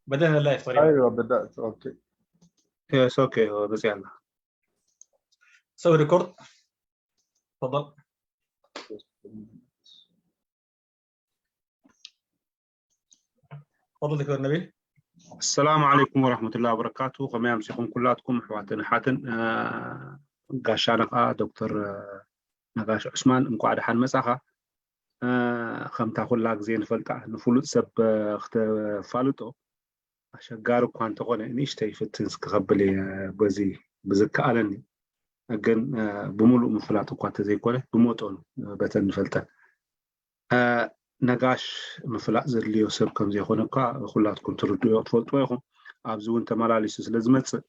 بدأنا اللايف تقريبا. ايوه، بدات. اوكي. يس، اوكي، هو بس يلا. سوي ريكورد. تفضل. تفضل دكتور نبيل. السلام عليكم ورحمة الله وبركاته. ከመይ ኣምሲኹም ኩላትኩም ኣሕዋትን ኣሓትን? ጋሻና ከዓ ዶክተር ነጋሽ ዑስማን፣ እንኳዕ ደሓን መጻኻ። ከምታ ኩላ ግዜ ንፈልጣ፣ ንፍሉጥ ሰብ ክተፋልጦ ኣሸጋሪ እኳ እንተኾነ፣ ንእሽተይ ፍትንስ ክኸብል እየ በዚ ብዝከኣለኒ። ግን ብምሉእ ምፍላጥ እኳ እንተዘይኮነ፣ ብመጠኑ በተን ንፈልጠን። ነጋሽ ምፍላጥ ዘድልዮ ሰብ ከም ዘይኮነ እኳ ኩላትኩም ትርድእዮ ትፈልጥዎ ኢኹም። ኣብዚ እውን ተመላሊሱ ስለ ዝመፅእ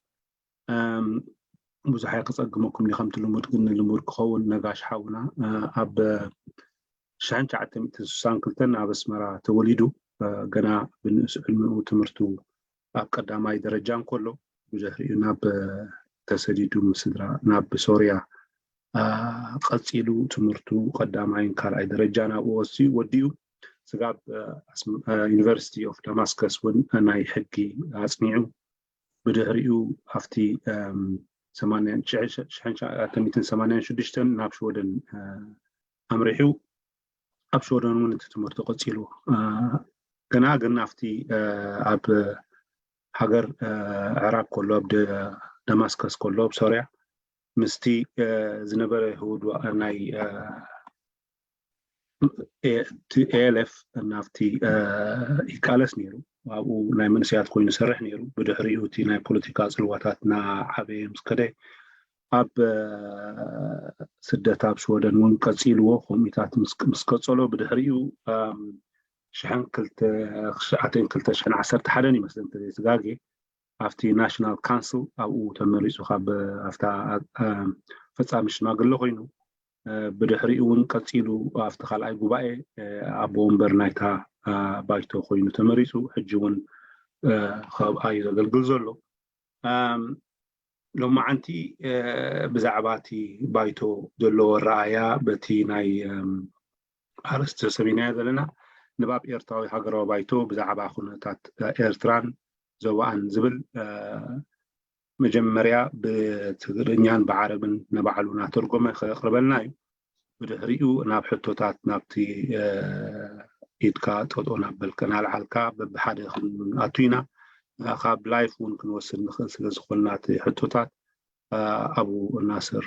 ብዙሕ ኣይክፀግመኩም እየ። ከምቲ ልሙድ ግን ንልሙድ ክኸውን፣ ነጋሽ ሓውና ኣብ ሽሕን ትሽዓተ ሚእትን ስሳን ክልተን ኣብ ኣስመራ ተወሊዱ። ገና ብንእስ ዕድሚኡ ትምህርቱ ኣብ ቀዳማይ ደረጃ እንከሎ፣ ብድሕሪኡ ናብ ተሰዲዱ ምስ ስድራ ናብ ሶርያ ቀፂሉ ትምህርቱ ቀዳማይን ካልኣይ ደረጃ ናብኡ ወሲኡ ወዲኡ። ስጋብ ዩኒቨርሲቲ ኦፍ ደማስከስ እውን ናይ ሕጊ ኣፅኒዑ። ብድሕሪኡ ኣብቲ ሰማንያን ሽዱሽተን ናብ ሽወደን ኣምሪሑ ኣብ ሽወደን እውን እቲ ትምህርቱ ቀፂሉ። ገና ግን ኣብቲ ኣብ ሃገር ዕራቅ ከሎ፣ ኣብ ደማስከስ ከሎ፣ ኣብ ሶርያ ምስቲ ዝነበረ ህውድዋ ናይ ኤኤልኤፍ ናብቲ ይቃለስ ነይሩ። ኣብኡ ናይ መንእሰያት ኮይኑ ይሰርሕ ነይሩ። ብድሕሪኡ እቲ ናይ ፖለቲካ ፅልዋታት እናዓበየ ምስ ከደ፣ ኣብ ስደት ኣብ ሽወደን እውን ቀፂልዎ። ከምኡታት ምስ ቀፀሎ፣ ብድሕሪኡ ሽሕን ክልተ ሽዓተን ክልተ ሽሕን ዓሰርተ ሓደን ይመስለኒ እንተዘይስጋጌ፣ ኣብቲ ናሽናል ካውንስል ኣብኡ ተመሪፁ፣ ካብ ኣብታ ፈፃሚ ሽማግለ ኮይኑ። ብድሕሪኡ እውን ቀፂሉ ኣብቲ ካልኣይ ጉባኤ ኣቦ ወንበር ናይታ ባይቶ ኮይኑ ተመሪፁ። ሕጂ እውን ካብኣ እዩ ዘገልግል ዘሎ። ሎማዓንቲ ብዛዕባ እቲ ባይቶ ዘለዎ ኣረኣእያ በቲ ናይ ኣርእስቲ ሰሚዕናዮ ዘለና፣ ንባብ ኤርትራዊ ሃገራዊ ባይቶ ብዛዕባ ኩነታት ኤርትራን ዞባኣን ዝብል መጀመርያ ብትግርኛን ብዓረብን ንባዕሉ እናተርጎመ ከቕርበልና እዩ። ብድሕሪኡ ናብ ሕቶታት፣ ናብቲ ኢድካ ጠጦ ናበልካ ናልዓልካ በብሓደ ክንኣቱ ኢና። ካብ ላይፍ እውን ክንወስድ ንኽእል ስለ ዝኾንና እቲ ሕቶታት ኣብኡ ናስር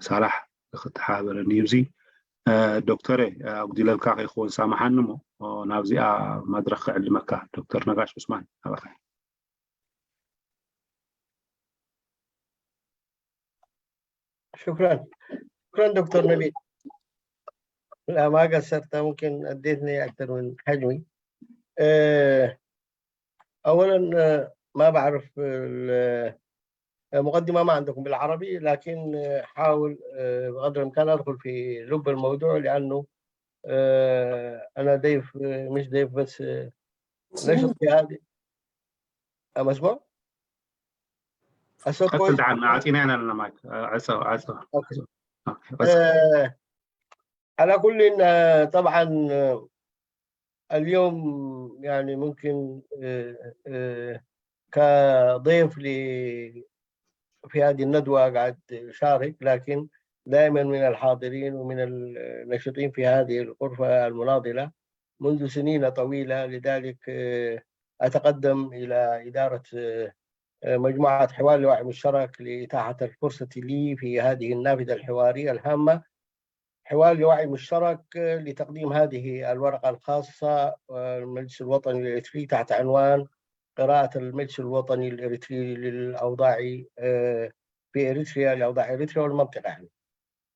ሳላሕ ክተሓባበረኒ እዩ። እዚ ዶክተረ፣ ኣጉዲለልካ ከይኸውን ሳምሓኒ እሞ ናብዚኣ መድረኽ ክዕልመካ። ዶክተር ነጋሽ ዑስማን፣ ናባኻ። شكرا. شكرا دكتور نبيل. لا، ما قصرت، ممكن اديتني اكثر من حجمي. آه، اولا، آه، ما بعرف ال- المقدمة ما عندكم بالعربي، لكن آه، حاول آه، بقدر الامكان ادخل في لب الموضوع، لانه آه، انا ضيف، آه، مش ضيف بس، آه، نشط في هذه. آه، مسموع؟ الصوت ቀፅል كويس؟ ደሓን፣ ዓፂና ኢና ኣለና ማይክ። ዓፀ ዓፀ اوكي. ዓፀ። آه، على كل، آه، طبعا، آه، اليوم يعني ممكن آه، آه، كضيف ل في هذه الندوة قاعد أشارك، لكن دائما من الحاضرين ومن الناشطين في هذه الغرفة المناضلة منذ سنين طويلة. لذلك آه، أتقدم إلى إدارة آه، آه، مجموعة حوار لوعي مشترك لإتاحة الفرصة لي في هذه النافذة الحوارية الهامة، حوار لوعي مشترك آه، لتقديم هذه الورقة الخاصة آه، المجلس الوطني الإريتري تحت عنوان قراءة المجلس الوطني الإريتري للأوضاع آه، في إريتريا، لأوضاع إريتريا والمنطقة يعني.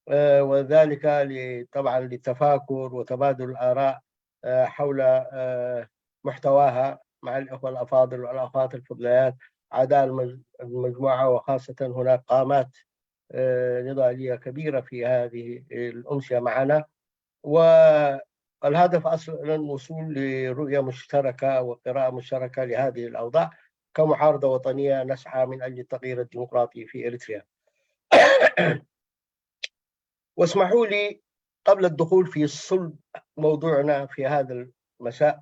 آه، وذلك ل- طبعا للتفاكر وتبادل الآراء آه، حول آه، محتواها مع الأخوة الأفاضل والأخوات الفضليات أعضاء المج- المجموعة، وخاصة هناك قامات آه، نضالية كبيرة في هذه الأمسية معنا. والهدف أصلا الوصول لرؤية مشتركة وقراءة مشتركة لهذه الأوضاع كمعارضة وطنية نسعى من أجل التغيير الديمقراطي في إريتريا. واسمحوا لي قبل الدخول في صلب موضوعنا في هذا المساء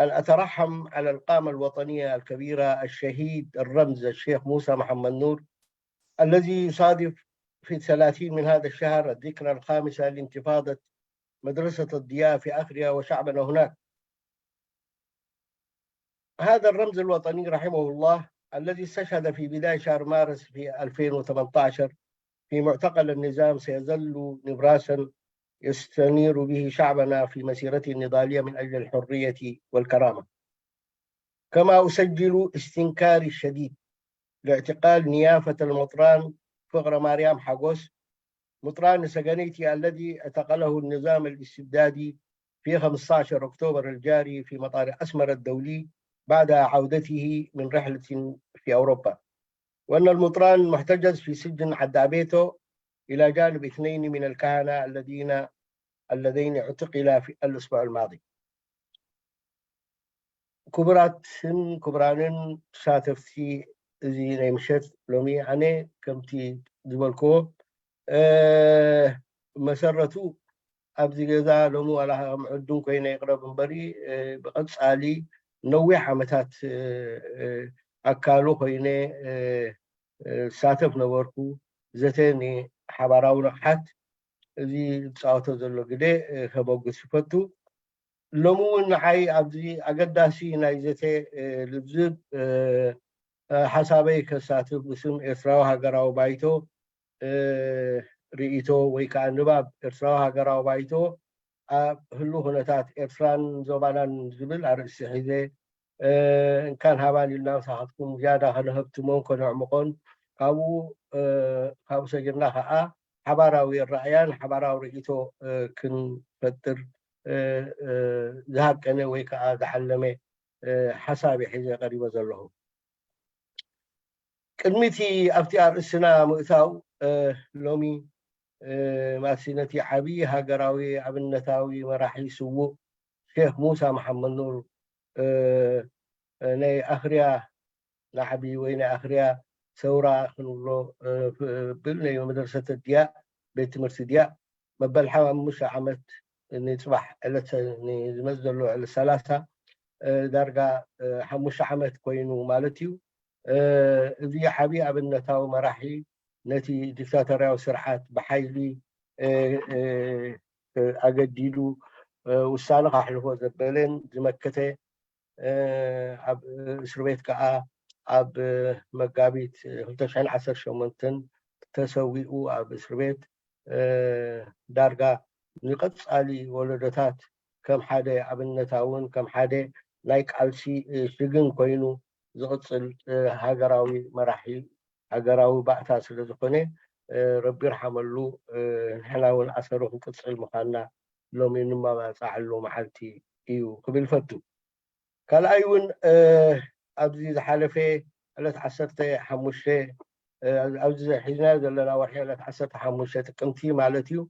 أن أترحم على القامة الوطنية الكبيرة الشهيد الرمز الشيخ موسى محمد نور، الذي يصادف في الثلاثين من هذا الشهر الذكرى الخامسة لانتفاضة مدرسة الضياء في أخريا وشعبنا هناك. هذا الرمز الوطني رحمه الله، الذي استشهد في بداية شهر مارس في ألفين وثمانية عشر في معتقل النظام، سيظل نبراسا يستنير به شعبنا في مسيرته النضالية من أجل الحرية والكرامة. كما أسجل استنكاري الشديد لاعتقال نيافة المطران فقر مريم حقوس، مطران سجنيتي، الذي اعتقله النظام الاستبدادي في خمستاشر أكتوبر الجاري في مطار أسمر الدولي بعد عودته من رحلة في أوروبا، وأن المطران محتجز في سجن عدابيتو إلى جانب اثنين من الكهنة الذين اللذين اعتقلا في الأسبوع الماضي. ክቡራትን ክቡራንን ተሳተፍቲ እዚ ናይ ምሸት ሎሚ፣ ኣነ ከምቲ ዝበልክዎ፣ እ፣ መሰረቱ ኣብዚ ገዛ ሎሚ ዋላ ከም ዕዱም ኮይነ ይቕረብ እምበሪ፣ እ፣ ብቐጻሊ ነዊሕ ዓመታት፣ እ፣ እ፣ ኣካሉ ኮይነ፣ እ፣ እ፣ ዝሳተፍ ነበርኩ። ዘተ ንሓባራዊ ንቕሓት እዚ ዝጻወቶ ዘሎ ግደ፣ እ፣ ከመጉስ ይፈቱ። ሎሚ እውን ንዓይ ኣብዚ ኣገዳሲ ናይ ዘተ፣ እ፣ ልዝብ፣ እ፣ እ፣ ሓሳበይ ከሳትፍ ብስም ኤርትራዊ ሃገራዊ ባይቶ፣ እ፣ ርእይቶ ወይ ከዓ ንባብ ኤርትራዊ ሃገራዊ ባይቶ ኣብ ህሉ ኩነታት ኤርትራን ዞባናን ዝብል ኣርእስቲ ሒዘ፣ እ፣ እንካን ሃባን ኢልና ምሳኻትኩም ዝያዳ ከነህብትሞን ከነዕምቆን፣ ካብኡ፣ እ፣ ካብኡ ሰጊርና ከዓ ሓባራዊ ኣረኣእያን ሓባራዊ ርእይቶ፣ እ፣ ክንፈጥር፣ እ፣ እ፣ ዝሃቀነ ወይ ከዓ ዝዓለመ፣ እ፣ ሓሳብ እየ ሒዘ ቀሪበ ዘለኹ። ቅድሚ እቲ ኣብቲ ኣርእስትና ምእታው፣ እ፣ ሎሚ፣ እ፣ ማሲ ነቲ ዓብዪ ሃገራዊ ኣብነታዊ መራሒ ስዉእ ሼኽ ሙሳ መሓመድ ኑር፣ እ፣ እ፣ ናይ ኣኽርያ ናዕቢ ወይ ናይ ኣኽርያ ሰውራ ክንብሎ፣ እ፣ ፍ-፣ ብል ናይ መድረሰት ድያ ቤት ትምህርቲ ድያ መበል ሓሙሽተ ዓመት ንጽባሕ ዕለት ን-፣ ዝመጽእ ዘሎ ዕለት ሰላሳ፣ እ፣ ዳርጋ፣ እ፣ ሓሙሽተ ዓመት ኮይኑ ማለት እዩ። እ፣ እዚ ዓቢ ኣብነታዊ መራሒ ነቲ ዲክታቶርያዊ ስርዓት ብሓይሊ፣ እ፣ እ፣ እ፣ ኣገዲዱ፣ እ፣ ውሳነ ካሕልፎ ዘበለን ዝመከተ፣ እ፣ ኣብ እስር ቤት ከኣ ኣብ መጋቢት ክልተ ሽሕን ዓሰርተ ሸሞንተን ተሰዊኡ ኣብ እስር ቤት፣ እ፣ ዳርጋ ንቐጻሊ ወለዶታት ከም ሓደ ኣብነታውን ከም ሓደ ናይ ቃልሲ፣ እ፣ ሽግን ኮይኑ ዝቕጽል፣ እ፣ ሃገራዊ መራሒ፣ ሃገራዊ ባእታ ስለ ዝኾነ፣ እ፣ ረቢ ይርሓመሉ፣ እ፣ ንሕና እውን ኣሰሩ ክንቅጽል ምዃንና ሎሚ ንመባጻዓሉ መዓልቲ እዩ ክብል ፈቱ። ካልኣይ እውን፣ እ፣ ኣብዚ ዝሓለፈ ዕለት ዓሰርተ ሓሙሽተ፣ እ፣ ኣብዚ ሒዝናዮ ዘለና ወርሒ ዕለት ዓሰርተ ሓሙሽተ ጥቅምቲ ማለት እዩ፣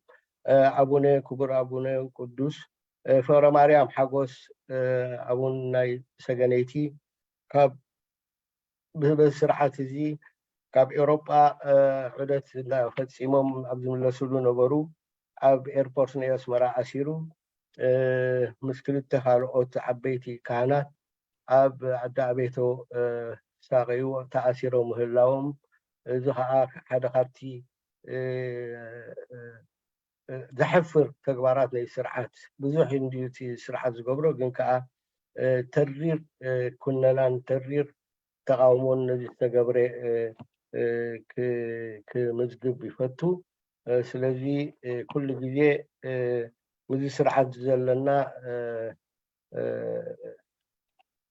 እ፣ ኣቡነ፣ ክቡር ኣቡነ ቅዱስ፣ እ፣ ፍቕረ ማርያም ሓጎስ፣ እ፣ ኣቡን ናይ ሰገነይቲ ካብ ብበዚ ስርዓት እዚ ካብ ኤውሮጳ፣ እ፣ ዑደት እንዳ ፈጺሞም ኣብ ዝምለስሉ ነበሩ። ኣብ ኤርፖርት ናይ ኣስመራ ኣሲሩ፣ እ፣ ምስ ክልተ ካልኦት ዓበይቲ ካህናት ኣብ ዓዲ ኣቤቶ፣ እ፣ ሳቀዩ ተኣሲሮም ምህላዎም፣ እዚ ኸኣ ሓደ ካብቲ፣ እ፣ እ፣ እ፣ ዘሕፍር ተግባራት ናይ ስርዓት፣ ብዙሕ እንድዩ እቲ ስርዓት ዝገብሮ፣ ግን ከኣ፣ እ፣ ተሪር፣ እ፣ ኩነናን ተሪር ተቓውሞን ነዚ ዝተገብረ፣ እ፣ እ፣ ክ-፣ ክምዝግብ ይፈቱ። እ፣ ስለዚ፣ እ፣ ኩሉ ግዜ፣ እ፣ ምስዚ ስርዓት ዘለና፣ እ፣ እ፣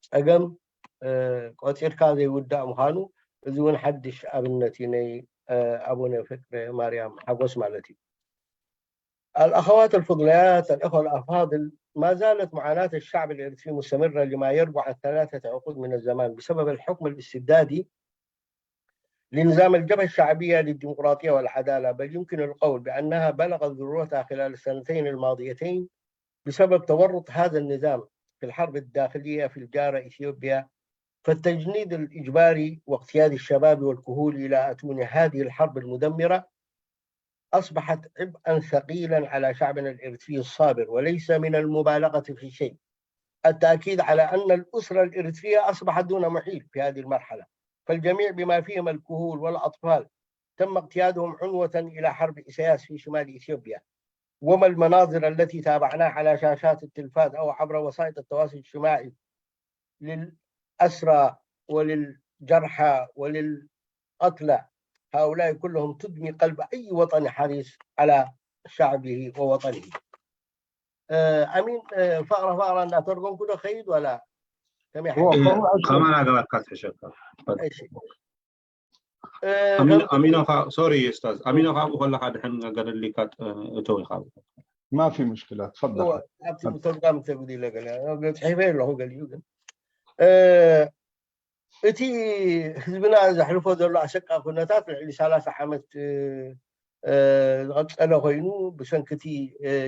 ጸገም፣ እ፣ ቆጺርካ ዘይውዳእ ምዃኑ፣ እዚ እውን ሓድሽ ኣብነት እዩ ናይ፣ እ፣ ኣቡነ ፍቅረ ማርያም ሓጎስ ማለት እዩ። الأخوات الفضليات، الأخوة الأفاضل، ما زالت معاناة الشعب الإريتري مستمرة لما يربو عن ثلاثة عقود من الزمان بسبب الحكم الاستبدادي لنظام الجبهة الشعبية للديمقراطية والعدالة، بل يمكن القول بأنها بلغت ذروتها خلال السنتين الماضيتين بسبب تورط هذا النظام في الحرب الداخلية في الجارة إثيوبيا، فالتجنيد الإجباري واقتياد الشباب والكهول إلى أتون هذه الحرب المدمرة أصبحت عبئا ثقيلا على شعبنا الإريتري الصابر، وليس من المبالغة في شيء التأكيد على أن الأسرة الإريترية أصبحت دون محيط في هذه المرحلة، فالجميع بما فيهم الكهول والأطفال تم اقتيادهم عنوة إلى حرب إسياس في شمال إثيوبيا، وما المناظر التي تابعناها على شاشات التلفاز أو عبر وسائل التواصل الاجتماعي للأسرى وللجرحى وللقتلى، هؤلاء كلهم تدمي قلب أي وطني حريص على شعبه ووطنه. ኣሚን፣ ፈቕራ ፈቕራ እናተርጎምኩ ዶ ኸይድ ዋላ ከመይ ሓ ከማን ሃገራትካ ትሕሸካ። እሺ ኣሚኖ ካብ ሶሪ ስታዝ ኣሚኖ ካብኡ ከለካ ድሕን ገደሊካ እተው ኢካ። ما في مشكلة تفضل ኣብቲ ምተርጓም ተጉዲለ ገለ ጽሒፈ ኣለኹ ገሊኡ ግን እቲ ህዝብና ዘሕልፎ ዘሎ ኣሰቃቂ ኩነታት ልዕሊ ሰላሳ ዓመት ዝቐፀለ ኮይኑ ብሰንክቲ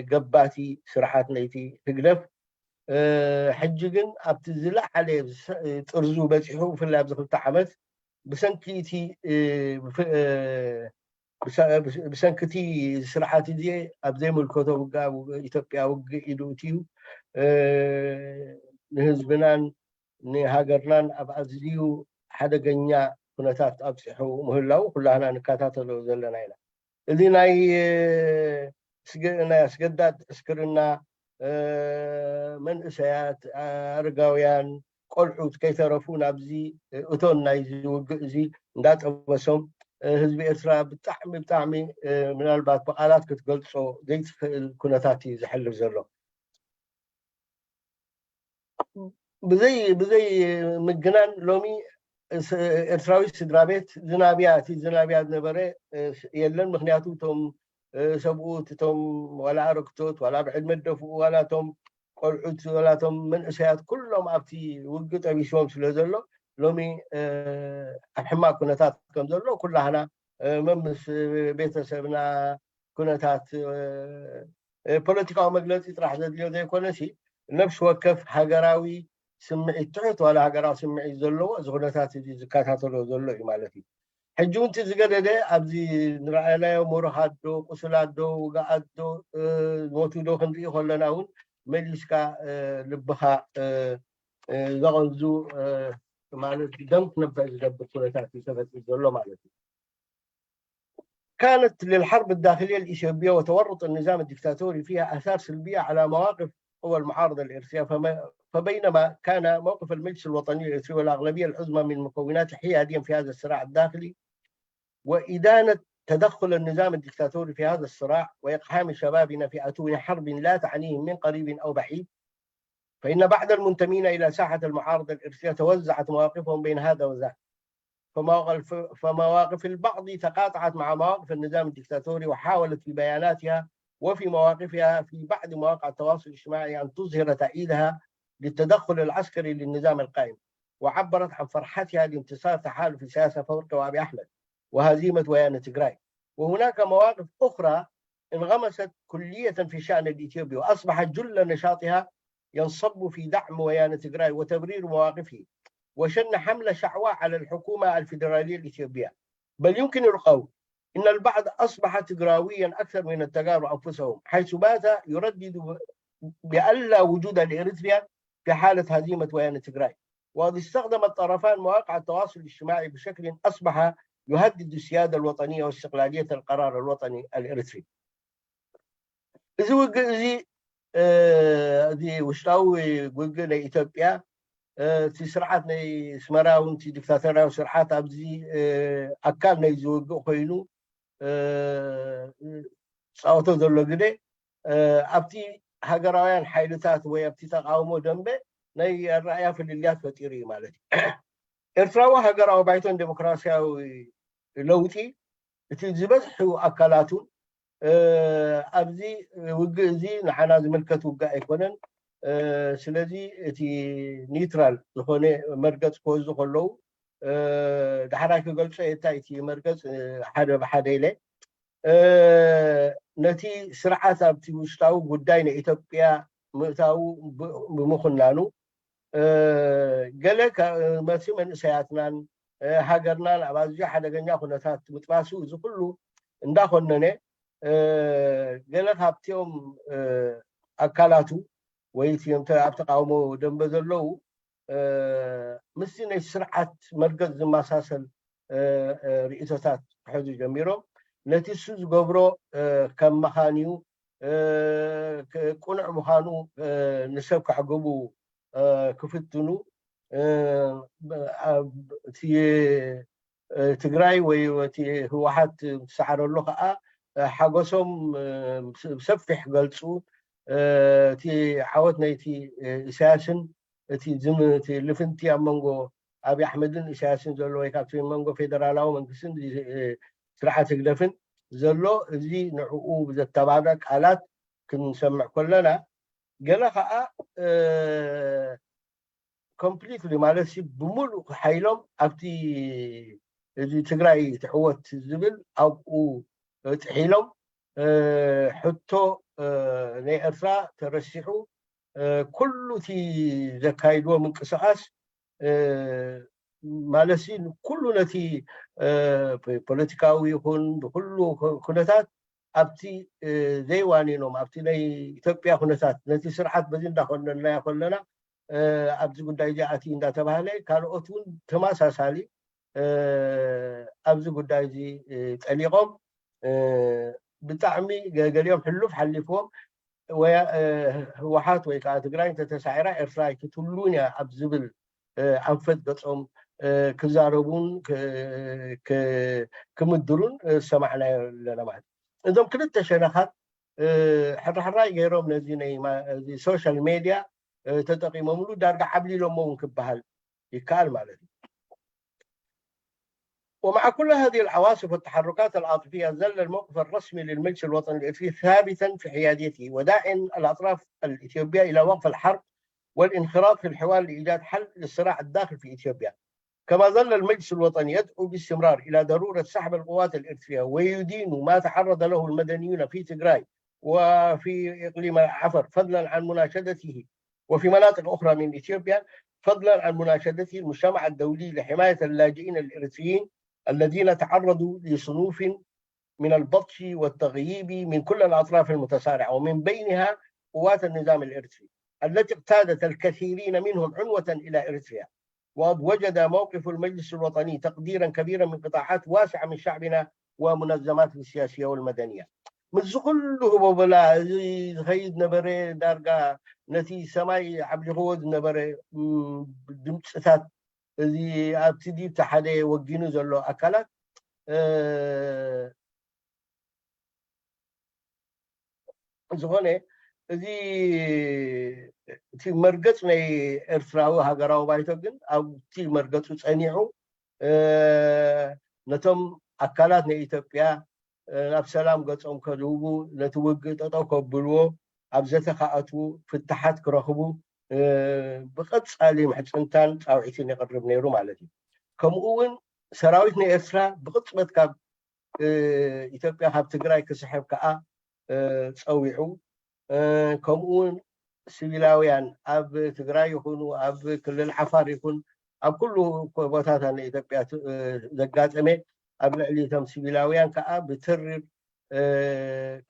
ገባቲ ስርዓት ናይቲ ህግደፍ ሕጂ ግን ኣብቲ ዝለዓለ ጥርዙ በፂሑ ብፍላይ ኣብዚ ክልተ ዓመት ብሰንኪ እቲ ብሰንኪ እቲ ስርዓት እዚ ኣብ ዘይምልከቶ ውግእ ኣብ ኢትዮጵያ ውግእ ኢሉ እትዩ ንህዝብናን ንሃገርናን ኣብ ኣዝዩ ሓደገኛ ኩነታት ኣብፅሑ ምህላው ኩላህና ንከታተሎ ዘለና ኢና። እዚ ናይ ናይ ኣስገዳድ ዕስክርና መንእሰያት፣ ኣረጋውያን፣ ቆልዑት ከይተረፉ ናብዚ እቶን ናይዚ ውግእ እዚ እንዳጠበሶም ህዝቢ ኤርትራ ብጣዕሚ ብጣዕሚ ምናልባት ብቃላት ክትገልጾ ዘይትኽእል ኩነታት እዩ ዝሕልፍ ዘሎ። ብዘይ ብዘይ ምግናን ሎሚ ኤርትራዊ ስድራ ቤት ዝናብያ እቲ ዝናብያ ዝነበረ የለን። ምክንያቱ እቶም ሰብኡት እቶም ዋላ ኣረግቶት ዋላ ብዕድመ ደፍኡ ዋላ እቶም ቆልዑት ዋላ እቶም መንእሰያት ኩሎም ኣብቲ ውግእ ጠቢስዎም ስለ ዘሎ ሎሚ ኣብ ሕማቅ ኩነታት ከም ዘሎ ኩላህና መምስ ቤተሰብና ኩነታት ፖለቲካዊ መግለፂ ጥራሕ ዘድልዮ ዘይኮነሲ ነብሲ ወከፍ ሃገራዊ ስምዒት ትሑት ዋላ ሃገራዊ ስምዒት ዘለዎ እዚ ኩነታት እዚ ዝከታተሎ ዘሎ እዩ ማለት እዩ። ሕጂ እውን እቲ ዝገደደ ኣብዚ ንረኣናዮ ምሩኻት ዶ ቁሱላት ዶ ውግኣት ዶ ሞቱ ዶ ክንርኢ ከለና እውን መሊስካ ልብኻ ዘቐዙ ማለት ደም ክነብዕ ዝገብር ኩነታት እዩ ተፈጢሩ ዘሎ ማለት እዩ። كانت للحرب الداخلية الإثيوبية وتورط النظام الدكتاتوري فيها آثار سلبية على مواقف قوى المعارضة الإريترية، فبينما كان موقف المجلس الوطني الإريتري والأغلبية العظمى من مكونات حياديا في هذا الصراع الداخلي وإدانة تدخل النظام الدكتاتوري في هذا الصراع وإقحام شبابنا في أتون حرب لا تعنيهم من قريب أو بعيد، فإن بعض المنتمين إلى ساحة المعارضة الإريترية توزعت مواقفهم بين هذا وذاك، فمواقف البعض تقاطعت مع مواقف النظام الدكتاتوري وحاولت في بياناتها وفي مواقفها في بعض مواقع التواصل الاجتماعي أن تظهر تأييدها للتدخل العسكري للنظام القائم، وعبرت عن فرحتها لانتصار تحالف سياسة فورقة وأبي أحمد وهزيمة ويانا تجراي. وهناك مواقف أخرى انغمست كلية في الشأن الإثيوبي وأصبح جل نشاطها ينصب في دعم ويانا تجراي وتبرير مواقفه، وشن حملة شعواء على الحكومة الفيدرالية الإثيوبية. بل يمكن القول إن البعض أصبح تجراويا أكثر من التجارو أنفسهم، حيث بات يردد بألا وجود لإريتريا في حالة هزيمة ويانا تجراي. وقد استخدم الطرفان مواقع التواصل الاجتماعي بشكل أصبح يهدد السيادة الوطنية واستقلالية القرار الوطني الإريتري. እዚ ውግእ እዚ እዚ ውሽጣዊ ውግእ ናይ ኢትዮጵያ እቲ ስርዓት ናይ ኣስመራ እውን እቲ ዲክታቶርያዊ ስርዓት ኣብዚ ኣካል ናይ ዝውግእ ኮይኑ ዝፃወቶ ዘሎ ግደ ኣብቲ ሃገራውያን ሓይልታት ወይ ኣብቲ ተቃውሞ ደንበ ናይ ኣረኣያ ፍልልያት ፈጢሩ እዩ ማለት እዩ። ኤርትራዊ ሃገራዊ ባይቶን ዴሞክራሲያዊ ለውጢ እቲ ዝበዝሑ ኣካላቱ ኣብዚ ውግእ እዚ ንዓና ዝምልከት ውግእ ኣይኮነን። ስለዚ እቲ ኒውትራል ዝኾነ መርገፅ ክወዙ ከለዉ ዳሕራይ ክገልፆ እየ እንታይ እቲ መርገፅ ሓደ ብሓደ ኢለ ነቲ ስርዓት ኣብቲ ውሽጣዊ ጉዳይ ናይ ኢትዮጵያ ምእታዉ ብምኹናኑ ገለ መሲ መንእሰያትናን ሃገርናን ኣብ ኣዝዩ ሓደገኛ ኩነታት ምጥባሱ እዚ ኩሉ እንዳኾነነ ገለ ካብቲኦም ኣካላቱ ወይ እቲ ኣብ ተቃውሞ ደንበ ዘለዉ ምስቲ ናይ ስርዓት መርገጽ ዝመሳሰል ርእይቶታት ክሕዙ ጀሚሮም። ነቲ እሱ ዝገብሮ ከም መኻን እዩ፣ ቅኑዕ ምዃኑ ንሰብ ከዕግቡ ክፍትኑ፣ እቲ ትግራይ ወይ እቲ ህወሓት ዝሰዓረሉ ከዓ ሓጎሶም ብሰፊሕ ገልፁ። እቲ ዓወት ናይቲ ኢሳያስን እቲ ዝም እቲ ልፍንቲ ኣብ መንጎ ኣብይ ኣሕመድን ኢሳያስን ዘሎ ወይ ካብቲ መንጎ ፌደራላዊ መንግስትን ስርዓት ህግደፍን ዘሎ እዚ ንዕኡ ብዘተባብዕ ቃላት ክንሰምዕ ከለና፣ ገለ ከዓ ኮምፕሊትሊ ማለት ሲ ብሙሉእ ሓይሎም ኣብቲ እዚ ትግራይ ትዕወት ዝብል ኣብኡ ጥሒሎም ሕቶ ናይ ኤርትራ ተረሲሑ ኩሉ እቲ ዘካይድዎ ምንቅስቃስ ማለት ኩሉ ነቲ ፖለቲካዊ ይኹን ብኩሉ ኩነታት ኣብቲ ዘይዋኒኖም ኣብቲ ናይ ኢትዮጵያ ኩነታት ነቲ ስርዓት በዚ እንዳኮነናዮ ከለና ኣብዚ ጉዳይ እዚ ኣትዩ እንዳተባህለ ካልኦት እውን ተመሳሳሊ ኣብዚ ጉዳይ እዚ ጠሊቆም ብጣዕሚ ገሊኦም ሕሉፍ ሓሊፍዎም ህወሓት ወይ ከዓ ትግራይ እንተተሳዒራ ኤርትራ ኣይክትህሉን እያ ኣብ ዝብል ኣንፈት ገፆም ክዛረቡን ክምድሩን ዝሰማዕናዮ ኣለና ማለት እዩ። እዞም ክልተ ሸነኻት ሕራሕራይ ገይሮም ነዚ ናይ ሶሻል ሜድያ ተጠቂሞምሉ ዳርጋ ዓብሊሎሞ እውን ክበሃል ይከኣል ማለት እዩ። ومع كل هذه العواصف والتحركات العاطفية، ظل الموقف الرسمي للمجلس الوطني الإرثي ثابتا في حياديته، وداعيا الأطراف الإثيوبية إلى وقف الحرب والانخراط في الحوار لإيجاد حل للصراع الداخلي في إثيوبيا. كما ظل المجلس الوطني يدعو باستمرار إلى ضرورة سحب القوات الإرثية ويدين ما تعرض له المدنيون في تجراي وفي إقليم عفر، فضلا عن مناشدته وفي مناطق أخرى من إثيوبيا، فضلا عن مناشدته المجتمع الدولي لحماية اللاجئين الإريتريين الذين تعرضوا لصنوف من البطش والتغييب من كل الأطراف المتصارعة، ومن بينها قوات النظام الإريتري التي اقتادت الكثيرين منهم عنوة إلى إريتريا. وقد وجد موقف المجلس الوطني تقديرا كبيرا من قطاعات واسعة من شعبنا ومنظمات السياسية والمدنية. ምስዚ ኩሉ ህቦበላ እዚ ዝኸይድ ነበረ ዳርጋ ነቲ ሰማይ ዓብሊኽዎ ዝነበረ ድምፅታት እዚ ኣብቲ ዲብቲ ሓደ ወጊኑ ዘሎ ኣካላት ዝኾነ እዚ እቲ መርገፅ ናይ ኤርትራዊ ሃገራዊ ባይቶ ግን ኣብቲ መርገፁ ፀኒዑ ነቶም ኣካላት ናይ ኢትዮጵያ ናብ ሰላም ገፆም ከድህቡ ነቲ ውግእ ጠጠው ከብልዎ ኣብ ዘተ ክኣትዉ ፍትሓት ክረኽቡ ብቐፃሊ ምሕፅንታን ፃውዒትን የቕርብ ነይሩ ማለት እዩ። ከምኡ እውን ሰራዊት ናይ ኤርትራ ብቕፅበት ካብ ኢትዮጵያ ካብ ትግራይ ክስሕብ ከዓ ፀዊዑ ከምኡ እውን ሲቪላውያን ኣብ ትግራይ ይኹኑ ኣብ ክልል ዓፋር ይኹን ኣብ ኩሉ ቦታታት ናይ ኢትዮጵያ ዘጋጠመ ኣብ ልዕሊ እቶም ሲቪላውያን ከዓ ብትርር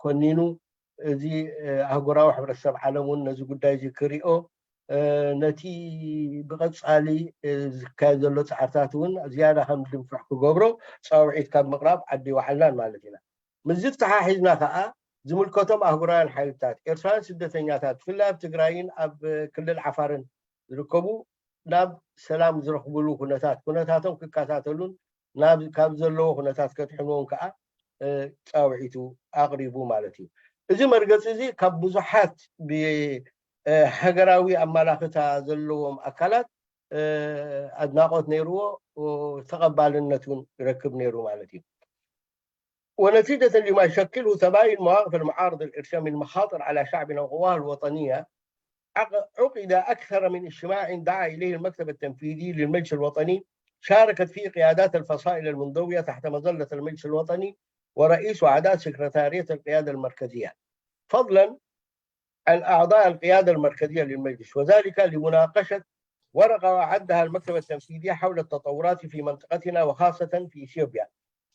ኮኒኑ እዚ ኣህጉራዊ ሕብረተሰብ ዓለም እውን ነዚ ጉዳይ እዚ ክሪኦ ነቲ ብቐፃሊ ዝካየድ ዘሎ ፃዕርታት እውን ዝያዳ ከም ድንፍሕ ክገብሮ ፃውዒት ካብ ምቕራብ ዓዲ ይወዓልናን ማለት ኢና። ምስዚ ተሓሒዝና ከዓ ዝምልከቶም ኣህጉራውያን ሓይልታት ኤርትራውያን ስደተኛታት ብፍላይ ኣብ ትግራይን ኣብ ክልል ዓፋርን ዝርከቡ ናብ ሰላም ዝረኽብሉ ኩነታት ኩነታቶም ክከታተሉን ናብ ካብ ዘለዎ ኩነታት ከድሕንዎም ከዓ ፃውዒቱ ኣቕሪቡ ማለት እዩ። እዚ መርገፂ እዚ ካብ ብዙሓት ብሃገራዊ ኣመላኽታ ዘለዎም ኣካላት ኣድናቖት ነይርዎ፣ ተቐባልነት እውን ይረክብ ነይሩ ማለት እዩ። ونتيجة لما يشكله تباين مواقف المعارضة الإرثية من مخاطر على شعبنا وقواه الوطنية، عقد أكثر من اجتماع دعا إليه المكتب التنفيذي للمجلس الوطني، شاركت فيه قيادات الفصائل المنضوية تحت مظلة المجلس الوطني ورئيس وأعضاء سكرتارية القيادة المركزية، فضلا عن أعضاء القيادة المركزية للمجلس، وذلك لمناقشة ورقة أعدها المكتب التنفيذي حول التطورات في منطقتنا وخاصة في إثيوبيا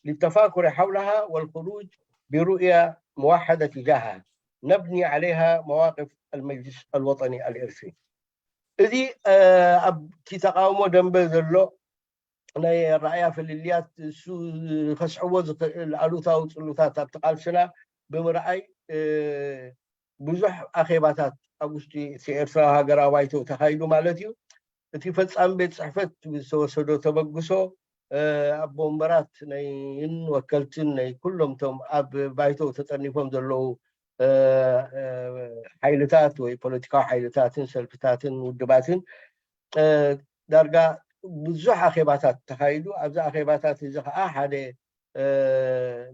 للتفاكر حولها والخروج برؤية موحدة تجاهها. نبني عليها مواقف المجلس الوطني الإرثي. እዚ ኣብቲ ተቃውሞ ደንበ ዘሎ ናይ ኣረኣእያ ፍልልያት እሱ ከስዕቦ ዝኽእል ኣሉታዊ ጽሉታት ኣብቲ ቃልስና ብምርኣይ ብዙሕ ኣኼባታት ኣብ ውሽጢ እቲ ኤርትራዊ ሃገራዊ ባይቶ ተኻይዱ ማለት እዩ። እቲ ፈጻሚ ቤት ጽሕፈት ዝተወሰዶ ተበግሶ ኣቦ ወንበራት ናይን ወከልትን ናይ ኩሎም እቶም ኣብ ባይቶ ተጠርኒፎም ዘለዉ ሓይልታት ወይ ፖለቲካዊ ሓይልታትን ሰልፍታትን ውድባትን ዳርጋ ብዙሕ ኣኼባታት ተኻይዱ። ኣብዚ ኣኼባታት እዚ ከዓ ሓደ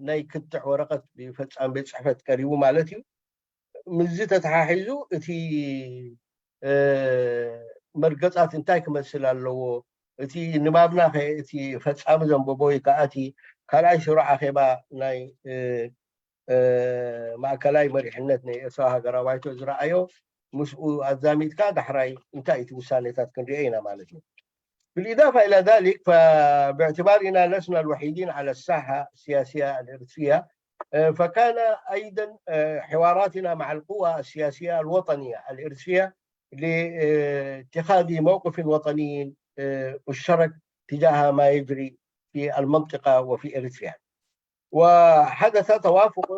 ናይ ክትዕ ወረቐት ብፈጻሚ ቤት ጽሕፈት ቀሪቡ ማለት እዩ። ምስዚ ተተሓሒዙ እቲ መርገጻት እንታይ ክመስል ኣለዎ፣ እቲ ንባብና ከ እቲ ፈጻሚ ዘንበቦ ወይ ከዓ እቲ ካልኣይ ስሩዕ ኣኼባ ናይ ማእከላይ መሪሕነት ናይ ኤርትራዊ ሃገራዊ ባይቶ ዝረኣዮ ምስኡ ኣዛሚድካ ዳሕራይ እንታይ እቲ ውሳኔታት ክንሪኦ ኢና ማለት እዩ። بالإضافة إلى ذلك فباعتبارنا لسنا الوحيدين على الساحة السياسية الإريترية فكان أيضا حواراتنا مع القوى السياسية الوطنية الإريترية لاتخاذ موقف وطني مشترك تجاه ما يجري في المنطقة وفي إريتريا. وحدث توافق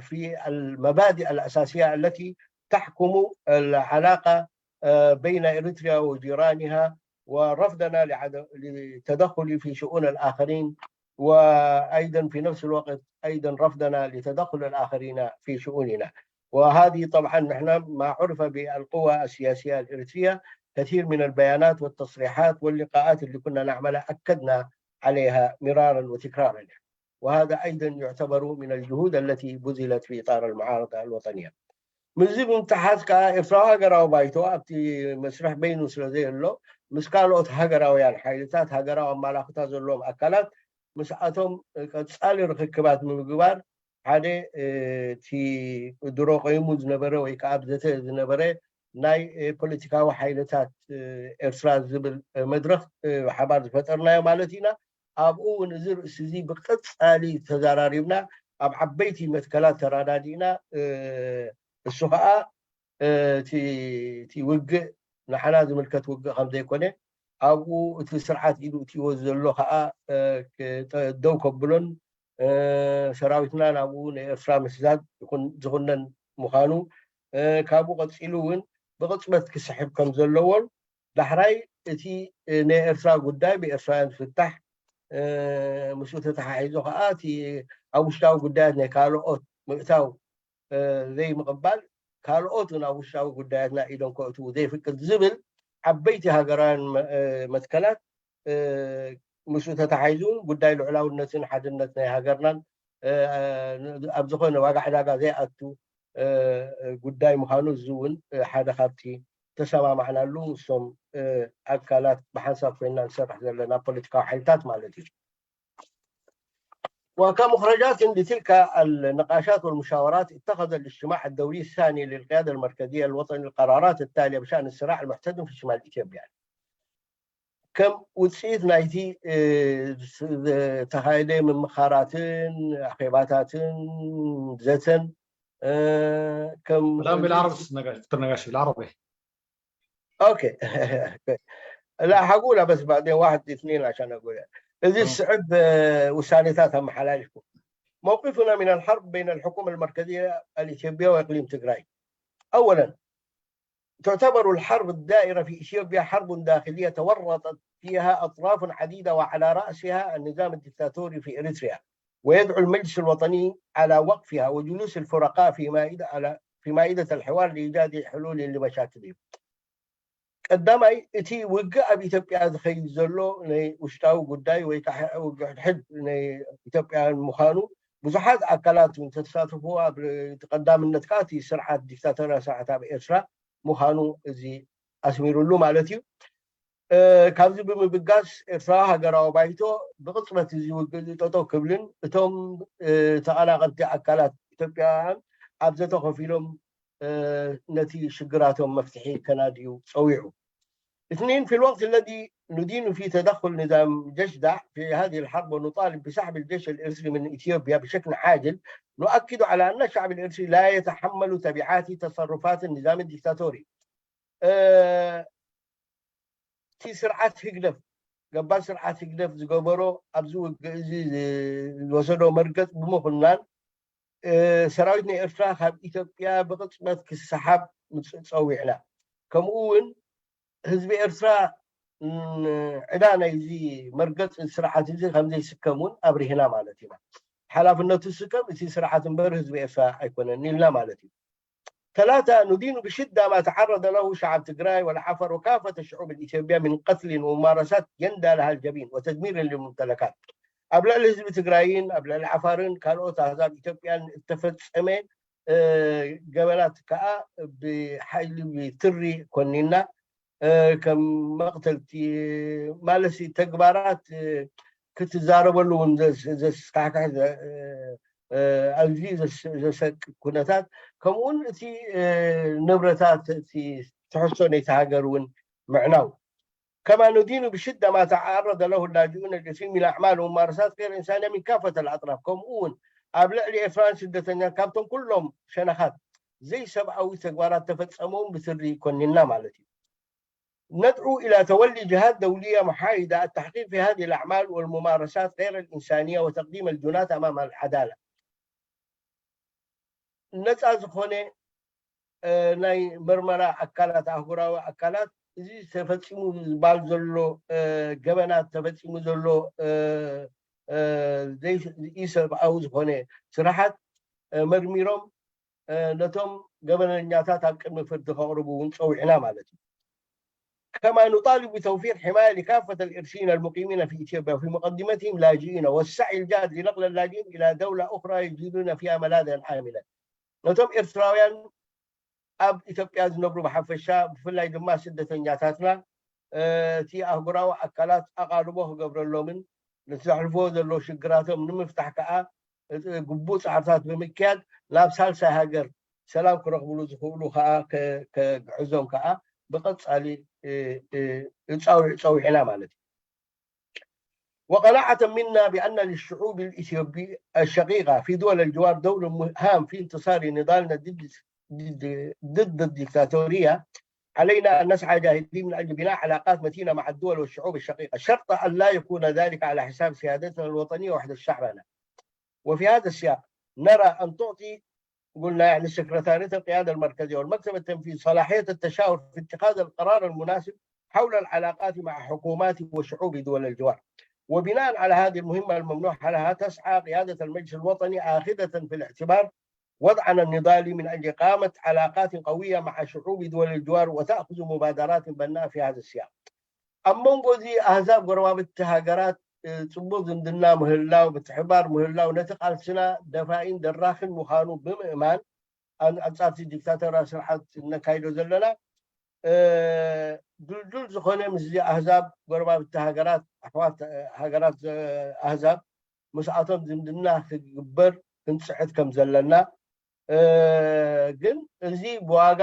في المبادئ الأساسية التي تحكم العلاقة بين إريتريا وجيرانها ورفضنا لتدخل في شؤون الآخرين وأيضا في نفس الوقت أيضا رفضنا لتدخل الآخرين في شؤوننا. وهذه طبعا نحن ما عرف بالقوى السياسية الإريترية كثير من البيانات والتصريحات واللقاءات اللي كنا نعملها أكدنا عليها مرارا وتكرارا. وهذا أيضا يعتبر من الجهود التي بذلت في إطار المعارضة الوطنية. ምስዚ ብምትሓዝ ከዓ ኤርትራዊ ሃገራዊ ባይቶ ኣብቲ መስርሕ በይኑ ስለ ዘየሎ ምስ ካልኦት ሃገራውያን ሓይልታት ሃገራዊ ኣመላኽታ ዘለዎም ኣካላት ምስኣቶም ቀጻሊ ርክክባት ንምግባር ሓደ እቲ ድሮ ቆይሙ ዝነበረ ወይ ከዓ ኣብ ዘተ ዝነበረ ናይ ፖለቲካዊ ሓይልታት ኤርትራ ዝብል መድረክ ብሓባር ዝፈጠርናዮ ማለት ኢና። ኣብኡ እውን እዚ ርእሲ እዚ ብቀጻሊ ተዘራሪብና ኣብ ዓበይቲ መትከላት ተረዳዲእና እሱ ከዓ እቲ ውግእ ንዓና ዝምልከት ውግእ ከም ዘይኮነ ኣብኡ እቲ ስርዓት ኢዱ እትዎ ዘሎ ከዓ ደው ከብሎን ሰራዊትና ናብኡ ንኤርትራ ምስዳድ ዝኹነን ምዃኑ ካብኡ ቀፂሉ እውን ብቕፅበት ክስሕብ ከም ዘለዎን ዳሕራይ እቲ ናይ ኤርትራ ጉዳይ ብኤርትራውያን ዝፍታሕ ምስኡ ተተሓሒዞ ከዓ እቲ ኣብ ውሽጣዊ ጉዳያት ናይ ካልኦት ምእታው ዘይምቕባል ካልኦት ናብ ውሽጣዊ ጉዳያትና ኢዶም ከእትዉ ዘይፍቅድ ዝብል ዓበይቲ ሃገራውያን መትከላት ምስኡ ተተሓሒዙ ጉዳይ ልዑላውነትን ሓድነት ናይ ሃገርናን ኣብ ዝኾነ ዋጋ ዕዳጋ ዘይኣቱ ጉዳይ ምዃኑ እዚ እውን ሓደ ካብቲ ተሰማማዕናሉ እሶም ኣካላት ብሓንሳብ ኮይና ንሰርሕ ዘለና ፖለቲካዊ ሓይልታት ማለት እዩ። وكمخرجات لتلك النقاشات والمشاورات اتخذ الاجتماع الدوري الثاني للقيادة المركزية الوطني القرارات التالية بشأن الصراع المحتدم في شمال إثيوبيا. ከም ውፅኢት ናይቲ ዝተኻየደ ምምኻራትን ኣኼባታትን ዘተን ከም لا بالعربي نقاش دكتور نقاش بالعربي اوكي لا حقولها بس بعدين واحد اثنين عشان اقولها. እዚ ዝስዕብ ውሳኔታት ኣመሓላሊፍኩም موقفنا من الحرب بين الحكومة المركزية الإثيوبية وإقليم تجراي. أولا تعتبر الحرب الدائرة في إثيوبيا حرب داخلية تورطت فيها أطراف عديدة وعلى رأسها النظام الدكتاتوري في إريتريا ويدعو المجلس الوطني على وقفها وجلوس الفرقاء في مائدة على في مائدة الحوار لإيجاد حلول لمشاكلهم. ቀዳማይ እቲ ውግእ ኣብ ኢትዮጵያ ዝኸይድ ዘሎ ናይ ውሽጣዊ ጉዳይ ወይ ከዓ ውግእ ሕድሕድ ናይ ኢትዮጵያውያን ምዃኑ ብዙሓት ኣካላት እውን ተሳተፍዎ ኣብ ቀዳምነት ከዓ እቲ ስርዓት ዲክታቶርያ ስርዓት ኣብ ኤርትራ ምዃኑ እዚ ኣስሚሩሉ ማለት እዩ። ካብዚ ብምብጋስ ኤርትራዊ ሃገራዊ ባይቶ ብቕፅበት እዚ ውግእ ጠጠው ክብልን እቶም ተቐናቐንቲ ኣካላት ኢትዮጵያውያን ኣብ ዘተ ኮፍ ኢሎም ነቲ ሽግራቶም መፍትሒ ከናድዩ ፀዊዑ። اثنين، في الوقت الذي ندين فيه تدخل نظام جشدع في هذه الحرب ونطالب بسحب الجيش الإرثري من إثيوبيا بشكل عاجل، نؤكد على أن الشعب الإرثري لا يتحمل تبعات تصرفات النظام الدكتاتوري. እቲ ስርዓት ህግደፍ፣ ገባር ስርዓት ህግደፍ ዝገበሮ ኣብዚ ውግእ እዚ ዝወሰዶ መርገጽ ብምኹናን ሰራዊት ናይ ኤርትራ ካብ ኢትዮጵያ ብቕጽበት ክሰሓብ ጸዊዕና። ከምኡ እውን ህዝቢ ኤርትራ ዕዳ ናይዚ መርገጽ ስርዓት እዚ ከም ዘይስከም እውን ኣብሪህና ማለት ኢና። ሓላፍነቱ ዝስከም እቲ ስርዓት እምበር ህዝቢ ኤርትራ ኣይኮነን ኢልና ማለት እዩ። ثلاثة، ندين بشدة ما تعرض له شعب تجراي والعفر وكافة الشعوب الإثيوبية من قتل وممارسات يندى لها الجبين وتدمير للممتلكات. ኣብ ልዕሊ ህዝቢ ትግራይን ኣብ ልዕሊ ዓፋርን ካልኦት ኣህዛብ ኢትዮጵያን እተፈጸመ ገበናት ከዓ ብሓይሊ ብትሪ ኮኒና ከም መቕተልቲ ማለት ተግባራት ክትዛረበሉ እውን ዘስካሕካሕ ኣዝዩ ዘሰቅ ኩነታት ከምኡውን እቲ ንብረታት እቲ ትሕሶ ነይቲ ሃገር እውን ምዕናው كما ندين بشدة ما تعرض له اللاجئون الإثيوبيين من أعمال وممارسات غير إنسانية من كافة الأطراف ከምኡ እውን ኣብ ልዕሊ ኤርትራውያን ስደተኛ ካብቶም ኩሎም ሸነኻት ዘይሰብኣዊ ተግባራት ተፈጸሞም ብትሪ ኮኒና ማለት እዩ። ندعو إلى تولي جهات دولية محايدة التحقيق في هذه الأعمال والممارسات غير الإنسانية وتقديم الجناة أمام العدالة. ነፃ ዝኾነ ናይ ምርመራ ኣካላት ኣህጉራዊ ኣካላት እዚ ተፈፂሙ ዝበሃል ዘሎ ገበናት ተፈፂሙ ዘሎ ኢሰብኣዊ ዝኾነ ስራሓት መርሚሮም ነቶም ገበነኛታት ኣብ ቅድሚ ፍርዲ ከቕርቡ እውን ፀዊዕና ማለት እዩ። كما نطالب بتوفير حماية لكافة الإرثيين المقيمين في إثيوبيا في مقدمتهم لاجئين والسعي الجاد لنقل اللاجئين إلى دولة أخرى يجدون فيها ملاذا آمنا. ነቶም ኤርትራውያን ኣብ ኢትዮጵያ ዝነብሩ ብሓፈሻ ብፍላይ ድማ ስደተኛታትና እቲ ኣህጉራዊ ኣካላት ኣቓልቦ ክገብረሎምን ነቲ ዘሕልፎ ዘሎ ሽግራቶም ንምፍታሕ ከዓ ግቡእ ፃዕርታት ብምክያድ ናብ ሳልሳይ ሃገር ሰላም ክረኽብሉ ዝኽእሉ ከዓ ክዕዞም ከዓ ብቐፃሊ ፃዊዕ ፀዊዕና ማለት እዩ። وقناعة منا بأن للشعوب الإثيوبية الشقيقة في دول الجوار دور هام في انتصار نضالنا ضد ضد الدكتاتورية، علينا أن نسعى جاهدين من أجل بناء علاقات متينة مع الدول والشعوب الشقيقة، شرط أن لا يكون ذلك على حساب سيادتنا الوطنية ووحدة شعبنا. وفي هذا السياق نرى أن تعطي قلنا يعني سكرتارية القيادة المركزية والمكتب التنفيذي صلاحية التشاور في اتخاذ القرار المناسب حول العلاقات مع حكومات وشعوب دول الجوار. وبناء على هذه المهمة الممنوحة لها تسعى قيادة المجلس الوطني آخذة في الاعتبار وضعنا النضالي من أجل إقامة علاقات قوية مع شعوب دول الجوار وتأخذ مبادرات بناءة في هذا السياق. ኣብ መንጎ እዚ ኣህዛብ ጎረባብቲ ሃገራት ፅቡቅ ዝምድና ምህላው ምትሕባር ምህላው ነቲ ቃልስና ደፋኢን ደራኽን ምዃኑ ብምእማን ኣንጻርቲ ዲክታተራ ስርዓት እነካይዶ ዘለና ድልዱል ዝኾነ ምስዚ ኣህዛብ ጎረባብቲ ሃገራት ኣሕዋት ሃገራት ኣህዛብ ምስኣቶም ዝምድና ክግበር ክንፅዕት ከም ዘለና ግን እዚ ብዋጋ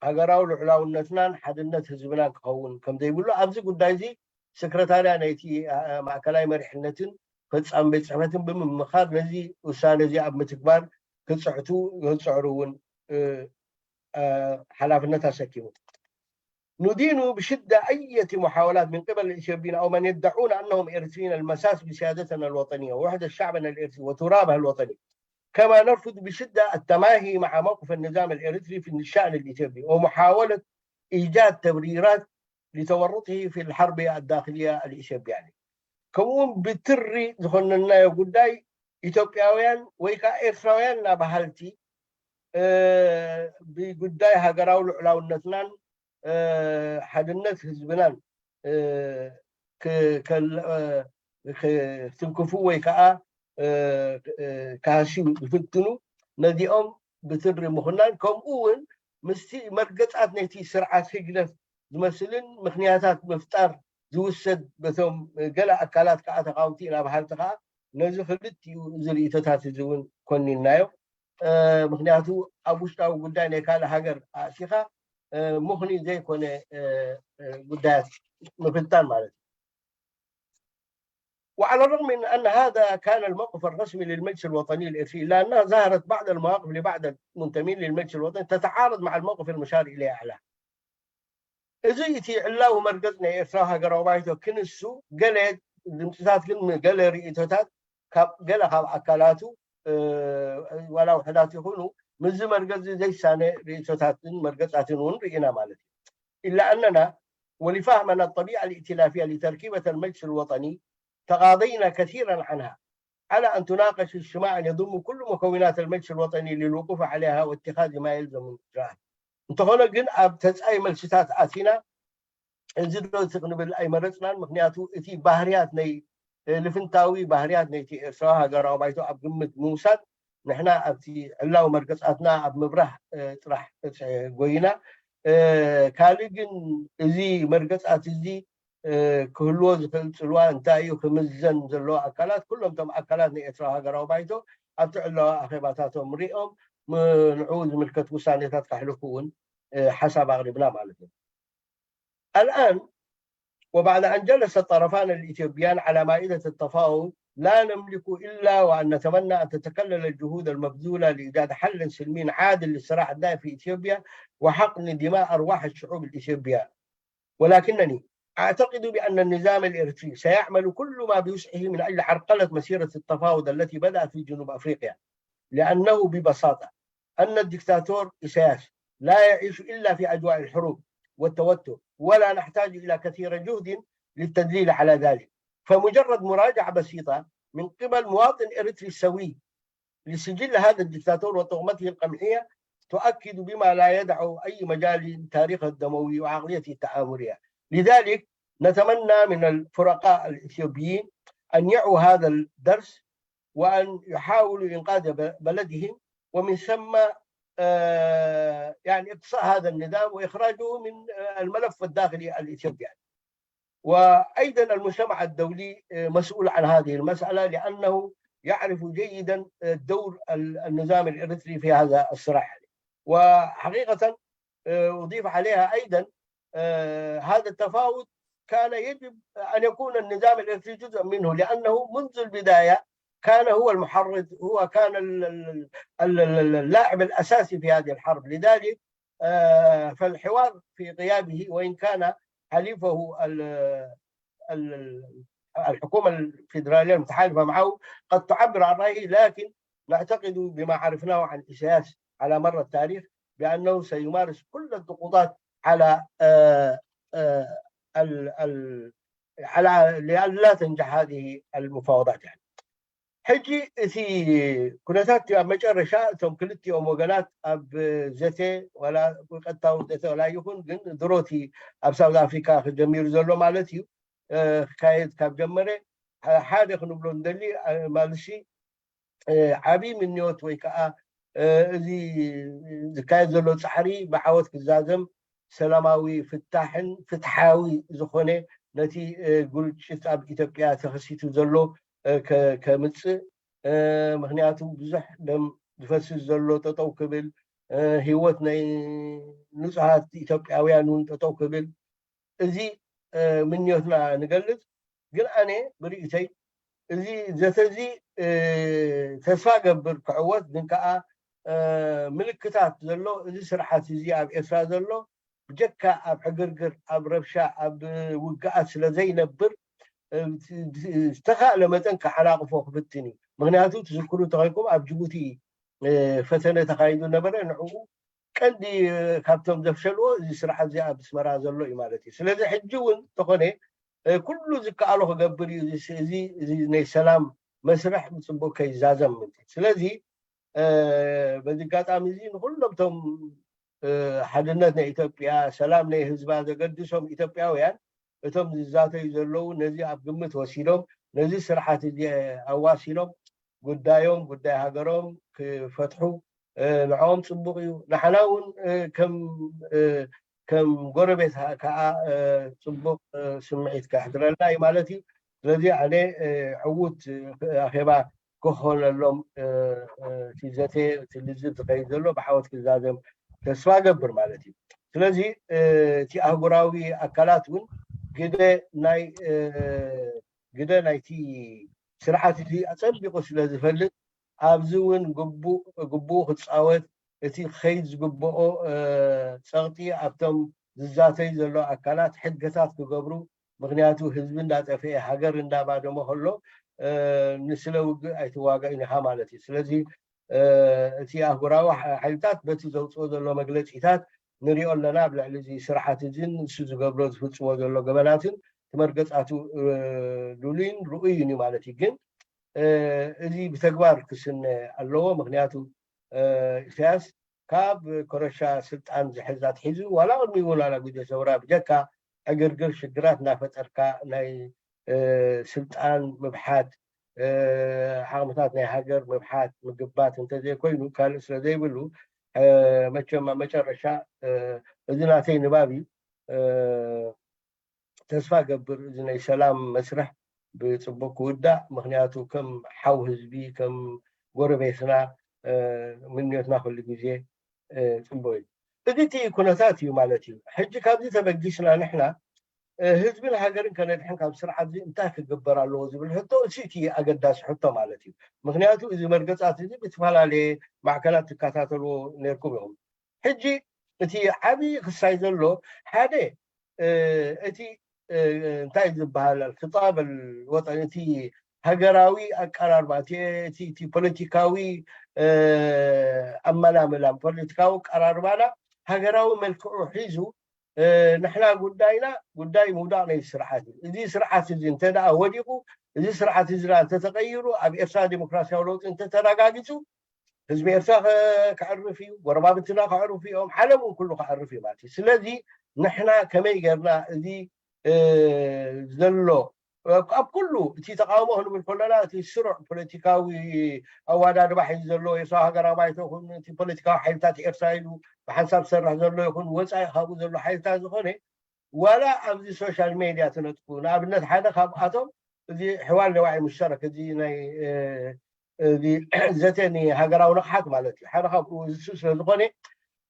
ሃገራዊ ልዑላውነትናን ሓድነት ህዝብናን ክኸውን ከም ዘይብሉ ኣብዚ ጉዳይ እዚ ሰክረታርያ ናይቲ ማእከላይ መሪሕነትን ፈጻሚ ቤት ጽሕፈትን ብምምኻር ነዚ ውሳነ እዚ ኣብ ምትግባር ክጽዕቱ ክጽዕሩ እውን ሓላፍነት ኣሰኪሙ። ندين بشدة أية محاولات من قبل الإثيوبيين أو من يدعون أنهم إريتريين المساس بسيادتنا الوطنية ووحدة شعبنا الإريتري وترابه الوطني. كما نرفض بشدة التماهي مع موقف النظام الإريتري في الشأن الإثيوبي ومحاولة إيجاد تبريرات لتورطه في الحرب الداخلية الإثيوبية. ከምኡውን ብትሪ ዝኾነናዮ ጉዳይ ኢትዮጵያውያን ወይ ከዓ ኤርትራውያን እናበሃልቲ ብጉዳይ ሃገራዊ ልዑላውነትናን ሓድነት ህዝብናን ክትንክፉ ወይ ከዓ ክሃስዩ ዝፍትኑ ነዚኦም ብትሪ ምኹናን ከምኡ እውን ምስቲ መርገፃት ነቲ ስርዓት ህግደፍ ዝመስልን ምክንያታት ምፍጣር ዝውሰድ በቶም ገለ ኣካላት ከዓ ተቃውምቲ ኢና በሃልቲ ከዓ ነዚ ክልቲኡ እዚ ርእቶታት እዚ እውን ኮኒናዮ። ምክንያቱ ኣብ ውሽጣዊ ጉዳይ ናይ ካልእ ሃገር ኣእቲኻ ምኽኒ ዘይኮነ ጉዳያት ምፍታን ማለት እዩ። وعلى الرغم من أن هذا كان الموقف الرسمي للمجلس الوطني الإرثي، إلا أنها ظهرت بعض المواقف لبعض المنتمين للمجلس الوطني تتعارض مع الموقف المشار إليه أعلاه. እዚ እቲ ዕላዊ መርገጽ ናይ ኤርትራዊ ሃገራዊ ባይቶ ክንሱ ገለ ድምፅታት ግን ገለ ርእቶታት ካብ ገለ ካብ ኣካላቱ ዋላ ውሕዳት ይኹኑ ምስዚ መርገጽ ዘይሳነ ርእቶታትን መርገጻትን እውን ርኢና ማለት እዩ። إلا أننا ولفهمنا الطبيعة الائتلافية لتركيبة المجلس الوطني تغاضينا كثيرا عنها على أن تناقش اجتماعا يضم كل مكونات المجلس الوطني للوقوف عليها واتخاذ ما يلزم من إجراءات. እንተኾነ ግን ኣብ ተጻይ መልስታት ኣቲና እዚ ዶ እቲ ክንብል ኣይመረጽናን። ምክንያቱ እቲ ባህርያት ናይ ልፍንታዊ ባህርያት ናይቲ ኤርትራዊ ሃገራዊ ባይቶ ኣብ ግምት ምውሳድ ንሕና ኣብቲ ዕላዊ መርገጻትና ኣብ ምብራህ ጥራሕ ጎይና። ካልእ ግን እዚ መርገጻት እዚ ክህልዎ ዝኽእል ጽልዋ እንታይ እዩ ክምዘን ዘለዎ ኣካላት ኩሎም እቶም ኣካላት ናይ ኤርትራዊ ሃገራዊ ባይቶ ኣብቲ ዕላዊ ኣኼባታቶም ሪኦም ንዕኡ ዝምልከት ውሳኔታት ከሕልፉ እውን ሓሳብ ኣቕሪብና ማለት እዩ። الآن وبعد أن جلس الطرفان الإثيوبيان على مائدة التفاوض لا نملك إلا وأن نتمنى أن تتكلل الجهود المبذولة لإيجاد حل سلمي عادل للصراع الدائر في إثيوبيا وحقن دماء أرواح الشعوب الإثيوبية. ولكنني أعتقد بأن النظام الإريتري سيعمل كل ما بوسعه من أجل عرقلة مسيرة التفاوض التي بدأت في جنوب أفريقيا، لأنه ببساطة أن الدكتاتور إسياس لا يعيش إلا في أجواء الحروب والتوتر، ولا نحتاج إلى كثير جهد للتدليل على ذلك. فمجرد مراجعة بسيطة من قبل مواطن إريتري سوي لسجل هذا الدكتاتور وطغمته القمحية تؤكد بما لا يدع أي مجال تاريخه الدموي وعقليته التآمرية. لذلك نتمنى من الفرقاء الإثيوبيين أن يعوا هذا الدرس وأن يحاولوا إنقاذ بلدهم ومن ثم يعني إقصاء هذا النظام وإخراجه من الملف الداخلي الإثيوبي. وأيضا المجتمع الدولي مسؤول عن هذه المسألة لأنه يعرف جيدا دور النظام الإريتري في هذا الصراع. وحقيقة أضيف عليها أيضا هذا التفاوض كان يجب أن يكون النظام الإريتري جزءا منه لأنه منذ البداية كان هو المحرض، هو كان اللاعب الأساسي في هذه الحرب. لذلك فالحوار في غيابه وإن كان حليفه الحكومة الفيدرالية المتحالفة معه قد تعبر عن رأيه، لكن نعتقد بما عرفناه عن إسياس على مر التاريخ بأنه سيمارس كل الضغوطات على على لئلا تنجح هذه المفاوضات يعني. ሕጂ እቲ ኩነታት ኣብ መጨረሻ እቶም ክልቲኦም ወገናት ኣብ ዘተ ዋላ ቀጥታዊ ዘተ ዋላ ይኹን ግን ድሮቲ ኣብ ሳውዝ ኣፍሪካ ክጀሚሩ ዘሎ ማለት እዩ ክካየድ ካብ ጀመረ ሓደ ክንብሎ ንደሊ ማለትሲ ዓብዪ ምንዮት ወይ ከዓ እዚ ዝካየድ ዘሎ ፃዕሪ ብዓወት ክዛዘም ሰላማዊ ፍታሕን ፍትሓዊ ዝኾነ ነቲ ግርጭት ኣብ ኢትዮጵያ ተኸሲቱ ዘሎ ከምፅእ ምክንያቱ ብዙሕ ደም ዝፈስስ ዘሎ ጠጠው ክብል ህይወት ናይ ንፁሃት ኢትዮጵያውያን እውን ጠጠው ክብል እዚ ምንዮትና ንገልፅ። ግን ኣነ ብርእይተይ እዚ ዘተ እዚ ተስፋ ገብር ክዕወት ግን ከዓ ምልክታት ዘሎ እዚ ስርዓት እዚ ኣብ ኤርትራ ዘሎ ብጀካ ኣብ ዕግርግር ኣብ ረብሻ ኣብ ውግኣት ስለ ዘይነብር ዝተኻእለ መጠን ክዓናቕፎ ክፍትን እዩ። ምክንያቱ ትዝክሩ እንተኾይንኩም ኣብ ጅቡቲ ፈተነ ተኻይዱ ነበረ። ንዕኡ ቀንዲ ካብቶም ዘፍሸልዎ እዚ ስርዓት እዚ ኣብ ኣስመራ ዘሎ እዩ ማለት እዩ። ስለዚ ሕጂ እውን እንተኾነ ኩሉ ዝከኣሎ ክገብር እዩ። እዚ ናይ ሰላም መስርሕ ብፅቡቅ ከይዛዘም። ስለዚ በዚ ኣጋጣሚ እዚ ንኩሎም እቶም ሓድነት ናይ ኢትዮጵያ ሰላም ናይ ህዝባ ዘገድሶም ኢትዮጵያውያን እቶም ዝዛተዩ ዘለዉ ነዚ ኣብ ግምት ወሲዶም ነዚ ስርዓት እዚ ኣዋሲኖም ጉዳዮም ጉዳይ ሃገሮም ክፈትሑ ንዕኦም ፅቡቅ እዩ። ንሓና እውን ከም ከም ጎረቤት ከዓ ፅቡቅ ስምዒት ከሕድረልና እዩ ማለት እዩ። ስለዚ ኣነ ዕዉት ኣኼባ ክኾነሎም እቲ ዘተ እቲ ልዝብ ዝኸይድ ዘሎ ብዓወት ክዛዘም ተስፋ ገብር ማለት እዩ። ስለዚ እቲ ኣህጉራዊ ኣካላት እውን ግደ ናይ ግደ ናይቲ ስርዓት እዚ ኣፀቢቑ ስለ ዝፈልጥ ኣብዚ እውን ግቡእ ክፃወት እቲ ክኸይድ ዝግብኦ ፀቕጢ ኣብቶም ዝዛተዩ ዘሎ ኣካላት ሕገታት ክገብሩ ምክንያቱ ህዝቢ እንዳጠፍኤ ሃገር እንዳባደሞ ከሎ ንስለ ውግእ ኣይትዋጋእን ኢኻ ማለት እዩ። ስለዚ እቲ ኣህጉራዊ ሓይልታት በቲ ዘውፅኦ ዘሎ መግለፂታት ንሪኦ ኣለና ኣብ ልዕሊ እዚ ስርዓት እዚን ንሱ ዝገብሮ ዝፍፅሞ ዘሎ ገበናትን ትመርገፃቱ ሉሉይን ርኡይን እዩ ማለት እዩ። ግን እዚ ብተግባር ክስነ ኣለዎ። ምክንያቱ ኢሳያስ ካብ ኮረሻ ስልጣን ዝሕዝ ኣትሒዙ ዋላ ቅድሚ እውን ዋላ ግዜ ሰውራ ብጀካ ዕግርግር ሽግራት እናፈጠርካ ናይ ስልጣን ምብሓት ዓቕምታት ናይ ሃገር ምብሓት ምግባት እንተዘይኮይኑ ካልእ ስለ ዘይብሉ መቸም መጨረሻ እዚ ናተይ ንባብ እዩ። ተስፋ ገብር እዚ ናይ ሰላም መስርሕ ብፅቡቅ ክውዳእ ምክንያቱ ከም ሓው ህዝቢ ከም ጎረቤትና ምንዮትና ኩሉ ግዜ ፅቡቅ እዩ። እዚ እቲ ኩነታት እዩ ማለት እዩ። ሕጂ ካብዚ ተበጊስና ንሕና ህዝብን ሃገርን ከነድሕን ካብ ስርዓት እዚ እንታይ ክግበር ኣለዎ ዝብል ሕቶ እዚ እቲ ኣገዳሲ ሕቶ ማለት እዩ። ምክንያቱ እዚ መርገፃት እዚ ብዝተፈላለየ ማዕከናት ትከታተልዎ ነርኩም ኢኹም። ሕጂ እቲ ዓብዪ ክሳይ ዘሎ ሓደ እቲ እንታይ ዝበሃል ክጣበል ወጠን እቲ ሃገራዊ ኣቀራርባ እቲ ፖለቲካዊ ኣመላምላ ፖለቲካዊ ኣቀራርባና ሃገራዊ መልክዑ ሒዙ ንሕና ጉዳይና ጉዳይ ምውዳቕ ናይ ስርዓት እዩ። እዚ ስርዓት እዚ እንተ ደኣ ወዲቑ እዚ ስርዓት እዚ ደኣ እንተተቐይሩ ኣብ ኤርትራ ዴሞክራሲያዊ ለውጢ እንተተረጋጊጹ ህዝቢ ኤርትራ ከዕርፍ እዩ፣ ጎረባብትና ከዕርፉ እዮም፣ ዓለም እውን ኩሉ ከዕርፍ እዩ ማለት እዩ። ስለዚ ንሕና ከመይ ጌርና እዚ ዘሎ ኣብ ኩሉ እቲ ተቃውሞ ክንብል ከለና እቲ ስሩዕ ፖለቲካዊ ኣዋዳድባ ሒዙ ዘሎ የስዋ ሃገራዊ ባይቶ ይኹን እቲ ፖለቲካዊ ሓይልታት ኤርትራ ኢሉ ብሓንሳብ ዝሰርሕ ዘሎ ይኹን ወፃኢ ካብኡ ዘሎ ሓይልታት ዝኾነ ዋላ ኣብዚ ሶሻል ሜድያ ትነጥፉ ንኣብነት ሓደ ካብኣቶም እዚ ሕዋል ነዋዒ ሙሽተረክ እዚ ናይ እዚ ዘተ ንሃገራዊ ንቕሓት ማለት እዩ ሓደ ካብኡ ዝሱ ስለ ዝኾነ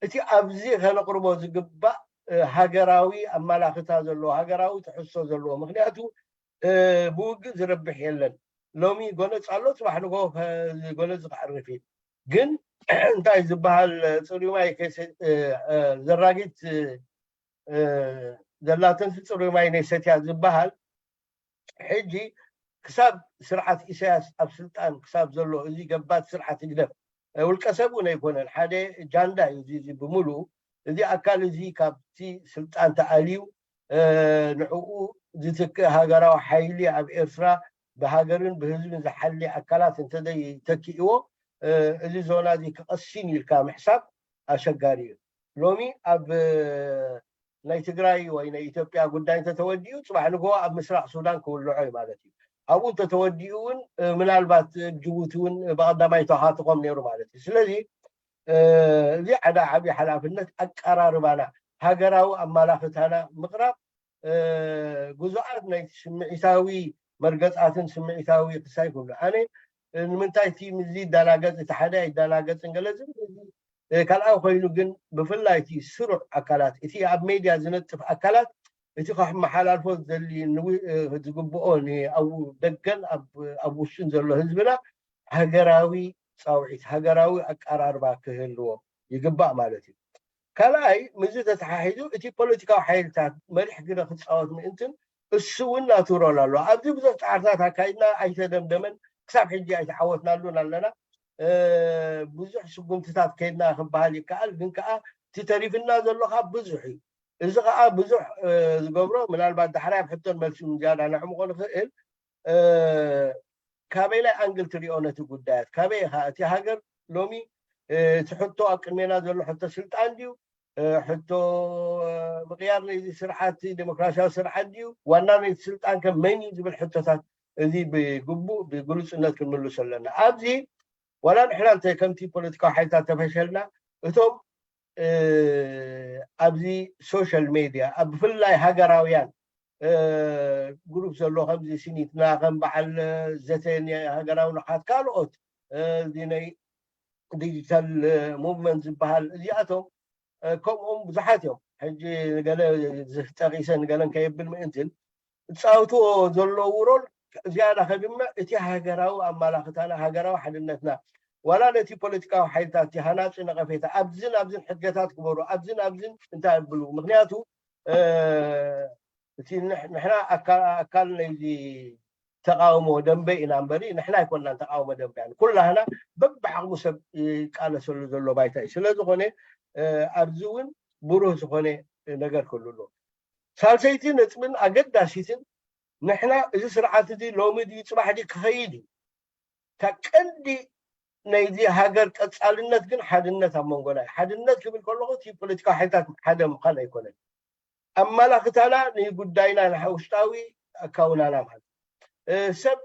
እቲ ኣብዚ ከነቕርቦ ዝግባእ ሃገራዊ ኣመላኽታ ዘለዎ ሃገራዊ ትሕዝቶ ዘለዎ ምክንያቱ ብውግእ ዝረብሕ የለን። ሎሚ ጎነፅ ኣሎ ፅባሕ ንጎ ጎነፅ ክዕርፍ እዩ። ግን እንታይ ዝበሃል ፅሩይ ማይ ዘራጊት ዘላተን ፅሩይ ማይ ናይ ሰትያ ዝበሃል ሕጂ ክሳብ ስርዓት ኢሳያስ ኣብ ስልጣን ክሳብ ዘሎ እዚ ገባቲ ስርዓት ህግደፍ ውልቀ ሰብ እውን ኣይኮነን ሓደ ጃንዳ እዩ እዚ ብምሉኡ እዚ ኣካል እዚ ካብቲ ስልጣን ተኣልዩ ንዕኡ ዝትክእ ሃገራዊ ሓይሊ ኣብ ኤርትራ ብሃገርን ብህዝብን ዝሓሊ ኣካላት እንተዘይተኪእዎ እዚ ዞና እዚ ክቐሲን ኢልካ ምሕሳብ ኣሸጋሪ እዩ። ሎሚ ኣብ ናይ ትግራይ ወይ ናይ ኢትዮጵያ ጉዳይ እንተተወዲኡ ፅባሕ ንግሆ ኣብ ምስራቅ ሱዳን ክውልዖ እዩ ማለት እዩ። ኣብኡ እንተተወዲኡ እውን ምናልባት ጅቡቲ እውን ብቀዳማይ ተኻትኾም ነይሩ ማለት እዩ። ስለዚ እዚ ሓደ ዓብዪ ሓላፍነት ኣቀራርባና ሃገራዊ ኣመላኽታና ምቕራብ ግዙኣት ናይ ስምዒታዊ መርገፃትን ስምዒታዊ ክሳይ ኩሉ ኣነ ንምንታይ እቲ ምዚ ይደናገፅ እቲ ሓደ ኣይደናገፅን ገለ ዝብል ካልኣዊ ኮይኑ ግን ብፍላይ እቲ ስሩዕ ኣካላት እቲ ኣብ ሜድያ ዝነጥፍ ኣካላት እቲ ከመሓላልፎ ዝደሊ ዝግብኦ ኣብ ደገን ኣብ ውሽጥን ዘሎ ህዝብና ሃገራዊ ፃውዒት ሃገራዊ ኣቀራርባ ክህልዎ ይግባእ ማለት እዩ። ካልኣይ ምዚ ተተሓሒዙ እቲ ፖለቲካዊ ሓይልታት መሪሕ ግደ ክፃወት ምእንትን እሱ እውን ናቱ ሮል ኣሎ። ኣብዚ ብዙሕ ፃዕርታት ኣካይድና ኣይተደምደመን ክሳብ ሕጂ ኣይተዓወትናሉን ኣለና። ብዙሕ ስጉምትታት ከይድና ክበሃል ይከኣል ግን ከዓ እቲ ተሪፍና ዘሎ ከዓ ብዙሕ እዩ። እዚ ከዓ ብዙሕ ዝገብሮ ምናልባት ዳሕራይ ኣብ ሕቶን መልሲ ዝያዳ ነዕምቆ ንኽእል ካበይ ናይ ኣንግል ትሪኦ ነቲ ጉዳያት ካበይ ኢኻ እቲ ሃገር ሎሚ እቲ ሕቶ ኣብ ቅድሜና ዘሎ ሕቶ ስልጣን ድዩ ሕቶ ምቅያር ናይዚ ስርዓት ዴሞክራሲያዊ ስርዓት ድዩ ዋና ናይቲ ስልጣን ከ መን እዩ ዝብል ሕቶታት እዚ ብግቡእ ብግሉፅነት ክንምልሶ ኣለና ኣብዚ ዋላ ንሕና እንተ ከምቲ ፖለቲካዊ ሓይልታት ተፈሸልና እቶም ኣብዚ ሶሻል ሜድያ ኣብ ብፍላይ ሃገራውያን ግሩፕ ዘሎ ከምዚ ሲኒትና ከም በዓል ዘተ ሃገራዊ ንቕሓት ካልኦት እዚ ናይ ዲጂታል ሙቭመንት ዝበሃል እዚኣቶም ከምኦም ብዙሓት እዮም። ሕጂ ንገለ ጠቂሰ ንገለን ከየብል ምእንትን ዝፃወትዎ ዘለዉ ሮል ዝያዳ ከድምዕ እቲ ሃገራዊ ኣማላኽታና፣ ሃገራዊ ሓድነትና፣ ዋላ ነቲ ፖለቲካዊ ሓይልታት እቲ ሃናፂ ነቐፌታ ኣብዝን ኣብዝን ሕድገታት ክበሩ ኣብዝን ኣብዝን እንታይ ኣብሉ። ምክንያቱ እቲ ንሕና ኣካል ናይዚ ተቃውሞ ደንበ ኢና እምበሪ ንሕና ኣይኮንናን ተቃውሞ ደንበ ኩላህና በብዓቕሙ ሰብ ይቃለሰሉ ዘሎ ባይታ እዩ። ስለዝኾነ ኣብዚ እውን ብሩህ ዝኾነ ነገር ክህሉ ኣሎ። ሳልሰይቲ ነጥብን ኣገዳሲትን ንሕና እዚ ስርዓት እዚ ሎሚ ድዩ ፅባሕ ድዩ ክኸይድ እዩ። እታ ቀንዲ ናይዚ ሃገር ቀፃልነት ግን ሓድነት ኣብ መንጎና እዩ። ሓድነት ክብል ከለኹ እቲ ፖለቲካዊ ሓይልታት ሓደ ምዃን ኣይኮነን። ኣመላኽታና ንጉዳይና ንሓ ውሽጣዊ ኣካውናና ማለት ሰብ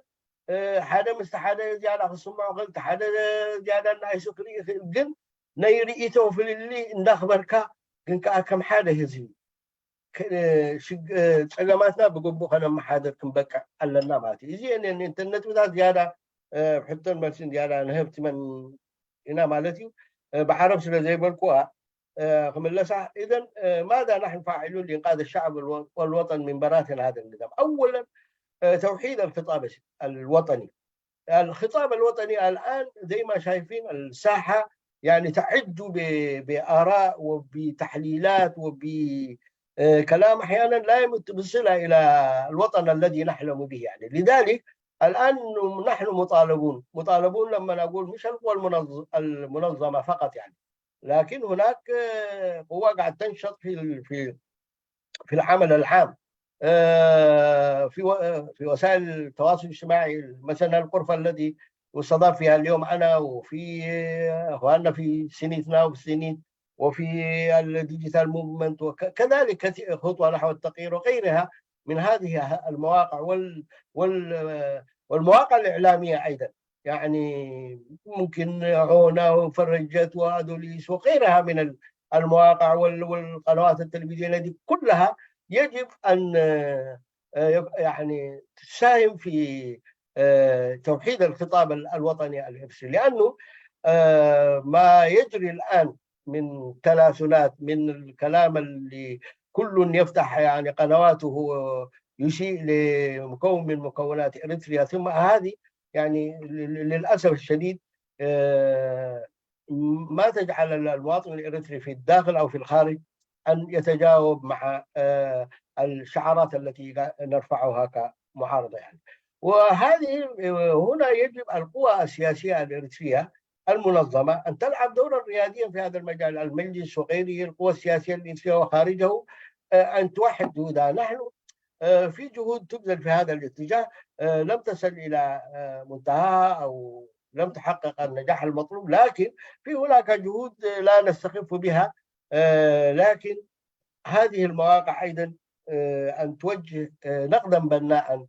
ሓደ ምስቲ ሓደ ዝያዳ ክስምዖ ክእል ሓደ ዝያዳ ንኣይሱ ክርኢ ይኽእል ግን ናይ ርእቶ ፍልልይ እንዳኽበርካ ግን ከዓ ከም ሓደ ህዝቢ ጸገማትና ብግቡእ ከነመሓድር ክንበቅዕ ኣለና ማለት እዩ። እዚ ነተን ነጥብታት ዝያዳ ሕቶን መልስን ዝያዳ ንህብቲ መን ኢና ማለት እዩ። ብዓረብ ስለ ዘይበልኩዋ ክምለሳ إذن ماذا نحن فاعلون لإنقاذ الشعب والوطن من براثن هذا النظام؟ أولا توحيد الخطاب الوطني. الخطاب الوطني الآن زي ما شايفين الساحة يعني تعج بآراء وبتحليلات وبكلام أحيانا لا يمت بصلة إلى الوطن الذي نحلم به يعني. لذلك الآن نحن مطالبون مطالبون لما نقول مش القوى المنظمة فقط يعني لكن هناك قوى قاعد تنشط في في في العمل العام في في وسائل التواصل الاجتماعي مثلا الغرفه التي استضاف فيها اليوم انا وفي اخواننا في سينيت ناو في سينيت وفي ال digital movement وكذلك خطوه نحو التغيير وغيرها من هذه المواقع وال وال والمواقع الاعلاميه ايضا يعني ممكن عونا وفرجت وادوليس وغيرها من المواقع والقنوات التلفزيونيه دي كلها يجب ان يعني تساهم في توحيد الخطاب الوطني الارثي لانه ما يجري الان من تلاسنات من الكلام اللي كل يفتح يعني قنواته يسيء لمكون من مكونات اريتريا ثم هذه يعني للاسف الشديد ما تجعل المواطن الاريتري في الداخل او في الخارج ان يتجاوب مع الشعارات التي نرفعها كمعارضه يعني. وهذه هنا يجب القوى السياسيه الاريتريه المنظمه ان تلعب دورا رياديا في هذا المجال، المجلس وغيره، القوى السياسيه الاريتريه وخارجه ان توحد جهودها. نحن في جهود تبذل في هذا الاتجاه لم تصل الى منتهاها او لم تحقق النجاح المطلوب، لكن في هناك جهود لا نستخف بها، لكن هذه المواقع ايضا ان توجه نقدا بناء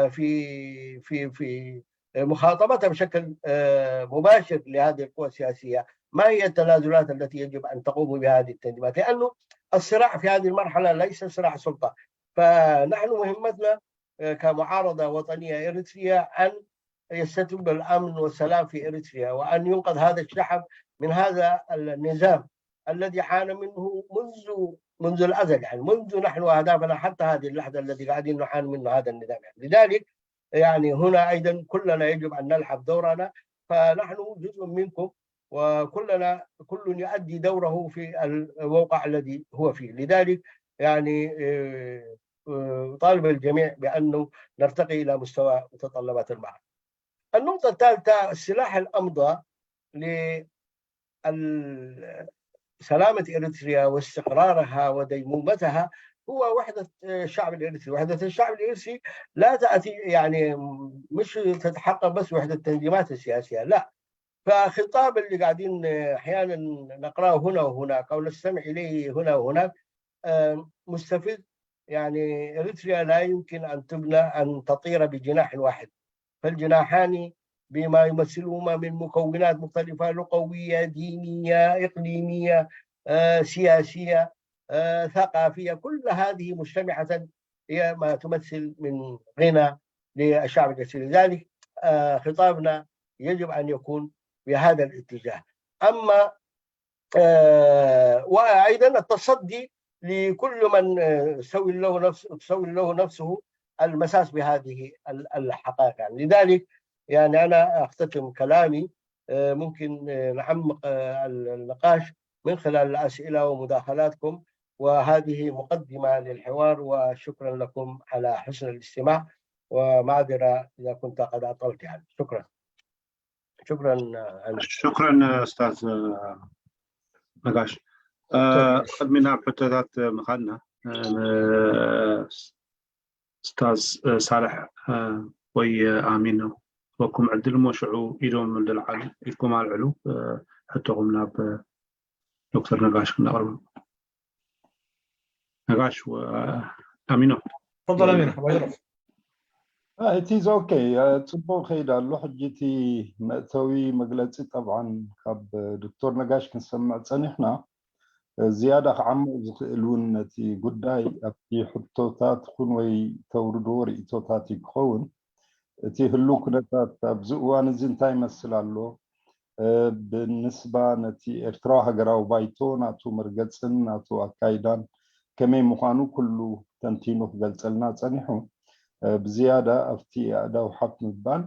في في في مخاطبتها بشكل مباشر لهذه القوى السياسيه، ما هي التنازلات التي يجب ان تقوم بها هذه التنظيمات؟ لانه الصراع في هذه المرحله ليس صراع سلطه، فنحن مهمتنا كمعارضه وطنيه اريتريه ان يستتب الامن والسلام في اريتريا وان ينقذ هذا الشعب من هذا النظام الذي عانى منه منذ منذ الازل، يعني منذ نحن واهدافنا حتى هذه اللحظه التي قاعدين نعاني منه هذا النظام. يعني لذلك يعني هنا ايضا كلنا يجب ان نلعب دورنا، فنحن جزء منكم وكلنا كل يؤدي دوره في الموقع الذي هو فيه. لذلك يعني اطالب الجميع بانه نرتقي الى مستوى متطلبات المعركه. النقطه الثالثه السلاح الامضى ل سلامة إريتريا واستقرارها وديمومتها هو وحدة الشعب الإريتري. وحدة الشعب الإريتري لا تأتي يعني مش تتحقق بس وحدة التنظيمات السياسية، لا. فخطاب اللي قاعدين أحيانا نقرأه هنا وهناك أو نستمع إليه هنا وهناك مستفز. يعني إريتريا لا يمكن أن تبنى أن تطير بجناح واحد، فالجناحان بما يمثلهما من مكونات مختلفة، لغوية، دينية، إقليمية، سياسية، ثقافية، كل هذه مجتمعة هي ما تمثل من غنى للشعب الجزائري. لذلك خطابنا يجب أن يكون بهذا الاتجاه. أما وأيضا التصدي لكل من آه، سوي له نفس سوي له نفسه المساس بهذه ال- الحقائق. يعني لذلك، يعني انا اختتم كلامي، آه، ممكن آه، نعمق آه، النقاش من خلال الاسئله ومداخلاتكم، وهذه مقدمه للحوار، وشكرا لكم على حسن الاستماع، ومعذره اذا كنت قد اطلت يعني. شكرا. شكرا. شكرا استاذ نقاش. ቅድሚ ናብ ሕቶታት ምኻድና፣ እስታዝ ሳልሕ ወይ ኣሚን፣ ወኩም ዕድል እሞ ሽዑ ኢዶም ልልዓሉ፣ ኢድኩም ኣልዕሉ፣ ሕቶኹም ናብ ዶክተር ነጋሽ ክነቕርብ። ነጋሽ ኣሚኖ። تفضل امين، الله يجرب. እቲ ኦኬ፣ ፅቡቅ ከይድ ኣሎ። ሕጂ እቲ መእተዊ መግለፂ ጠብዓን ካብ ዶክተር ነጋሽ ክንሰምዕ ፀኒሕና። ዝያዳ ክዓምቕ ዝኽእል እውን ነቲ ጉዳይ ኣብቲ ሕቶታት ኹን ወይ ተውርድዎ ርእቶታት እዩ ክኸውን። እቲ ህሉው ኩነታት ኣብዚ እዋን እዚ እንታይ ይመስል ኣሎ? ብንስባ ነቲ ኤርትራዊ ሃገራዊ ባይቶ፣ ናቱ መርገፅን ናቱ ኣካይዳን ከመይ ምዃኑ ኩሉ ተንቲኑ ክገልፀልና ፀኒሑ። ብዝያዳ ኣብቲ ኣእዳው ሓፍ ምባል፣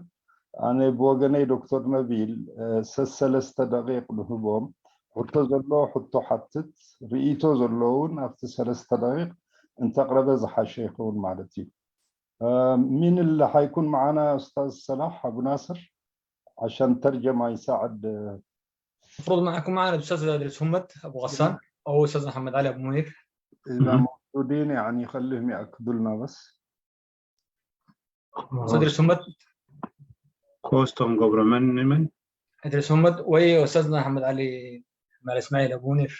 ኣነ ብወገነይ ዶክተር ነቢል ሰሰለስተ ደቂቕ ንህቦም። ሕቶ ዘሎ ሕቶ ሓትት፣ ርእይቶ ዘለውን ኣብቲ ሰለስተ ደቂቕ እንተቕረበ ዝሓሸ ይኸውን ማለት እዩ። ሚን اللي حيكون معنا أستاذ صلاح أبو ناصر عشان ترجمة يساعد. المفروض معكم معنا الاستاذ ادريس همت ابو غسان او استاذ محمد علي ابو منير. اذا موجودين يعني خليهم ياكدوا لنا بس. استاذ ادريس همت. ኮስቶም ገብረ መን መን ادريس همت ወይ استاذنا محمد علي مال اسماعيل ابو منير.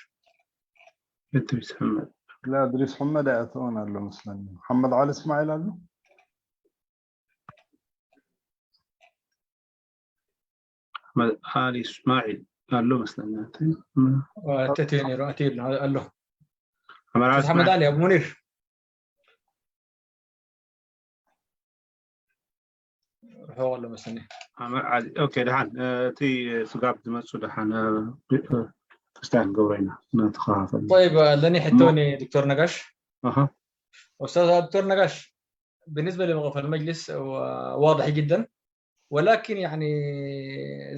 እድሪስ ሕመድ لا ادريس حمد ኣይኣተወን ኣሎ መስለኒ። محمد علي اسماعيل ኣሎ። ኣሕመድ ዓሊ እስማዒል ኣሎ መስለኒ። ተትዮ ነይሩ ኣትዮ ኣሎ ኣሎ ኣሕመድ ዓሊ ኣሕመድ ዓሊ ኣብ ሙኒር ርሕቕ ኣሎ መስለኒ። ኣሕመድ ዓሊ ኦኬ። ደሓን እቲ ስጋብ ዝመፁ ደሓን ክስታይ ክንገብሮ ኢና። ነተኸፋፈል طيب ለኒ ሕቶኒ ዶክተር ነጋሽ أها أستاذ دكتور نقاش، بالنسبة لموقف المجلس هو واضح جدا، ولكن يعني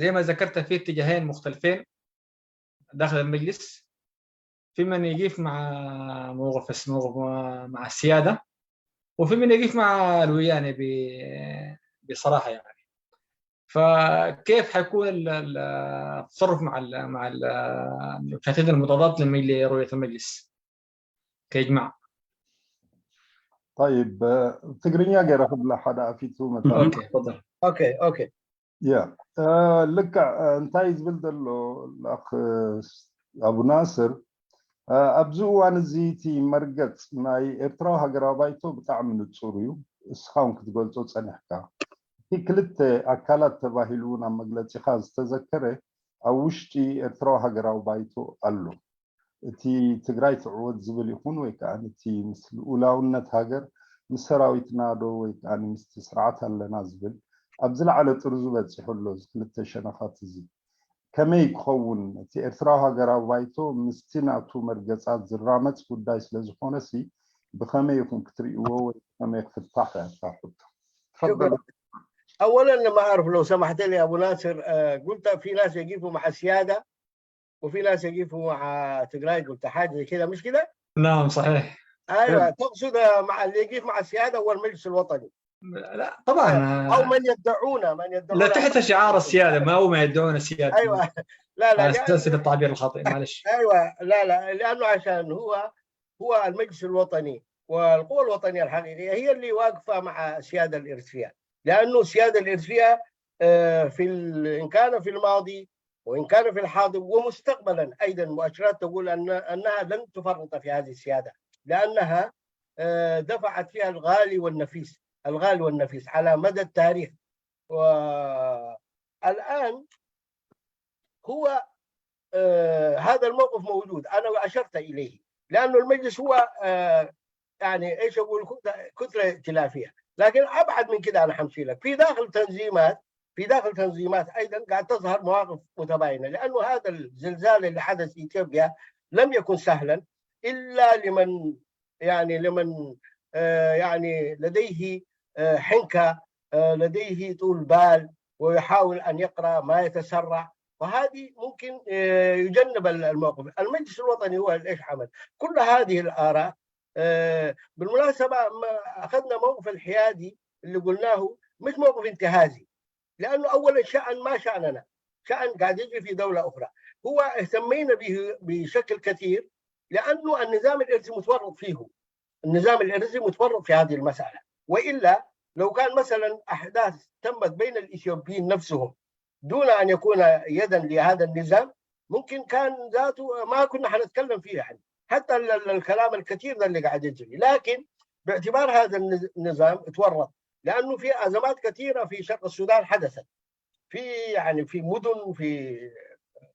زي ما ذكرت في اتجاهين مختلفين داخل المجلس، في من يقف مع موقف موقف مع السيادة، وفي من يقف مع الوياني ب- بصراحة يعني. فكيف حيكون ال- ال- التصرف مع ال مع ال- المشاهدين المضادات للمجلس، رؤية المجلس كإجماع؟ طيب ትግርኛ ገይረ ክብላ ሓደ ኣፊቱ መታ اوكي تفضل اوكي اوكي ያ ልክዕ እንታይ ዝብል ዘሎ ኣኽ ኣቡ ናስር ኣብዚ እዋን እዚ እቲ መርገፅ ናይ ኤርትራዊ ሃገራዊ ባይቶ ብጣዕሚ ንፁር እዩ። እስኻ እውን ክትገልፆ ፀኒሕካ። እቲ ክልተ ኣካላት ተባሂሉ እውን ኣብ መግለፂኻ ዝተዘከረ ኣብ ውሽጢ ኤርትራዊ ሃገራዊ ባይቶ ኣሎ። እቲ ትግራይ ትዕወት ዝብል ይኹን ወይ ከዓ እቲ ምስ ልኡላውነት ሃገር ምስ ሰራዊትና ዶ ወይ ከዓ ምስቲ ስርዓት ኣለና ዝብል ኣብ ዝለዓለ ጥርዙ በፂሑ ኣሎ። እዚ ክልተ ሸነኻት እዚ ከመይ ክኸውን እቲ ኤርትራዊ ሃገራዊ ባይቶ ምስቲ ናቱ መርገፃት ዝራመፅ ጉዳይ ስለዝኾነ ሲ ብኸመይ ይኹን ክትርእይዎ ወይ ብኸመይ ክፍታሕ እያ እታ ሕቶ? شكرا. اولا ما اعرف لو سمحت لي ابو ناصر آه، قلت في ناس يقفوا مع السياده وفي ناس يقفوا مع تجراي قلت حاجه زي كده مش كده؟ نعم صحيح. ايوه تقصد آه، مع اللي يقف مع السياده هو المجلس الوطني لا طبعا او من يدعون من يدعون لا تحت شعار السياده ما هو ما يدعون السياده ايوه لا لا على لأن- اساس التعبير الخاطئ معلش ايوه لا لا لانه عشان هو هو المجلس الوطني والقوى الوطنيه الحقيقيه هي اللي واقفه مع السياده الاريتريه لانه السياده الاريتريه آه، في ال- ان كان في الماضي وان كان في الحاضر ومستقبلا ايضا مؤشرات تقول ان انها لن تفرط في هذه السياده لانها آه، دفعت فيها الغالي والنفيس الغالي والنفيس على مدى التاريخ. والان هو آه، هذا الموقف موجود انا اشرت اليه لانه المجلس هو آه، يعني ايش اقول كتله ائتلافيه لكن ابعد من كده انا حمشي لك في داخل تنظيمات في داخل تنظيمات ايضا قاعد تظهر مواقف متباينه لانه هذا الزلزال اللي حدث في اثيوبيا لم يكن سهلا إلا لمن، يعني لمن آه، يعني لديه آه، حنكة، آه، لديه طول بال، ويحاول أن يقرأ ما يتسرع. وهذه ممكن آه، يجنب الموقف. المجلس الوطني هو إيش عمل؟ كل هذه الآراء. آه، بالمناسبة، ما أخذنا موقف الحيادي اللي قلناه، مش موقف انتهازي، لأنه أولا شأن ما شأننا، شأن قاعد يجري في دولة أخرى. هو اهتمينا به بشكل كثير لأنه النظام الإرثي متورط فيه. النظام الإرثي متورط في هذه المسألة، وإلا لو كان مثلا أحداث تمت بين الإثيوبيين نفسهم دون أن يكون يدا لهذا النظام، ممكن كان ذاته ما كنا حنتكلم فيه يعني. حتى ال- ال- الكلام الكثير ده اللي قاعد يجري، لكن باعتبار هذا النظ- النظام اتورط، لأنه في أزمات كثيرة في شرق السودان حدثت، في يعني في مدن، في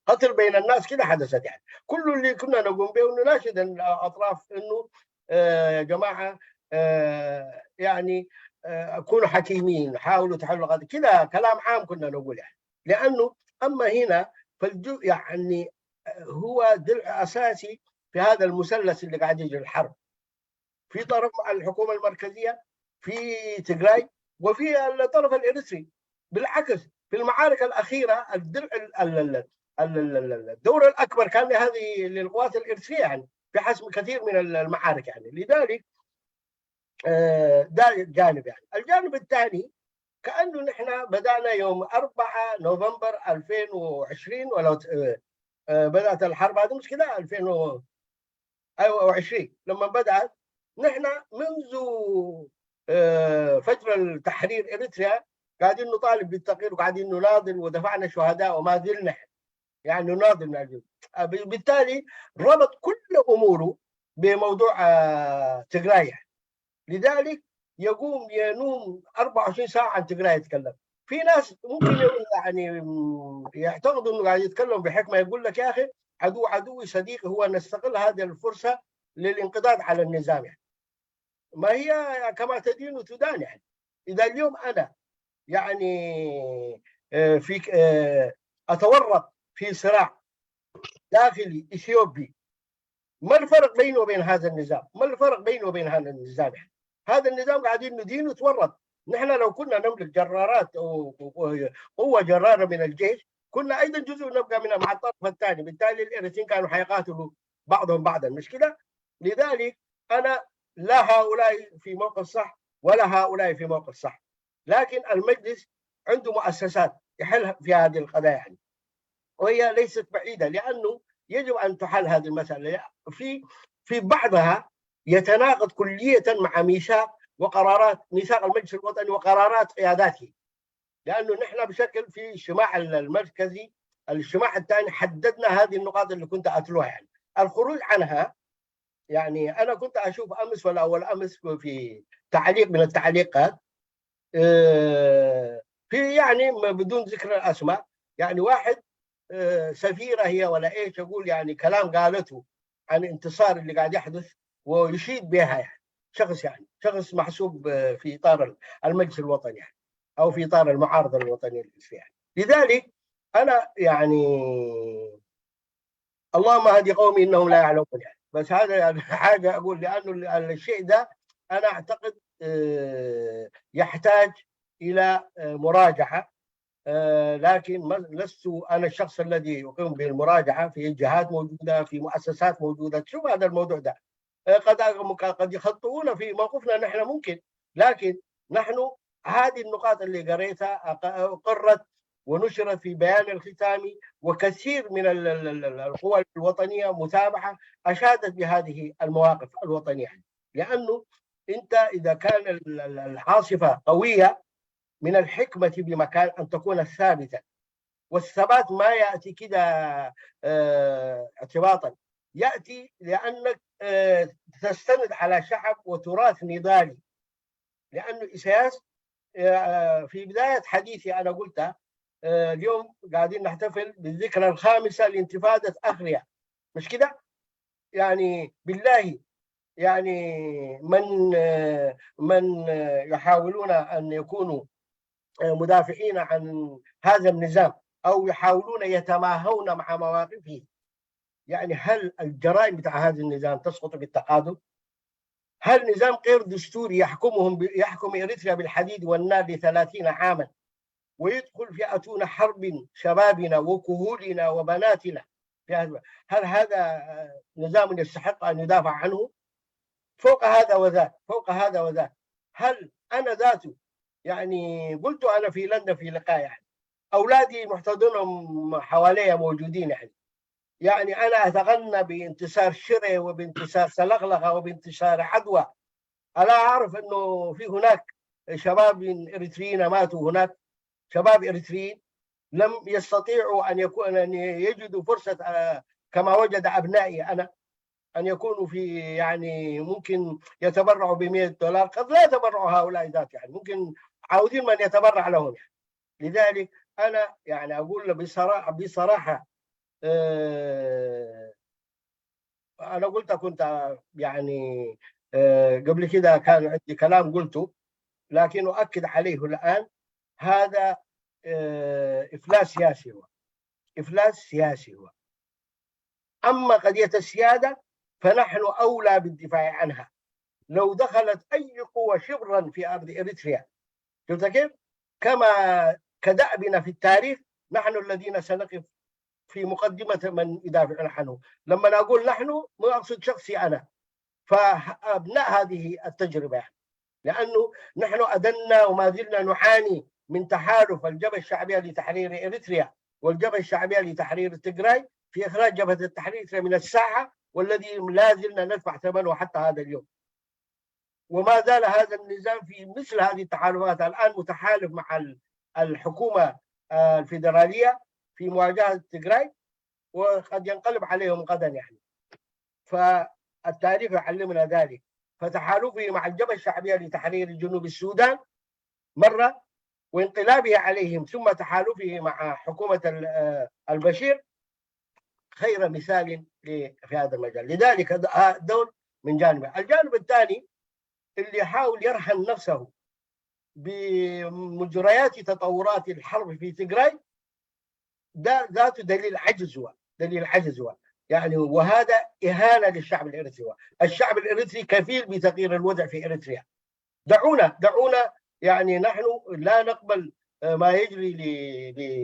قتل بين الناس كده حدثت يعني. كل اللي كنا نقوم به إنه نناشد الأطراف إنه آه، يا جماعة، آه، يعني آه، كونوا حكيمين، حاولوا تحلوا قضية كده، كلام عام كنا نقول يعني. لأنه أما هنا فالجو يعني آه، هو درع أساسي في هذا المثلث اللي قاعد يجري الحرب في طرف الحكومة المركزية، في تجراي، وفي الطرف الإريتري. بالعكس، في المعارك الأخيرة الدرع ال- ال- ال- ال- ال- ال- ال- الدور الأكبر كان لهذه، للقوات الإريترية يعني في حسم كثير من ال- المعارك يعني. لذلك آه، ده جانب يعني. الجانب الثاني كأنه نحن بدأنا يوم أربعة نوفمبر ألفين وعشرين، ولا آه، آه، بدأت الحرب هذه، مش كده؟ ألفين و- أيوة، وعشرين لما بدأت، نحن منذ آه، فجر التحرير إريتريا قاعدين نطالب بالتغيير، وقاعدين نناضل، ودفعنا شهداء وما زلنا يعني نناضل من أجل. آه، ب- بالتالي ربط كل أموره بموضوع آه، تجراي. لذلك يقوم ينوم أربعة وعشرين ساعة عن تجراي يتكلم. في ناس ممكن يقول يعني م- يعتقدوا انه قاعد يتكلم بحكمه، يقول لك: يا اخي، عدو عدوي صديقي، هو نستغل هذه الفرصه للانقضاض على النظام يعني. ما هي كما تدين تدان يعني. اذا اليوم انا يعني آه، في آه، اتورط في صراع داخلي اثيوبي، ما الفرق بينه وبين هذا النظام؟ ما الفرق بينه وبين هذا النظام يعني؟ هذا النظام قاعدين ندين وتورط. نحن لو كنا نملك جرارات او أو قوه جراره من الجيش، كنا ايضا جزء نبقى منها مع الطرف الثاني. بالتالي الاريتريين كانوا حيقاتلوا بعضهم بعضا، مش كده؟ لذلك انا لا هؤلاء في موقف صح ولا هؤلاء في موقف صح، لكن المجلس عنده مؤسسات يحل في هذه القضايا يعني. وهي ليست بعيده، لانه يجب ان تحل هذه المساله في في بعضها يتناقض كلية مع ميثاق وقرارات، ميثاق المجلس الوطني وقرارات قياداته. لأنه نحن بشكل في اجتماع المركزي، الاجتماع الثاني، حددنا هذه النقاط اللي كنت أتلوها يعني. الخروج عنها يعني، أنا كنت أشوف أمس ولا أول أمس في تعليق من التعليقات آه، في يعني بدون ذكر الأسماء، يعني واحد آه، سفيرة هي ولا إيش أقول، يعني كلام قالته عن انتصار اللي قاعد يحدث، ويشيد بها يعني، شخص يعني شخص محسوب آه، في إطار المجلس الوطني يعني، أو في إطار المعارضة الوطنية الإسلامية يعني. لذلك أنا يعني اللهم اهد قومي إنهم لا يعلمون يعني. بس هذا يعني حاجة أقول، لأنه الشيء ده أنا أعتقد آه، يحتاج إلى آه، مراجعة. آه، لكن لست أنا الشخص الذي يقوم بالمراجعة في جهات موجودة، في مؤسسات موجودة. شوف هذا الموضوع ده آه، قد قد يخطئون في موقفنا نحن ممكن، لكن نحن هذه النقاط اللي قريتها أقرت ونشرت في بيان الختامي، وكثير من القوى الوطنيه متابعه اشادت بهذه المواقف الوطنيه، لانه انت اذا كان العاصفه قويه، من الحكمه بمكان ان تكون ثابته، والثبات ما ياتي كده آه، اعتباطا، ياتي لانك آه، تستند على شعب وتراث نضالي. لانه اساس آه، في بدايه حديثي انا قلت آه، اليوم قاعدين نحتفل بالذكرى الخامسه لانتفاضه اخريا، مش كده؟ يعني بالله، يعني من آه، من آه، يحاولون ان يكونوا آه، مدافعين عن هذا النظام او يحاولون يتماهون مع مواقفه، يعني هل الجرائم بتاع هذا النظام تسقط بالتقادم؟ هل نظام غير دستوري يحكمهم ب... يحكم إريتريا بالحديد والنار لثلاثين عاما، ويدخل في أتون حرب شبابنا وكهولنا وبناتنا في هذا، هل هذا نظام يستحق أن يدافع عنه؟ فوق هذا وذاك، فوق هذا وذاك، هل أنا ذاته، يعني قلت أنا في لندن في لقاء، يعني أولادي محتضنهم حواليا موجودين، يعني يعني أنا أتغنى بانتصار شري وبانتصار سلغلغة وبانتصار عدوى. ألا أعرف أنه في هناك شباب إريتريين ماتوا هناك، شباب إريتريين لم يستطيعوا أن يكون أن يجدوا فرصة آه، كما وجد أبنائي أنا، أن يكونوا في، يعني ممكن يتبرعوا بمية دولار، قد لا يتبرعوا هؤلاء ذات، يعني ممكن عاوزين من يتبرع لهم، يعني. لذلك أنا يعني أقول بصراحة، بصراحة آه، أنا قلت، كنت يعني آه، قبل كده كان عندي كلام قلته، لكن أؤكد عليه الآن، هذا آه، إفلاس سياسي هو، إفلاس سياسي هو. أما قضية السيادة فنحن أولى بالدفاع عنها لو دخلت أي قوة شبرا في أرض إريتريا، شفت كيف؟ كما كدأبنا في التاريخ، نحن الذين سنقف في مقدمة من يدافعون عنه. لما أقول نحن، ما أقصد شخصي أنا، فأبناء هذه التجربة، يعني. لأنه نحن أدنا وما زلنا نعاني من تحالف الجبهة الشعبية لتحرير إريتريا والجبهة الشعبية لتحرير تجراي في إخراج جبهة التحرير من الساحة، والذي لا زلنا ندفع ثمنه حتى هذا اليوم. وما زال هذا النظام في مثل هذه التحالفات، الآن متحالف مع الحكومة الفيدرالية في مواجهة تجراي، وقد ينقلب عليهم غدا، يعني. فالتاريخ يعلمنا ذلك. فتحالفه مع الجبهة الشعبية لتحرير جنوب السودان مرة، وانقلابه عليهم، ثم تحالفه مع حكومة آه، البشير، خير مثال في هذا المجال. لذلك دول من جانب. الجانب الثاني اللي يحاول يرهن نفسه بمجريات تطورات الحرب في تجراي، ده ذاته دليل عجز هو، دليل عجز هو، يعني. وهذا إهانة للشعب الإريتري. الشعب الإريتري كفيل بتغيير الوضع في إريتريا. دعونا، دعونا، يعني نحن لا نقبل آه، ما يجري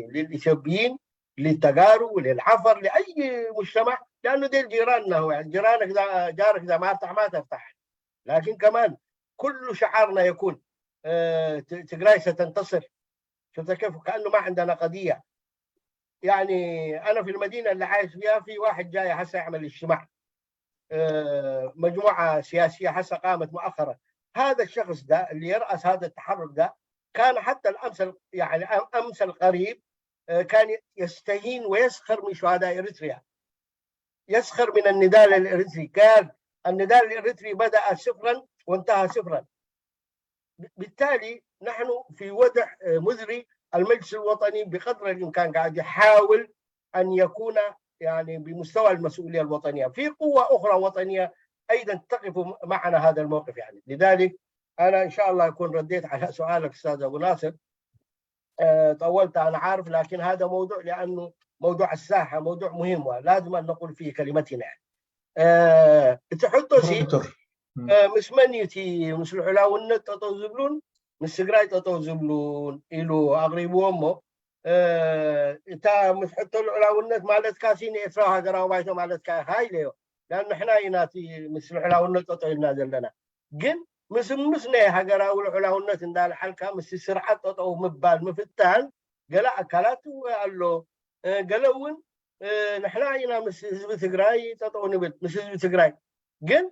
للإثيوبيين، للتجارو، للعفر، لأي مجتمع، لأنه ديل جيراننا. هو يعني جيرانك ده، جارك ده ما افتح ما تفتح. لكن كمان كل شعارنا يكون آه، تجراي ستنتصر. شفت كيف؟ كأنه ما عندنا قضية. يعني أنا في المدينة اللي عايش فيها في واحد جاي هسه يعمل اجتماع، آه، مجموعة سياسية هسه قامت مؤخرا. هذا الشخص ده اللي يرأس هذا التحرك ده كان حتى الأمس، يعني أمس القريب آه، كان يستهين ويسخر من شهداء إريتريا، يسخر من النضال الإريتري. قال النضال الإريتري بدأ صفرا وانتهى صفرا. بالتالي نحن في وضع آه، مزري. المجلس الوطني بقدر الإمكان قاعد يحاول أن يكون يعني بمستوى المسؤولية الوطنية. في قوة أخرى وطنية أيضا تقف معنا هذا الموقف، يعني. لذلك أنا إن شاء الله أكون رديت على سؤالك أستاذ أبو ناصر. آه، طولت أنا عارف، لكن هذا موضوع، لأنه موضوع الساحة موضوع مهم ولازم أن نقول فيه كلمتنا، يعني. آه، تحطوا شيء آه، مش من يتي مش العلاونة تطوزبلون، مش سقراي تطوزبلون إلو أغريبو أمو. آه، تا مش حتى العلاونة مالت كاسين إسراء هجرة وبايتو مالت كا هاي ليو. لأن إحنا يناتي مش العلاونة تطوزبلون لنا. ግን ምስምስ ናይ ሃገራዊ ልዑላውነት እንዳልሓልካ ምስ ስርዓት ጠጠው ምባል ምፍታን ገለ ኣካላት ኣሎ። ገለ እውን ንሕና ኢና ምስ ህዝቢ ትግራይ ጠጠው ንብል፣ ምስ ህዝቢ ትግራይ። ግን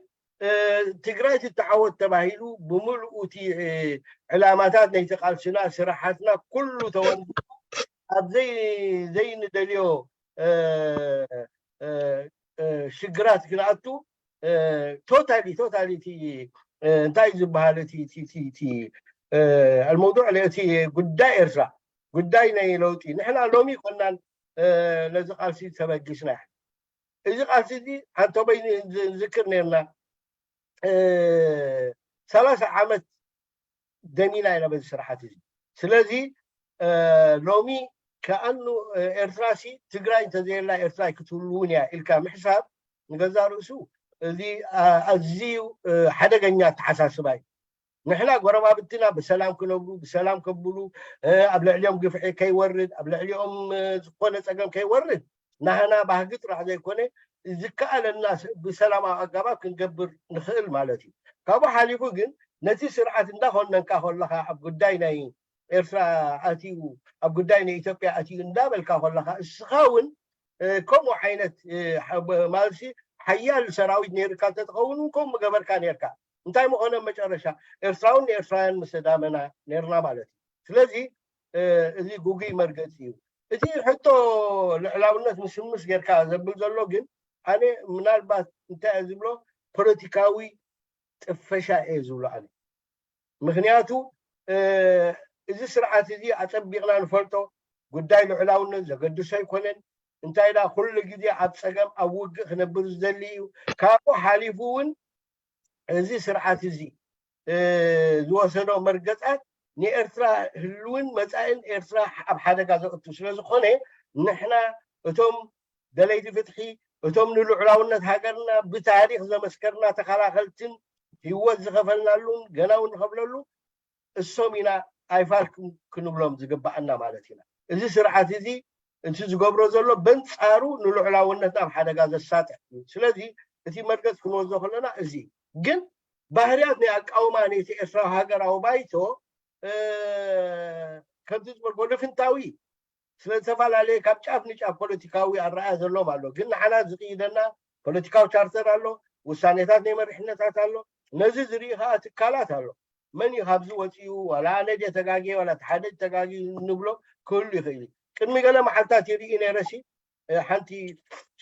ትግራይ ትተዓወት ተባሂሉ ብምልኡ እቲ ዕላማታት ናይቲ ቃልስና፣ ስራሓትና ኩሉ ተወንዚፉ ኣብ ዘይንደልዮ ሽግራት ክነኣቱ ቶታሊ ቶታሊ እቲ እንታይ ዝበሃል እቲ الموضوع እቲ ጉዳይ ኤርትራ ጉዳይ ናይ ለውጢ ንሕና ሎሚ ኮናን ነዚ ቃልሲ ተበጊስና። እዚ ቃልሲ እዚ ኣንተበይ ንዝክር ነርና ሰላሳ ዓመት ደሚና ኢና በዚ ስርሓት እዚ። ስለዚ ሎሚ ከኣኑ ኤርትራሲ ትግራይ እንተዘየላ ኤርትራ ኣይክትህልውን እያ ኢልካ ምሕሳብ ንገዛ ርእሱ እዚ ኣዝዩ ሓደገኛ ኣተሓሳስባ እዩ። ንሕና ጎረባብትና ብሰላም ክነብሩ፣ ብሰላም ከብሉ፣ ኣብ ልዕሊኦም ግፍዒ ከይወርድ፣ ኣብ ልዕሊኦም ዝኾነ ፀገም ከይወርድ ናህና ባህጊ ጥራሕ ዘይኮነ ዝከኣለና ብሰላማዊ ኣጋባብ ክንገብር ንኽእል ማለት እዩ። ካብኡ ሓሊፉ ግን ነቲ ስርዓት እንዳኾነንካ ከለኻ ኣብ ጉዳይ ናይ ኤርትራ ኣትዩ ኣብ ጉዳይ ናይ ኢትዮጵያ ኣትዩ እንዳበልካ ከለኻ እስኻ እውን ከምኡ ዓይነት ማለት ሓያል ሰራዊት ነይርካ እንተትኸውን እውን ከምኡ ምገበርካ ነርካ። እንታይ ምኾነ መጨረሻ ኤርትራውን ንኤርትራውያን ምስ ተዳመና ነርና ማለት እዩ። ስለዚ እዚ ጉጉይ መርገፂ እዩ። እቲ ሕቶ ልዕላውነት ምስምስ ጌርካ ዘብል ዘሎ ግን ኣነ ምናልባት እንታይ እየ ዝብሎ ፖለቲካዊ ጥፈሻ እየ ዝብሎ ኣነ። ምክንያቱ እዚ ስርዓት እዚ ኣፀቢቕና ንፈልጦ ጉዳይ ልዕላውነት ዘገድሶ ኣይኮነን። እንታይ ዳ ኩሉ ግዜ ኣብ ፀገም ኣብ ውግእ ክነብር ዝደሊ እዩ። ካብኡ ሓሊፉ እውን እዚ ስርዓት እዚ ዝወሰዶ መርገፃት ንኤርትራ ህልውን መፃእን ኤርትራ ኣብ ሓደጋ ዘእቱ ስለዝኾነ ንሕና እቶም ደለይቲ ፍትሒ እቶም ንልዑላውነት ሃገርና ብታሪክ ዘመስከርና ተኸላኸልትን ህይወት ዝኸፈልናሉን ገና እውን ንኸፍለሉ እሶም ኢና ኣይፋል ክንብሎም ዝግባኣና ማለት ኢና። እዚ ስርዓት እዚ እቲ ዝገብሮ ዘሎ በንፃሩ ንልዑላውነትና ኣብ ሓደጋ ዘሳጥሕ እዩ። ስለዚ እቲ መርገፅ ክንወስዶ ከለና እዚ ግን ባህርያት ናይ ኣቃውማ ነቲ ኤርትራዊ ሃገራዊ ባይቶ ከምቲ ዝበልኮ ልፍንታዊ ስለ ዝተፈላለየ ካብ ጫፍ ንጫፍ ፖለቲካዊ ኣረኣያ ዘለዎም ኣሎ። ግን ንዓና ዝቕይደና ፖለቲካዊ ቻርተር ኣሎ፣ ውሳኔታት ናይ መሪሕነታት ኣሎ። ነዚ ዝርኢ ከዓ ትካላት ኣሎ። መን እዩ ካብዚ ወፂኡ ዋላ ኣነ ድየ ተጋግየ ዋላ እቲ ሓደ ተጋግዩ ንብሎ ክህሉ ይኽእል እዩ። ቅድሚ ገለ መዓልታት ይርኢ ነይረሲ ሓንቲ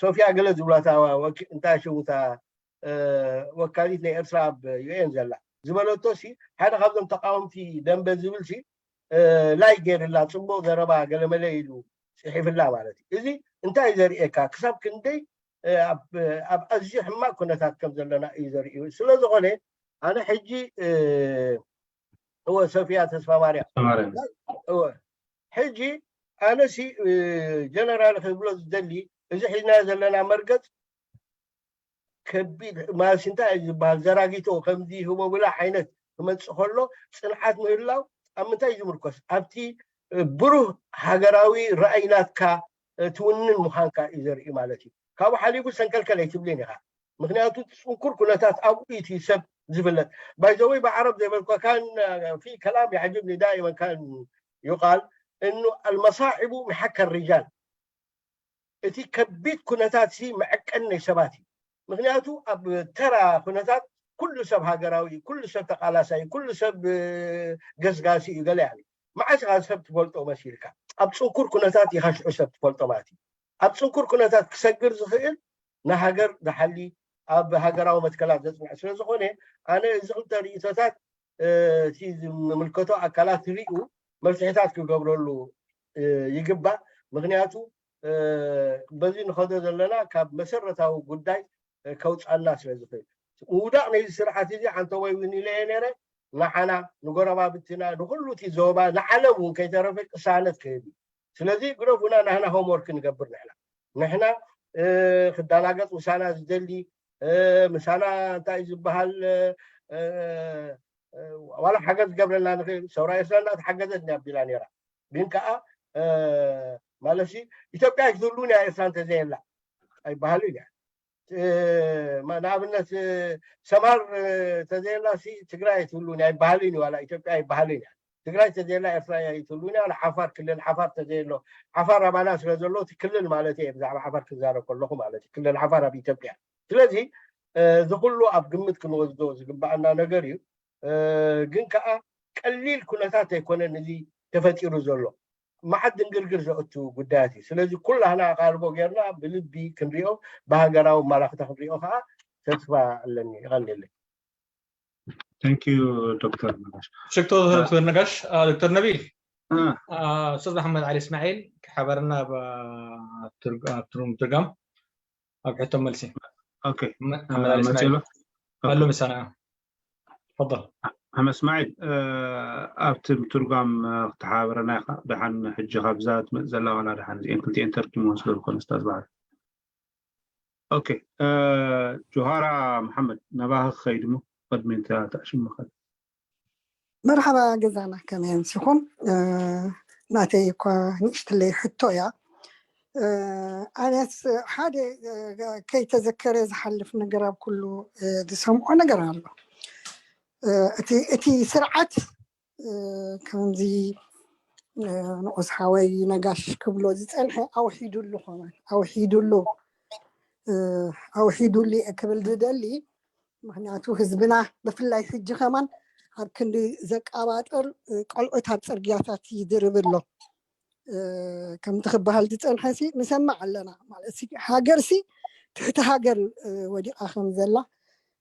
ሶፊያ ገለ ዝብላታ እንታይ ሽሙታ ወካሊት ናይ ኤርትራ ኣብ ዩኤን ዘላ ዝበለቶ ሲ ሓደ ካብዞም ተቃወምቲ ደንበ ዝብል ሲ ላይክ ገይርላ ፅቡቅ ዘረባ ገለመለ ኢሉ ፅሒፍላ ማለት እዩ። እዚ እንታይ ዘርእየካ ክሳብ ክንደይ ኣብ ኣዝዩ ሕማቅ ኩነታት ከም ዘለና እዩ ዘርእዩ። ስለዝኾነ ኣነ ሕጂ እወ ሰፊያ ተስፋ ማርያም እወ ሕጂ ኣነሲ ጀነራል ክብሎ ዝደሊ እዚ ሒዝናዮ ዘለና መርገፅ ከቢድ ማለትሲ እንታይ እዩ ዝበሃል ዘራጊቶ ከምዚ ህቦብላ ዓይነት ክመፅእ ከሎ ፅንዓት ምህላው ኣብ ምንታይ እዩ ዝምርኮስ ኣብቲ ብሩህ ሃገራዊ ራእይ ናትካ ትውንን ምዃንካ እዩ ዘርኢ ማለት እዩ። ካብኡ ሓሊፉ ሰንከልከል ኣይትብልን ኢኻ። ምክንያቱ ፅንኩር ኩነታት ኣብኡ እቲ ሰብ ዝፍለጥ ባይዘወይ ብዓረብ ዘይበልኳ ካን ፊ ከላም يعجبني دائما كان يقال انه المصاعب محك الرجال እቲ ከቢድ ኩነታት ሲ መዐቀን ናይ ሰባት እዩ። ምክንያቱ ኣብ ተራ ኩነታት ኩሉ ሰብ ሃገራዊ እዩ፣ ኩሉ ሰብ ተቃላሳይ፣ ኩሉ ሰብ ገስጋሲ እዩ ገለ ያኒ መዓስ ኢኻ ሰብ ትፈልጦ መሲልካ ኣብ ፅንኩር ኩነታት ኢኻ ሽዑ ሰብ ትፈልጦ ማለት እዩ። ኣብ ፅንኩር ኩነታት ክሰግር ዝኽእል ንሃገር ዝሓሊ ኣብ ሃገራዊ መትከላት ዘፅንዕ ስለዝኾነ ኣነ እዚ ክልተ ርእቶታት እቲ ዝምልከቶ ኣካላት ሪኡ መፍትሒታት ክገብረሉ ይግባእ። ምክንያቱ በዚ ንኸዶ ዘለና ካብ መሰረታዊ ጉዳይ ከውፃና ስለ ዝኽእል ምውዳቕ ነዚ ስርዓት እዚ ዓንተቦይ እውን ኢለየ ነረ ንዓና ንጎረባብትና ንኩሉ እቲ ዞባ ንዓለም እውን ከይተረፈ ቅሳነት ክህብ እዩ። ስለዚ ግደፉና ናህና ሆምወርክ ንገብር ንሕና ንሕና ክዳናገፅ ምሳና ዝደሊ ምሳና እንታይ ዝበሃል ዋላ ሓገዝ ዝገብረልና ንኽእል ሰውራ ኤርትራ እናተሓገዘት እያ ኣቢላ ነይራ ግን ከዓ ማለት ኢትዮጵያ ኣይክትህልውን እያ ኤርትራ እንተዘየላ ኣይበሃልን እያ ንኣብነት ሰማር ተዘየላ ትግራይ ኣይትህልውን እያ ኣይበሃልን እዩ ዋላ ኢትዮጵያ ኣይበሃልን እያ ትግራይ ተዘየላ ኤርትራ ኣይትህልውን እያ ዓፋር ክልል ዓፋር ተዘየሎ ዓፋር ኣባና ስለ ዘሎ እቲ ክልል ማለት እየ ብዛዕባ ዓፋር ክዛረብ ከለኹ ማለት እዩ ክልል ዓፋር ኣብ ኢትዮጵያ ስለዚ እዚ ኩሉ ኣብ ግምት ክንወስዶ ዝግባኣና ነገር እዩ ግን ከዓ ቀሊል ኩነታት ኣይኮነን እዚ ተፈጢሩ ዘሎ መዓት ድንግርግር ዘእቱ ጉዳያት እዩ ስለዚ ኩላህና ኣቃልቦ ጌርና ብልቢ ክንሪኦ ብሃገራዊ ማላክታ ክንሪኦ ከዓ ተስፋ ኣለኒ ይቀኒለይ Thank you ዶክተር ነጋሽ ሽክቶ ክብር ነጋሽ ዶክተር ነቢል ኡስታዝ መሓመድ ዓሊ እስማዒል ክሓበረና ኣብ ትርጉም ትርጋም ኣብ ሕቶ መልሲ okay መሓመድ ዓሊ እስማዒል ኣሎ ምሳና ተፈضل ኣሕመድ እስማዒል፣ ኣብቲ ምትርጓም ክትሓባበረና ኢኻ። ደሓን ሕጂ ካብዛ ትመጽእ ዘላ ዋላ ደሓን እዚአን ክልቲአን ተርጉምወን ስለ ዝኾነ ስታዝ በዓል። ኦኬ፣ ጆሃራ መሓመድ፣ ናባኺ ክኸይድ እሞ ቅድሚ እንተ ተዕሽምኻ። መርሓባ ገዛና፣ ከመይ ኣምሲኹም? ናተይ እኳ ንእሽትለይ ሕቶ እያ። ኣነስ ሓደ ከይተዘከረ ዝሓልፍ ነገር ኣብ ኩሉ ዝሰምዖ ነገር ኣሎ። እቲ ስርዓት ከምዚ ንዑስ ሓወይ ነጋሽ ክብሎ ዝፀንሐ ኣውሒዱሉ ከማን ኣውሒዱሉ ኣውሒዱሉ እየ ክብል ዝደሊ። ምክንያቱ ህዝብና ብፍላይ ሕጂ ከማን ኣብ ክንዲ ዘቃባጥር ቆልዑት ኣብ ፅርግያታት ይድርብ ኣሎ። ከምቲ ክበሃል ዝፀንሐ ሲ ንሰምዕ ኣለና ማለት ሲ ሃገር ሲ ትሕቲ ሃገር ወዲቓ ከም ዘላ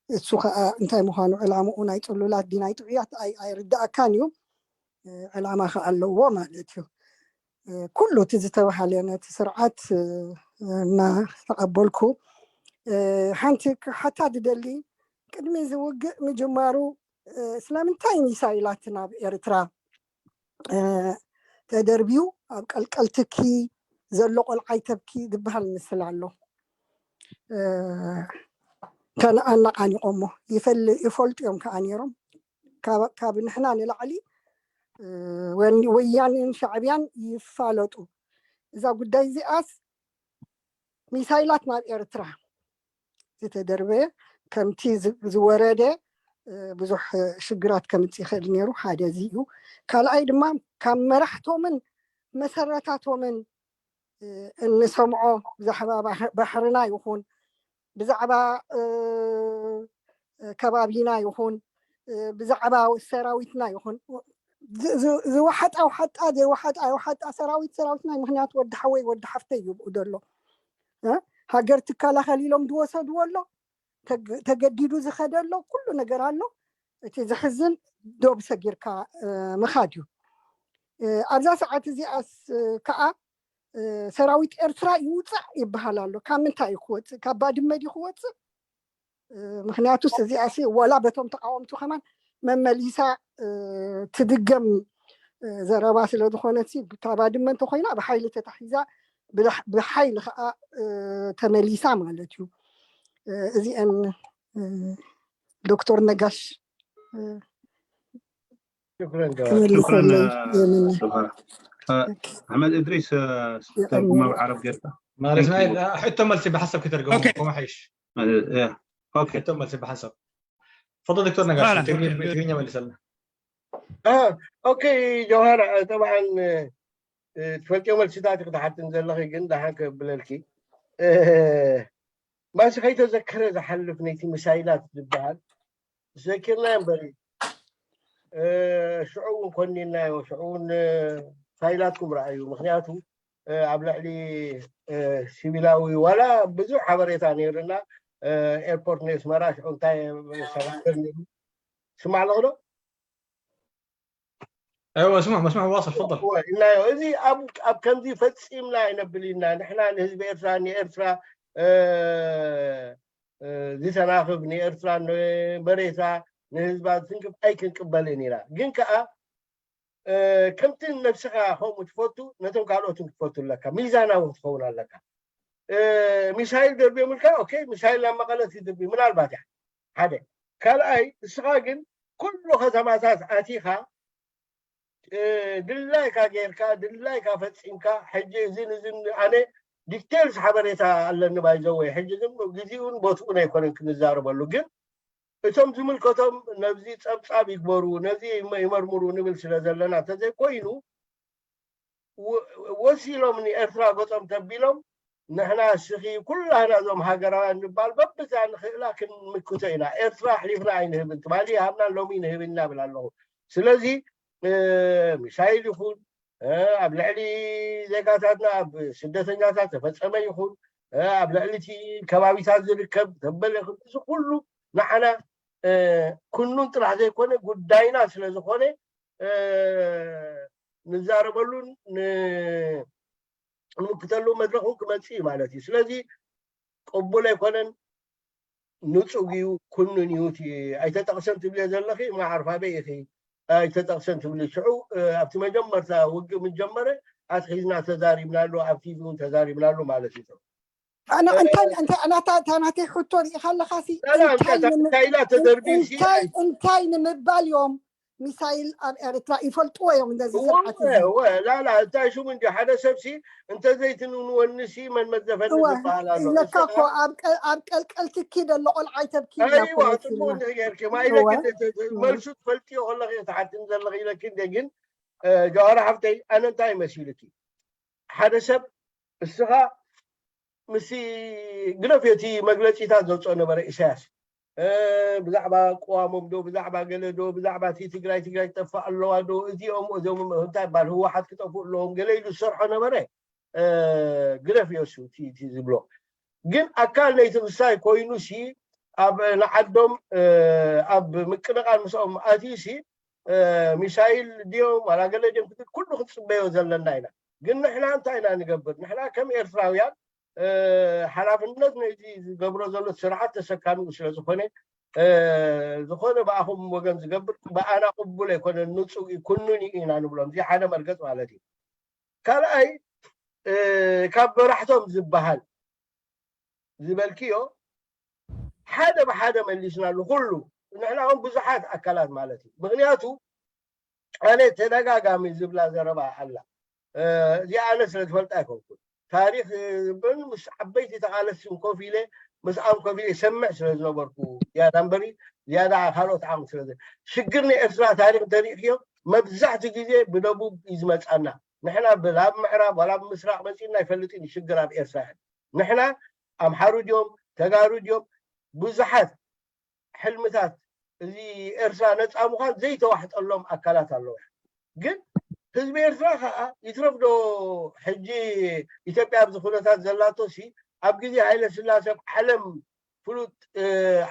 እሱ ከዓ እንታይ ምዃኑ ዕላምኡ ናይ ፅሉላት ድዩ ናይ ጥዑያት ኣይርዳእካን እዩ። ዕላማ ከዓ ኣለዎ ማለት እዩ። ኩሉ እቲ ዝተባሃለ ነቲ ስርዓት እናተቐበልኩ ሓንቲ ሓታ ዝደሊ ቅድሚ ዝውግእ ምጅማሩ ስለምንታይ ሚሳይላት ናብ ኤርትራ ተደርብዩ ኣብ ቀልቀልትኪ ዘሎ ቆልዓ ይተብኪ ዝበሃል ምስል ኣሎ። ከነኣናቓኒቖሞ ይፈልጡ እዮም ከዓ ነይሮም። ካብ ንሕና ንላዕሊ ወያንን ሻዕብያን ይፋለጡ። እዛ ጉዳይ እዚኣስ ሚሳይላት ናብ ኤርትራ ዝተደርበየ ከምቲ ዝወረደ ብዙሕ ሽግራት ከምፅእ ይኽእል ነይሩ። ሓደ እዚ እዩ። ካልኣይ ድማ ካብ መራሕቶምን መሰረታቶምን እንሰምዖ ብዛዕባ ባሕርና ይኹን ብዛዕባ ከባቢና ይኹን ብዛዕባ ሰራዊትና ይኹን ዝወሓጣ ውሓጣ ዘይወሓጣ ኣይወሓጣ ሰራዊት ሰራዊትና ምክንያቱ ወዲ ሓወይ ወዲ ሓፍተይ ይብኡ ዘሎ ሃገር ትከላኸል ኢሎም ዝወሰድዎ ኣሎ። ተገዲዱ ዝኸደ ኣሎ። ኩሉ ነገር ኣሎ። እቲ ዝሕዝን ዶብ ሰጊርካ ምኻድ እዩ። ኣብዛ ሰዓት እዚኣስ ከዓ ሰራዊት ኤርትራ ይውፃእ ይበሃል ኣሎ። ካብ ምንታይ እዩ ክወፅእ? ካብ ባድመ ድዩ ክወፅእ? ምክንያቱስ እዚኣሲ ዋላ በቶም ተቃወምቱ ከማን መመሊሳ ትድገም ዘረባ ስለዝኾነት እታ ባድመ እንተኮይና ብሓይሊ ተታሒዛ ብሓይሊ ከዓ ተመሊሳ ማለት እዩ። እዚአን ዶክተር ነጋሽ ሽኩረን ክመልሰለይ የምነ። ኣሕመድ እድሪስ ተርጉማ ብዓረብ ጌርካ። ሕቶ መልሲ ብሓሳብ ክተርገሙ ከመሓይሽ። ሕቶ መልሲ ብሓሳብ ፈضل دكتور نقاش ትግርኛ መልሰልና። ኦኬ ጆሃር፣ ጠብዓን ትፈልጥዮ መልስታት ክትሓትን ዘለኺ ግን ደሓን ከብለልኪ ማሲ ከይተዘከረ ዝሓልፍ ነይቲ ሚሳይላት ዝበሃል ዘኪርናዮ እምበር ሽዑ እውን ኮኒናዮ። ሽዑ እውን ፋይላትኩም ረኣዩ። ምክንያቱ ኣብ ልዕሊ ሲቪላዊ ዋላ ብዙሕ ሓበሬታ ነይርና። ኤርፖርት ናይ ኣስመራ ሽዑ እንታይ ሰባበር ነይሩ ስማዕ ኣለኹ ዶ ايوه اسمع مسموح واصل تفضل. إنه إذا أب أب كم ذي فتسيم لا ينبلينا نحن نهز بإرثا نإرثا ذي تناخب نإرثا مريثا نهز بعد ثنكب أي كن قبلين إلى جنك أ ከምቲ ነብስኻ ከምኡ ትፈቱ ነቶም ካልኦትን ክትፈቱ ኣለካ። ሚዛናዊ ክትኸውን ኣለካ። ሚሳይል ደርብዮም ኢልካ ኦኬ፣ ሚሳይል ናብ መቐለ ትድርቢ ምናልባት እያ ሓደ። ካልኣይ እስኻ ግን ኩሉ ከተማታት ኣቲኻ ድላይካ ጌርካ ድላይካ ፈፂምካ ሕጂ እዝን እዝን ኣነ ዲቴልስ ሓበሬታ ኣለኒ ባይዘወይ ሕጂ ግን ግዚኡን ቦትኡን ኣይኮነን ክንዛረበሉ ግን እቶም ዝምልከቶም ነዚ ፀብፃብ ይግበሩ ነዚ ይመርምሩ ንብል ስለ ዘለና እንተዘይኮይኑ ወሲሎም ንኤርትራ ገፆም ተቢሎም ንሕና እስኺ ኩላህና እዞም ሃገራውያን ንባል በብዛ ንኽእላ ክንምክቶ ኢና። ኤርትራ ኣሕሊፍና ኣይንህብን ትማሊ ይሃብና ሎሚ ንህብን ኢና ብል ኣለኹ። ስለዚ ሚሳይል ይኹን ኣብ ልዕሊ ዜጋታትና ኣብ ስደተኛታት ተፈፀመ ይኹን ኣብ ልዕሊ እቲ ከባቢታት ዝርከብ ተበለ ይኹን እዚ ኩሉ ንዓና ኩኑን ጥራሕ ዘይኮነ ጉዳይና ስለዝኾነ ንዛረበሉን ንምክተሉ መድረክ እውን ክመፅእ እዩ ማለት እዩ። ስለዚ ቅቡል ኣይኮነን። ንጹግ እዩ፣ ኩንን እዩ። እቲ ኣይተጠቕሰን ትብልዮ ዘለኺ፣ ማዕርፍ ኣበይ ኢኺ ኣይተጠቕሰን ትብሊ? ሽዑ፣ እ፣ ኣብቲ መጀመርታ ውግእ ምስ ጀመረ ኣትሒዝና ተዛሪብናሉ፣ ኣብ ቲቪ እውን ተዛሪብናሉ ማለት እዩ። ኣነ እ፣ እንታይ እንታይ ናታ እታ ናተይ ሕቶ ርኢኻ ኣለኻሲ፣ ላ፣ ላ፣ እንታይ እንታይ ንም- እንታይ ኢላ ተደርብዩ ሲ እንታይ እንታይ ንምባል እዮም ሚሳይል ኣብ ኤርትራ ይፈልጥዎ እዮም ነዚ ስርዓት እዚ። እወ፣ ላላ፣ እንታይ ሽሙ እንዲ ሓደ ሰብሲ እንተዘይትንውንወንሲ መን መዘፈኒ እወ ዝበሃል ኣሎ። ለካ እኮ እስኻ ኣብ ቀ- ኣብ ቀልቀል ትኪ ደሎ ቆልዓ ይተብኪ ኢላ እኮ ኣይዋ፣ ጽቡቅ መሲልና። እንዲህ ጌርኪ ማይለኪ እወ። እንደ- እንደ- እወ። መልሱ ትፈልጥዮ ከለኺ ትሓትኒ ዘለኺ ኢለኪ እንደ ግን፣ እ፣ ጀዋር ሓፍተይ፣ ኣነ እንታይ መሲልኪ? ሓደ ሰብ እስኻ ምስቲ ግደፍ እቲ መግለጺታት ዘውፅኦ ነበረ ኢሳያስ። እ፣ ብዛዕባ ቅዋሞም ዶ፣ ብዛዕባ ገለ ዶ፣ ብዛዕባ እቲ ትግራይ፣ ትግራይ ትጠፍእ ኣለዋ ዶ፣ እዚኦም፣ እዞም እንታይ ይባል፣ ህወሓት ክጠፍኡ ኣለዎም፣ ገለ ኢሉ ዝሰርሖ ነበረ። እ፣ ግደፍ እዮ እሱ፣ እቲ፣ እቲ ዝብሎ። ግን ኣካል ናይቲ ክሳይ ኮይኑ ሲ፣ ኣብ ንዓዶም፣ እ፣ ኣብ ምቅንቓን ምስኦም ኣትዩ ሲ፣ እ፣ ሚሳይል ድዮም፣ ዋላ ገለ ድዮም፣ ክትብል ኩሉ ክትጽበዮ ዘለና ኢና። ግን ንሕና እንታይ ኢና ንገብር? ንሕና ከም ኤርትራውያን፣ እ፣ ሓላፍነት ነዚ ዝገብሮ ዘሎ ስርዓት ተሰካሚኡ ስለ ዝኾነ፣ እ፣ ዝኾነ ብኣኹም ወገን ዝገብር ብኣና ቅቡል ኣይኮነን፣ ንጹግ እዩ፣ ኩኑን እዩ ኢና ንብሎም። እዚ ሓደ መርገጽ ማለት እዩ። ካልኣይ፣ እ፣ ካብ መራሕቶም ዝበሃል ዝበልክዮ ሓደ ብሓደ መሊስናሉ ኩሉ። ንሕና እውን ብዙሓት ኣካላት ማለት እዩ። ምኽንያቱ ኣነ ተደጋጋሚ ዝብላ ዘረባ ኣላ። እ፣ እዚኣ ኣነ ስለ ዝፈልጣ ኣይኮንኩን። ታሪኽ፣ እ፣ ግን ምስ ዓበይቲ ተቓለስቲ ኮፍ ኢለ፣ ምስኣም ኮፍ ኢለ ይሰምዕ ስለ ዝነበርኩ ዝያዳ እምበሪ፣ ዝያዳ ካልኦት ዓቕሚ ስለ ዘ-፣ ሽግር ናይ ኤርትራ ታሪኽ እንተሪእክዮ፣ መብዛሕትኡ ግዜ ብደቡብ እዩ ዝመጻና። ንሕና ብላብ ምዕራብ ዋላ ብምስራቕ መጺእና ኣይፈልጥን እዩ ሽግር ኣብ ኤርትራ። ንሕና ኣምሓሩ ድዮም፣ ተጋሩ ድዮም፣ ብዙሓት ሕልምታት እዚ ኤርትራ ነጻ ምዃን ዘይተዋሕጠሎም ኣካላት ኣለዉ። ግን ህዝቢ ኤርትራ ከዓ ይትረፍ ዶ ሕጂ ኢትዮጵያ ኣብዚ ኩነታት ዘላቶ ሲ ኣብ ግዜ ሃይለ ስላሴ ኣብ ዓለም ፍሉጥ፣ እ፣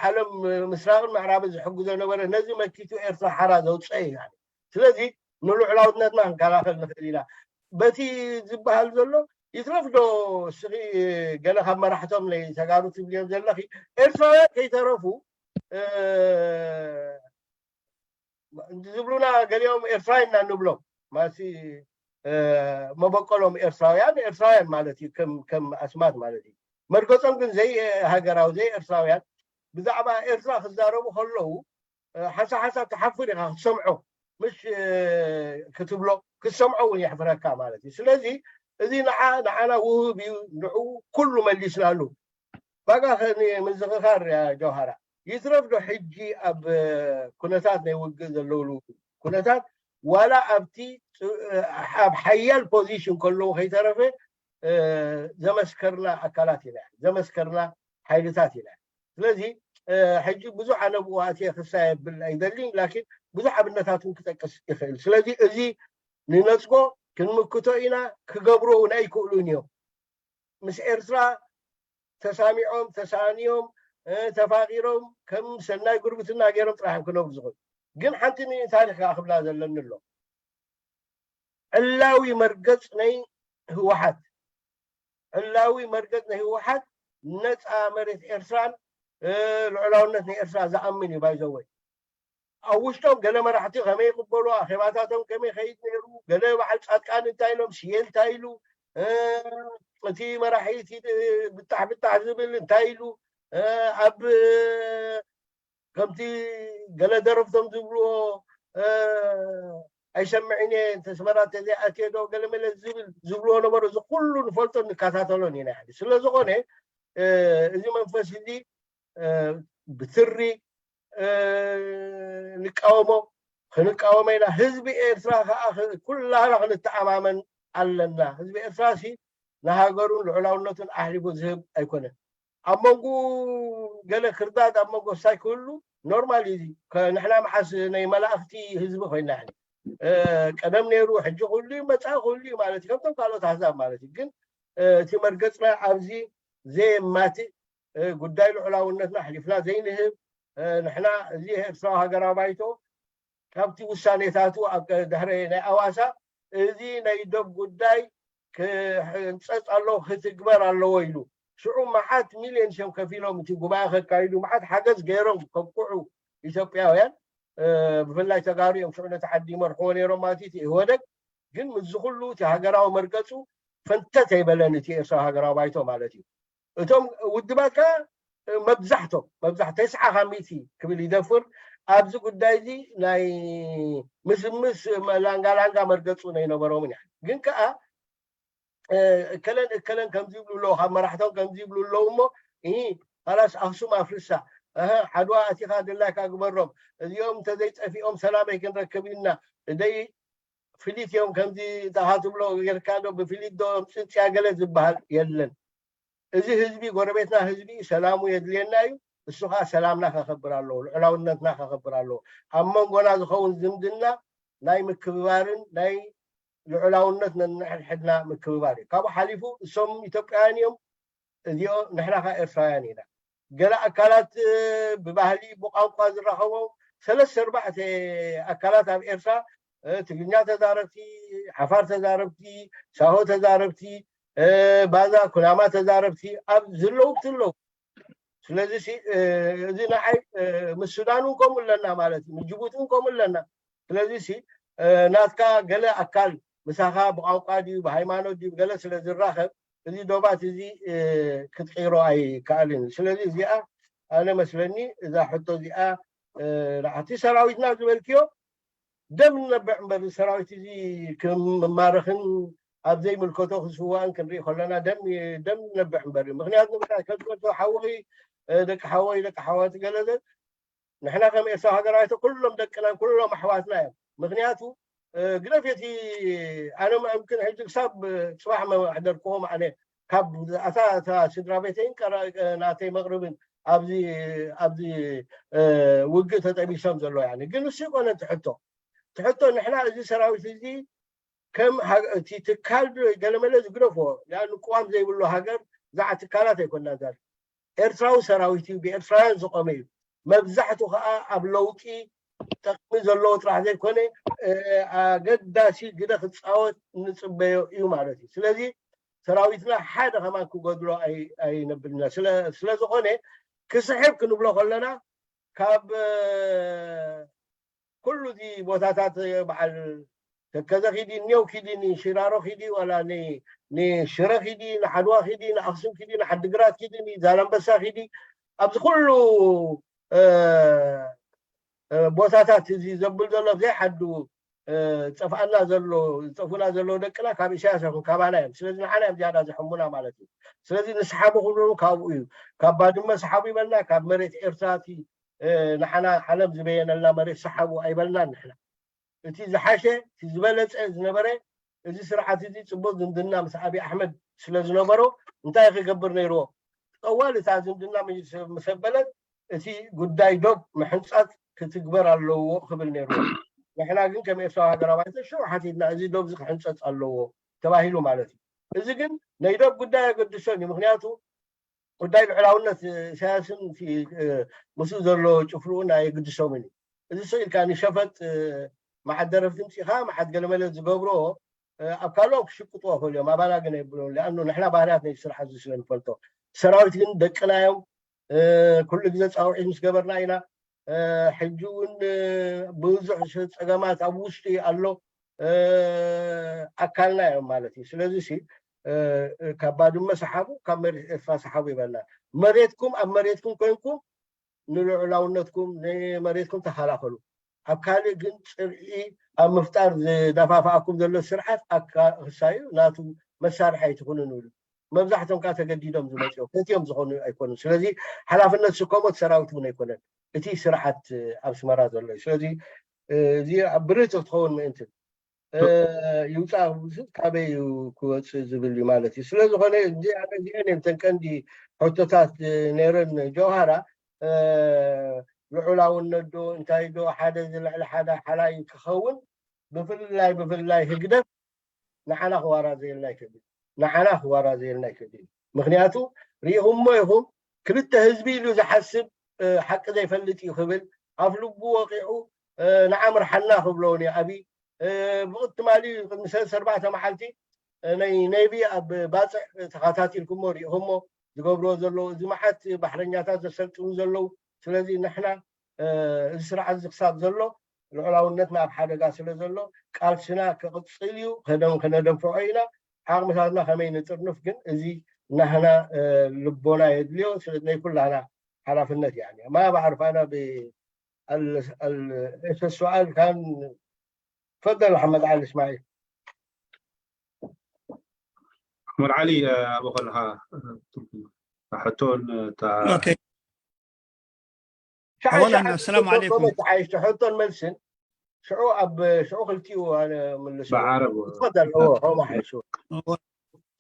ዓለም ምስራቕን ምዕራብን ዝሕግዞ ነበረ። ነዚ መኪቱ ኤርትራ ሓራ ዘውፀአ እዩ። ስለዚ ንልዑላውነትና ክንከላኸል ንኽእል ኢና። በቲ ዝበሃል ዘሎ ይትረፍ ዶ እስኺ ገለ ካብ መራሕቶም ናይ ተጋሩ ትብልዮም ዘለኺ ኤርትራውያን ከይተረፉ፣ እ፣ ዝብሉና ገሊኦም ኤርትራውያን ኢና ንብሎም። ማሲ፣ እ፣ መበቆሎም ኤርትራውያን፣ ኤርትራውያን ማለት እዩ፣ ከም፣ ከም ኣስማት ማለት እዩ። መርገጾም ግን ዘይሃገራዊ፣ ዘይኤርትራውያን ብዛዕባ ኤርትራ ክዛረቡ ከለዉ፣ እ፣ ሓንሳብ ሓንሳብ ትሓፍር ኢኻ ክትሰምዖ፣ ምሽ፣ እ፣ ክትብሎ፣ ክትሰምዖ እውን የሕፍረካ ማለት እዩ። ስለዚ እዚ ንዓ-፣ ንዓና ውህብ እዩ፣ ንዕኡ ኩሉ መሊስናሉ። ባጋ ከ-፣ ምዝኽኻር፣ ያ ጀውሃራ፣ ይትረፍ ዶ ሕጂ ኣብ፣ እ፣ ኩነታት ናይ ውግእ ዘለውሉ ኩነታት፣ ዋላ ኣብቲ ፅ-፣ እ፣ ኣብ ሓያል ፖዚሽን ከለዉ ከይተረፈ፣ እ፣ ዘመስከርና ኣካላት ኢና፣ ዘመስከርና ሓይልታት ኢና። ስለዚ፣ እ፣ ሕጂ ብዙሕ ኣነ ብኡ ኣትየ ክሳየ ብል ኣይደልን፣ ላኪን ብዙሕ ኣብነታትን ክጠቅስ ይኽእል። ስለዚ እዚ ንነጽጎ፣ ክንምክቶ ኢና፣ ክገብሮ እውን ኣይክእሉን እዮም። ምስ ኤርትራ ተሳሚዖም፣ ተሳንዮም፣ እ፣ ተፋቒሮም፣ ከም ሰናይ ጉርብትና ገይሮም ጥራሕ እዮም ክነብሩ ዝኽእሉ። ግን ሓንቲ ን-፣ ታሪኽ ከኣ ክብላ ዘለኒ ኣሎ። ዕላዊ መርገጽ ናይ ህወሓት፣ ዕላዊ መርገጽ ናይ ህወሓት ነጻ መሬት ኤርትራን፣ እ፣ ልዑላውነት ናይ ኤርትራ ዝኣምን እዩ። ባይዘወይ ኣብ ውሽጦም ገለ መራሕቲ ከመይ ይቕበሉ፣ ኣኼባታቶም ከመይ ከይድ ነይሩ፣ ገለ በዓል ጻድቃን እንታይ ኢሎም፣ ስየ እንታይ ኢሉ፣ እ፣ እቲ መራሒ እቲ ብጣሕ ብጣሕ ዝብል እንታይ ኢሉ፣ እ፣ ኣብ ከምቲ ገለ ደረፍቶም ዝብልዎ፣ እ፣ ኣይሰምዕን እየ፣ እንተ ኣስመራ እንተዘይኣትየ ዶ ገለ መለ ዝብል ዝብልዎ ነበሩ። እዚ ኩሉ ንፈልጦን ንከታተሎን ኢና። ሕጂ ስለ ዝኾነ፣ እ፣ እዚ መንፈስ እዚ፣ እ፣ ብትሪ፣ እ፣ ንቃወሞ፣ ክንቃወሞ ኢና። ህዝቢ ኤርትራ ከኣ ክ-፣ ኩላህና ክንተኣማመን ኣለና። ህዝቢ ኤርትራ ሲ ንሃገሩን ልዑላውነቱን ኣሕሊፉ ዝህብ ኣይኮነን። ኣብ መንጎ ገለ ክርዳድ ኣብ መንጎ ሳይ ክህሉ ኖርማል እዩ። እዚ ከ-፣ ንሕና መዓስ ናይ መላእኽቲ ህዝቢ ኮይና? ሕጂ፣ እ፣ ቀደም ነይሩ፣ ሕጂ ክህሉ እዩ፣ መጻኢ ክህሉ እዩ ማለት እዩ። ከምቶም ካልኦት ኣህዛብ ማለት እዩ። ግን፣ እ፣ እቲ መርገጽና ኣብዚ ዘየማትእ፣ እ፣ ጉዳይ ልዑላውነትና ኣሕሊፍና ዘይንህብ፣ እ፣ ንሕና እዚ ኤርትራዊ ሃገራዊ ባይቶ ካብቲ ውሳኔታቱ ኣብ ቀ-፣ ድሕሪ ናይ ኣዋሳ እዚ ናይ ዶብ ጉዳይ ክሕንጸጽ ኣለዎ፣ ክትግበር ኣለዎ ኢሉ። ሽዑ መዓት ሚልዮን ሽም ከፊሎም እቲ ጉባኤ ከካይዱ መዓት ሓገዝ ገይሮም ከብቅዑ ኢትዮጵያውያን ብፍላይ ተጋሩ እዮም ሽዑ ነቲ ዓዲ ይመርሕዎ ነይሮም ማለት እዩ። ኢህወደግ ግን ምስዚ ኩሉ እቲ ሃገራዊ መርገፁ ፈንተት ኣይበለን እቲ ኤርትራዊ ሃገራዊ ባይቶ ማለት እዩ። እቶም ውድባት ከ መብዛሕቶም መብዛሕ ተስዓ ካብ ሚእቲ ክብል ይደፍር ኣብዚ ጉዳይ እዚ ናይ ምስምስ ላንጋ ላንጋ መርገፁ ነይነበሮምን ያ ግን ከዓ እከለን እከለን ከምዚ ይብሉ ኣለዉ ካብ መራሕቶም ከምዚ ይብሉ ኣለዉ እሞ እ ካላስ ኣክሱም ኣፍርሳ ዓድዋ ኣቲኻ ድላይካ ግበሮም እዚኦም እንተዘይጠፊኦም ሰላም ኣይክንረክብ ኢና ደይ ፍሊት እዮም ከምዚ ዳኻ ትብሎ ጌርካ ዶ ብፍሊት ዶ ምፅንፅያ ገለ ዝበሃል የለን። እዚ ህዝቢ ጎረቤትና ህዝቢ ሰላሙ የድልየና እዩ። እሱ ከዓ ሰላምና ከኸብር ኣለዎ፣ ልዑላውነትና ከኸብር ኣለዎ። ኣብ መንጎና ዝኸውን ዝምድና ናይ ምክብባርን ናይ ልዑላውነት ነንሕድሕድና ምክብባር እዩ። ካብኡ ሓሊፉ እሶም ኢትዮጵያውያን እዮም፣ እዚኦ ንሕና ከዓ ኤርትራውያን ኢና። ገለ ኣካላት ብባህሊ ብቋንቋ ዝራኸቦ ሰለስተ ኣርባዕተ ኣካላት ኣብ ኤርትራ ትግርኛ ተዛረብቲ፣ ዓፋር ተዛረብቲ፣ ሳሆ ተዛረብቲ፣ ባዛ ኩናማ ተዛረብቲ ኣብ ዝለዉ ትለዉ። ስለዚ እዚ ንዓይ ምስ ሱዳን እውን ከምኡ ኣለና ማለት እዩ፣ ምስ ጅቡቲ እውን ከምኡ ኣለና። ስለዚ ናትካ ገለ ኣካል ምሳኻ ብቋንቋ ድዩ ብሃይማኖት ድዩ ገለ ስለ ዝራኸብ እዚ ዶባት እዚ ክትቅይሮ ኣይከኣልን። ስለዚ እዚኣ ኣነ መስለኒ እዛ ሕቶ እዚኣ ንዓቲ ሰራዊትና ዝበልክዮ ደም ንነብዕ እምበር ሰራዊት እዚ ክማረኽን ኣብ ዘይምልከቶ ክስዋእን ክንርኢ ከለና ደም ደም ንነብዕ እምበር እዩ። ምክንያቱ ንምንታይ ከም ትፈልጦ ሓውኺ ደቂ ሓወይ ደቂ ሓዋት ገለዘ ንሕና ከም ኤርትራ ሃገራዊት ኩሎም ደቅናን ኩሎም ኣሕዋትና እዮም። ምክንያቱ ግደፍ እቲ ኣነ ምእምክን ሕጂ ክሳብ ፅባሕ መሕደርክዎም ኣነ ካብ ኣታ እታ ስድራ ቤተይን ናተይ መቅርብን ኣብዚ ኣብዚ ውግእ ተጠቢሶም ዘሎ ያ ግን እሱ ይኮነ ትሕቶ ትሕቶ ንሕና እዚ ሰራዊት እዚ ከም እቲ ትካል ገለመለ ዝግደፎ ያን ቅዋም ዘይብሉ ሃገር ዛዓ ትካላት ኣይኮና ዛ ኤርትራዊ ሰራዊት እዩ ብኤርትራውያን ዝቆመ እዩ መብዛሕቱ ከዓ ኣብ ለውጢ ጠቅሚ ዘለዎ ጥራሕ ዘይኮነ ኣገዳሲ ግደ ክፃወት ንፅበዮ እዩ ማለት እዩ ስለዚ ሰራዊትና ሓደ ከማን ክጎድሎ ኣይነብልና ስለዝኮነ ክስሕብ ክንብሎ ከለና ካብ ኩሉ እዚ ቦታታት በዓል ተከዘ ኪዲ ኒው ኪዲ ንሽራሮ ኪዲ ዋላ ንሽረ ኪዲ ንዓድዋ ኪዲ ንኣክሱም ኪዲ ንዓድግራት ኪዲ ንዛላንበሳ ኪዲ ኣብዚ ኩሉ ቦታታት እዚ ዘብል ዘሎ ዘይሓዱ ፀፍኣና ዘሎ ዝጠፉና ዘለዉ ደቅና ካብ ኢሳያስ ይኹን ካባና እዮም ስለዚ ንዓና እዮም ዝያዳ ዘሐሙና ማለት እዩ ስለዚ ንስሓቡ ክብሉ ካብኡ እዩ ካብ ባድመ ሰሓቡ ይበልና ካብ መሬት ኤርትራ እቲ ንዓና ዓለም ዝበየነልና መሬት ሰሓቡ ኣይበልናን ንሕና እቲ ዝሓሸ እቲ ዝበለፀ ዝነበረ እዚ ስርዓት እዚ ፅቡቅ ዝምድና ምስ ኣብይ ኣሕመድ ስለ ዝነበሮ እንታይ ክገብር ነይርዎ ጠዋል እታ ዝምድና ምሰበለት እቲ ጉዳይ ዶብ ምሕንፃፅ ክትግበር ኣለዎ ክብል ነይርዎ ንሕና ግን ከም ኤርትራዊ ሃገራዊ ባይቶ ሽዑ ሓቲትና እዚ ዶብ እዚ ክሕንፀፅ ኣለዎ ተባሂሉ ማለት እዩ እዚ ግን ናይ ዶብ ጉዳይ ኣገድሶን እዩ ምክንያቱ ጉዳይ ልዕላውነት ኢሳያስን ምስኡ ዘሎ ጭፍርኡን ኣየግድሶምን እዩ። እዚ ስቕ ኢልካ ንሸፈጥ መዓት ደረፍቲ ምፂኻ መዓት ገለመለ ዝገብሮ ኣብ ካልኦም ክሽቅጥዎ ይኽእሉ እዮም። ኣባና ግን ኣይብሎም። ሊኣኑ ንሕና ባህርያት ናይ ስራሕ እዚ ስለ ንፈልጦ ሰራዊት ግን ደቅና እዮም። ኩሉ ግዜ ፃውዒት ምስ ገበርና ኢና። ሕጂ እውን ብዙሕ ፀገማት ኣብ ውሽጢ ኣሎ። ኣካልና እዮም ማለት እዩ። ስለዚ ሲ ካብ ባድመ ሰሓቡ ካብ መሬት ኤርትራ ሰሓቡ ይበልና። መሬትኩም ኣብ መሬትኩም ኮንኩም ንልዑላውነትኩም ንመሬትኩም ተኸላኸሉ። ኣብ ካልእ ግን ፅልኢ ኣብ ምፍጣር ዝደፋፍኣኩም ዘሎ ስርዓት ኣካሳዩ ናቱ መሳርሒ ኣይትኹኑ ንብሉ። መብዛሕቶም ከዓ ተገዲዶም ዝመፅኦም ፈትዮም ዝኾኑ ኣይኮኑን። ስለዚ ሓላፍነት ዝስከሞ እቲ ሰራዊት እውን ኣይኮነን፣ እቲ ስርዓት ኣስመራ ዘሎ እዩ። ስለዚ እዚ ኣብ ብርህ ክትኸውን ምእንቲ ይውፃእ ካበይ እዩ ክወፅእ ዝብል እዩ ማለት እዩ። ስለዝኾነ እዚኣን እየን ተን ቀንዲ ሕቶታት ነይረን ጀውሃራ ልዑላውነት ዶ እንታይ ዶ ሓደ ዝልዕሊ ሓደ ሓላይ ክኸውን ብፍላይ ብፍላይ ህግደፍ ንዓና ክዋራዘየልና ኣይክእልን ንዓና ክዋራዘየልና ኣይክእልን ምክንያቱ ርኢኹሞ ኢኹም ክልተ ህዝቢ ኢሉ ዝሓስብ ሓቂ ዘይፈልጥ እዩ ክብል ኣፍ ልቡ ወቂዑ ንዓ ምርሓና ክብሎ ንኣብይ ብቕት ትማሊ ቅድሚ ሰለስተ ኣርባዕተ መዓልቲ ናይ ነቢ ኣብ ባፅዕ ተኸታቲልኩሞ ርኢኹሞ ዝገብርዎ ዘለዉ፣ እዚ መዓት ባሕረኛታት ዘሰልጥኑ ዘለዉ። ስለዚ ንሕና፣ እ፣ እዚ ስርዓት እዚ ክሳብ ዘሎ ልዑላውነትና ኣብ ሓደጋ ስለ ዘሎ፣ ቃልስና ክቕጽል እዩ። ከደም-፣ ከነደንፍዖ ኢና። ዓቕምታትና ከመይ ንጥርንፍ ግን እዚ ናህና፣ እ፣ ልቦና የድልዮ። ስለ ናይ ኩላህና ሓላፍነት፣ ያኒ፣ ما بعرف أنا ب ال-، ال-، إيش السؤال كان؟ تفضل محمد علي إسماعيل. ኣሕመድ ዓሊ፣ እ፣ ኣብኡ ከለኻ፣ እ፣ ሕቶን፣ እታ ኦኬ شعي أولاً شعي السلام عليكم. شعي شعي መልስን ሽዑ ኣብ ሽዑ ክልቲኡ ኣነ ምልስ ብዓረብ تفضل هو هو ما حيشوف هو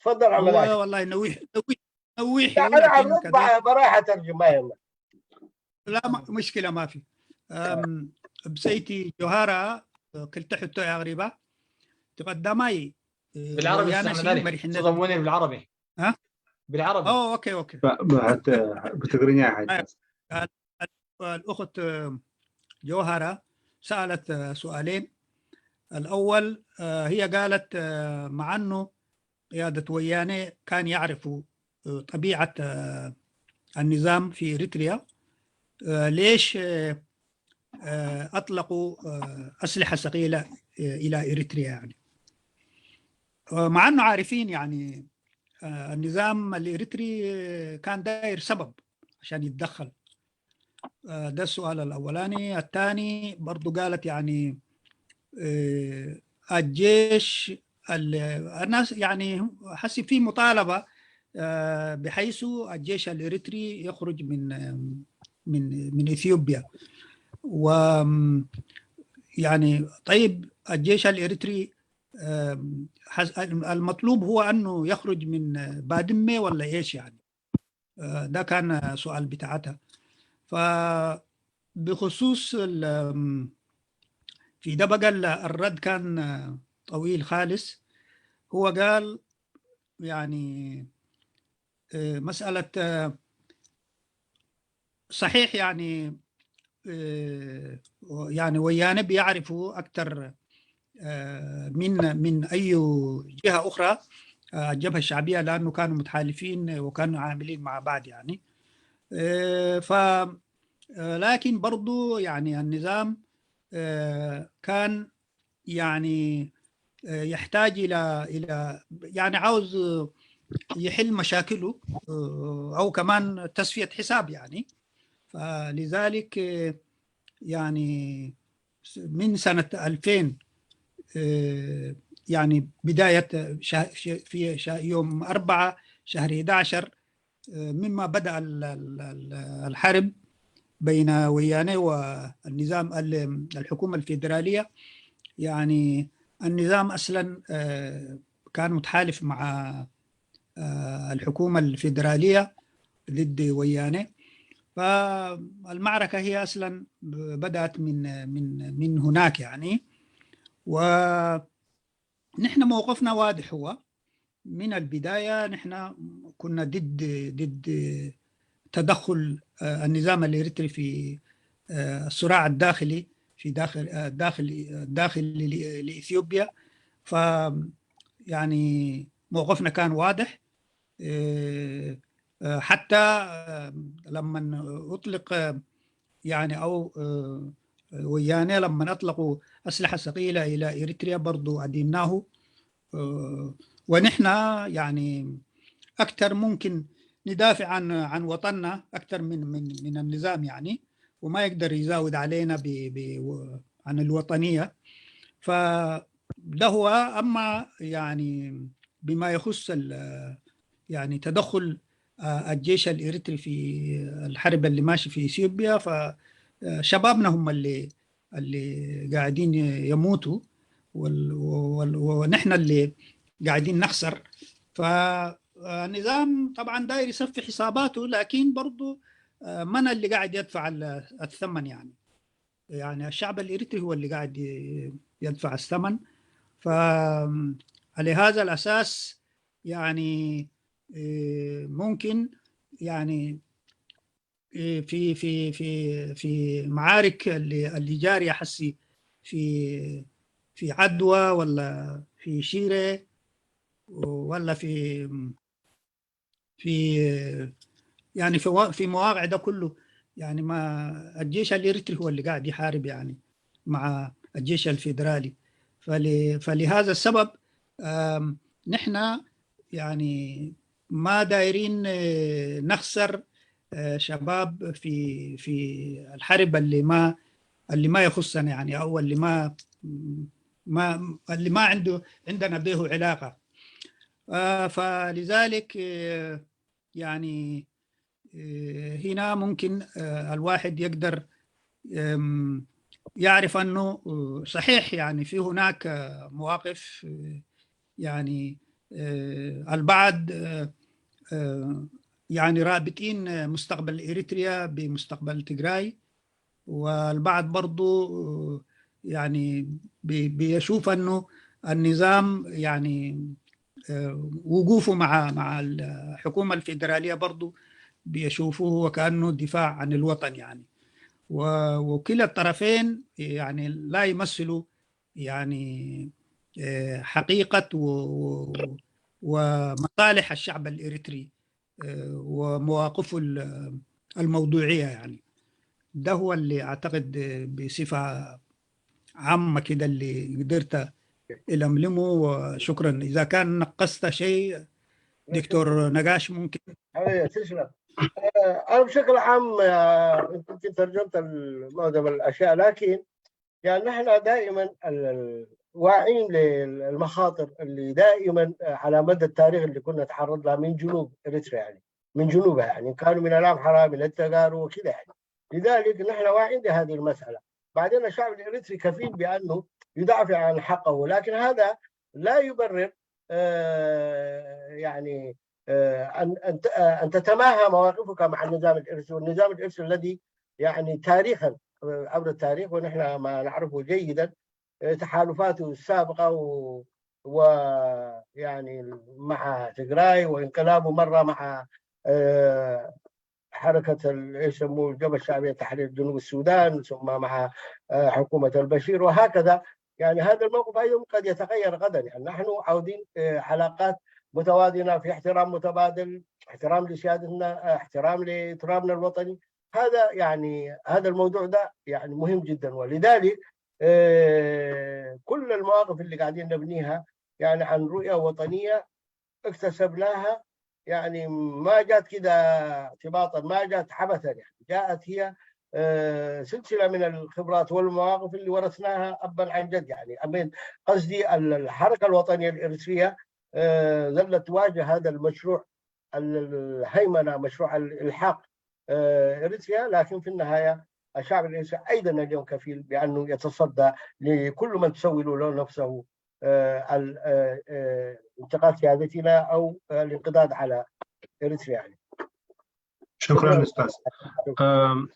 تفضل عمل هو عادي والله نويح نويح نويح تعال لكن عرض كذلك براحة ترجم ما يهمك لا ما مشكلة ما في أم بسيتي جوهرة كلتا حتو يا غريبة تقدمي بالعربي ويانا استعمل شيء علي مريحنا تضموني بالعربي ها؟ بالعربي أوه أوكي أوكي ب-، حتى بتقرينيها حاجة. الأخت جوهرة سألت سؤالين. الأول آه، هي قالت آه، مع أنه قيادة وياني كان يعرفوا آه، طبيعة آه، النظام في إريتريا، آه، ليش آه، آه، أطلقوا آه، أسلحة ثقيلة آه، إلى إريتريا يعني. آه، مع أنه عارفين يعني آه، النظام الإريتري آه، كان داير سبب عشان يتدخل. آه، ده السؤال الأولاني. الثاني برضو قالت يعني آه، الجيش ال-، الناس يعني حسي في مطالبة آه، بحيث الجيش الإريتري يخرج من من من إثيوبيا و يعني طيب الجيش الإريتري آم، حس- المطلوب هو أنه يخرج من بادمة ولا إيش يعني؟ آه، ده كان سؤال بتاعتها. فبخصوص ال- آم، في ده بقى ال- الرد كان آه، طويل خالص. هو قال يعني آه، مسألة آه، صحيح يعني آه، يعني ويانا بيعرفوا أكثر آه، من من أي جهة أخرى آه، الجبهة الشعبية لأنه كانوا متحالفين وكانوا عاملين مع بعض يعني آه، ف آه، لكن برضو يعني النظام آه، كان يعني آه، يحتاج إلى إلى يعني عاوز آه، يحل مشاكله آه، أو كمان تصفية حساب يعني فلذلك آه، يعني من سنة ألفين آه، يعني بداية شهر في شهر يوم أربعة شهر أحد عشر آه، مما بدأ ال- ال- ال- الحرب بين وياني والنظام ال- الحكومة الفيدرالية يعني النظام أصلا آه، كان متحالف مع آه، الحكومة الفيدرالية ضد وياني فالمعركة هي أصلا بدأت من من من هناك يعني ونحن موقفنا واضح هو من البداية نحن كنا ضد ضد تدخل آه، النظام الإريتري في آه، الصراع الداخلي في داخل آه، داخل داخل لإثيوبيا ف يعني موقفنا كان واضح آه، آه، حتى آه، لما أطلق آه، يعني أو آه، وياني لما أطلقوا أسلحة ثقيلة إلى إريتريا برضو أديناه آه، ونحن يعني أكثر ممكن ندافع عن عن وطننا أكثر من من من النظام يعني وما يقدر يزاود علينا ب ب عن الوطنية فده هو أما يعني بما يخص يعني تدخل الجيش الإريتري في الحرب اللي ماشي في إثيوبيا فشبابنا هم اللي اللي قاعدين يموتوا ونحن اللي قاعدين نخسر فالنظام طبعا داير يصفي حساباته لكن برضو من اللي قاعد يدفع الثمن يعني يعني الشعب الإريتري هو اللي قاعد يدفع الثمن فعلى هذا الأساس يعني ممكن يعني في في في في معارك اللي اللي جاريه حسي في في عدوى ولا في شيره ولا في في يعني في وا- في مواقع ده كله، يعني ما الجيش الإريتري هو اللي قاعد يحارب يعني مع الجيش الفيدرالي. فل- فلهذا السبب، آم، نحن يعني ما دايرين، آه، نخسر، آه، شباب في في الحرب اللي ما اللي ما يخصنا، يعني، او اللي ما ما اللي ما عنده عندنا به علاقه. آه، فلذلك، آه، يعني، آه، هنا ممكن، آه، الواحد يقدر، آم، يعرف أنه، آه، صحيح، يعني، في هناك، آه، مواقف، آه، يعني، آه، البعض، آه، آه، يعني، رابطين مستقبل إريتريا بمستقبل تجراي، والبعض برضو، آه، يعني، بي- بيشوف أنه النظام، يعني، آه، وقوفه مع مع الحكومة الفيدرالية برضو بيشوفوه وكأنه دفاع عن الوطن، يعني. و- وكلا الطرفين، يعني، لا يمثلوا، يعني، آه، حقيقة و- و- ومصالح الشعب الإريتري، آه، ومواقفه ال- الموضوعية، يعني. ده هو اللي أعتقد بصفة عامة كده اللي قدرت ألملمه، وشكرًا. إذا كان نقصت شيء، دكتور نقاش، ممكن. حبيبي، تسلم. آه، أنا بشكل عام، آه، يمكن ترجمت معظم الأشياء، لكن يعني نحن دائمًا ال- ال- واعين للمخاطر اللي دائمًا، آه، على مدى التاريخ اللي كنا نتعرض لها من جنوب إريتريا، يعني من جنوبها، يعني إن كانوا من الأمحرة، من التغارو وكذا، يعني. لذلك نحن واعين لهذه المسألة. بعدين الشعب الإريتري كفيل بأنه يدافع عن حقه، لكن هذا لا يبرر، آه، يعني، آه، أن أن ت- آه، أن تتماهى مواقفك مع النظام الإريتري، والنظام الإريتري الذي، يعني، تاريخًا، آه، عبر التاريخ، ونحن ما نعرفه جيدًا، آه، تحالفاته السابقة و ويعني مع تجراي، وانقلابه مرة مع، آه، حركة ال- ايش يسموه، الجبهة الشعبية لتحرير جنوب السودان، ثم مع، آه، حكومة البشير، وهكذا. يعني هذا الموقف أيضًا قد يتغير غدًا. يعني نحن عاودين، آه، علاقات متوازنة في احترام متبادل، احترام لسيادتنا، آه، احترام لترابنا الوطني. هذا يعني هذا الموضوع ده يعني مهم جدًا، ولذلك، آه، كل المواقف اللي قاعدين نبنيها يعني عن رؤية وطنية اكتسبناها، يعني ما جات كده اعتباطًا، ما جات عبثًا، يعني جاءت هي، آه، سلسلة من الخبرات والمواقف اللي ورثناها أبًا عن جد. يعني أمين قصدي ال- الحركة الوطنية الإريترية، آه، ظلت تواجه هذا المشروع ال- الهيمنة، مشروع الإلحاق، آه، إريتريا، لكن في النهاية الشعب الإريتري أيضًا اليوم كفيل بأنه يتصدى لكل من تسول له نفسه، آه، ال- آه، آه، انتقال سيادتنا أو، آه، الانقضاض على إريتريا، يعني. شكرًا أستاذ. أم،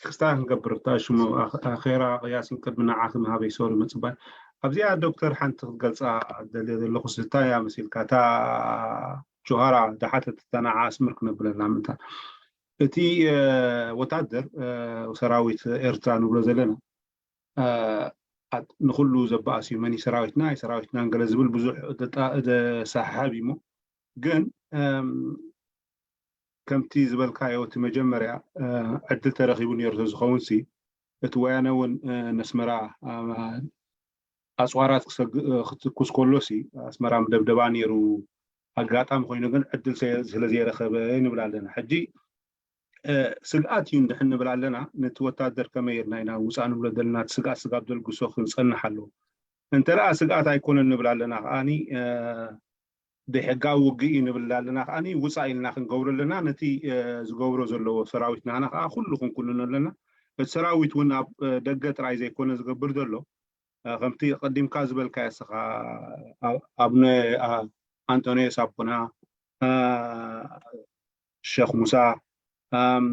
ክስታይ ክንገብር እታ ሽሙ ኣኽ- ኣኼራ ቅያሲን ቅድሚ ንዓኺ ምሃበይ ሶሪ ምጽባይ ኣብዚኣ ዶክተር ሓንቲ ክትገልጻ ደልየ ዘለኹ ስታይ እያ መሲልካ እታ ጆሃራ ዝሓተት እታ ንዓ ኣስምር ክነብለና ምንታ እቲ እ፣ ወታደር እ፣ ሰራዊት ኤርትራ ንብሎ ዘለና እ፣ ኣት- ንኩሉ ዘበኣስ እዩ መን እዩ ሰራዊትና ኣይ ሰራዊትና ገለ ዝብል ብዙሕ እተጣ- እተሳሓብ እዩ እሞ ግን እም፣ ከምቲ ዝበልካዮ እቲ መጀመርያ እ፣ ዕድል ተረኺቡ ነይሩ ተዝኸውን ሲ እቲ ወያነ እውን እ፣ ነስመራ እ፣ ኣፅዋራት ክሰግ- እ፣ ክትትኩስ ከሎ ሲ ኣስመራ ምደብደባ ነይሩ ኣጋጣሚ ኮይኑ ግን ዕድል ሰ- ስለዘይረኸበ ንብል ኣለና ሕጂ እ፣ ስግኣት እዩ እንድሕን ንብል ኣለና ነቲ ወታደር ከመይ ርና ኢና ውፃእ ንብሎ ዘለና እቲ ስግኣት ስጋብ ዘልግሶ ክፀንሕ ኣለዎ እንተ ደኣ ስግኣት ኣይኮነን ንብል ኣለና ከዓኒ እ፣ ብሕጋዊ ውግእ እዩ ንብል ኣለና ከዓኒ ውፃእ ኢልና ክንገብሮ ኣለና ነቲ እ፣ ዝገብሮ ዘለዎ ሰራዊት ናና ከዓ ኩሉ ክንኩንኖ ኣለና እቲ ሰራዊት እውን ኣብ እ፣ ደገ ጥራይ ዘይኮነ ዝገብር ዘሎ እ፣ ከምቲ ቀዲምካ ዝበልካዮ እስኻ ኣ- ኣቡነ ኣ- ኣንጦንዮስ ኣቦና እ፣ ሸኽ ሙሳ እም፣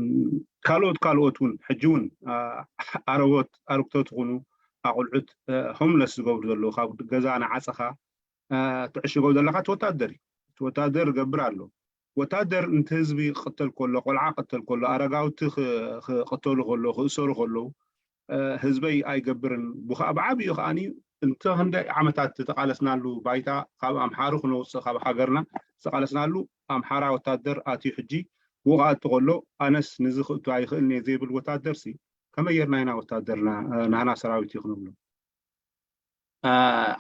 ካልኦት ካልኦት እውን ሕጂ እውን እ፣ ኣረቦት ኣርግቶት ይኹኑ ኣቁልዑት እ፣ ሆምለስ ዝገብሩ ዘለዉ ካብ ገዛ ንዓፀኻ እ፣ ትዕሽጎ ዘለካ እቲ ወታደር እዩ እቲ ወታደር ይገብር ኣሎ ወታደር ነቲ ህዝቢ ክቅተል ከሎ ቆልዓ ክቅተል ከሎ ኣረጋውቲ ክ- ክቅተሉ ከሎ ክእሰሩ ከለዉ እ፣ ህዝበይ ኣይገብርን ብኸ- ብዓብኡ ከዓኒ እንተ ክንደይ ዓመታት ዝተቃለስናሉ ባይታ ካብ ኣምሓሩ ክነውፅእ ካብ ሃገርና ዝተቓለስናሉ ኣምሓራ ወታደር ኣትዩ ሕጂ ብኡ ክኣቱ ከሎ ኣነስ ንዚ ክእቱ ኣይኽእልን እየ ዘይብል ወታደር ሲ ከመይ ጌርና ኢና ወታደርና ናህና ሰራዊት እዩ ክንብሎ?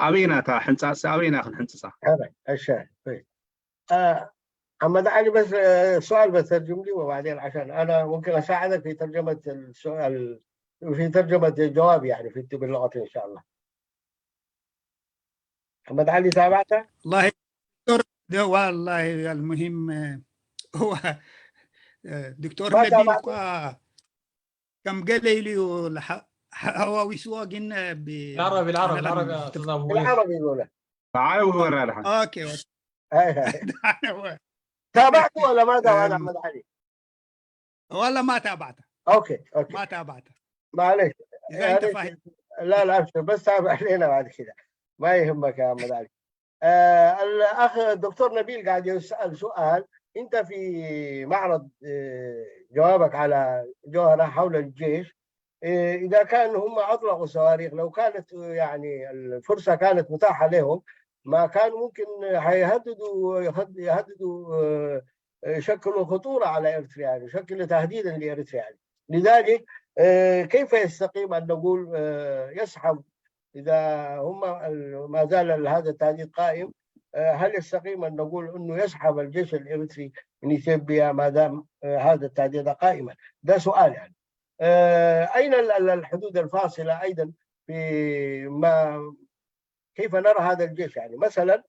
ኣበይና እታ ሕንፃፅ ኣበይና ክንሕንፅፃ? أحمد علي بس سؤال بترجم لي وبعدين عشان أنا ممكن أساعدك في ترجمة السؤال في ترجمة الجواب يعني في باللغة إن شاء الله. محمد علي تابعته؟ والله دكتور والله المهم هو دكتور نبيل እኳ ከም ገለ ኢሉ እዩ ሓዋዊስዎ ግን بالعربي بالعربي بالعربي يا استاذ ابو بالعربي يقول تعالوا ورا لحد اوكي تابعت ولا ما تابعت احمد علي؟ والله ما تابعته اوكي اوكي ما تابعته معلش اذا انت فاهم لا لا ابشر بس تابع علينا بعد كذا ما يهمك يا احمد علي. آه الاخ الدكتور نبيل قاعد يسال سؤال، انت في معرض آه جوابك على جوهره حول الجيش، آه اذا كان هم اطلقوا صواريخ، لو كانت يعني الفرصه كانت متاحه لهم ما كان ممكن هيهددوا يهددوا آه يشكلوا خطوره على اريتريا، يعني يشكلوا تهديدا لاريتريا يعني. لذلك آه كيف يستقيم ان نقول آه يسحب اذا هم ما زال هذا التهديد قائم، هل يستقيم ان نقول انه يسحب الجيش الاريتري من اثيوبيا ما دام هذا التهديد قائما؟ ده سؤال يعني. اين الحدود الفاصله ايضا في ما كيف نرى هذا الجيش يعني؟ مثلا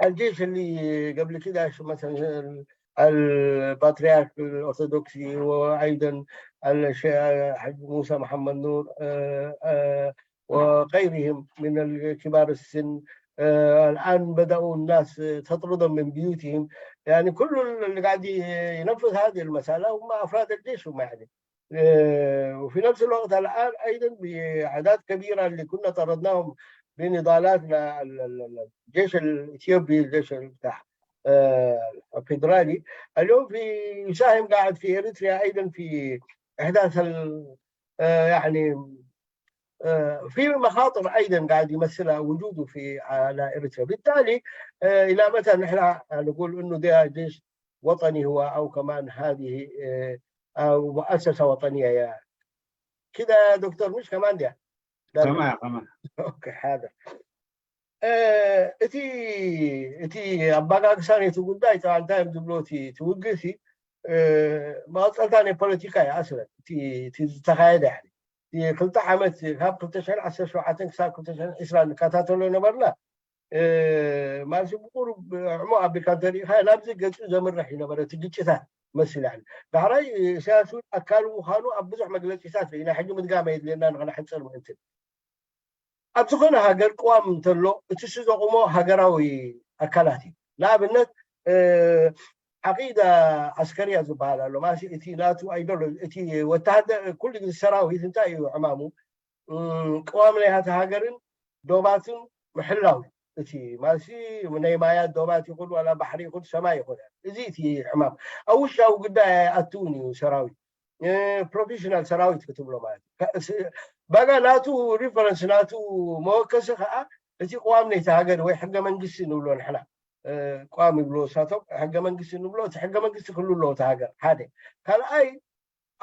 الجيش اللي قبل كده مثلا البطريرك الارثوذكسي وايضا الشيخ موسى محمد نور وغيرهم من كبار السن، الان بداوا الناس تطردهم من بيوتهم، يعني كل اللي قاعد ينفذ هذه المساله هم افراد الجيش هم يعني. وفي نفس الوقت الان ايضا باعداد كبيره اللي كنا طردناهم بنضالاتنا الجيش الاثيوبي الجيش بتاع الفيدرالي اليوم في يساهم قاعد في اريتريا ايضا في احداث يعني في مخاطر ايضا قاعد يمثلها وجوده في على اريتريا، بالتالي الى متى نحن نقول انه ده جيش وطني هو او كمان هذه او مؤسسه وطنيه يا كده يا دكتور مش كمان ده كمان كمان اوكي حاضر. እቲ እቲ ኣባጋግሳ ነቲ ጉዳይ ታ እንታይ እዮም ዝብሎ እቲ ውግእ ሲ መቐፀልታ ናይ ፖለቲካ እዩ ኣስለን እቲ ዝተካየደ ክልተ ዓመት ካብ ክልተ ሽሕን ዓሰርተ ሸውዓተን ክሳብ ክልተ ሽሕን ዕስራን ንከታተሎ ነበርና። ማለት ብቁሩብ ዕሙቕ ኣቢልካ እንተሪኢኻ ናብዚ ገፁ ዘምርሕ እዩ ነበረ እቲ ግጭታት መስል ያኒ። ዳሕራይ ኢሳያስ እውን ኣካል ምዃኑ ኣብ ብዙሕ መግለፂታት ርኢና ሕጂ ምድጋም ኣየድልየና ንኸነሕፅር ምእንትን ኣብ ዝኾነ ሃገር ቅዋም እንተሎ እቲ እሱ ዘቑሞ ሃገራዊ ኣካላት እዩ። ንኣብነት ዓቂዳ ዓስከርያ ዝበሃል ኣሎ ማለት እቲ ናቱ ኣይዶሎ እቲ ወተሃደር ኩሉ ግዜ ሰራዊት እንታይ እዩ ዕማሙ ቅዋም ናይ ሃቲ ሃገርን ዶባትን ምሕላው እቲ ማለት ናይ ማያት ዶባት ይኹን ዋላ ባሕሪ ይኹን ሰማይ ይኹን እዚ እቲ ዕማም ኣብ ውሽጣዊ ጉዳይ ኣይኣትውን እዩ ሰራዊት ፕሮፌሽናል ሰራዊት ክትብሎ ማለት እዩ። ባጋ ናቱ ሪፈረንስ ናቱ መወከሲ ከዓ እቲ ቅዋም ናይቲ ሃገር ወይ ሕገ መንግስቲ ንብሎ ንሕና ቅዋም ይብልዎ እሳቶም ሕገ መንግስቲ ንብሎ እቲ ሕገ መንግስቲ ክህሉ ኣለዎ እቲ ሃገር ሓደ ካልኣይ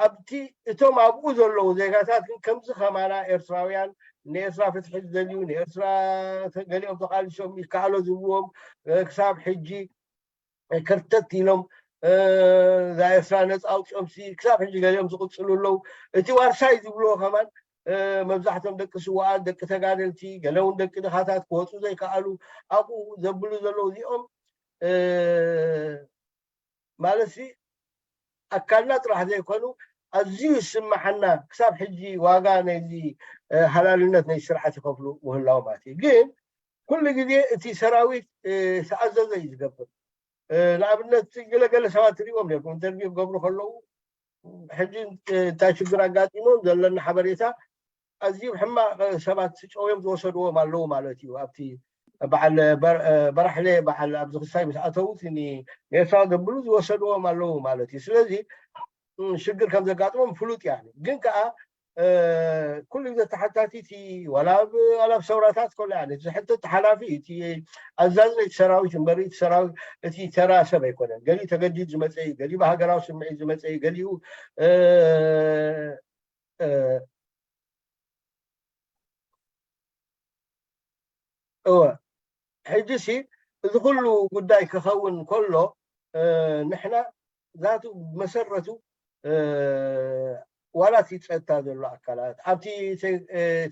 ኣብቲ እቶም ኣብኡ ዘለዉ ዜጋታት ግን ከምዚ ከማና ኤርትራውያን ንኤርትራ ፍትሒ ዝደልዩ ንኤርትራ ገሊኦም ተቃሊሶም ይከኣሎ ዝብልዎም ክሳብ ሕጂ ከርተት ኢሎም እዛ ኤርትራ ነፃ ኣውፂኦም ሲ ክሳብ ሕጂ ገሊኦም ዝቅፅሉ ኣለዉ። እቲ ዋርሳይ ዝብልዎ ከማን መብዛሕቶም ደቂ ስዋኣት ደቂ ተጋደልቲ ገለ እውን ደቂ ድኻታት ክወፁ ዘይከኣሉ ኣብኡ ዘብሉ ዘለዉ እዚኦም ማለት ኣካልና ጥራሕ ዘይኮኑ ኣዝዩ ዝስምሓና ክሳብ ሕጂ ዋጋ ናይዚ ሃላልነት ናይ ስርዓት ይኸፍሉ ምህላው ማለት እዩ። ግን ኩሉ ግዜ እቲ ሰራዊት ዝተኣዘዘ እዩ ዝገብር። ንኣብነት ገለገለ ሰባት ትሪእዎም ነርኩም ኢንተርቪው ክገብሩ ከለዉ ሕጂ እንታይ ሽግር ኣጋጢሞም ዘለና ሓበሬታ ኣዝዩ ሕማቕ ሰባት ጨውዮም ዝወሰድዎም ኣለዉ ማለት እዩ። ኣብቲ በዓል በራሕለ በዓል ኣብዚ ክሳይ ምስ ኣተዉት ንኤርትራ ዘብሉ ዝወሰድዎም ኣለዉ ማለት እዩ። ስለዚ ሽግር ከም ዘጋጥሞም ፍሉጥ እያ። ግን ከዓ ኩሉ ግዜ ተሓታቲቲ ዋላ ኣብ ሰውራታት ኮላ ዝሕትት ሓላፊ እቲ ኣዛዝ ናይቲ ሰራዊት እምበር እቲ ሰራዊት እቲ ተራ ሰብ ኣይኮነን። ገሊኡ ተገዲድ ዝመፀ እዩ፣ ገሊኡ ብሃገራዊ ስምዒት ዝመፀ እዩ፣ ገሊኡ እወ። ሕጂ ሲ እዚ ኩሉ ጉዳይ ክኸውን ከሎ ንሕና ዛቱ መሰረቱ ዋላ እቲ ፀጥታ ዘሎ ኣካላት ኣብቲ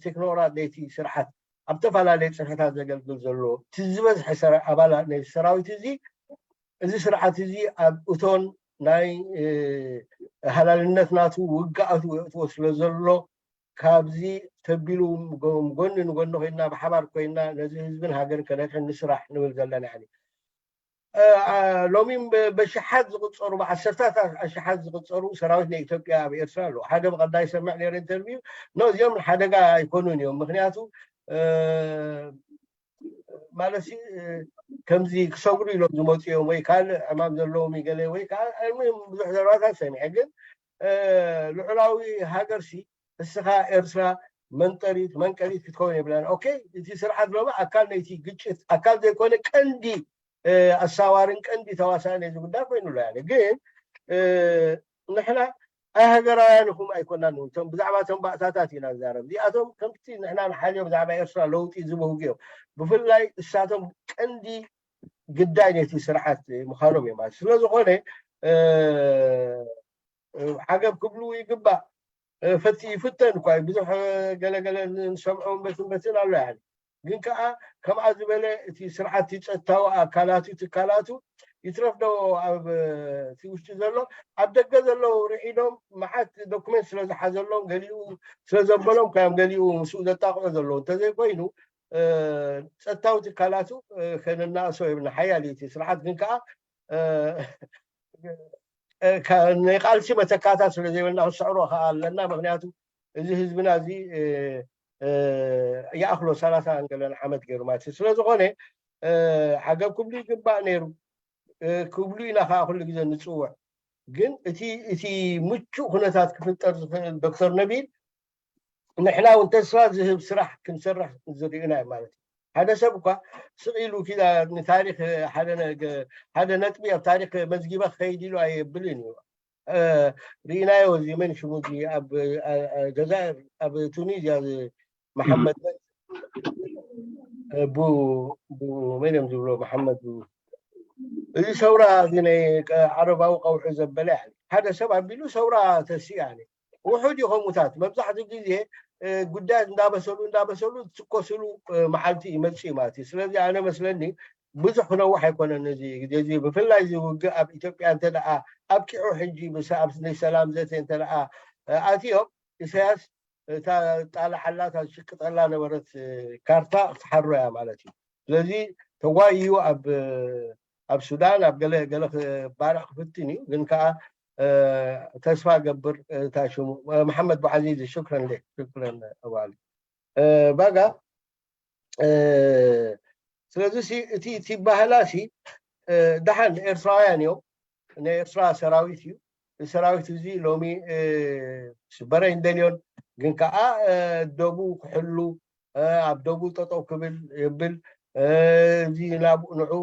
ቴክኖራት ደይቲ ስርዓት ኣብ ዝተፈላለየ ፅፍሕታት ዘገልግል ዘሎ እቲ ዝበዝሐ ኣባላት ናይ ሰራዊት እዚ እዚ ስርዓት እዚ ኣብ እቶን ናይ ሃላልነት ናቱ ውግኣቱ የእትዎ ስለ ዘሎ ካብዚ ተቢሉ ጎኒ ንጎኒ ኮይና ብሓባር ኮይና ነዚ ህዝብን ሃገርን ከነድሕን ንስራሕ ንብል ዘለና። ሎሚ በሽሓት ዝቁፀሩ ብዓሰርታት ኣሽሓት ዝቁፀሩ ሰራዊት ናይ ኢትዮጵያ ኣብ ኤርትራ ኣለዉ። ሓደ ብቀዳይ ሰምዕ ነይረ ኢንተርቪው ኖ እዚኦም ሓደጋ ኣይኮኑን እዮም። ምክንያቱ ማለት ከምዚ ክሰግሩ ኢሎም ዝመፁ እዮም ወይ ካልእ ዕማም ዘለዎም ገለ ወይ ከዓ ብዙሕ ዘረባታት ሰሚዐ። ግን ልዑላዊ ሃገር ሲ እስኻ ኤርትራ መንጠሪት መንቀሊት ክትከውን የብላን። ኦኬ፣ እቲ ስርዓት ሎሚ ኣካል ነይቲ ግጭት ኣካል ዘይኮነ ቀንዲ ኣሳዋርን ቀንዲ ተዋሳእን እዚ ጉዳይ ኮይኑ ኣሎ። ግን ንሕና ኣይ ሃገራውያን ኢኹም ኣይኮናን። እቶም ብዛዕባ እቶም ባእታታት ኢና ንዛረብ። እዚኣቶም ከምቲ ንሕና ንሓልዮ ብዛዕባ ኤርትራ ለውጢ ዝበህጉ እዮም። ብፍላይ እሳቶም ቀንዲ ግዳይ ነቲ ስርዓት ምዃኖም እዮም። ስለዝኾነ ዓገብ ክብሉ ይግባእ። ፈቲ ይፍተን እኳ ብዙሕ ገለገለ ንሰምዖ በትን በትን ኣሎ። ግን ከዓ ከምኣ ዝበለ እቲ ስርዓት ጸጥታዊ ኣካላቱ ትካላቱ ይትረፍ ዶ ኣብ እቲ ውሽጢ ዘሎ ኣብ ደገ ዘለዉ ርዒዶም መዓት ዶክመንት ስለ ዝሓዘሎም ገሊኡ ስለ ዘበሎም ካዮም ገሊኡ ምስኡ ዘጣቕዑ ዘለዉ እንተዘይኮይኑ ጸጥታዊ ትካላቱ ከነናእሶ የብልና። ሓያል እዩ እቲ ስርዓት ግን ከዓ ናይ ቃልሲ መተካእታ ስለ ዘይብልና ክስዕሮ ከዓ ኣለና። ምክንያቱ እዚ ህዝብና እዚ ይኣክሎ ሰላሳ እንገለን ዓመት ገይሩ ማለት እዩ። ስለዝኮነ ዓገብ ክብሉ ይግባእ ነይሩ ክብሉ ኢና ከዓ ኩሉ ግዜ ንፅውዕ። ግን እቲ እቲ ምቹእ ኩነታት ክፍጠር ዝክእል ዶክተር ነቢል ንሕና እውን ተስፋ ዝህብ ስራሕ ክንሰርሕ ዝርእዩና እዮም ማለት እዩ። ሓደ ሰብ እኳ ስቕ ኢሉ ኪዳ ንታሪክ ሓደ ነገ- ሓደ ነጥቢ ኣብ ታሪክ መዝጊበ ክኸይድ ኢሉ ኣየብልን እዩ። እ፣ ርኢናዮ እዚ መን ሽሙ እዚ ኣብ እ፣ እ፣ ጀዛይር ኣብ ቱኒዝያ እዚ መሓመድ እ፣ ቡ ቡ መን እዮም ዝብሎ መሓመድ ቡ እዚ ሰውራ እዚ ናይ ቀ- ዓረባዊ ቀውዒ ዘበለ ያኒ ሓደ ሰብ ኣቢሉ ሰውራ ተስኡ ያኒ ውሑድ እዩ ከምኡታት መብዛሕትኡ ግዜ እ፣ ጉዳያት እንዳበሰሉ እንዳበሰሉ ዝትኮስሉ እ፣ መዓልቲ ይመፅእ እዩ ማለት እዩ። ስለዚ ኣነ መስለኒ ብዙሕ ክነውሕ ኣይኮነን እዚ ግዜ እዚ ብፍላይ እዚ ውግእ ኣብ ኢትዮጵያ እንተ ደኣ ኣብቂዑ ሕጂ ምስ ኣብ ናይ ሰላም ዘተ እንተ ደኣ እ፣ ኣትዮም ኢሳያስ እታ ጣልዓላ እታ ዝሽቅጠላ ነበረት እ፣ ካርታ ክትሓሮ እያ ማለት እዩ። ስለዚ ተጓይዩ ኣብ ኣብ ሱዳን ኣብ ገለ ገለ ባርዕ ክፍትን እዩ ግን ከዓ ተስፋ ገብር እታ ሽሙ መሓመድ ቡዓዚዝ ሽክረን ለ ሽክረን ኣባሊ ባጋ ስለዚ እቲ እቲ ባህላ ሲ ደሓን ኤርትራውያን እዮም ናይ ኤርትራ ሰራዊት እዩ ሰራዊት እዚ ሎሚ ስበረ እንደልዮን ግን ከዓ ደቡ ክሕሉ ኣብ ደቡ ጠጠው ክብል የብል እዚ ናብ ንዕኡ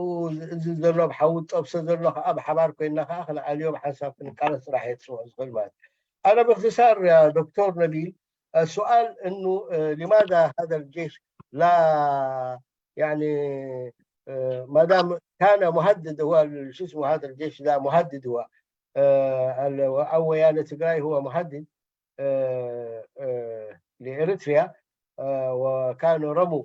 እዚ ዘሎ ብሓዊ ጠብሰ ዘሎ ከዓ ብሓባር ኮይና ከዓ ክንዓልዮ ብሓንሳብ ክንቃለስ ጥራሕ እየ ዝፅውዕ ዝኽእል ማለት እዩ ኣነ ብክትሳር ዶክተር ነቢል السؤال انه لماذا هذا الجيش لا يعني ما دام كان مهدد هو شو اسمه هذا الجيش ذا مهدد هو او ويانا تجراي هو مهدد لاريتريا وكانوا رموا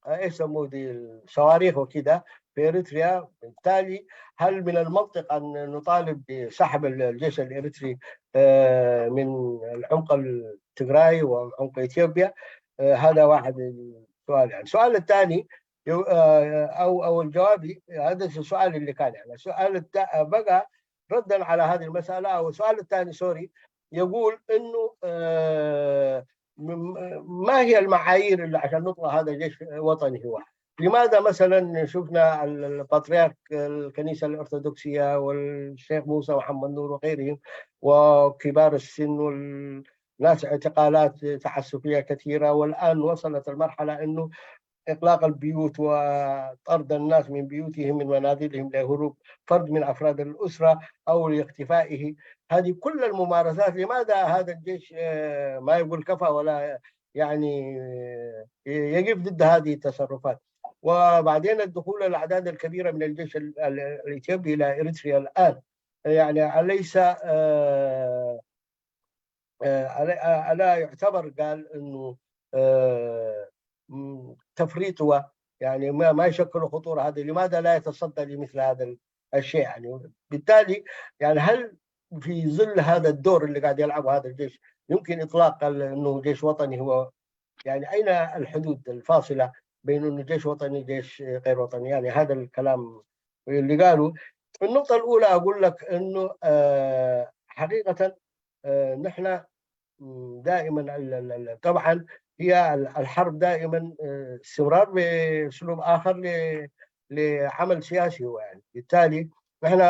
ايش يسموه دي الصواريخ وكذا في اريتريا بالتالي هل من المنطق ان نطالب بسحب الجيش الاريتري من العمق التجراي وعمق اثيوبيا هذا واحد السؤال يعني السؤال الثاني او او الجواب هذا السؤال اللي كان يعني السؤال بقى ردا على هذه المساله او السؤال الثاني سوري يقول انه ما هي المعايير اللي عشان نطلع هذا جيش وطني هو لماذا مثلا شفنا البطريرك الكنيسة الأرثوذكسية والشيخ موسى محمد نور وغيرهم وكبار السن والناس اعتقالات تعسفية كثيرة، والآن وصلت المرحلة أنه إغلاق البيوت وطرد الناس من بيوتهم من منازلهم لهروب فرد من أفراد الأسرة أو لاختفائه. هذه كل الممارسات، لماذا هذا الجيش ما يقول كفى ولا يعني يقف ضد هذه التصرفات؟ وبعدين الدخول الأعداد الكبيرة من الجيش الإثيوبي إلى إريتريا الآن، يعني أليس ألا يعتبر، قال، أنه تفريط هو، يعني ما يشكل خطورة هذا؟ لماذا لا يتصدى لمثل هذا الشيء؟ يعني بالتالي، يعني هل في ظل هذا الدور اللي قاعد يلعبه هذا الجيش يمكن إطلاق أنه جيش وطني؟ هو يعني أين الحدود الفاصلة بين أنه جيش وطني، جيش غير وطني؟ يعني هذا الكلام اللي قالوا. النقطة الأولى أقول لك أنه حقيقة نحن دائما، طبعا، هي الحرب دائما استمرار بأسلوب آخر لعمل سياسي. هو يعني بالتالي نحن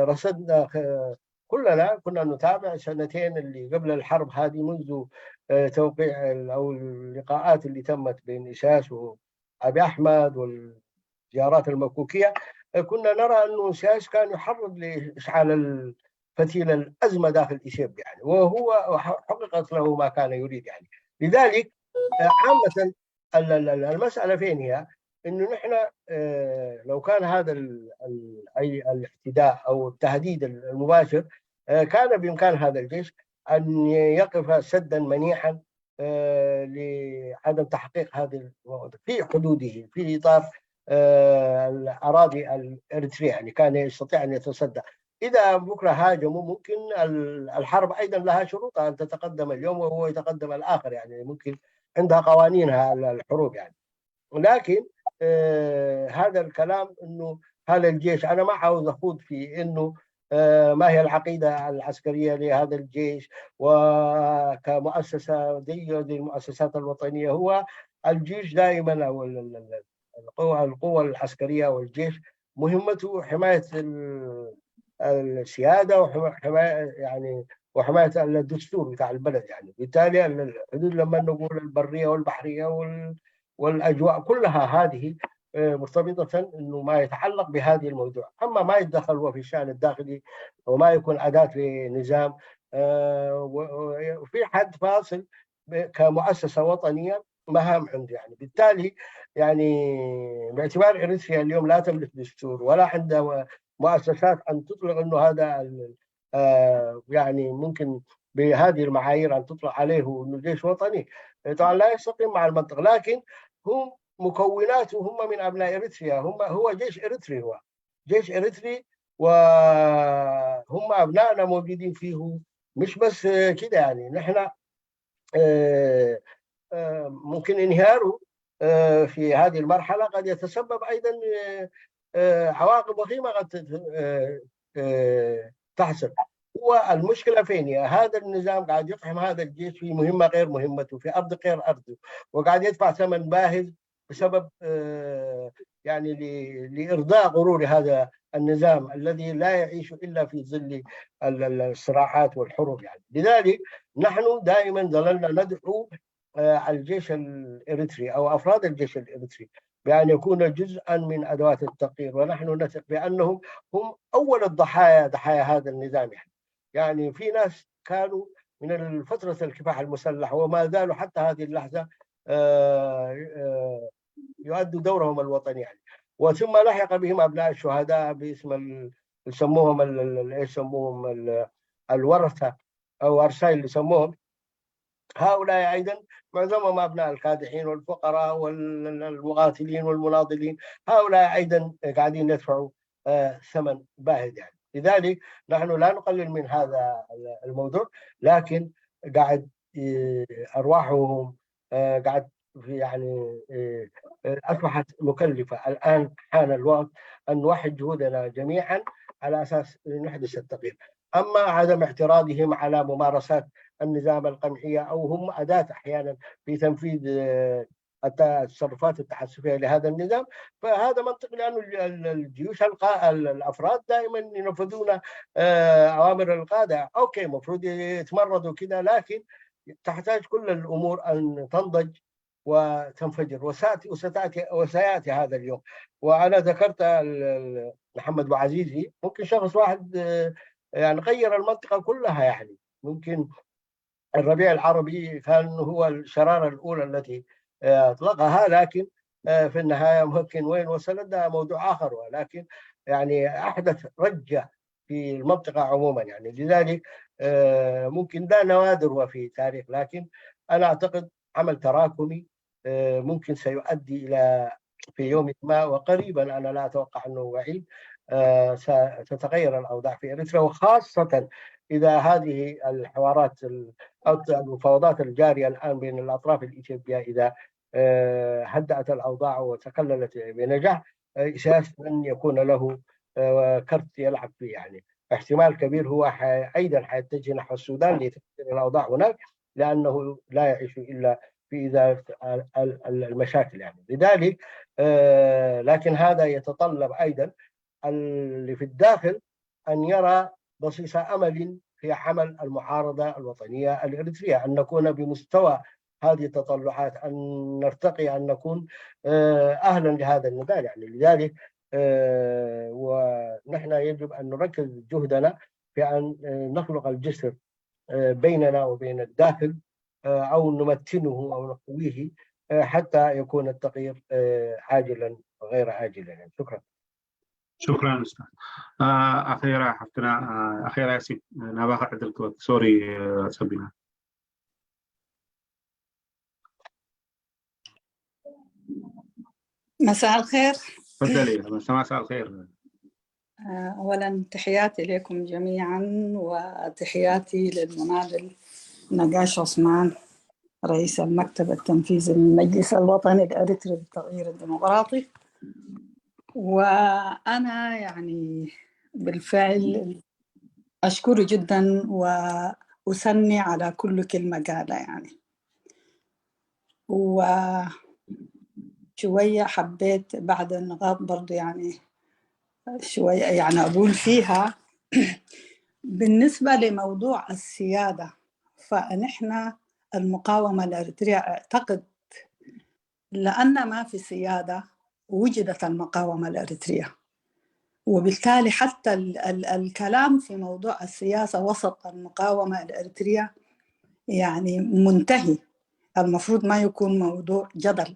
رصدنا، كلنا كنا نتابع سنتين اللي قبل الحرب هذه، منذ توقيع أو اللقاءات اللي تمت بين إساس وأبي أحمد والزيارات المكوكية، كنا نرى أنه إساس كان يحرض لإشعال فتيل الأزمة داخل إثيوبيا، يعني، وهو حققت له ما كان يريد، يعني. لذلك عامة المسألة فين هي؟ أنه نحن لو كان هذا أي الاعتداء أو التهديد المباشر، كان بإمكان هذا الجيش أن يقف سدا منيعا لعدم تحقيق هذه المواضيع في حدوده، في إطار الأراضي الإريترية، يعني كان يستطيع أن يتصدى. إذا بكرة هاجموا، ممكن الحرب أيضا لها شروطها، أن تتقدم اليوم وهو يتقدم الآخر، يعني ممكن عندها قوانينها الحروب، يعني. لكن آه هذا الكلام أنه هل الجيش، أنا ما عاوز أخوض في أنه آه ما هي العقيدة العسكرية لهذا الجيش وكمؤسسة زي المؤسسات الوطنية. هو الجيش دائما أو القوة القوة العسكرية والجيش مهمته حماية السيادة وحماية، يعني، وحماية الدستور بتاع البلد، يعني. بالتالي الحدود، لما نقول البرية والبحرية والأجواء كلها هذه مرتبطة أنه ما يتعلق بهذه الموضوع. أما ما يتدخل هو في الشأن الداخلي وما يكون أداة لنظام، وفي حد فاصل كمؤسسة وطنية مهام عنده، يعني. بالتالي، يعني، باعتبار إريتريا اليوم لا تملك دستور ولا عندها مؤسسات أن تطلق أنه هذا آه يعني ممكن بهذه المعايير أن تطلق عليه أنه جيش وطني، طبعا لا يستقيم مع المنطق. لكن هم مكوناته هم من أبناء إريتريا، هم، هو جيش إريتري، هو جيش إريتري، وهم أبنائنا موجودين فيه. مش بس كده، يعني، نحن آه، آه، ممكن انهياره آه، في هذه المرحلة قد يتسبب أيضا عواقب وخيمة قد تحصل. هو المشكلة فين؟ هذا النظام قاعد يقحم هذا الجيش في مهمة غير مهمته، في أرض غير أرضه، وقاعد يدفع ثمن باهظ بسبب يعني لإرضاء غرور هذا النظام الذي لا يعيش إلا في ظل الصراعات والحروب، يعني. لذلك نحن دائما ظللنا ندعو الجيش الإريتري أو أفراد الجيش الإريتري بأن يكونوا جزءا من أدوات التغيير، ونحن نثق بأنهم هم أول الضحايا، ضحايا هذا النظام، يعني. يعني في ناس كانوا من فترة الكفاح المسلح وما زالوا حتى هذه اللحظة يؤدوا دورهم الوطني، يعني. وثم لحق بهم أبناء الشهداء باسم يسموهم ايش يسموهم، الورثه او ارساي اللي يسموهم. هؤلاء ايضا معظمهم ابناء الكادحين والفقراء والمقاتلين والمناضلين. هؤلاء ايضا قاعدين يدفعوا آه، ثمن باهظ، يعني. لذلك نحن لا نقلل من هذا الموضوع، لكن قاعد آه، ارواحهم آه، قاعد يعني اصبحت مكلفه. الان حان الوقت ان نوحد جهودنا جميعا على اساس نحدث التغيير. اما عدم اعتراضهم على ممارسات النظام القمعيه او هم اداه احيانا في تنفيذ حتى التصرفات التعسفية لهذا النظام. فهذا منطق، لأن الجيوش الأفراد دائما ينفذون أوامر القادة. أوكي، مفروض يتمردوا كده، لكن تحتاج كل الأمور أن تنضج وتنفجر، وستأتي، وستأتي، وسيأتي هذا اليوم. وأنا ذكرت محمد بوعزيزي، ممكن شخص واحد يعني غير المنطقة كلها. يعني ممكن الربيع العربي كان هو الشرارة الأولى التي أطلقها، لكن في النهاية ممكن وين وصلت، ده موضوع آخر، ولكن يعني أحدث رجة في المنطقة عموما. يعني لذلك ممكن ده نوادر وفي تاريخ، لكن أنا أعتقد عمل تراكمي ممكن سيؤدي إلى في يوم ما وقريبا، أنا لا أتوقع أنه بعيد، ستتغير الأوضاع في إريتريا، وخاصة إذا هذه الحوارات أو المفاوضات الجارية الآن بين الأطراف الإثيوبية إذا هدأت الأوضاع وتقللت بنجاح، إيساس لن يكون له كرت يلعب فيه. يعني احتمال كبير هو أيضا حيتجه نحو السودان لتسيير الأوضاع هناك، لأنه لا يعيش إلا في إزالة المشاكل. يعني لذلك لكن هذا يتطلب أيضا اللي في الداخل أن يرى بصيص أمل في عمل المعارضة الوطنية الإريترية، أن نكون بمستوى هذه التطلعات، أن نرتقي، أن نكون أهلا لهذا النضال. يعني لذلك ونحن يجب أن نركز جهدنا في أن نخلق الجسر بيننا وبين الداخل، أو نمتنه أو نقويه حتى يكون التغيير عاجلا غير عاجلا. يعني شكرا. شكرا استاذ. ኣኼራ ሓፍትና ኣኼራ ያሲን ናባኻ ዕድል ክወክ ሶሪ። ሰቢና مساء الخير. تفضلي مساء الخير. أولا تحياتي لكم جميعا وتحياتي للمناضل نقاش عثمان رئيس المكتب التنفيذي للمجلس الوطني الإريتري للتغيير الديمقراطي. وأنا يعني بالفعل أشكره جدا وأثني على كل كلمة قالها يعني. وشوية حبيت بعد النقاط برضو يعني شوية يعني أقول فيها بالنسبة لموضوع السيادة، فنحن المقاومة الإريترية أعتقد لأن ما في سيادة وجدت المقاومة الإريترية، وبالتالي حتى ال ال الكلام في موضوع السياسة وسط المقاومة الإريترية يعني منتهي، المفروض ما يكون موضوع جدل.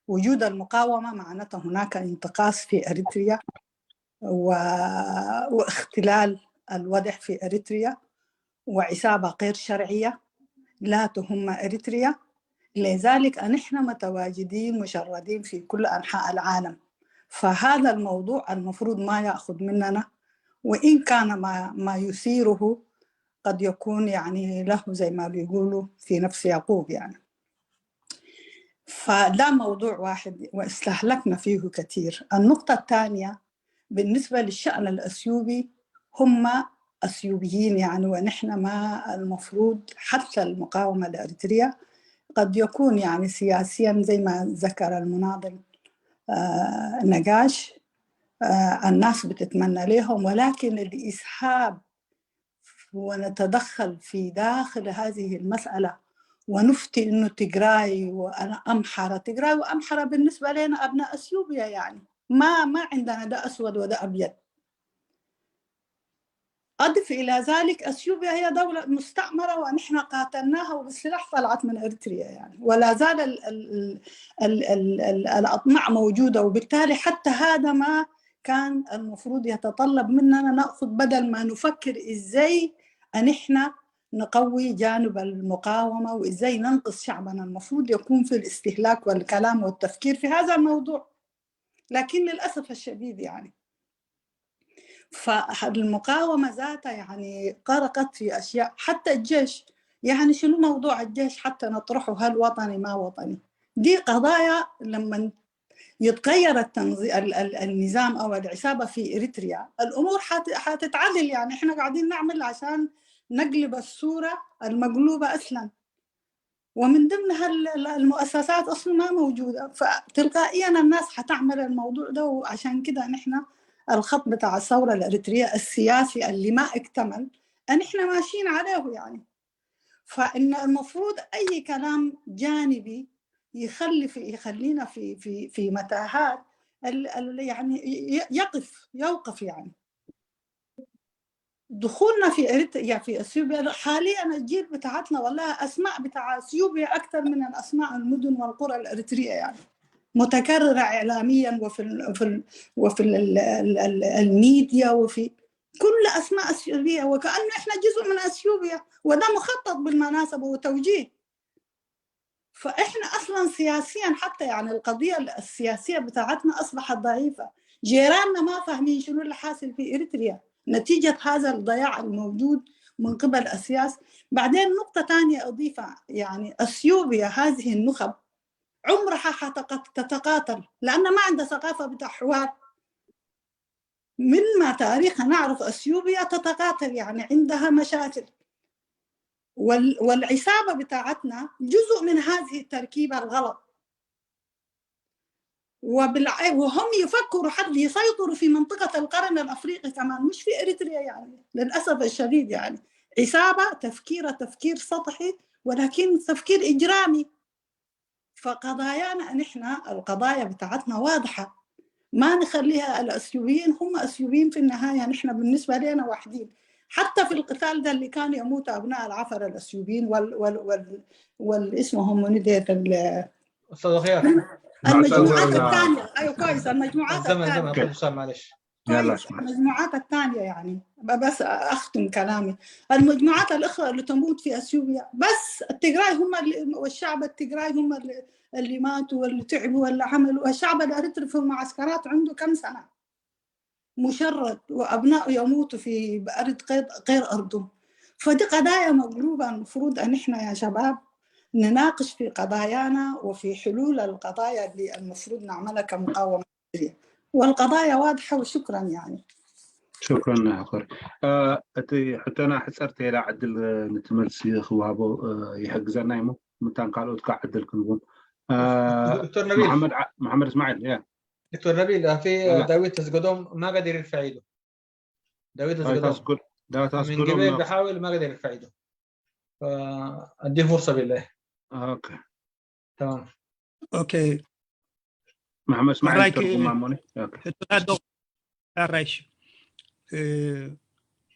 وجود المقاومة معناته هناك انتقاص في إريتريا و... واختلال الوضع في إريتريا وعصابة غير شرعية لا تهم إريتريا. لذلك نحن متواجدين مشردين في كل أنحاء العالم، فهذا الموضوع المفروض ما يأخذ مننا، وإن كان ما, ما يثيره قد يكون يعني له زي ما بيقولوا في نفس يعقوب يعني. فده موضوع واحد واستهلكنا فيه كثير. النقطة الثانية بالنسبة للشأن الأثيوبي، هم أثيوبيين يعني، ونحن ما المفروض حتى المقاومة الإريترية قد يكون يعني سياسيا زي ما ذكر المناضل آه نقاش آه الناس بتتمنى لهم، ولكن الإسهاب ونتدخل في داخل هذه المسألة ونفتي إنه تجراي وأنا أمحرة، تجراي وأمحرة بالنسبة لنا أبناء أثيوبيا يعني، ما ما عندنا ده أسود وده أبيض. أضف إلى ذلك أثيوبيا هي دولة مستعمرة ونحن قاتلناها وبالسلاح طلعت من إريتريا يعني، ولا زال ال ال ال ال ال الأطماع موجودة، وبالتالي حتى هذا ما كان المفروض يتطلب مننا نأخذ بدل ما نفكر إزاي أن إحنا نقوي جانب المقاومة وإزاي ننقذ شعبنا، المفروض يكون في الاستهلاك والكلام والتفكير في هذا الموضوع. لكن للأسف الشديد يعني فالمقاومة ذاتها يعني غرقت في أشياء، حتى الجيش يعني شنو موضوع الجيش حتى نطرحه، هل وطني ما وطني؟ دي قضايا لما يتغير التنظيم النظام أو العصابة في إريتريا الأمور حتتعدل. يعني إحنا قاعدين نعمل عشان نقلب الصورة المقلوبة أصلا. ومن ضمن هال- المؤسسات أصلا ما موجودة، فتلقائيا الناس حتعمل الموضوع ده. وعشان كده نحن الخط بتاع الثورة الإريترية السياسي اللي ما اكتمل، نحن ماشيين عليه يعني. فإن المفروض أي كلام جانبي يخلي في يخلينا في في في متاهات، ال ال يعني ي- يقف يوقف يعني. دخولنا في إريتريا في أثيوبيا، حاليا الجيل بتاعتنا والله أسماء بتاع أثيوبيا أكثر من الأسماء المدن والقرى الإريترية يعني، متكررة إعلاميا وفي ال وفي ال وفي ال ال ال الميديا وفي كل أسماء أثيوبيا، وكأنه إحنا جزء من أثيوبيا، وده مخطط بالمناسبة وتوجيه. فإحنا أصلا سياسيا حتى يعني القضية السياسية بتاعتنا أصبحت ضعيفة. جيراننا ما فاهمين شنو اللي حاصل في إريتريا نتيجة هذا الضياع الموجود من قبل السياسة. بعدين نقطة تانية أضيفها، يعني أثيوبيا هذه النخب عمرها حتتقاتل لأن ما عندها ثقافة بتاع حوار. من ما تاريخنا نعرف أثيوبيا تتقاتل، يعني عندها مشاكل. وال والعصابة بتاعتنا جزء من هذه التركيبة الغلط. وبالع وهم يفكروا حد يسيطروا في منطقة القرن الأفريقي كمان، مش في إريتريا يعني، للأسف الشديد يعني. عصابة تفكيرها تفكير سطحي، ولكن تفكير إجرامي. فقضايانا نحن القضايا بتاعتنا واضحة، ما نخليها الأثيوبيين هم أثيوبيين في النهاية، نحن بالنسبة لنا واحدين. حتى في القتال ده اللي كان يموت أبناء العفر الأثيوبيين وال وال وال والاسمهم منو ديت ال- استاذ خيار المجموعات ال- الثانية. أيوة كويس، المجموعات الزمن زمن الثانية. اخوي حسام معلش. يلا كويس، اسمع. المجموعات الثانية يعني، ب- بس أختم كلامي. المجموعات الأخرى اللي تموت في أثيوبيا، بس التجراي هم اللي، والشعب التجراي هم اللي، اللي ماتوا واللي تعبوا واللي عملوا. الشعب الأريتري في المعسكرات عنده كم سنة مشرد، وأبناء يموتوا في بأرض غير، غير أرضهم. فدي قضايا مقلوبة، المفروض أن إحنا يا شباب نناقش في قضايانا وفي حلول القضايا اللي المفروض نعملها كمقاومة. والقضايا واضحة، وشكرا يعني. شكرا يا أخوي. آه، أتي حتى أنا حسرت إلى عدل نتملسي خو هابو يحق زناي مو متان قالوا تقع عدل كنبون. آه، دكتور نبيل. محمد ع... محمد إسماعيل يا دكتور نبيل في لا. داوود تزقدوم ما قادر يرفع ايده. داوود هاي تزقدوم تاسكول ده من تاسكول قبل بحاول ما قادر يرفع ايده. فاديه فرصه بالله. اوكي. تمام. اوكي. محمد اسماعيل رايك ترجمان موني. اوكي. ሕቶታት ዶ ኣራይሽ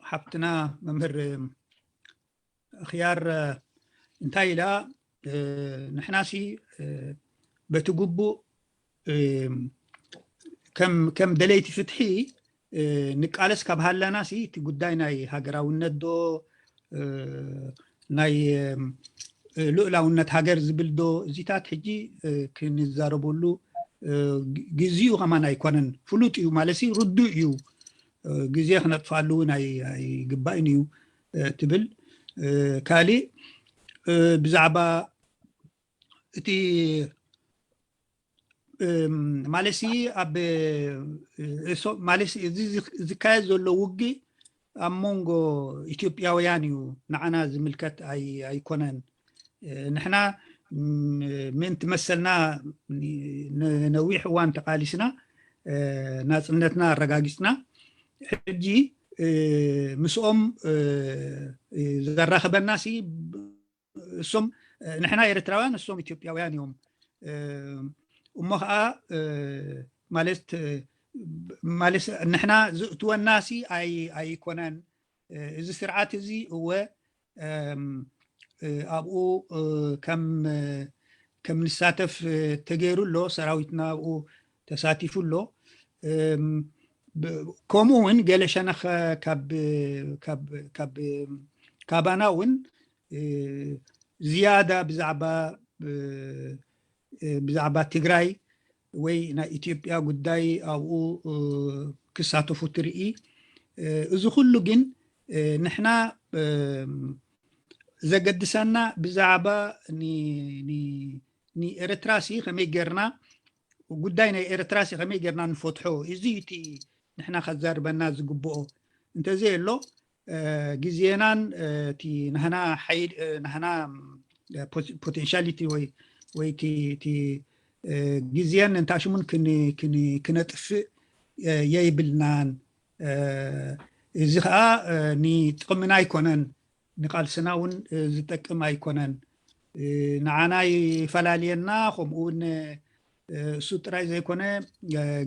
ሓብትና መምህር ኽያር እንታይ ኢላ? ንሕናሲ በቲ ግቡእ ከም ከም ደለይቲ ፍትሒ ንቃለስ ካብ ሃለናሲ እቲ ጉዳይ ናይ ሃገራውነት ዶ ናይ ልኡላውነት ሃገር ዝብል ዶ እዚታት ሕጂ ክንዛረበሉ ግዜኡ ከማን ኣይኮነን። ፍሉጥ እዩ ማለት ርዱእ እዩ። ግዜ ክነጥፋሉ እውን ኣይግባእን እዩ ትብል። ካሊእ ብዛዕባ እቲ ማለሲ ኣብ ማለሲ እዚ ዝካየድ ዘሎ ውግእ ኣብ መንጎ ኢትዮጵያውያን እዩ፣ ንዓና ዝምልከት ኣይኮነን። ንሕና ምእንቲ መሰልና ነዊሕ እዋን ተቃሊስና ናፅነትና ኣረጋጊፅና። ሕጂ ምስኦም ዘራኽበናሲ እሶም ንሕና ኤርትራውያን እሶም ኢትዮጵያውያን እዮም እሞ ከዓ ማለት ማለት ንሕና ዝእትወናሲ ኣይኮነን። እዚ ስርዓት እዚ እወ ኣብኡ ከም ከም ንሳተፍ ተገይሩ ኣሎ። ሰራዊትና ኣብኡ ተሳቲፉ ኣሎ። ከምኡ እውን ገለ ሸነኸ ካብ ካባና እውን ዝያዳ ብዛዕባ ብዛዕባ ትግራይ ወይ ናይ ኢትዮጵያ ጉዳይ ኣብኡ ክሳተፉ ትርኢ። እዚ ኩሉ ግን ንሕና ዘገድሰና ብዛዕባ ንኤርትራሲ ከመይ ጌርና ጉዳይ ናይ ኤርትራሲ ከመይ ጌርና ንፈትሖ፣ እዚ እቲ ንሕና ከዛርበና ዝግብኦ። እንተዘየሎ ግዜናን እቲ ናህና ሓይል ናህና ፖቴንሻሊቲ ወይ ወይ እቲ ግዜን እንታሽሙን ክነጥፍእ የይብልናን። እዚ ከዓ ንጥቕምና ኣይኮነን፣ ንቃልስና እውን ዝጠቅም ኣይኮነን። ንዓና ይፈላልየና፣ ከምኡ እውን እሱ ጥራይ ዘይኮነ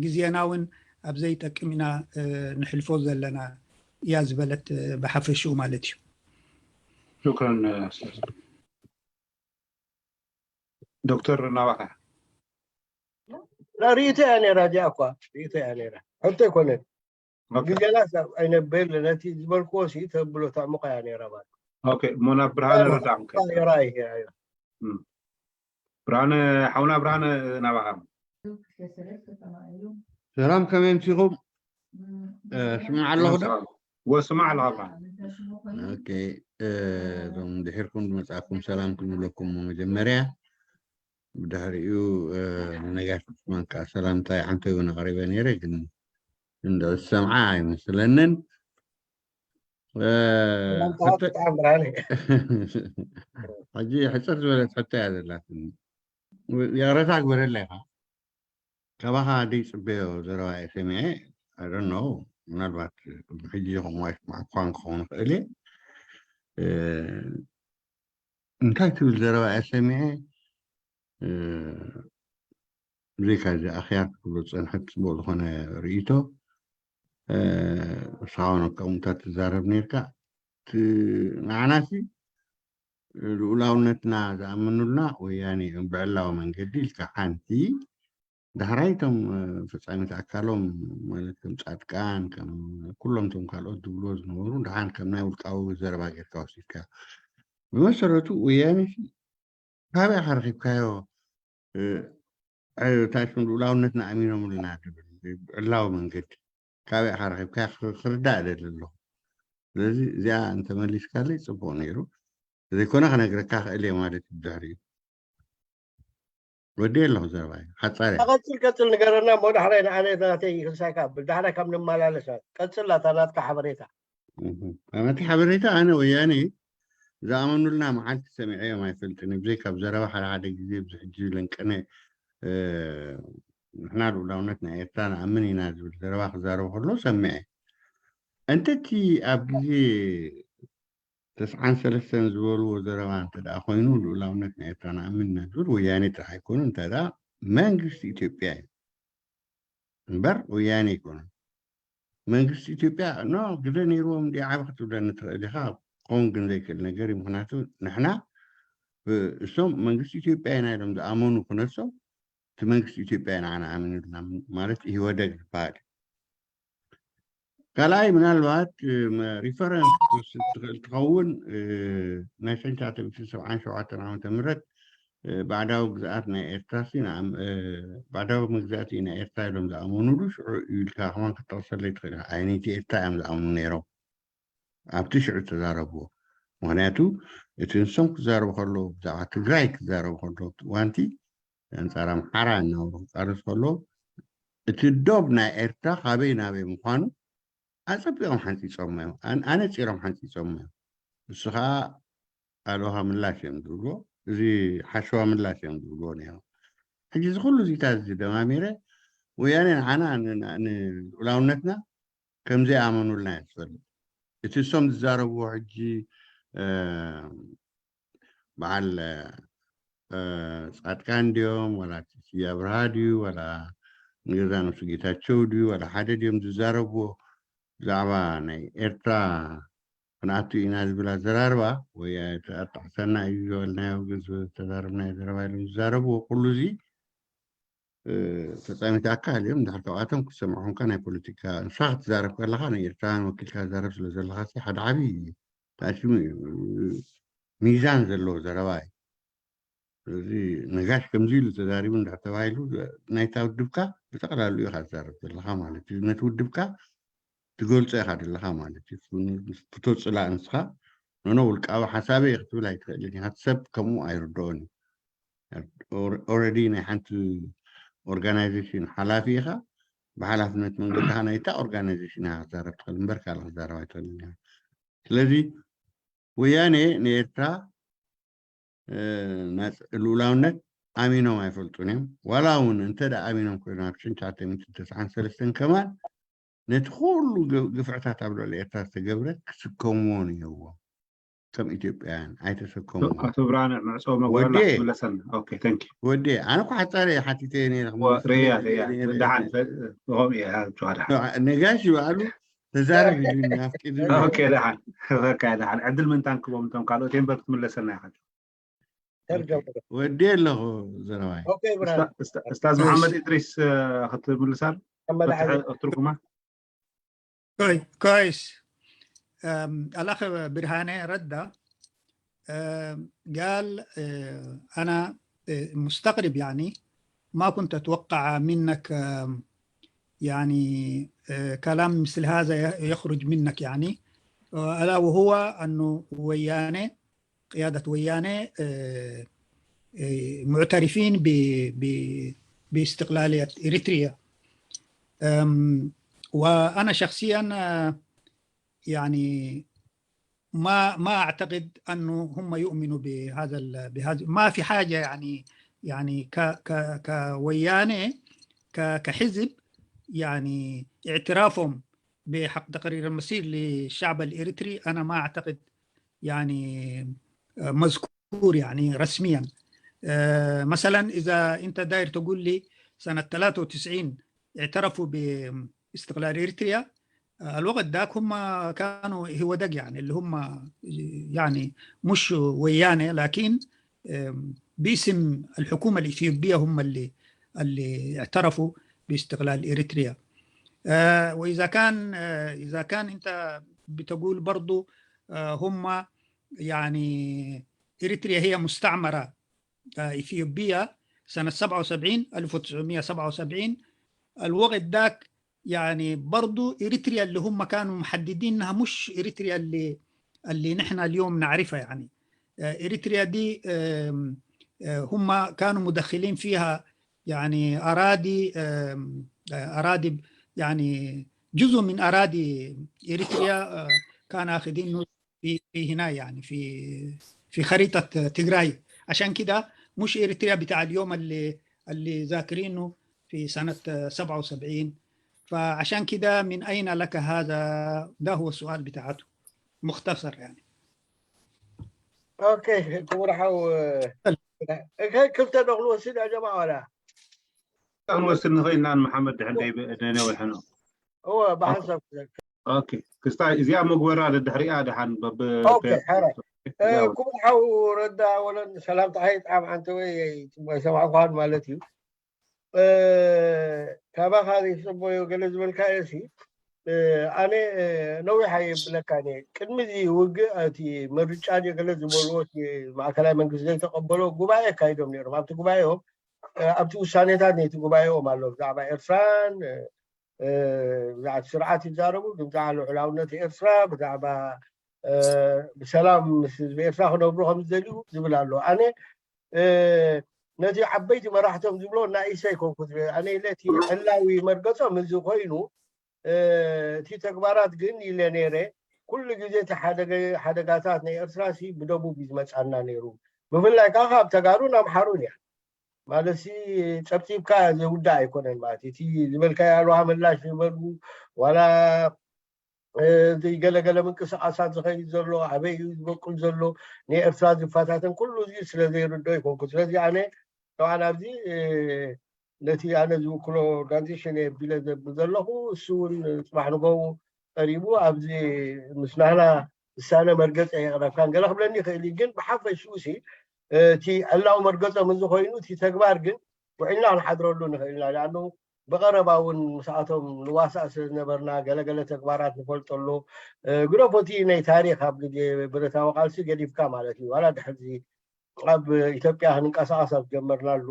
ግዜና እውን ኣብ ዘይጠቅም ኢና ንሕልፎ ዘለና እያ ዝበለት ብሓፈሽኡ ማለት እዩ። ሽክረን ኣስታዝ። ዶክተር ናባኻ። ርእይቶ እያ ነይራ፣ እዚኣ እኳ ርእይቶ እያ ነይራ፣ ሕቶ ኣይኮነን። ግዜና ኣይነብል፣ ነቲ ዝበልክዎ ሲ ተብሎ ተዕምቆ እያ ነይራ ማለት። ኦኬ፣ እሞ ናብ ብርሃነ ረዳ ክንከይድ። ራይ ራይ ብርሃነ፣ ሓውና ብርሃነ ናባኻ። ሰላም፣ ከመይ ምሲኹም? ስማዕ ኣለኹ ዶ? ወስማዕ ኣለኻ ብርሃነ። ኦኬ፣ እዞም ድሒርኩም ዝመጻእኩም ሰላም ክንብለኩም፣ መጀመርያ ብድሕሪኡ ንነጋሽ ዑስማን ከዓ ሰላምታይ ዓንተዩ ኣቕሪበ ነይረ፣ ግን እንዶ ዝሰምዓ ኣይመስለንን። ሕጂ ሕፅር ዝበለት ሕቶ እያ ዘላትኒ። ይቕረታ ግበረለይ ኢኻ፣ ካባኻ ደይፅበዮ ዘረባ እየ ሰሚዐ። I don't know፣ ምናልባት ሕጂ ከምኡ ኣይስማዕኳን ክኸውን ይኽእል እየ። እንታይ ትብል ዘረባ እየ ሰሚዐ። ብዘይካ እዚ ኣኽያር ክትብሎ ዝፀንሐት ፅቡቕ ዝኾነ ርእይቶ፣ እስኻ እውን ከምኡታት ትዛረብ ነርካ። ንዓናሲ ልኡላውነትና ዝኣመኑልና ወያኔ እዮም ብዕላዊ መንገዲ ኢልካ ሓንቲ፣ ዳሕራይ እቶም ፈፃሚት ኣካሎም ማለት ከም ፃድቃን ከም ኩሎም እቶም ካልኦት ዝብልዎ ዝነበሩ ደሓን ከም ናይ ውልቃዊ ዘረባ ጌርካ ወሲድካ። ብመሰረቱ ወያኔ ካበይ ኢኻ ረኺብካዮ? እንታይ ሽም ልኡላውነትና ኣሚኖምልና ትብል ብዕላዊ መንገዲ ካበይ ኢኻ ረኺብካዮ ክርዳእ ደሊ ኣለኹ። ስለዚ እዚኣ እንተመሊስካለይ ፅቡቕ ነይሩ። ዘይኮነ ክነግረካ ክእል እየ ማለት እዩ። ብድሕሪኡ ወዲ ኣለኹ ዘረባይ ሓፃር እያ። ቀፅል ቀፅል ንገረና እሞ ዳሕራይ ንኣነ ናተይ ክንሳይካ ብል ዳሕራይ ካብ ንመላለስ ቀፅል ናታ ናትካ ሓበሬታ። እቲ ሓበሬታ ኣነ ወያኔ ዝኣመኑልና መዓልቲ ሰሚዐዮም ኣይፈልጥን። ብዘይ ካብ ዘረባ ሓደ ሓደ ግዜ ኣብዚ ሕጂ ለንቀነ ንሕና ልኡላውነት ናይ ኤርትራ ንኣምን ኢና ዝብል ዘረባ ክዛረቡ ከሎ ሰሚዐ። እንተቲ ኣብ ግዜ ተስዓን ሰለስተን ዝበልዎ ዘረባ እንተ ደኣ ኮይኑ ልኡላውነት ናይ ኤርትራ ንኣምን ኢና ዝብል ወያኔ ጥራሕ ኣይኮኑ፣ እንተ ደኣ መንግስቲ ኢትዮጵያ እዩ እምበር ወያኔ ኣይኮኑን። መንግስቲ ኢትዮጵያ ኖ ግደ ነይርዎም እንዲ ዓቢ ክትብለኒ ትኽእል ኢኻ። ክኸውን ግን ዘይክእል ነገር እዩ። ምክንያቱ ንሕና እሶም መንግስቲ ኢትዮጵያ ኢና ኢሎም ዝኣመኑ ክነሶም እቲ መንግስቲ ኢትዮጵያ ኢና ኣነ ኣሚኑልና ማለት ኢህወደግ ዝበሃል እዩ። ካልኣይ ምናልባት ሪፈረንስ ክትወስድ ትኽእል ትኸውን ናይ ሸንሻተ ሚእቲ ሰብዓን ሸውዓተን ዓመተ ምህረት ባዕዳዊ ግዝኣት ናይ ኤርትራ ሲ ባዕዳዊ መግዛእቲ ናይ ኤርትራ ኢሎም ዝኣመኑሉ ሽዑ ኢልካ ከማን ክትጠቕሰለይ ትኽእል ኢኻ። ኣይነይቲ ኤርትራ እዮም ዝኣምኑ ነይሮም ኣብቲ ሽዑ ዝተዛረብዎ። ምክንያቱ እቲ ንሶም ክዛረቡ ከለዉ ብዛዕባ ትግራይ ክዛረቡ ከለዉ ዋንቲ ኣንጻር ኣምሓራ እናበሉ ክቃለሱ ከለዉ እቲ ዶብ ናይ ኤርትራ ካበይ ናበይ ምዃኑ ኣጸቢቖም ሓንጺጾሞ እዮም። ኣነጺሮም ሓንጺጾሞ እዮም። እሱ ከዓ ኣልዋኻ ምላሽ እዮም ዝብልዎ፣ እዚ ሓሸዋ ምላሽ እዮም ዝብልዎ ነይሮም። ሕጂ እዚ ኩሉ ዚታት እዚ ደማሚረ ወያነ ንዓና ንልኡላውነትና ከምዘይኣመኑልና እየ ዝፈልጥ። እቲ እሶም ዝዛረብዎ ሕጂ በዓል ፃድቃን ድዮም ዋላ እቲ ስየ ኣብርሃ ድዩ ዋላ ንገዛ ነብሱ ጌታቸው ድዩ ዋላ ሓደ ድዮም ዝዛረብዎ ብዛዕባ ናይ ኤርትራ ክንኣቱ ኢና ዝብል ኣዘራርባ ወይ ኣጣዕሳና እዩ ዝበልናዮ ዝተዛረብናዮ ዘረባ ኢሎም ዝዛረብዎ ኩሉ እዚ ፈፃሚት ኣካል እዮም። እንድሕር ካብኣቶም ክትሰምዖምካ ናይ ፖለቲካ ንስኻ ክትዛረብ ከለኻ ንኤርትራውያን ወኪልካ ትዛረብ ስለ ዘለኻ ሓደ ዓብዪ ታሽሙ እዩ። ሚዛን ዘለዎ ዘረባ እዩ። ስለዚ ነጋሽ ከምዚ ኢሉ ተዛሪቡ እንድሕር ተባሂሉ ናይታ ውድብካ ብጠቕላሉ ኢኻ ትዛረብ ዘለኻ ማለት እዩ። ነቲ ውድብካ ትገልፆ ኢኻ ዘለኻ ማለት እዩ። ፎቶ ፅላእ ንስኻ ኖኖ ውልቃዊ ሓሳበይ ክትብል ኣይትኽእልን ኢኻ። ሰብ ከምኡ ኣይርድኦን እዩ። ኦረዲ ናይ ሓንቲ ኦርጋናይዜሽን ሓላፊ ኢኻ። ብሓላፍነት መንገድኻ ናይታ ኦርጋናይዜሽን ኢኻ ክትዛረብ ትኽእል እምበር ካልእ ክትዛረብ ኣይትኽእልን ኢኻ። ስለዚ ወያኔ ንኤርትራ ናይ ልኡላውነት ኣሚኖም ኣይፈልጡን እዮም። ዋላ እውን እንተ ደኣ ኣሚኖም ኮይኖም ኣብ ሽንቻተ ሚእትን ተስዓን ሰለስተን ከማን ነቲ ኩሉ ግፍዕታት ኣብ ልዕሊ ኤርትራ ዝተገብረ ክስከምዎ ነይርዎም። ከም ኢትዮጵያውያን ኣይተሰከምዎ። ኣቶ ብርሃነ፣ መዕጾ መግበላ ክትምለሰልና። ኦኬ፣ ታንክ ዩ። ወዴ፣ ኣነ እኮ ሓጻሪ ሓቲተ ነይረ። ርያ ርያ፣ ደሓን፣ ከምኡ እየ፣ ሃብቱ ደሓን። ነጋሽ ይበኣሉ ተዛረብ ኢሉ ናፍቂዱ። ኦኬ፣ ደሓን። በቃ፣ ደሓን። ዕድል ምንታን ክቦም እቶም ካልኦት የንበር ክትምለሰልና ኢኻ። ወዲ ኣለኹ ዘረባይ። ኡስታዝ መሓመድ ኢድሪስ ክትምልሳል ክትርጉማ። كويس. الأخ برهاني رد قال أنا مستغرب يعني ما كنت أتوقع منك يعني كلام مثل هذا يخرج منك يعني ألا وهو أنه وياني قيادة وياني معترفين باستقلالية إريتريا. وأنا شخصيا يعني ما ما أعتقد أنه هم يؤمنوا بهذا بهذا ما في حاجة يعني يعني ك ك كوياني ك كحزب يعني اعترافهم بحق تقرير المصير للشعب الإريتري أنا ما أعتقد يعني مذكور يعني رسميا. مثلا إذا أنت داير تقول لي سنة ثلاثة وتسعين اعترفوا باستقلال إريتريا، الوقت ذاك هم كانوا هو دق يعني اللي هم يعني مش ويانة لكن باسم الحكومة الإثيوبية هم اللي اللي اعترفوا باستقلال إريتريا. وإذا كان إذا كان أنت بتقول برضو هم يعني إريتريا هي مستعمرة إثيوبية سنة سبعة وسبعين ألف وتسعمية سبعة وسبعين. الوقت ذاك يعني برضو إريتريا اللي هم كانوا محددين إنها مش إريتريا اللي اللي نحن اليوم نعرفها يعني إريتريا دي هم كانوا مدخلين فيها يعني أراضي أراضي يعني جزء من أراضي إريتريا كان أخذينه في في هنا يعني في في خريطة تجراي. عشان كده مش إريتريا بتاع اليوم اللي اللي ذاكرينه في سنة سبعة وسبعين. فعشان كده من أين لك هذا؟ ده هو السؤال بتاعته مختصر يعني. ኦኬ ክቡር ሓው ክልተ ዶ ክንወስድ ያ ጀማ ዋላ ክንወስድ ንኽእል ኢና ንመሓመድ ድሕር ደይነውሐ ነው እወ ብሓንሳብ ኦኬ ክስታይ እዚኣ መግበራ ደድሕሪኣ ድሓን ክቡር ሓው ረዳ ወለን ሰላምታ ሓይ ጣዕም ዓንተ ወይ ሰማዕኳን ማለት እዩ ካባኻ ዘይትፅበዮ ገለ ዝበልካዮ ሲ ኣነ ነዊሕ የብለካ ነ ቅድሚ እዚ ውግእ እቲ ምርጫ ገለ ዝበልዎ ማእከላይ መንግስቲ ዘይተቀበሎ ጉባኤ ኣካይዶም ነይሮም ኣብቲ ጉባኤኦም ኣብቲ ውሳኔታት ነቲ ጉባኤኦም ኣሎ ብዛዕባ ኤርትራን ብዛዕባ ስርዓት ይዛረቡ ብዛዕባ ልዑላውነት ኤርትራ ብዛዕባ ብሰላም ምስ ህዝቢ ኤርትራ ክነብሩ ከም ዝደልዩ ዝብል ኣሎ ኣነ ነቲ ዓበይቲ መራሕቶም ዝብሎ ናኢሰ ይኮንኩ ኣነ ኢለ እቲ ዕላዊ መርገጾም እዚ ኮይኑ እቲ ተግባራት ግን ኢለ ነይረ ኩሉ ግዜ እቲ ሓደጋታት ናይ ኤርትራ ሲ ብደቡብ እዩ ዝመፃና ነይሩ ብፍላይ ከዓ ካብ ተጋሩን ኣምሓሩን እያ ማለት ሲ ፀብፂብካ ዘውዳእ ኣይኮነን ማለት እቲ ዝበልካዮ ኣልዋ ምላሽ ዝበሉ ዋላ እዚ ገለገለ ምንቅስቃሳት ዝኸይድ ዘሎ ኣበይ እዩ ዝበቁል ዘሎ ንኤርትራ ዝፈታተን ኩሉ እዚ ስለ ዘይርዶ ይኮንኩ ስለዚ ኣነ ጠብዓን ኣብዚ ነቲ ኣነ ዝውክሎ ኦርጋኒዜሽን እየ ቢለ ዘብል ዘለኹ እሱ እውን ፅባሕ ንገው ቀሪቡ ኣብዚ ምስ ናህና ዝሳነ መርገፂ የቅረብካን ገለ ክብለኒ ይኽእል እዩ ግን ብሓፈሽኡ ሲ እቲ ዕላዊ መርገፆም እዚ ኮይኑ እቲ ተግባር ግን ውዒልና ክንሓድረሉ ንኽእል ኢና ኣ ብቐረባ እውን ምስኣቶም ንዋሳእ ስለ ዝነበርና ገለገለ ተግባራት ንፈልጠሉ ግደፎቲ ናይ ታሪክ ኣብ ግዜ ብረታዊ ቃልሲ ገዲፍካ ማለት እዩ ዋላ ድሕርዚ ኣብ ኢትዮጵያ ክንንቀሳቀስ ኣብ ዝጀመርናሉ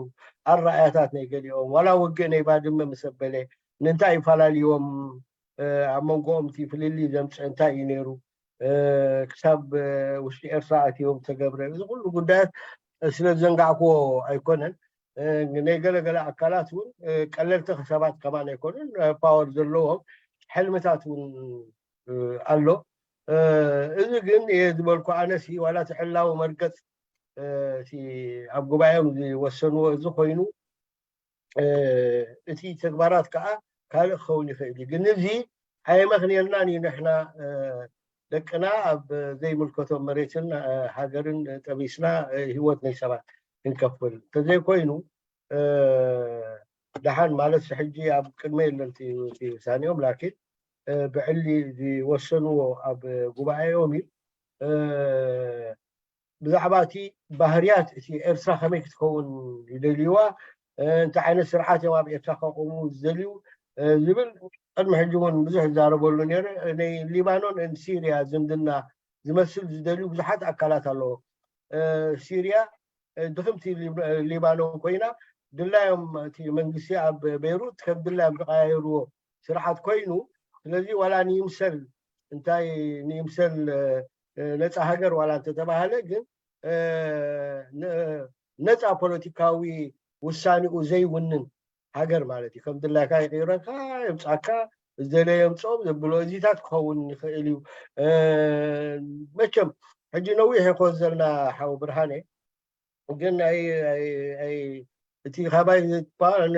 ኣረኣያታት ናይ ገሊኦም ዋላ ውግእ ናይ ባድመ ምስ ኣበለ ንምንታይ ይፈላለይዎም ኣብ መንጎኦም እቲ ፍልልይ ዘምፅእ እንታይ እዩ ነይሩ ክሳብ ውሽጢ ኤርትራ ኣትዮም ዝተገብረ እዚ ኩሉ ጉዳያት ስለ ዝዘንጋዕክዎ ኣይኮነን ናይ ገለገለ ኣካላት እውን ቀለልቲ ሰባት ከማን ኣይኮኑን ፓወር ዘለዎም ሕልምታት እውን ኣሎ እዚ ግን እየ ዝበልኩ ኣነሲ ዋላ እቲ ዕላዊ መርገፅ እቲ ኣብ ጉባኤኦም ዝወሰንዎ እዚ ኮይኑ እቲ ተግባራት ከዓ ካልእ ክኸውን ይኽእል እዩ። ግን እዚ ኣየመኽንየልናን እዩ። ንሕና ደቅና ኣብ ዘይምልከቶም መሬትን ሃገርን ጠቢስና ህይወት ናይ ሰባት ክንከፍል እንተዘይኮይኑ ደሓን ማለት ሕጂ ኣብ ቅድመ የለን ውሳኔኦም ላኪን ብዕሊ ዝወሰንዎ ኣብ ጉባኤኦም እዩ። ብዛዕባ እቲ ባህርያት እቲ ኤርትራ ከመይ ክትከውን ይደልይዋ፣ እንታይ ዓይነት ስርዓት እዮም ኣብ ኤርትራ ከቆሙ ዝደልዩ ዝብል ቅድሚ ሕጂ እውን ብዙሕ ይዛረበሉ ነይረ። ናይ ሊባኖን ን ሲርያ ዝምድና ዝመስል ዝደልዩ ብዙሓት ኣካላት ኣለዎ። ሲርያ ድኽምቲ ሊባኖን ኮይና ድላዮም እቲ መንግስቲ ኣብ ቤይሩት ከም ድላዮም ዝቀያየርዎ ስርዓት ኮይኑ ስለዚ ዋላ ንይምሰል እንታይ ንይምሰል ነፃ ሃገር ዋላ እንተተባሃለ ግን ነፃ ፖለቲካዊ ውሳኔኡ ዘይውንን ሃገር ማለት እዩ። ከም ድላይካ ይቅይረካ የምፃካ ዝደለየ የምፅኦም ዘብሎ እዚታት ክኸውን ይኽእል እዩ። መቸም ሕጂ ነዊሕ ይኮን ዘለና ሓው ብርሃነ ግን እቲ ካባይ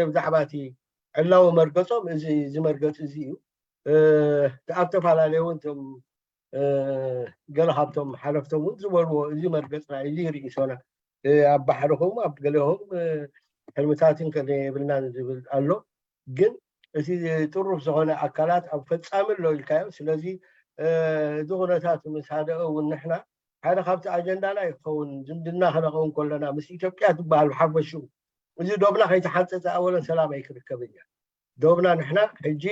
ብዛዕባቲ ዕላዊ መርገፆም እዚ መርገፂ እዚ እዩ። ኣብ ተፈላለየ እውን እቶም ገለ ካብቶም ሓለፍቶም እውን ዝበልዎ እዚ መርገፅና እዚ ርእሶና ኣብ ባሕርኹም ኣብ ገለኹም ሕልምታትን ከ የብልናን ዝብል ኣሎ። ግን እቲ ጥሩፍ ዝኾነ ኣካላት ኣብ ፈፃሚ ኣሎ ኢልካዮ። ስለዚ እዚ ኩነታት ምስ ሃደአ እውን ንሕና ሓደ ካብቲ ኣጀንዳና ይኸውን ዝምድና ክነኸውን ከለና ምስ ኢትዮጵያ ትበሃል ብሓፈሽኡ እዚ ዶብና ከይተሓንፀፀ ኣወለን ሰላም ኣይክርከብን እያ። ዶብና ንሕና ሕጂ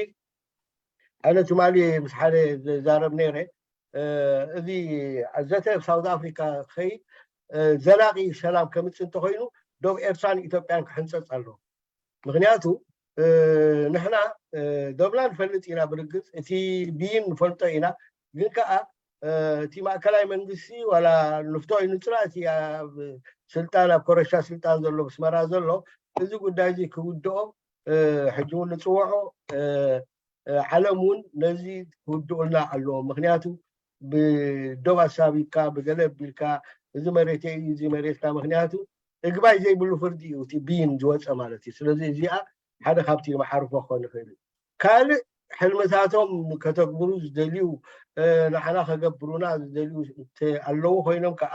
ኣነ ትማሊ ምስ ሓደ ዘዛረብ ነይረ እዚ ዘተ ኣብ ሳውት ኣፍሪካ ከይድ ዘላቂ ሰላም ከምፅእ እንተኮይኑ ዶብ ኤርትራን ኢትዮጵያን ክሕንፀፅ ኣለዎ። ምክንያቱ ንሕና ዶብና ንፈልጥ ኢና ብርግፅ እቲ ብይን ንፈልጦ ኢና ግን ከዓ እቲ ማእከላይ መንግስቲ ዋላ ንፍቶ ይንፅራ እቲ ኣብ ስልጣን ኣብ ኮረሻ ስልጣን ዘሎ ብስመራ ዘሎ እዚ ጉዳይ እዚ ክውድኦ ሕጂ እውን ንፅውዖ ዓለም እውን ነዚ ክውድኡልና ኣለዎም። ምክንያቱ ብዶብ ኣሳቢብካ ብገለ ኣቢልካ እዚ መሬተይ እዩ እዚ መሬትካ ምክንያቱ እግባይ ዘይብሉ ፍርዲ እዩ እቲ ብይን ዝወፀ ማለት እዩ። ስለዚ እዚኣ ሓደ ካብቲ መዓርፎ ክኾን ይኽእል እዩ። ካልእ ሕልምታቶም ከተግብሩ ዝደልዩ ንዓና ከገብሩና ዝደልዩ ኣለዉ ኮይኖም ከዓ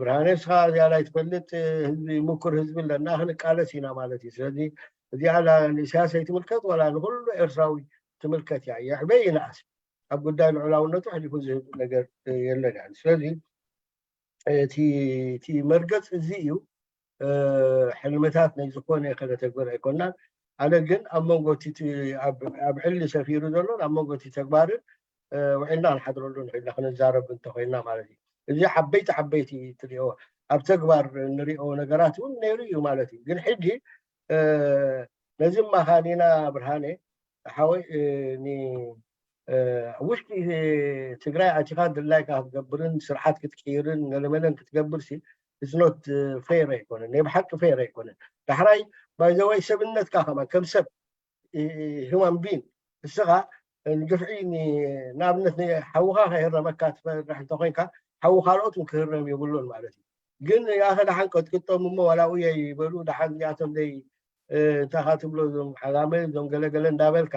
ብርሃነ ስኻ ዝያዳ ይትፈልጥ ህዝቢ ምኩር ህዝቢ ኣለና ክንቃለስ ኢና ማለት እዩ። ስለዚ እዚኣ ንኢሳያስ ኣይትምልከት ዋላ ንኩሉ ኤርትራዊ ትምልከት እያ። የዕበይ ይንኣስ ኣብ ጉዳይ ልዑላውነቱ ሕሊፉ ዝህብ ነገር የለን። ስለዚ እቲ መርገፅ እዚ እዩ። ሕልምታት ናይ ዝኾነ ከነተግብር ኣይኮናን። ኣነ ግን ኣብ መንጎ ኣብ ዕሊ ሰፊሩ ዘሎን ኣብ መንጎ እቲ ተግባርን ውዒልና ክንሓድረሉ ንኽእልና ክንዛረብ እንተኮይንና ማለት እዩ። እዚ ዓበይቲ ዓበይቲ ትሪኦ ኣብ ተግባር ንሪኦ ነገራት እውን ነይሩ እዩ ማለት እዩ። ግን ሕጂ ነዚ ማኻኒና ብርሃነ ሓወይ ውሽጢ ትግራይ ኣቲኻ ድላይካ ክትገብርን ስርዓት ክትቅይርን ገለመለን ክትገብር ሲ it's not fair ኣይኮነን። ናይ ብሓቂ fair ኣይኮነን። ዳሕራይ ባይዘወይ ሰብነትካ ከማን ከም ሰብ human being እስኻ ንግፍዒ ንኣብነት ሓውኻ ከይህረመካ ትፈርሕ እንተኮይንካ ሓዊ ካልኦት ክህረም የብሉን ማለት እዩ። ግን ያኸ ደሓን ቀጥቅጦም እሞ ዋላ ኡየ ይበሉ ደሓን እዚኣቶም ዘይ እንታይ ትብሎ እዞም ዓጋመ እዞም ገለገለ እንዳበልካ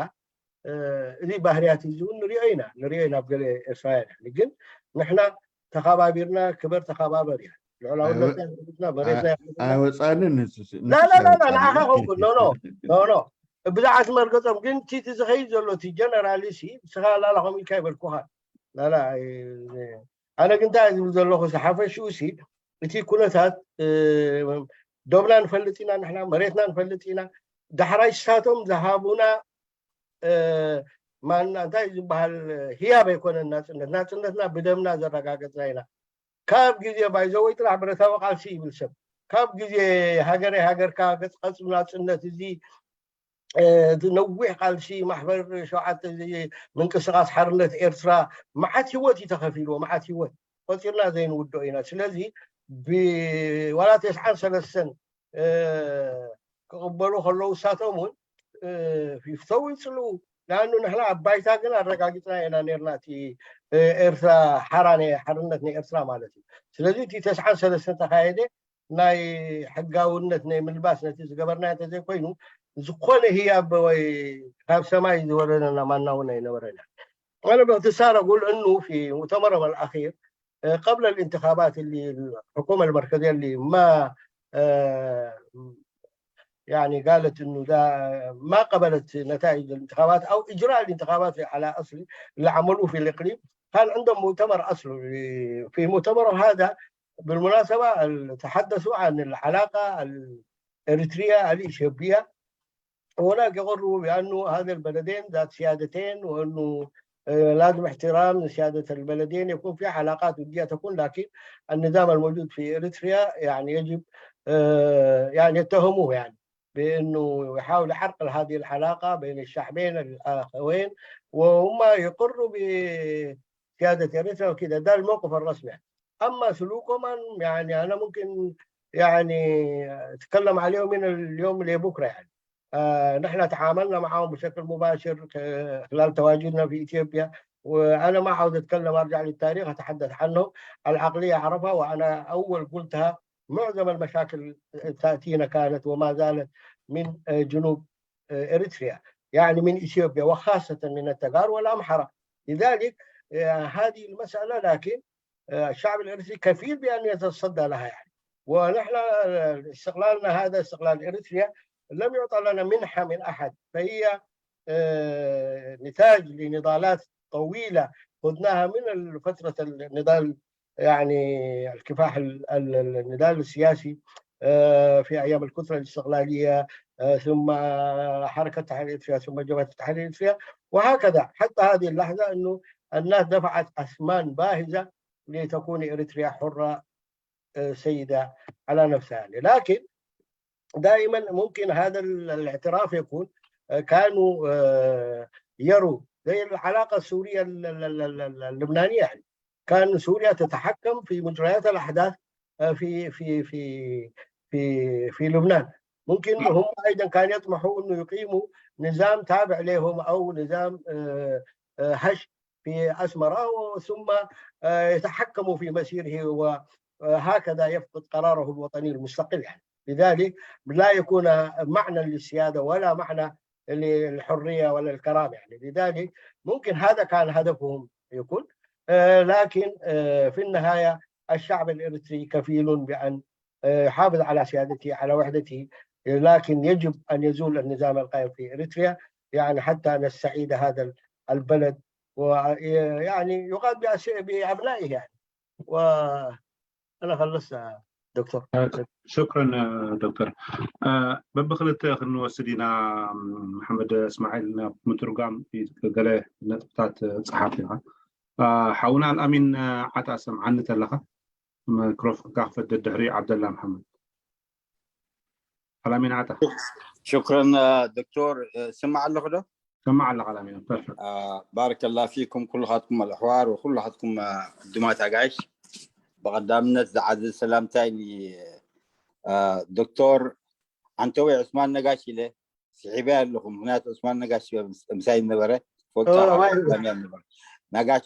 እዚ ባህርያት እዚ እውን ንሪኦ ኢና ንሪኦ ኢና ኣብ ገለ ኤርትራውያን ግን ንሕና ተኸባቢርና ክበር ተኸባበር እያ ልዕላውነትና መሬትና ኣይወፃንን ላላላላ ንዓኻ ኮንኩ ኖኖ ኖኖ ብዛዕባ መርገፆም ግን እቲ ዝኸይድ ዘሎ እቲ ጀነራል ሲ ስኻ ላላ ከምኡ ኢልካ ይበልኩኻ ላላ ኣነ ግን እንታይ ዝብል ዘለኹ ሓፈሽኡ ሲ እቲ ኩነታት ዶብና ንፈልጥ ኢና ንሕና መሬትና ንፈልጥ ኢና ዳሕራይ ሳቶም ዝሃቡና ማና እንታይ ዝበሃል ህያብ ኣይኮነን ናፅነት ናፅነትና ብደምና ዘረጋገፅና ኢና ካብ ግዜ ባይዘወይ ጥራሕ ብረታዊ ቃልሲ ይብል ሰብ ካብ ግዜ ሃገረይ ሃገርካ ገፅቀፅ ናፅነት እዚ ነዊሕ ቃልሲ ማሕበር ሸውዓተ ምንቅስቃስ ሓርነት ኤርትራ መዓት ህይወት እዩ ተኸፊልዎ መዓት ህይወት ቆፂርና ዘይንውድኦ ኢና ስለዚ ዋላ ተስዓን ሰለስተን ክቕበሉ ከለዉ እሳቶም እውን ይፍተው ይፅልኡ ንኣኑ ንሕና ኣብ ባይታ ግን ኣረጋጊፅና ኢና ነርና እቲ ኤርትራ ሓራ ናይ ሓርነት ናይ ኤርትራ ማለት እዩ። ስለዚ እቲ ተስዓን ሰለስተ ተካየደ ናይ ሕጋውነት ናይ ምልባስ ነቲ ዝገበርና እንተዘይኮይኑ ዝኾነ ህያብ ወይ ካብ ሰማይ ዝወረደና ማና እውን ኣይነበረን። أنا باختصار أقول أنه في مؤتمرهم الأخير قبل الانتخابات اللي الحكومة المركزية اللي ما يعني قالت انه ده ما قبلت نتائج الانتخابات او اجراء الانتخابات على اصل اللي عملوه في الاقليم. كان عندهم مؤتمر اصله في مؤتمرهم هذا بالمناسبه تحدثوا عن العلاقه الاريتريه الاثيوبيه. هناك يقروا بانه هذا البلدين ذات سيادتين وانه لازم احترام سياده البلدين يكون في علاقات وديه تكون لكن النظام الموجود في اريتريا يعني يجب يعني يتهموه يعني بانه يحاول يعرقل هذه العلاقه بين الشعبين الاخوين وهم يقروا بسياده اريتريا وكذا. ده الموقف الرسمي. اما سلوكهم يعني انا ممكن يعني اتكلم عليه من اليوم لبكره يعني. آه نحن تعاملنا معهم بشكل مباشر خلال تواجدنا في اثيوبيا. وانا ما عاوز اتكلم ارجع للتاريخ اتحدث عنه. العقليه عرفها وانا اول قلتها معظم المشاكل تاتينا كانت وما زالت من جنوب اريتريا يعني من اثيوبيا وخاصه من التغار والامحره. لذلك هذه المساله لكن الشعب الاريتري كفيل بان يتصدى لها يعني. ونحن استقلالنا هذا استقلال اريتريا لم يعطى لنا منحه من احد فهي نتاج لنضالات طويله خذناها من فتره النضال يعني الكفاح النضال السياسي في ايام الكتله الاستقلاليه ثم حركه تحرير اريتريا ثم جبهه التحرير اريتريا وهكذا حتى هذه اللحظه انه الناس دفعت اثمان باهظه لتكون اريتريا حره سيده على نفسها. لكن دائما ممكن هذا الاعتراف يكون كانوا يروا زي العلاقه السوريه اللبنانيه يعني كان سوريا تتحكم في مجريات الاحداث في في في في في لبنان. ممكن هم ايضا كانوا يطمحوا انه يقيموا نظام تابع لهم او نظام هش في اسمره ثم يتحكموا في مسيره وهكذا يفقد قراره الوطني المستقل يعني. لذلك لا يكون معنى للسياده ولا معنى للحريه ولا الكرامه يعني. لذلك ممكن هذا كان هدفهم يكون لكن في النهايه الشعب الاريتري كفيل بان يحافظ على سيادته على وحدته. لكن يجب ان يزول النظام القائم في اريتريا يعني حتى نستعيد هذا البلد ويعني يقاد بابنائه يعني. وانا خلصت دكتور. شكرا دكتور. በብክልተ ክንወስድ ኢና። መሓመድ እስማዒል ናብ ምትርጓም ገለ ነጥብታት ፀሓፍ ኢኻ። ሓውና ኣልኣሚን ዓጣ ሰምዓኒ ተለኻ ማይክሮፎንካ ክፈት ድሕሪ ዓብደላ መሓመድ። ኣልኣሚን ዓጣ። ሽክረን ዶክተር። ስማዕ ኣለኹ ዶ? ሰማዕ ኣለኻ ኣልኣሚን። ፐርፌክት። ባረከላ ፊኩም ኩልኻትኩም ኣልኣሕዋር ወኩልኻትኩም ዕዱማት ኣጋይሽ። ብቐዳምነት ዝዓዘ ሰላምታይ ንዶክተር ዓንተወይ ዑስማን ነጋሽ ኢለ ስሒበያ ኣለኹ። ምክንያቱ ዑስማን ነጋሽ ምሳይ ነበረ። ነጋሽ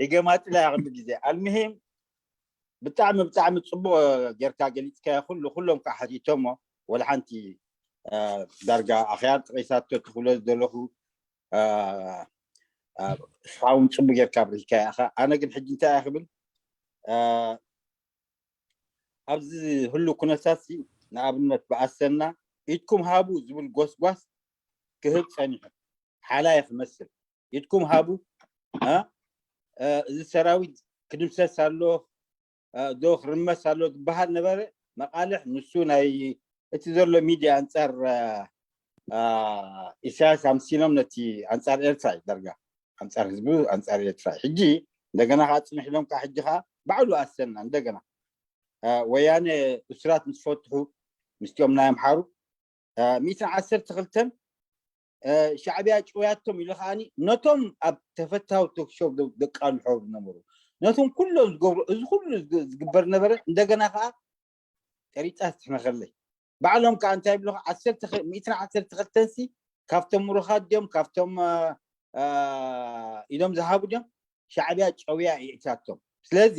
ይገማጥላ ኩሉ ግዜ። ኣልምሂም ብጣዕሚ ብጣዕሚ ፅቡቅ ጌርካ ገሊፅካዮ ኩሉ። ኩሎም ከዓ ሓቲቶሞ ወላ ሓንቲ ዳርጋ ኣኽያር ጥቂሳቶ ትኽሎ ዝደለኹ። ንስኻ እውን ፅቡቅ ጌርካ ኣብሪህካዮ ኢኻ። ኣነ ግን ሕጂ እንታይ እየ ክብል፣ ኣብዚ ህሉ ኩነታት ንኣብነት ብኣሰና ኢድኩም ሃቡ ዝብል ጎስጓስ ክህብ ፀኒሑ ሓላይ ክመስል። ኢድኩም ሃቡ፣ እዚ ሰራዊት ክድምሰስ ኣሎ ዶ ክርመስ ኣሎ ዝበሃል ነበረ። መቃልሕ ንሱ ናይ እቲ ዘሎ ሚድያ ኣንፃር ኢሳያስ ኣምሲሎም ነቲ ኣንፃር ኤርትራ እዩ ዳርጋ ኣንፃር ህዝቡ ኣንፃር ኤርትራ። ሕጂ እንደገና ከዓ ፅንሕ ኢሎም ከዓ ሕጂ ከዓ ባዕሉ ኣሰና እንደገና ወያነ እሱራት ምስ ፈትሑ ምስቲኦም ናይ ኣምሓሩ ሚእትን ዓሰርተ ክልተን ሻዕብያ ጭውያቶም ኢሉ ከዓኒ ነቶም ኣብ ተፈታዊ ቶክሾው ደቃልሖ ዝነበሩ ነቶም ኩሎም ዝገብሩ እዚ ኩሉ ዝግበር ነበረ። እንደገና ከዓ ጠሪጣ ትሕነኸለይ ባዕሎም ከዓ እንታይ ይብሉ ሚእትን ዓሰርተ ክልተን ሲ ካብቶም ምሩኻት ድዮም፣ ካብቶም ኢዶም ዝሃቡ ድዮም? ሻዕብያ ጨውያ ይእትያቶም። ስለዚ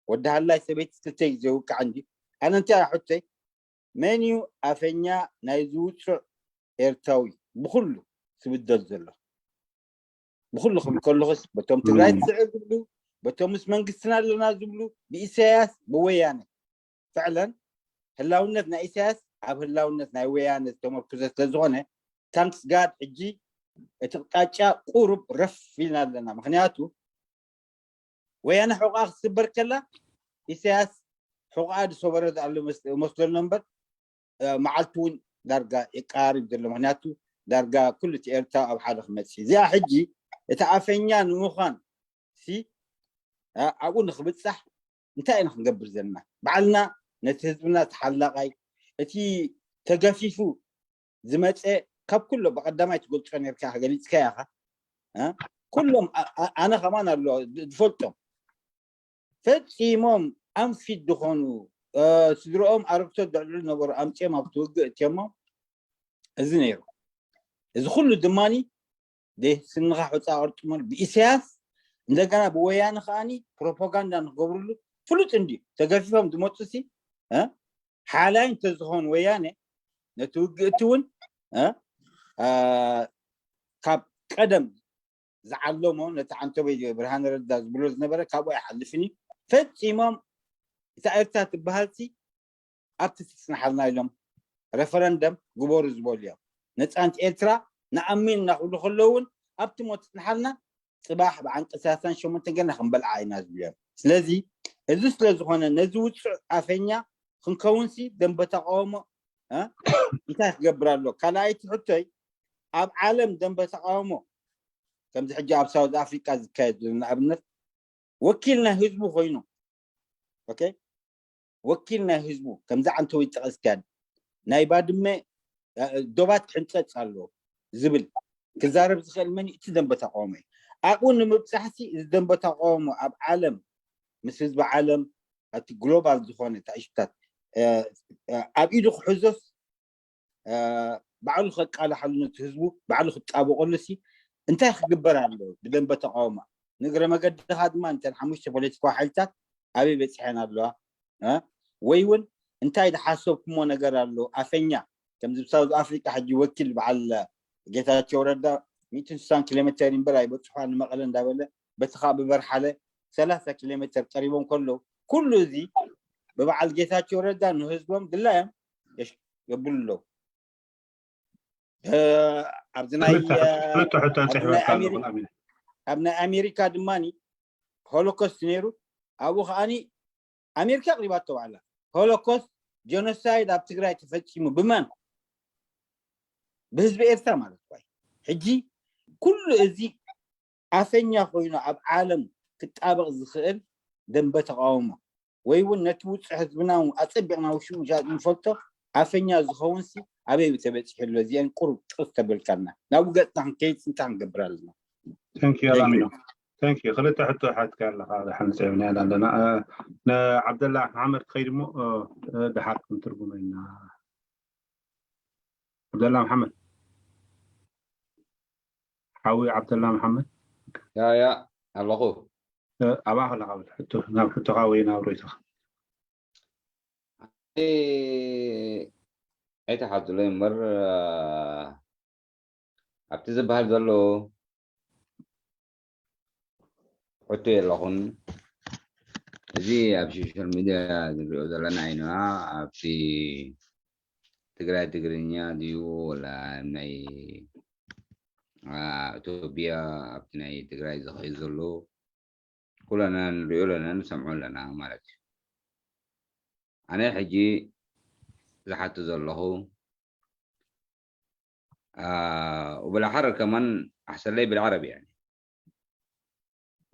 ወዲ ሃላይ ሰበይቲ ክልተ ግዜ ውቃዕ እንዲ ኣነ እንታይ ሕቶይ፣ መን እዩ ኣፈኛ ናይ ዝውፅዕ ኤርትራዊ ብኩሉ ትብደል ዘሎ? ብኩሉ ክብል ከለኹስ በቶም ትግራይ ትስዕር ዝብሉ፣ በቶም ምስ መንግስትና ኣለና ዝብሉ፣ ብኢሳያስ ብወያነ ፍዕለን ህላውነት ናይ ኢሳያስ ኣብ ህላውነት ናይ ወያነ ዝተመርኩዘ ስለዝኾነ ታንክስ ጋድ ሕጂ እቲ ቅጣጫ ቁሩብ ረፍ ኢልና ኣለና። ምክንያቱ ወያነ ሕቑኣ ክትስበር ከላ ኢሳያስ ሕቑኣ ዝሰበረ ዝኣሉ መስለሎ እምበር መዓልቲ እውን ዳርጋ የቀራርብ ዘሎ። ምክንያቱ ዳርጋ ኩሉ እቲ ኤርትራ ኣብ ሓደ ክመፅእ እዚኣ ሕጂ እቲ ኣፈኛ ንምዃን ሲ ኣብኡ ንክብፃሕ እንታይ ኢና ክንገብር ዘለና? ባዕልና ነቲ ህዝብና ተሓላቃይ እቲ ተገፊፉ ዝመፀ ካብ ኩሎ ብቀዳማይ ትገልፆ ነርካ ገሊፅካ ያኻ ኩሎም ኣነ ከማን ኣሎ ዝፈልጦም ፈፂሞም ኣንፊት ዝኾኑ ስድሮኦም ኣረግቶ ድዕድዑ ነበሩ ኣምፅኦም ኣብቲ ውግእ እትዮሞ እዚ ነይሩ። እዚ ኩሉ ድማኒ ስንኻ ሑፃ ቅርጥሙን ብኢሳያስ እንደገና ብወያነ ከዓኒ ፕሮፓጋንዳ ንክገብርሉ ፍሉጥ እንድዩ። ተገፊፎም ዝመፁ ሲ ሓላይ እንተዝኾን ወያነ ነቲ ውግእ እቲ እውን ካብ ቀደም ዝዓለሞ ነቲ ዓንተበይ ብርሃነ ረዳ ዝብሎ ዝነበረ ካብኡ ኣይሓልፍን እዩ። ፈፂሞም እታ ኤርትራ ትበሃል ሲ ኣብቲ ትፅንሓልና ኢሎም ረፈረንደም ግበሩ ዝበሉ እዮም። ነፃነት ኤርትራ ንኣምን እናክብሉ ከለውን ኣብቲ ሞ ትፅንሓልና ፅባሕ ብዓንቀ ሰላሳን ሸሞንተን ገና ክንበልዓ ኢና ዝብሉ እዮም። ስለዚ እዚ ስለዝኾነ ነዚ ውፅዕ ኣፈኛ ክንከውንሲ ደንበ ተቃውሞ እንታይ ክገብር ኣሎ? ካልኣይቲ ሕቶይ ኣብ ዓለም ደንበ ተቃውሞ ከምዚ ሕጂ ኣብ ሳውዝ ኣፍሪቃ ዝካየድ ዘሎ ንኣብነት ወኪል ናይ ህዝቡ ኮይኑ ኦኬ ወኪል ናይ ህዝቡ ከምዚ ዓንተወይ ጠቀስካን ናይ ባድመ ዶባት ክሕንፀፅ ኣለዎ ዝብል ክዛረብ ዝኽእል መን እቲ ደንበ ተቃውሞ እዩ። ኣብኡ ንምብፃሕሲ እዚ ደንበ ተቃውሞ ኣብ ዓለም ምስ ህዝቢ ዓለም ኣብቲ ግሎባል ዝኾነ ታሽታት ኣብ ኢዱ ክሕዞስ ባዕሉ ከቃላሓሉ ነቲ ህዝቡ ባዕሉ ክጣበቀሉ ሲ እንታይ ክግበር ኣለዎ? ብደንበ ተቃውሞ ንግረ መገድኻ ድማ እንተን ሓሙሽተ ፖለቲካዊ ሓይልታት ኣበይ በፂሐን ኣለዋ ወይ እውን እንታይ ዝሓሰብኩሞ ነገር ኣሎ? ኣፈኛ ከምዚ ሳውዝ ኣፍሪካ ሕጂ ወኪል በዓል ጌታቸው ረዳ ሚእትን ስሳን ኪሎ ሜተር እምበር ኣይበፅሖ ንመቐለ እንዳበለ በቲ ከዓ ብበርሓለ ሰላሳ ኪሎ ሜተር ቀሪቦም ከለዉ ኩሉ እዚ ብበዓል ጌታቸው ረዳ ንህዝቦም ድላዮም የብሉ ኣለዉ። ኣብዚ ናይ ኣብ ናይ ኣሜሪካ ድማ ሆሎኮስት ነይሩ። ኣብኡ ከዓኒ ኣሜሪካ ኣቅሪባቶ ባዕላ ሆሎኮስት ጀኖሳይድ ኣብ ትግራይ ተፈፂሙ ብመን ብህዝቢ ኤርትራ ማለት ኳይ ሕጂ ኩሉ እዚ ኣፈኛ ኮይኑ ኣብ ዓለም ክጣበቕ ዝኽእል ደንበ ተቃውሞ ወይ እውን ነቲ ውፅዕ ህዝብና ኣፀቢቕና ውሽጡ ንፈልጦ ኣፈኛ ዝኸውን ሲ ኣበይ ተበፂሑ ኣሎ እዚአን ቁሩብ ጥቕስ ተበልካልና ናብኡ ገፅና ክንከይድ እንታይ ክንገብር ኣለና። ተንኪ ኣላሚኖ ተንኪ ክልተ ሕቶ ሓትካ ኣለካ ድሓን ፀብና ኣለና ንዓብደላ መሓመድ ክኸይድ ሞ ድሓር ክንትርጉመ ኢና። ዓብደላ መሓመድ ሓዊ ዓብደላ መሓመድ ያ ያ ኣለኹ ኣባ ከለካ ሕቶ ናብ ሕቶካ ወይ ናብ ሮይቶካ ኣይተሓትሎ እምበር ኣብቲ ዝበሃል ዘሎ ሕቶ የለኹን። እዚ ኣብ ሶሻል ሚድያ ንሪኦ ዘለና ኢና። ኣብቲ ትግራይ ትግርኛ ድዩ ወላ ናይ ኢትዮጵያ ኣብቲ ናይ ትግራይ ዝኸይድ ዘሎ ኩለና ንሪኦ ኣለና ንሰምዖ ኣለና ማለት እዩ። ኣነ ሕጂ ዝሓቱ ዘለኹ وبالأحرى كمان أحسن لي بالعربي يعني.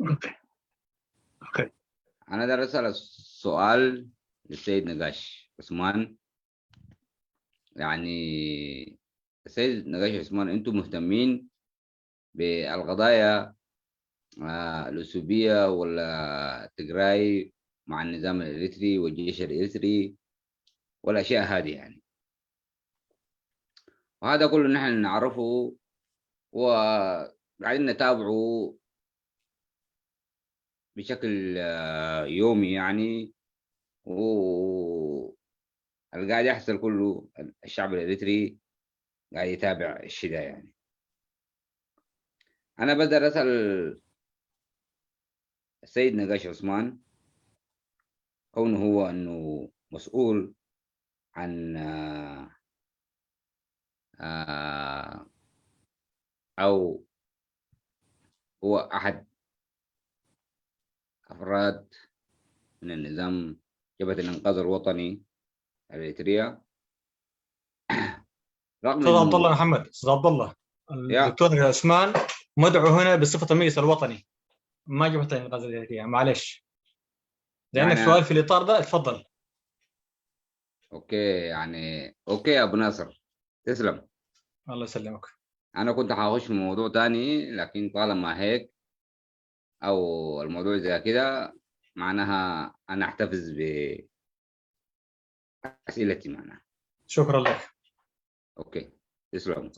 أوكي. أوكي. أنا دار أسأل سؤال للسيد نقاش عثمان. يعني السيد نقاش عثمان، أنتم مهتمين بالقضايا آه، الأثيوبية ولا تجراي مع النظام الإريتري والجيش الإريتري والأشياء هذه يعني. هذا كله نحن نعرفه وقاعدين نتابعه بشكل آه، يومي يعني، واللي قاعد يحصل كله الشعب الإريتري قاعد يتابع الشيء ده يعني. أنا بقدر أسأل السيد نقاش عثمان، كونه هو إنه مسؤول عن آه، آه، أو هو أحد أفراد من النظام، جبهة الإنقاذ الوطني الإريترية. رغم استاذ عبد إنه الله محمد، استاذ عبد الله، يا الدكتور عثمان مدعو هنا بصفة المجلس الوطني، ما جبهة الإنقاذ الإريترية، معلش، لأنك يعني سؤال في الإطار ده، اتفضل. أوكي، يعني أوكي يا أبو ناصر، تسلم. الله يسلمك. أنا كنت حاخش في موضوع تاني، لكن طالما هيك أو الموضوع زي كده، معناها أنا أحتفظ بأسئلتي معناها. شكرا لك. أوكي، تسلم.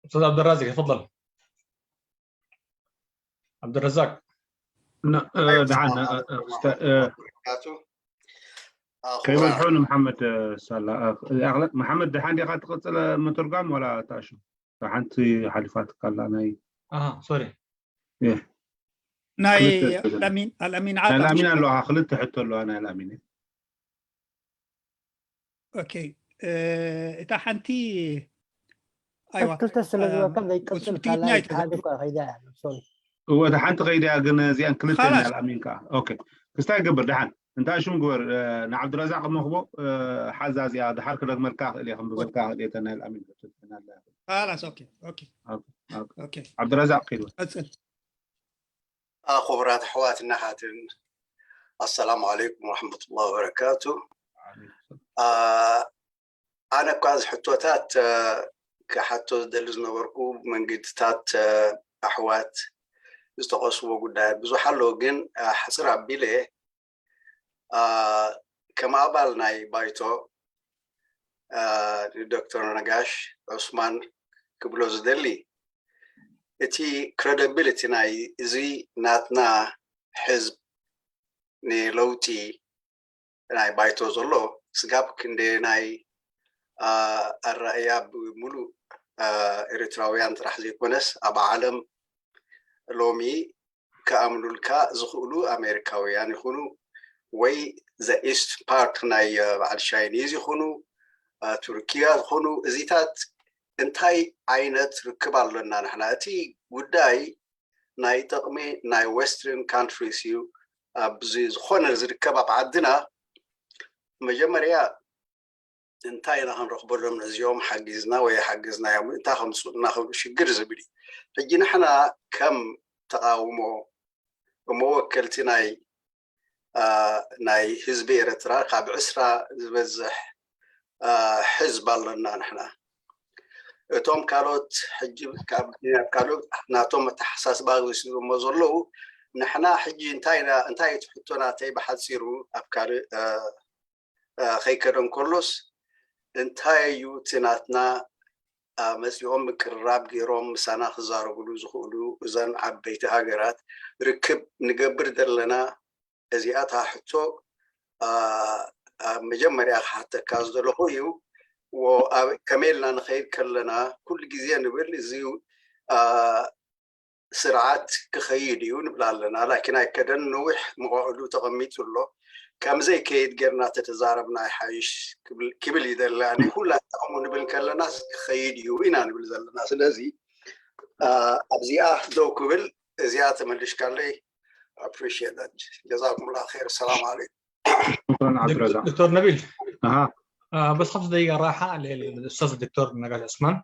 أستاذ عبد الرازق، تفضل. عبد الرزاق. ن- اه، دعانا اه، اه، است- اه، وبركاته. كيف الحال محمد اه، سلا اه، أغلى- محمد دحان دي قاعد تقصد مترجم ولا تاشو؟ دحان تي حلفات قال لنا ايه أها، سوري. ايه ናይ ክልተ ኣልኣሚን ኣልኣሚን ናይ ዓጣ الامين قال له خلت حتى له انا الامين ኦኬ። እ፣ እታ ሓንቲ ኣይዋ ክልተ ስለ ዝበልካ ዘይቀጽል ውጽኢት ናይ ካልኣይ ሓደ እኳ ከይዳ እያ ሶሪ هو دحان تغير يا جن زيان كلت خلاص. الامين كا اوكي كستا يقبر دحان انت شو مقبر اه، نعبد الرزاق مخبو اه، حزاز يا دحار كده ملكا اللي خم بقول كا اللي تنا الامين خلاص ኦኬ ኦኬ اوكي ኦኬ عبد الرزاق خير ቀጽል ክቡራት ኣሕዋትን ኣሓትን ኣሰላሙ ዓለይኩም ወረሕመቱላሂ ወበረካቱ። ኣነ እኳ እዚ ሕቶታት ክሓቶ ዝደሊ ዝነበርኩ መንገድታት ኣሕዋት ዝጠቐስዎ ጉዳያት ብዙሕ ኣሎ፣ ግን ሕፅር ኣቢለ ከም ኣባል ናይ ባይቶ ንዶክተር ነጋሽ ዑስማን ክብሎ ዝደሊ እቲ ክረደብሊቲ ናይ እዚ ናትና ሕዝብ ንለውጢ ናይ ባይቶ ዘሎ ስጋብ ክንደየናይ ኣረኣእያ ብምሉእ ኤርትራውያን ጥራሕ ዘይኮነስ ኣብ ዓለም ሎሚ ክኣምኑልካ ዝኽእሉ ኣሜሪካውያን ይኹኑ ወይ the east part ናይ በዓል ቻይኒዝ ይኹኑ ቱርኪያ ዝኾኑ እዚታት እንታይ ዓይነት ርክብ ኣለና ንሕና? እቲ ጉዳይ ናይ ጥቕሚ ናይ western countries እዩ። ኣብዚ ዝኾነ ዝርከብ ኣብ ዓድና መጀመርያ እንታይ ኢና ክንረኽበሎም ነዚኦም ሓጊዝና ወይ ሓግዝናዮም እንታይ ከምፅኡልና ክብሉ ሽግር ዝብል እዩ። ሕጂ ንሕና ከም ተቃውሞ መወከልቲ ናይ ናይ ህዝቢ ኤርትራ ካብ ዕስራ ዝበዝሕ ሕዝብ ኣለና ንሕና። እቶም ካልኦት ሕጂ ካብ ካልኦት ናቶም ኣተሓሳስባ ዝወስድሞ ዘለዉ ንሕና ሕጂ እንታይ እንታይ እቲ ሕቶ ናተይ ብሓፂሩ ኣብ ካልእ ከይከደ እንከሎስ እንታይ እዩ እቲ ናትና መፂኦም ምቅርራብ ገይሮም ምሳና ክዛረብሉ ዝኽእሉ እዘን ዓበይቲ ሃገራት ርክብ ንገብር ዘለና እዚኣ እታ ሕቶ ኣብ መጀመርያ ክሓተካ ዝደለኹ እዩ። ከመይ ኢልና ንኸይድ ከለና ኩሉ ግዜ ንብል እዚ ስርዓት ክኸይድ እዩ ንብል ኣለና። ላኪን ኣይከደን ነዊሕ መዋእሉ ተቐሚጡ ኣሎ። ከም ዘይከይድ ጌርና ተተዛረብና ይሓይሽ ክብል ይደሊ። ኩላ ጠቕሙ ንብል ከለና ክኸይድ እዩ ኢና ንብል ዘለና። ስለዚ ኣብዚኣ ደው ክብል እዚኣ ተመልሽካለይ appreciate that. جزاكم الله خير. السلام عليكم. شكرا عبد الرزاق. دكتور نبيل. اها آه بس خمس دقائق راحة للأستاذ الدكتور نقاش عثمان.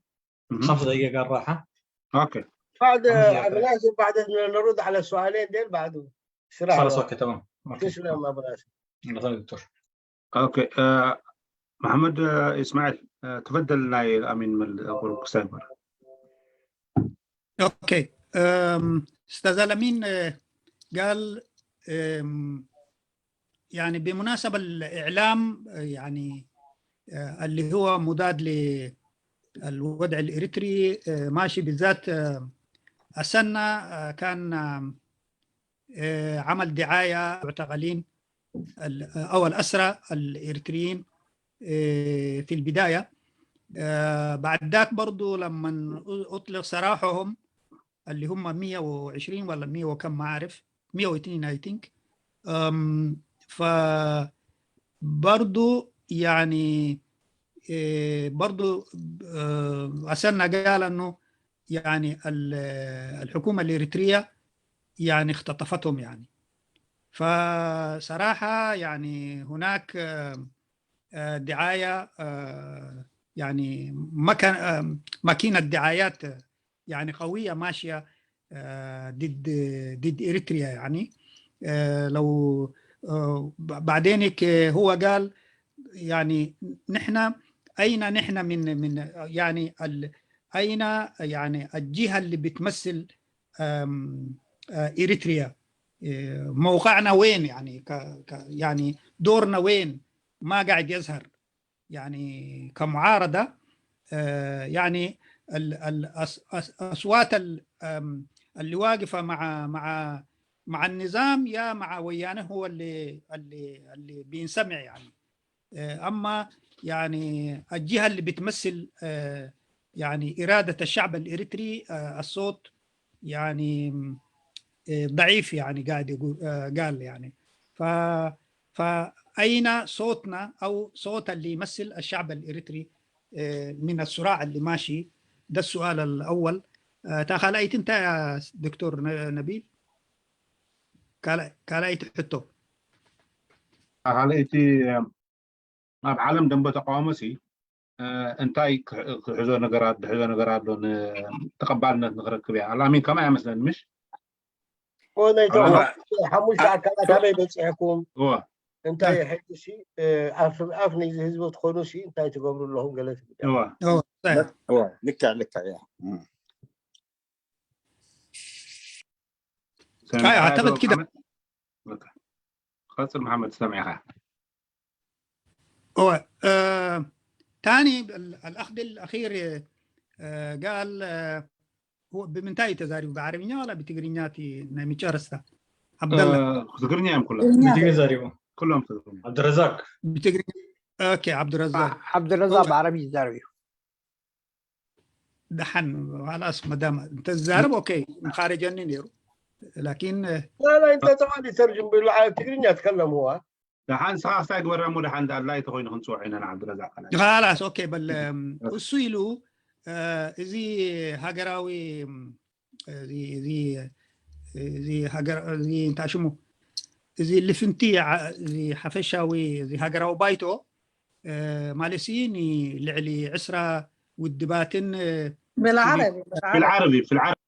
مهم. خمس دقائق راحة. اوكي بعد خمس دقائق. ابو ناصر بعد نرد على السؤالين ديل بعده. بسرعه خلاص بقى. اوكي تمام. اوكي. تسلم ابو ناصر. الله يسلمك دكتور. اوكي آه محمد آه اسماعيل آه تفضل ناي الامين من الغروب سايبر. اوكي أم، استاذ الامين آه، قال أم، يعني بمناسبة الاعلام آه، يعني آه، اللي هو مضاد ل الوضع الإريتري، آه، ماشي بالذات، آه، أسنا، آه، كان، آه، آه، عمل دعاية معتقلين ال-، أو الأسرى الإريتريين، آه، في البداية. آه، بعد ذاك برضو لما أطلق سراحهم اللي هم مية وعشرين ولا مية وكم، ما عارف، مية واتنين، I think. أم، ف برضو يعني، إيه، برضو، آه، أسنا قال أنه يعني ال-، الحكومة الإريترية يعني اختطفتهم يعني. فصراحة يعني هناك، آه، آه، دعاية، آه، يعني مكان، آه، ماكينة دعايات، آه، يعني قوية ماشية، آه، ضد، ضد إريتريا يعني. آه، لو، آه، ب-، بعدين هيك هو قال يعني: "نحن، أين نحن من، من، يعني ال-، أين يعني الجهة اللي بتمثل، آم، آه، إريتريا؟ آه، موقعنا وين يعني ك-، ك-، يعني دورنا وين؟" ما قاعد يظهر يعني كمعارضة. آه، يعني ال-، ال-، أص-، أص-، أصوات ال-، آم، اللي واقفة مع، مع، مع النظام يا مع ويانه هو اللي، اللي، اللي بينسمع يعني. آه، أما يعني الجهة اللي بتمثل، آه، يعني إرادة الشعب الإريتري، آه، الصوت يعني، آه، ضعيف يعني، قاعد يقول، آه، قال يعني. ف-، فأين صوتنا أو صوت اللي يمثل الشعب الإريتري، آه، من الصراع اللي ماشي؟ ده السؤال الأول. آه، تاخليت انت يا دكتور ن-، نبيل؟ كالا-، كالا يتحطو. ካልኣይቲ ኣብ ዓለም ደንበ ተቃውሞ ሲ እንታይ ክሕዞ ነገራት ድሕዞ ነገራት ኣሎ? ተቀባልነት ንክረክብ እያ ኣላሚን ከማይ ኣይመስለኒ ምሽ? ሓሙሽተ ኣካላት ኣበይ በፂሕኩም? እንታይ ሕጂ ሲ ኣፍ ነዚ ህዝቢ ትኮኑ ሲ እንታይ ትገብሩ ኣለኹም? ገለ ትብል ልክዕ ልክዕ እያ። أعتقد كده. ቀፅል መሓመድ ሰሚዕካ። هو آه تاني الأخ الأخير آه قال آه هو ብምንታይ ተዛሪቡ? ብዓረብኛ ዋላ ብትግርኛ እቲ ናይ መጨረስታ? ዓብደላ ትግርኛ እዮም ኩሎም ትግርኛ ተዛሪቡ። ኩሎም ትግርኛ። ዓብድረዛቅ ብትግርኛ። ኦኬ፣ ዓብድረዛቅ ዓብድረዛቅ ብዓረብ ይዛረብ እዩ። ደሓን ላስ መዳም እንተዛረብ ኦኬ፣ ምኻረጀኒ ነይሩ። ላኪን لا لا انت تعال ترجم بالعربي ትግርኛ تكلم هو ደሓን ንስኻ ክሳይ ግበራ እሞ ደሓን ዳላይ ተኮይኑ ክንፅውዖ ኢና ንዓብድረዛቅ ካልኣይ። ላስ ኦኬ በል እሱ ኢሉ እዚ ሃገራዊ እዚ እዚ እዚ ሃገር እዚ እንታይ ሽሙ እዚ ልፍንቲ እዚ ሓፈሻዊ እዚ ሃገራዊ ባይቶ ማለት ንልዕሊ ዕስራ ውድባትን بالعربي بالعربي بالعربي بالعربي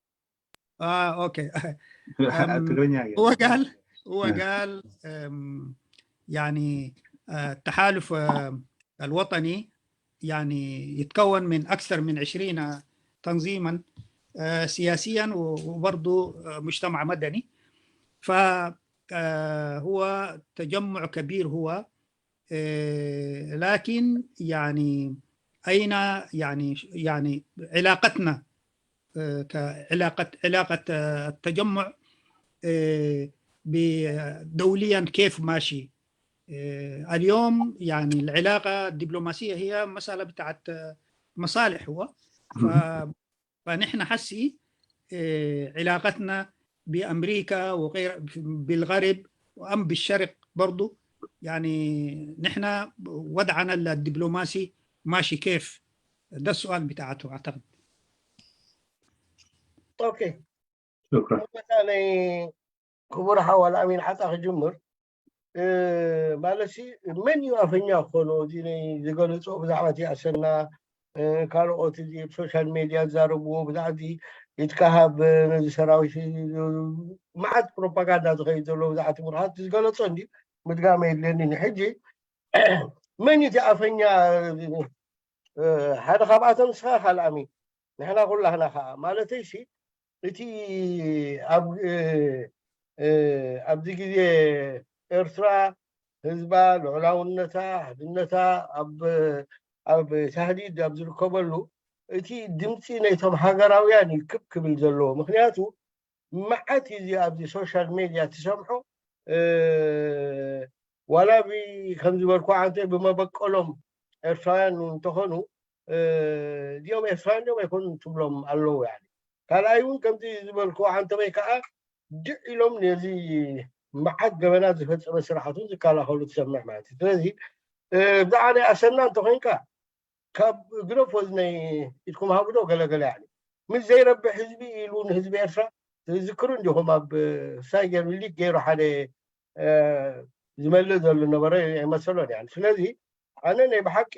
اه اوكي ትግርኛ هو قال هو قال أم، يعني آه، التحالف آه، الوطني يعني يتكون من أكثر من عشرين تنظيما آه، سياسيا و- وبرضه آه، مجتمع مدني. فهو تجمع كبير هو آه، لكن يعني أين يعني يعني علاقتنا آه، كعلاقة علاقة آه، التجمع آه، ب- دوليا كيف ماشي؟ آه، اليوم يعني العلاقة الدبلوماسية هي مسألة بتاعت آه، مصالح هو ف- فنحن حسي آه، علاقتنا بأمريكا وغير بالغرب وأم بالشرق برضو يعني نحن وضعنا الدبلوماسي ماشي كيف؟ ده السؤال بتاعته أعتقد. اوكي شكرا. مثلا ክቡር ሓዋል ኣሚን ዓጣ ክጅምር ማለት ሲ መን እዩ ኣፈኛ ክኾኖ እዚ ናይ ዝገለፆ ብዛዕባ እቲ ኣሰና ካልኦት እዚ ብ ሶሻል ሜድያ ዝዛረብዎ ብዛዕባ ኢትካሃብ ነዚ ሰራዊት መዓት ፕሮፓጋንዳ ዝኸይድ ዘሎ ብዛዕባ እቲ ምርሃት ዝገለፆ እንዲ ምድጋመ የድልየኒ ሕጂ መን እዩ እቲ ኣፈኛ ሓደ ካብኣቶም ንስኻ ካልኣሚ ንሕና ኩላህና ከዓ ማለተይ ሲ እቲ ኣብ ኣብዚ ግዜ ኤርትራ ህዝባ ልዑላውነታ ሕድነታ ኣብ ኣብ ታህዲድ ኣብ ዝርከበሉ እቲ ድምፂ ናይቶም ሃገራውያን እዩ ክብ ክብል ዘለዎ። ምክንያቱ መዓት እዚ ኣብዚ ሶሻል ሜድያ ትሰምዖ ዋላ ከምዝበልኩ ዓንተ ብመበቀሎም ኤርትራውያን እንተኾኑ እዚኦም ኤርትራውያን እዮም ኣይኮኑን ትብሎም ኣለዉ። ካልኣይ እውን ከምዚ ዝበልኩ ዓንተበይ ከዓ ድዕ ኢሎም ነዚ መዓት ገበናት ዝፈፀመ ስርዓት እውን ዝከላኸሉ ትሰምዕ ማለት እዩ። ስለዚ ብዛዕባ ናይ ኣሰና እንተኮይንካ ካብ ግደፎ እዚ ናይ ኢድኩም ሃብዶ ገለገለ ያ ምስ ዘይረብሕ ህዝቢ ኢሉ ንህዝቢ ኤርትራ ትዝክሩ እንዲኹም ኣብ ሳይ ገይሩ ሊግ ገይሩ ሓደ ዝመልእ ዘሎ ነበረ ኣይመሰሎን ያ። ስለዚ ኣነ ናይ ብሓቂ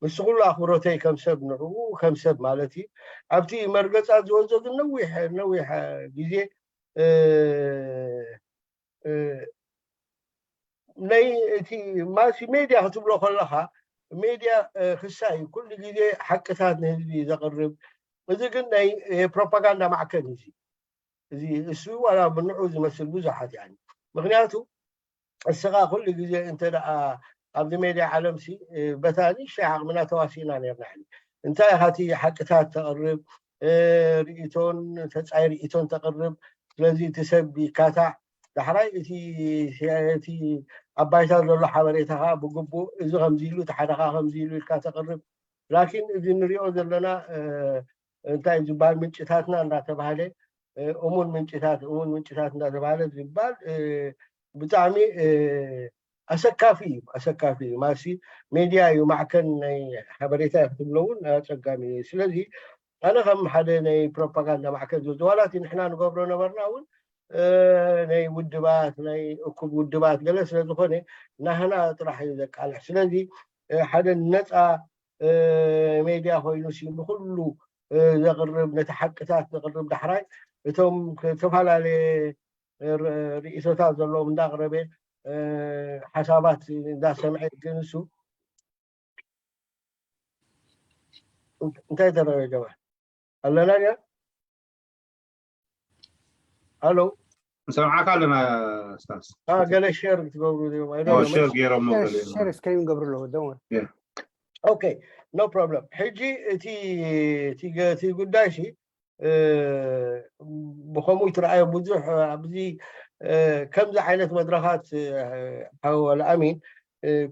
ምስ ኩሉ ኣኽብሮተይ ከም ሰብ ንዕኡ ከም ሰብ ማለት እዩ ኣብቲ መርገፃት ዝወዘ ግን ነዊሕ ነዊሕ ግዜ ናይ እቲ ማሲ ሜድያ ክትብሎ ከለካ ሜድያ ክሳ እዩ ኩሉ ግዜ ሓቅታት ንህዝቢ ዘቅርብ። እዚ ግን ናይ ፕሮፓጋንዳ ማዕከን እዩ። እዚ እሱ ዋላ ብንዑ ዝመስል ብዙሓት ያ ምክንያቱ እስኻ ኩሉ ግዜ እንተ ደኣ ኣብዚ ሜድያ ዓለም ሲ በታ ንእሽተይ ዓቕምና ተዋሲእና ነርና። እንታይ ኢኻ እቲ ሓቅታት ተቕርብ ርእቶን ተጻይ ርእቶን ተቕርብ። ስለዚ እቲ ሰብ ይካታዕ። ዳሕራይ እቲ እቲ ኣብ ባይታ ዘሎ ሓበሬታ ከዓ ብግቡእ እዚ ከምዚ ኢሉ እቲ ሓደኻ ከምዚ ኢሉ ኢልካ ተቕርብ። ላኪን እዚ ንሪኦ ዘለና እንታይ ዝበሃል ምንጭታትና እንዳተባሃለ እሙን ምንጭታት እሙን ምንጭታት እንዳተባሃለ ዝባል ብጣዕሚ ኣሰካፊ እዩ። ኣሰካፊ እዩ ማሲ ሜድያ እዩ ማዕከን ናይ ሓበሬታ እዩ ክትብሎ እውን ኣፀጋሚ እዩ። ስለዚ ኣነ ከም ሓደ ናይ ፕሮፓጋንዳ ማዕከን ዝወዘዋላት ንሕና ንገብሮ ነበርና እውን ናይ ውድባት ናይ እኩብ ውድባት ገለ ስለዝኾነ ናህና ጥራሕ እዩ ዘቃልሕ። ስለዚ ሓደ ነፃ ሜድያ ኮይኑ ሲ ንኩሉ ዘቕርብ ነቲ ሓቅታት ዘቕርብ ዳሕራይ እቶም ዝተፈላለየ ርእቶታት ዘለዎም እንዳቕረበ ሓሳባት እንዳሰምዐ ግን እሱ እንታይ ተረበ ጀማ ኣለና ያ ኣሎ ንሰምዓካ ኣለና ስታስ ገለ ሸር ክትገብሩ ሸር ገይሮም ሸር እስከሪን ገብሩ ኣለዎ ደሞ okay no problem ሕጂ እቲ እቲ ጉዳይ ሲ ብከምኡ ይትረኣዮ ብዙሕ ኣብዚ ከምዚ ዓይነት መድረኻት ሓወ ኣልኣሚን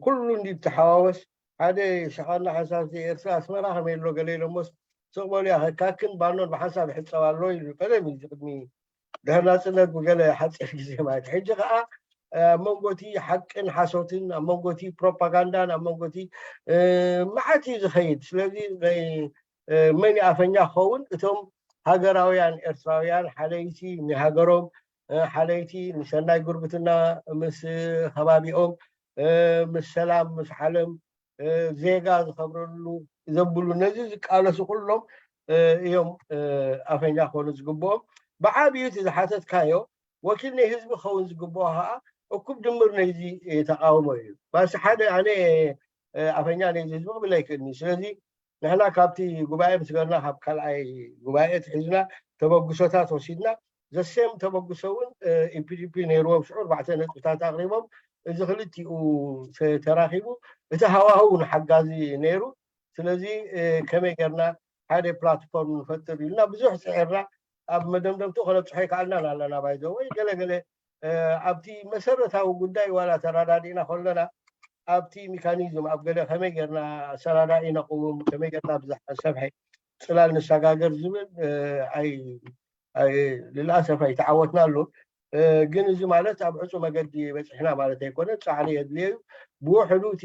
ኩሉ እንዲ ተሓዋወስ ሓደ ሸኻና ሓንሳብ ኤርትራ ኣስመራ ከመይ ኣሎ ገለ ኢሎሞስ ስቕ በሉ ያ ከካክን ባኖን ብሓንሳብ ይሕፀብ ኣሎ ኢሉ ቀደም እዩ ቅድሚ ድሕሪ ናፅነት ብገለ ሓፂር ግዜ ማለት ሕጂ ከዓ ኣብ መንጎቲ ሓቅን ሓሶትን ኣብ መንጎቲ ፕሮፓጋንዳን ኣብ መንጎቲ መዓት እዩ ዝኸይድ። ስለዚ ናይ መን ኣፈኛ ክኸውን እቶም ሃገራውያን ኤርትራውያን ሓለይቲ ንሃገሮም ሓለይቲ ንሰናይ ጉርብትና ምስ ከባቢኦም ምስ ሰላም ምስ ዓለም ዜጋ ዝኸብረሉ ዘብሉ ነዚ ዝቃለሱ ኩሎም እዮም ኣፈኛ ክኾኑ ዝግብኦም። ብዓብዩ እቲ ዝሓተትካዮ ወኪል ናይ ህዝቢ ክኸውን ዝግብኦ ከዓ እኩብ ድምር ናይዚ ተቃውሞ እዩ። ባሲ ሓደ ኣነ ኣፈኛ ናይዚ ህዝቢ ክብል ኣይክእልኒ። ስለዚ ንሕና ካብቲ ጉባኤ ምስ ገርና ካብ ካልኣይ ጉባኤ ትሒዝና ተበግሶታት ወሲድና ዘሴም ተበግሶ እውን ኢፒዲፒ ነይርዎም ሽዑ ኣርባዕተ ነጥብታት ኣቅሪቦም እዚ ክልቲኡ ተራኪቡ እቲ ሃዋህው ንሓጋዚ ነይሩ። ስለዚ ከመይ ገርና ሓደ ፕላትፎርም ንፈጥር ኢልና ብዙሕ ፅዒርና ኣብ መደምደምቱ ከነብፅሖ ይከኣልናን ኣለና ባይዘ ወይ ገለገለ ኣብቲ መሰረታዊ ጉዳይ ዋላ ተረዳዲእና ከለና ኣብቲ ሜካኒዝም ኣብ ገለ ከመይ ጌርና ኣሰናዳኢ ነቕውም ከመይ ጌርና ብዛሕ ሰብሐ ፅላል ንሰጋገር ዝብል ኣይ ልልኣሰፍ ኣይተዓወትናሉን። ግን እዚ ማለት ኣብ ዕፁ መገዲ በፂሕና ማለት ኣይኮነ፣ ፃዕሪ የድልዮ እዩ። ብውሕዱ እቲ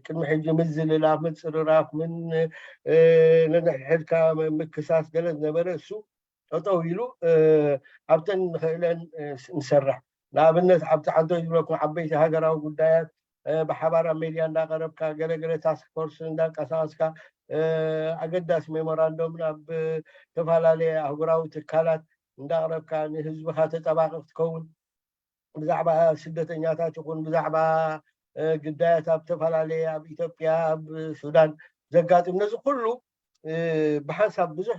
ቅድሚ ሕጂ ምዝልላፍ፣ ምፅርራፍ፣ ምን ነንሕድሕድካ ምክሳስ ገለ ዝነበረ እሱ ጠጠው ኢሉ ኣብተን ንኽእለን ንሰርሕ። ንኣብነት ኣብቲ ዓንቶ ዝብለኩም ዓበይቲ ሃገራዊ ጉዳያት ብሓባር ኣብ ሜድያ እንዳቀረብካ ገለገለ ታስክ ፎርስ እንዳንቀሳቀስካ ኣገዳሲ ሜሞራንዶም ናብ ዝተፈላለየ ኣህጉራዊ ትካላት እንዳቅረብካ ንህዝብካ ተጠባቂ ክትከውን ብዛዕባ ስደተኛታት ይኹን ብዛዕባ ግዳያት ኣብ ዝተፈላለየ ኣብ ኢትዮጵያ ኣብ ሱዳን ዘጋጥም ነዚ ኩሉ ብሓንሳብ ብዙሕ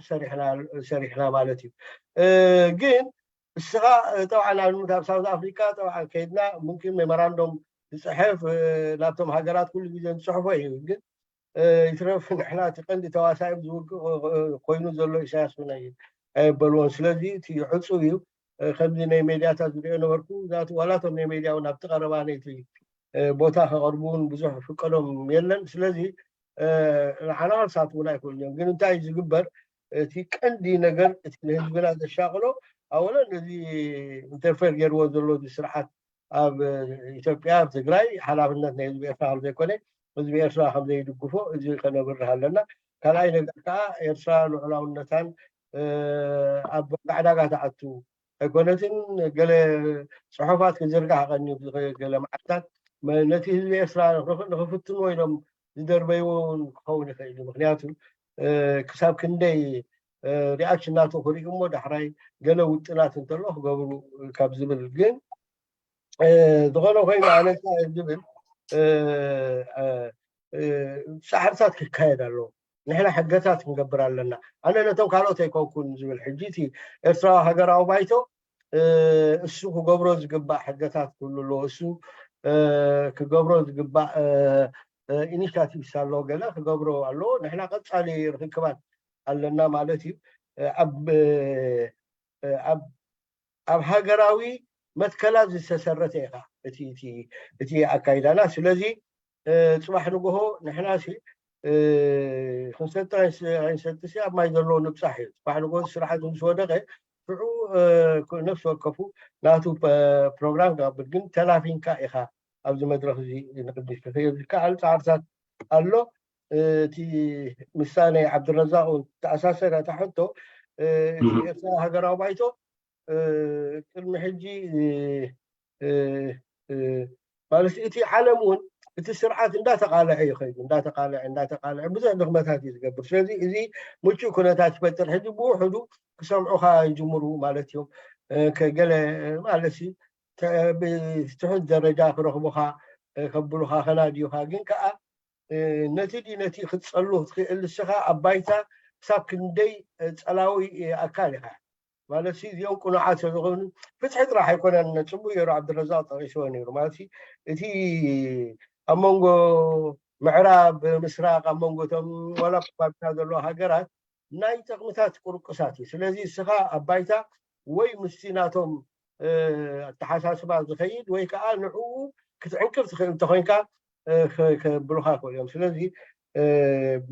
ሰሪሕና ማለት እዩ። ግን እስኻ ጠብዓ ንኣብነት ኣብ ሳውዝ ኣፍሪካ ጠብዓ ከይድና ሙምኪን ሜሞራንዶም ዝፅሕፍ ናብቶም ሃገራት ኩሉ ግዜ ዝፅሕፎ እዩ። ግን ይትረፍ ንሕና እቲ ቀንዲ ተዋሳኢ ዝውግእ ኮይኑ ዘሎ ኢሳያስ እውን ኣይበልዎን። ስለዚ እቲ ዕፁብ እዩ። ከምዚ ናይ ሜድያታት ዝሪኦ ነበርኩ ዛት ዋላቶም ናይ ሜድያ እውን ኣብቲ ቀረባ ነይቲ ቦታ ከቐርቡ እውን ብዙሕ ፍቀዶም የለን። ስለዚ ንዓና ክሳት እውን ኣይኮንዮም። ግን እንታይ ዝግበር እቲ ቀንዲ ነገር እቲ ንህዝብና ዘሻቕሎ ኣወለን እዚ ኢንተርፌር ገይርዎ ዘሎ ስርዓት ኣብ ኢትዮጵያ ኣብ ትግራይ ሓላፍነት ናይ ህዝቢ ኤርትራ ከምዘይኮነ ህዝቢ ኤርትራ ከምዘይድግፎ እዚ ከነብርህ ኣለና። ካልኣይ ነገር ከዓ ኤርትራ ልዑላውነታን ኣብ ዕዳጋ ተኣቱ ኣይኮነትን። ገለ ፅሑፋት ክዝርጋሕ ቀኒ ገለ መዓልታት ነቲ ህዝቢ ኤርትራ ንክፍትንዎ ኢሎም ዝደርበይዎ እውን ክኸውን ይኽእል እዩ። ምክንያቱ ክሳብ ክንደይ ሪኣክሽን ናቱ ክርኢ እሞ ዳሕራይ ገለ ውጥናት እንተሎ ክገብሩ ካብ ዝብል ግን ዝኾነ ኮይኑ ኣነ ዝብል ፃዕርታት ክካየድ ኣለዎ። ንሕና ሕገታት ክንገብር ኣለና። ኣነ ነቶም ካልኦት ኣይኮንኩን ዝብል ሕጂ እቲ ኤርትራዊ ሃገራዊ ባይቶ እሱ ክገብሮ ዝግባእ ሕገታት ክህሉ ኣለዎ። እሱ ክገብሮ ዝግባእ ኢኒሽቲቭስ ኣለዎ፣ ገለ ክገብሮ ኣለዎ። ንሕና ቀፃሊ ርክክባት ኣለና ማለት እዩ። ኣብ ኣብ ኣብ ሃገራዊ መትከላት ዝተሰረተ ኢኻ እቲ ኣካይዳና። ስለዚ ፅባሕ ንግሆ ንሕና ክንሰጥ ኣይንሰጥሲ ኣብ ማይ ዘለዎ ንብፃሕ እዩ። ፅባሕ ንግሆ ስርዓት ምስ ወደቀ ሽዑ ነፍሲ ወከፉ ናቱ ፕሮግራም ክገብር ግን ተላፊንካ ኢኻ ኣብዚ መድረክ እዚ ንቅድሚት ክኸይድ ዝከኣል ፃዕርታት ኣሎ። እቲ ምሳሌ ዓብድረዛቅ እውን ተኣሳሰረ እታ ሕቶ እቲ ኤርትራ ሃገራዊ ባይቶ ቅድሚ ሕጂ ማለት እቲ ዓለም እውን እቲ ስርዓት እንዳተቃለዐ ይኸይዱ እንዳተቃለዐ እንዳተቃለዐ ብዙሕ ድኽመታት እዩ ዝገብር። ስለዚ እዚ ምቹእ ኩነታት ይፈጥር። ሕጂ ብውሕዱ ክሰምዑኻ ይጅምሩ ማለት እዮም። ገለ ማለት ብትሑት ደረጃ ክረኽቡኻ ከብሉኻ ከናድዩኻ ግን ከዓ ነቲ ድዩ ነቲ ክትፀሉ ክትክእል ንስኻ ኣብ ባይታ ክሳብ ክንደይ ፀላዊ ኣካል ኢኻ ማለት እዚኦም ቁኑዓት ስለዝኾኑ ፍትሒ ጥራሕ ኣይኮነን። ፅቡቅ ገይሩ ዓብድረዛቅ ጠቂስዎ ነይሩ ማለት እቲ ኣብ መንጎ ምዕራብ ምስራቅ ኣብ መንጎ እቶም ዋላ ባብታ ዘለዎ ሃገራት ናይ ጥቕምታት ቁርቁሳት እዩ። ስለዚ እስኻ ኣብ ባይታ ወይ ምስቲ ናቶም ኣተሓሳስባ ዝኸይድ ወይ ከዓ ንዕኡ ክትዕንቅፍ ትኽእል እንተኮይንካ ከብሉኻ ክእል እዮም። ስለዚ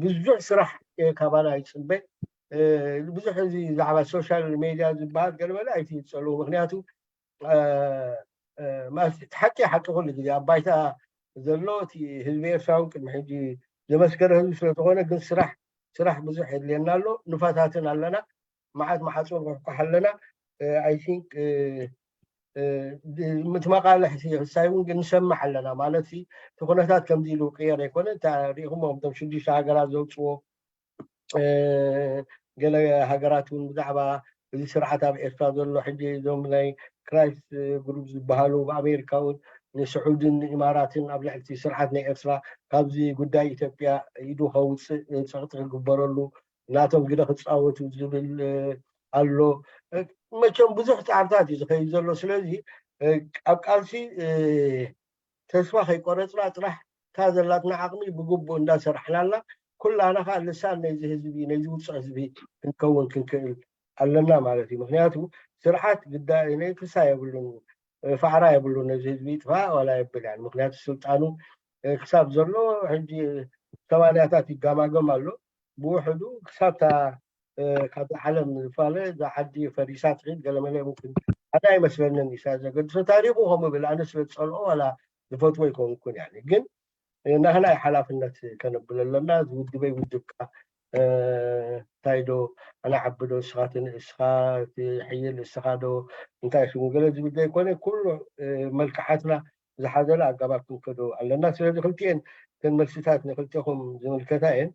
ብዙሕ ስራሕ ካባና ይፅበ። ብዙሕ እዚ ዛዕባ ሶሻል ሜድያ ዝበሃል ገለመለ ኣይትፀልዉ። ምክንያቱ ማለት እቲ ሓቂ ሓቂ ኩሉ ግዜ ኣብ ባይታ ዘሎ እቲ ህዝቢ ኤርትራ እውን ቅድሚ ሕጂ ዘመስከረ ህዝቢ ስለዝኾነ ግን ስራሕ ስራሕ ብዙሕ የድልየና ኣሎ። ንፈታትን ኣለና፣ መዓት መዓፅኡ ንኩሕኳሕ ኣለና። ኣይ ቲንክ ምትመቃልሕ ሳይ እውን ግን ንሰምዕ ኣለና ማለት እቲ ኩነታት ከምዚ ኢሉ ቅየር ኣይኮነ። ሪኢኹሞ እቶም ሽዱሽተ ሃገራት ዘውፅዎ ገለ ሃገራት እውን ብዛዕባ እዚ ስርዓት ኣብ ኤርትራ ዘሎ ሕጂ እዞም ናይ ክራይስ ግሩፕ ዝበሃሉ ብኣሜሪካ እውን ንስዑድን ንኢማራትን ኣብ ልዕሊ ስርዓት ናይ ኤርትራ ካብዚ ጉዳይ ኢትዮጵያ ኢዱ ከውፅእ ፀቕጢ ክግበረሉ ናቶም ግደ ክፃወቱ ዝብል ኣሎ። መቸም ብዙሕ ፃዕርታት እዩ ዝኸይድ ዘሎ። ስለዚ ኣብ ቃልሲ ተስፋ ከይቆረፅና ጥራሕ እታ ዘላትና ዓቕሚ ብግቡእ እንዳሰራሕናላ ኩላና ከዓ ልሳን ነዚ ህዝቢ ነዚ ውፅዕ ህዝቢ ክንከውን ክንክእል ኣለና ማለት እዩ። ምክንያቱ ስርዓት ግዳይ ክሳ የብሉን፣ ፋዕራ የብሉን። ነዚ ህዝቢ ጥፋእ ዋላ የብል ያ ምክንያቱ ስልጣኑ ክሳብ ዘሎ ሕጂ ሰማንያታት ይጋማገም ኣሎ። ብውሕዱ ክሳብታ ካብዛ ዓለም ዝፋለ እዛ ዓዲ ፈሪሳ ትኽእል ገለመለ ምምክን ኣነ ኣይመስለንን። ኢሳያስ ዘገድሶ ታሪኹ ከምኡ ብል ኣነ ስለ ዝፀልኦ ዋላ ዝፈትዎ ኣይኮንኩን ያ ግን ናህና ሓላፍነት ከነብል ኣለና። ዝውድበይ ውድብካ እንታይ ዶ ኣነ ዓቢ ዶ እስኻ ትንእስኻ ትሕይል እስኻ ዶ እንታይ ሽሙ ገለ ዝብል ዘይኮነ ኩሉ መልክዓትና ዝሓዘለ ኣጋባብ ክንከዶ ኣለና። ስለዚ ክልቲኤን ተን መልስታት ንክልቴኹም ዝምልከታ እየን።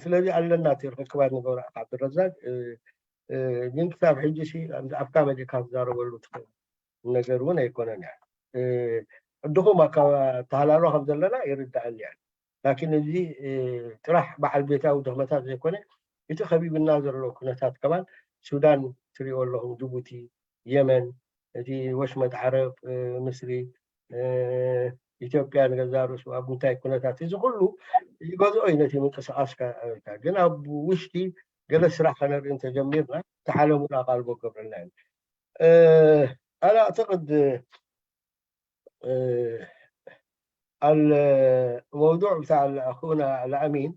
ስለዚ ኣለና እቲ ርክክባት ንገብራ ዓብድረዛቅ ግን ክሳብ ሕጂ ኣፍካ መሊእካ ትዛረበሉ ትኽእል ነገር እውን ኣይኮነን እያ። ድኹም ኣተሃላልዋ ከም ዘለና ይርዳእኒ እያ። ላኪን እዚ ጥራሕ በዓል ቤታዊ ድኽመታት ዘይኮነ እቲ ከቢብና ዘሎ ኩነታት ከማን ሱዳን ትሪኦ ኣለኹም፣ ጅቡቲ፣ የመን፣ እቲ ወሽመጥ ዓረብ፣ ምስሪ፣ ኢትዮጵያ ንገዛ ርእሱ ኣብ ምንታይ ኩነታት፣ እዚ ኩሉ ይገዝኦ እዩ ነቲ ምንቅስቃስካ። ግን ኣብ ውሽጢ ገለ ስራሕ ከነርኢ እንተጀሚርና፣ ተሓለሙና ቃል ገብረልና እዩ። ኣና ኣዕተቅድ الموضوع بتاع اخونا الامين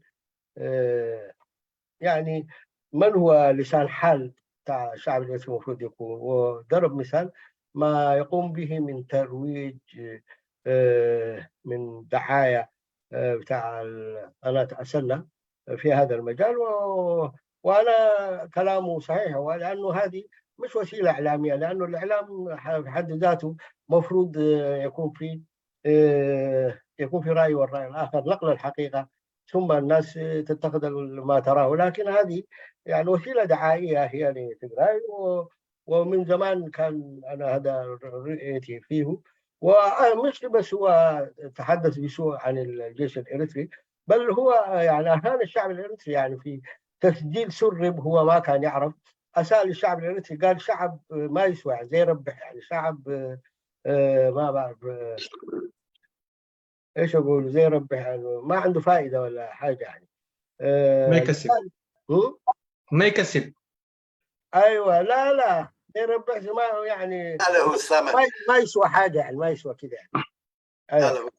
يعني من هو لسان حال بتاع الشعب الاسيوي المفروض يكون، وضرب مثال ما يقوم به من ترويج من دعايه بتاع قناه اسلة في هذا المجال. وانا كلامه صحيح، هو لانه هذه مش وسيله اعلاميه، لانه الاعلام في حد ذاته مفروض يكون في يكون في راي والراي الاخر نقل الحقيقه، ثم الناس تتخذ ما تراه. لكن هذه يعني وسيله دعائيه هي لتجراي، ومن زمان كان انا هذا رؤيتي فيه. ومش بس هو تحدث بسوء عن الجيش الاريتري، بل هو يعني اهان الشعب الاريتري، يعني في تسجيل سرب هو ما كان يعرف، اساء للشعب الاريتري، قال شعب ما يسوى، زي ربح، يعني شعب ما بعرف ايش اقول، زي ربح، يعني ما عنده فائده ولا حاجه، يعني ما يكسب. ما يكسب. ايوه، لا لا، زي ربح ما يعني له الثمن. ما يسوى حاجه، يعني ما يسوى كده، يعني. أيوة.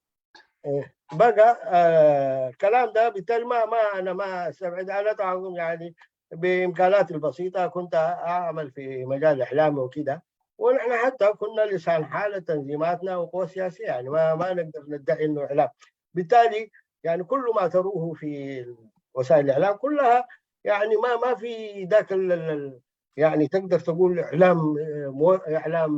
إيه. بقى آه الكلام ده بالتالي ما ما انا ما استبعد، انا طبعا يعني بامكاناتي البسيطه كنت اعمل في مجال الاعلام وكده، ونحن حتى كنا لسان حال تنظيماتنا وقوى سياسيه، يعني ما ما نقدر ندعي انه اعلام. بالتالي يعني كل ما تروه في وسائل الاعلام كلها يعني ما ما في ذاك يعني تقدر تقول اعلام اعلام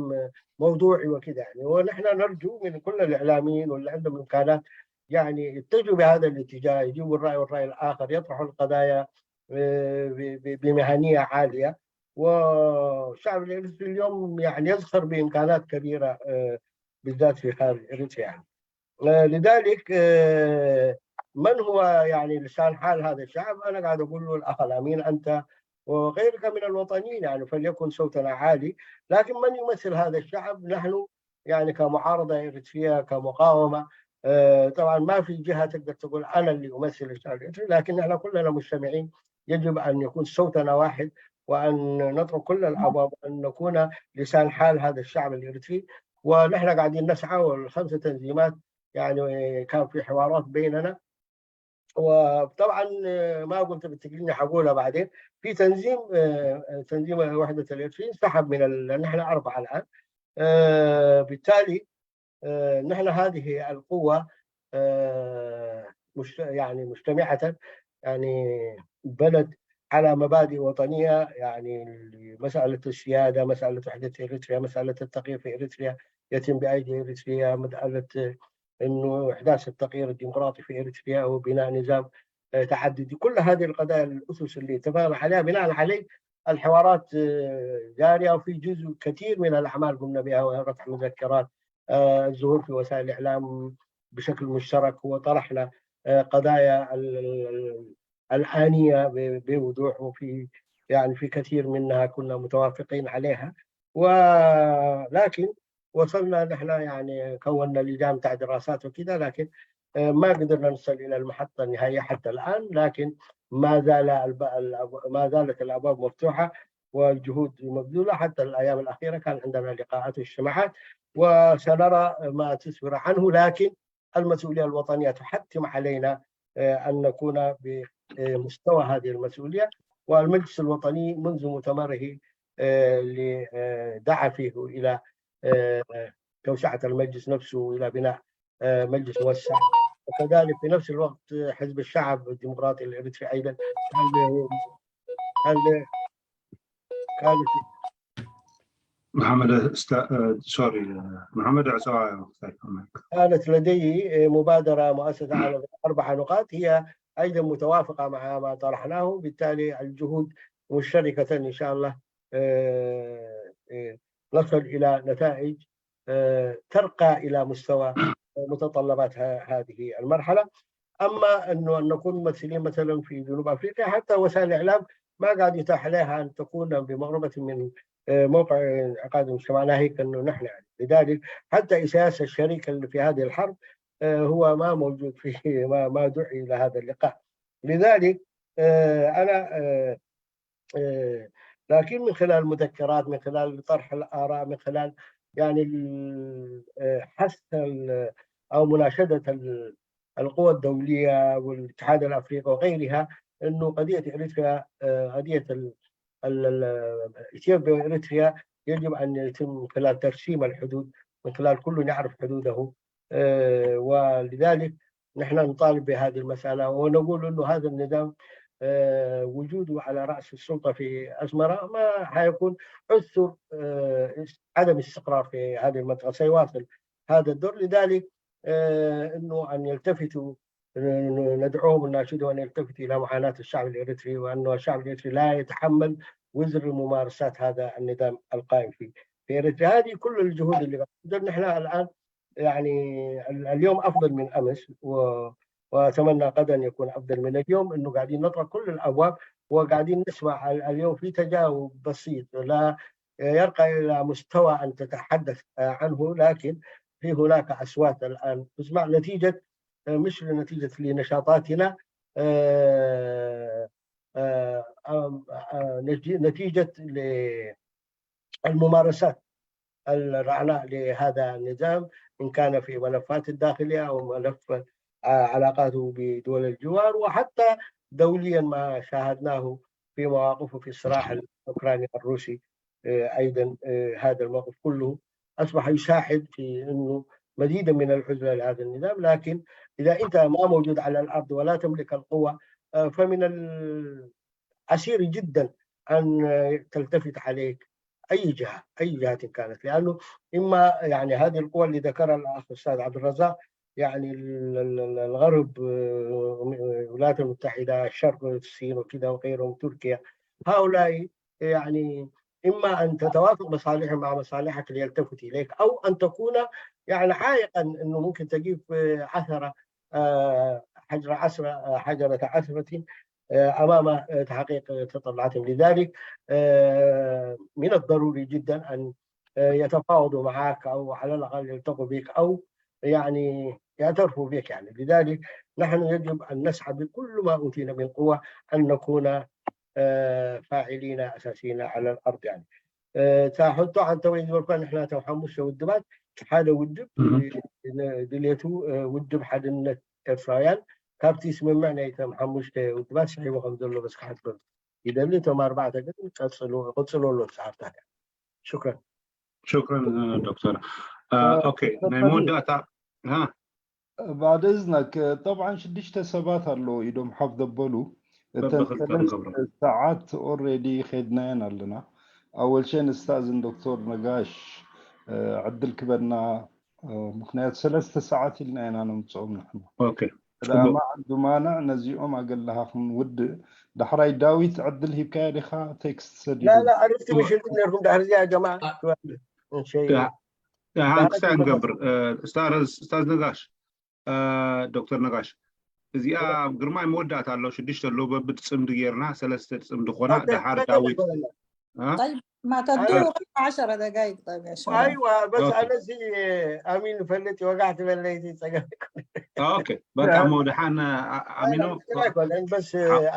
موضوعي وكذا، يعني. ونحن نرجو من كل الاعلاميين واللي عندهم امكانات يعني يتجهوا بهذا الاتجاه، يجيبوا الراي والراي الاخر، يطرحوا القضايا بمهنيه عاليه. والشعب الاريتري اليوم يعني يزخر بامكانات كبيره بالذات في خارج اريتريا، يعني. لذلك من هو يعني لسان حال هذا الشعب؟ انا قاعد اقول له الاخ الامين، انت وغيرك من الوطنيين، يعني فليكن صوتنا عالي. لكن من يمثل هذا الشعب؟ نحن يعني كمعارضه اريتريه، كمقاومه، طبعا ما في جهه تقدر تقول انا اللي امثل الشعب الاريتري، لكن نحن كلنا مجتمعين، يجب ان يكون صوتنا واحد، وان نطرق كل الابواب، وان نكون لسان حال هذا الشعب الاريتري. ونحن قاعدين نسعى، والخمسه تنظيمات يعني كان في حوارات بيننا. وطبعا ما قلت بالتقنية، حقولها بعدين. في تنظيم تنظيم وحدة الاريتريين انسحب من ال... نحن اربعه الان. بالتالي نحن هذه القوه مش... يعني مجتمعه، يعني بنت على مبادئ وطنيه، يعني مساله السياده، مساله وحده اريتريا، مساله التغيير في اريتريا يتم بايدي اريتريا، مساله انه احداث التغيير الديمقراطي في اريتريا وبناء نظام تعددي. كل هذه القضايا، الاسس اللي اتفقنا عليها، بناء عليه الحوارات جاريه، وفي جزء كثير من الاعمال قمنا بها، وهي رفع مذكرات، الظهور في وسائل الاعلام بشكل مشترك، وطرحنا قضايا الانيه بوضوح، وفي يعني في كثير منها كنا متوافقين عليها. ولكن وصلنا نحن يعني كونا لجان بتاع دراسات وكذا، لكن ما قدرنا نصل الى المحطه النهائيه حتى الان. لكن ما زال ما زالت الابواب مفتوحه والجهود مبذوله. حتى الايام الاخيره كان عندنا لقاءات واجتماعات، وسنرى ما تسفر عنه. لكن المسؤوليه الوطنيه تحتم علينا ان نكون بمستوى هذه المسؤوليه. والمجلس الوطني منذ مؤتمره اللي دعا فيه الى توسعه المجلس نفسه والى بناء مجلس موسع، وكذلك في نفس الوقت حزب الشعب الديمقراطي الاريتري ايضا كان كانت محمد است... سوري، محمد عصا. كانت لدي مبادره مؤسسه على اربع نقاط، هي ايضا متوافقه مع ما طرحناه. بالتالي الجهود مشتركه ان شاء الله نصل الى نتائج ترقى الى مستوى متطلبات هذه المرحله. اما انه ان نكون ممثلين مثلا في جنوب افريقيا، حتى وسائل الاعلام ما قاعد يتاح لها ان تكون بمقربه من موقع انعقاد مجتمعنا هيك انه نحن يعني. لذلك حتى اساس الشريك اللي في هذه الحرب آه، هو ما موجود في ما ما دعي الى هذا اللقاء. لذلك آه، انا آه، آه، لكن من خلال مذكرات، من خلال طرح الاراء، من خلال يعني ال- آه، حث ال- او مناشده ال- القوى الدوليه والاتحاد الافريقي وغيرها، انه قضيه اريتريا، آه، قضيه ال- ال- ال- اثيوبيا واريتريا يجب ان يتم من خلال ترسيم الحدود، من خلال كل يعرف حدوده. آه، ولذلك نحن نطالب بهذه المساله، ونقول انه هذا النظام آه، وجوده على راس السلطه في اسمره ما حيكون عسر، آه، عدم استقرار في هذه المنطقه، سيواصل هذا الدور. لذلك آه، انه ان يلتفتوا، ندعوهم ونناشدهم ان يلتفتوا الى معاناه الشعب الاريتري، وانه الشعب الاريتري لا يتحمل وزر ممارسات هذا النظام القائم في في اريتريا. هذه كل الجهود اللي قاعدة. نحن الان يعني ال- اليوم افضل من امس و واتمنى غدا يكون افضل من اليوم، انه قاعدين نطرق كل الابواب وقاعدين نسمع ال- اليوم في تجاوب بسيط لا يرقى الى مستوى ان تتحدث عنه، لكن في هناك اصوات الان تسمع نتيجه، مش نتيجه لنشاطاتنا، آه، آه، آه، آه، نتيجه للممارسات الرعناء لهذا النظام، إن كان في ملفات الداخلية أو ملف آه، علاقاته بدول الجوار، وحتى دوليا ما شاهدناه في مواقفه في الصراع الأوكراني الروسي. آه، أيضا آه، هذا الموقف كله أصبح يساعد في أنه مزيدا من العزلة لهذا النظام. لكن إذا أنت ما موجود على الأرض ولا تملك القوة، آه، فمن العسير جدا أن تلتفت عليك أي جهة، أي جهة كانت، لأنه إما يعني هذه القوى اللي ذكرها الأخ الأستاذ عبد الرزاق، يعني ال- ال- ال- الغرب، آه، الولايات المتحدة، الشرق، الصين وكذا وغيرهم، تركيا، هؤلاء يعني إما أن تتوافق مصالحهم مع مصالحك ليلتفتوا إليك، أو أن تكون يعني عائقا، أنه ممكن تجيب آه، عثرة، آه، حجر عثرة، آه، حجرة عثرة آه، أمام آه، تحقيق تطلعاتهم. لذلك آه، من الضروري جدا أن آه، يتفاوضوا معك، أو على الأقل يلتقوا بك، أو يعني يعترفوا بك يعني. لذلك نحن يجب أن نسعى بكل ما أوتينا من قوة أن نكون آه، فاعلين أساسيين على الأرض يعني. آه، ታሕቶ ኣንተ ወይ ዝበልኳ ንሕና እቶም ሓሙሽተ ውድባት ሓደ ውድብ ድልየቱ ውድብ ሓድነት ኤርትራውያን ካብቲ ስምምዕ ናይቶም ሓሙሽተ ውድባት ስዒቡ ከም ዘሎ በስ ክሓብር ይደሊ። እቶም ኣርባዕተ ግን ቀጽሉ ቅጽሉ ኣሎ ሰዓብታት። ሽክረን። ሽክረን ዶክተር። ኦኬ ናይ መወዳእታ بعد إذنك طبعا ሽዱሽተ ሰባት ኣለዉ ኢዶም ሓፍ ዘበሉ እተን ሰዓት ኦሬዲ ኸድናየን ኣለና። ኣወል ሸን እስታዝን ዶክተር ነጋሽ ዕድል ክበና ምክንያቱ ሰለስተ ሰዓት ኢልና ኢና ነምፅኦም ንሕና። ማዕዱማና ነዚኦም ኣገላኻ ክንውድእ ዳሕራይ ዳዊት ዕድል ሂብካዮ ዲኻ? ቴክስት ሰዲዱ ዕርፍቲ ምሽልኩም ነርኩም ዳሕሪ እዚኣ ጀማ ሃንክስታይ ንገብር እስታዝ ነጋሽ ዶክተር ነጋሽ እዚኣ ግርማይ መወዳእታ ኣሎ ሽዱሽተ ኣሎ በብትፅምዲ ጌርና ሰለስተ ትፅምዲ ኮና ደሓር ዳዊት ما تدور عشر دقائق طيب يا شباب ايوه بس انا زي امين فلتي وقعت بليتي اوكي በቃ እሞ ደሓን ኣሚኖ بس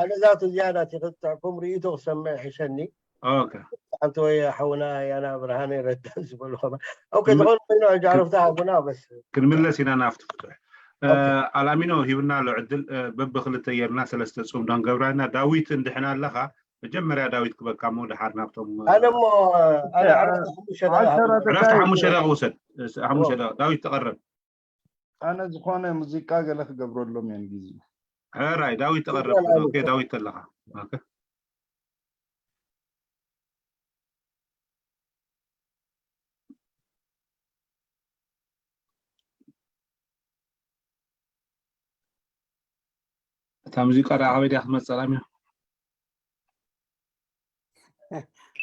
انا ذات زياده تقطعكم رئيته سمع حشني ኦኬ ሓንቲ ወይ ሓውና ያና ብርሃነ ረዳ ዝበሉ ከማ ኦኬ ዝኾነ ኮይኑ ሕጂ ዓረፍቲ ሓውና በስ ክንምለስ ኢና ናብቲ ፍትሕ ኣላሚኖ ሂብና ኣሎ ዕድል በብክልተ ጌርና ሰለስተ ፅምዶ ንገብራ ኢና ዳዊት እንድሕና ኣለኻ መጀመርያ ዳዊት ክበካ እሞ ድሓር ናብቶም ኣነ እሞ ኣነ ዓረፍቲ ሓሙሽተ ደቂቃ ዕረፍቲ ሓሙሽተ ደቂቃ ውሰድ ሓሙሽተ ደቂቃ ዳዊት ተቐረብ ኣነ ዝኾነ ሙዚቃ ገለ ክገብረሎም እየ ንግዜ ሕራይ ዳዊት ተቐረብ ኦኬ ዳዊት ተለኻ ኦኬ እታ ሙዚቃ ደኣ ካበይ ድያ ክትመፅእ ኣላሚኖ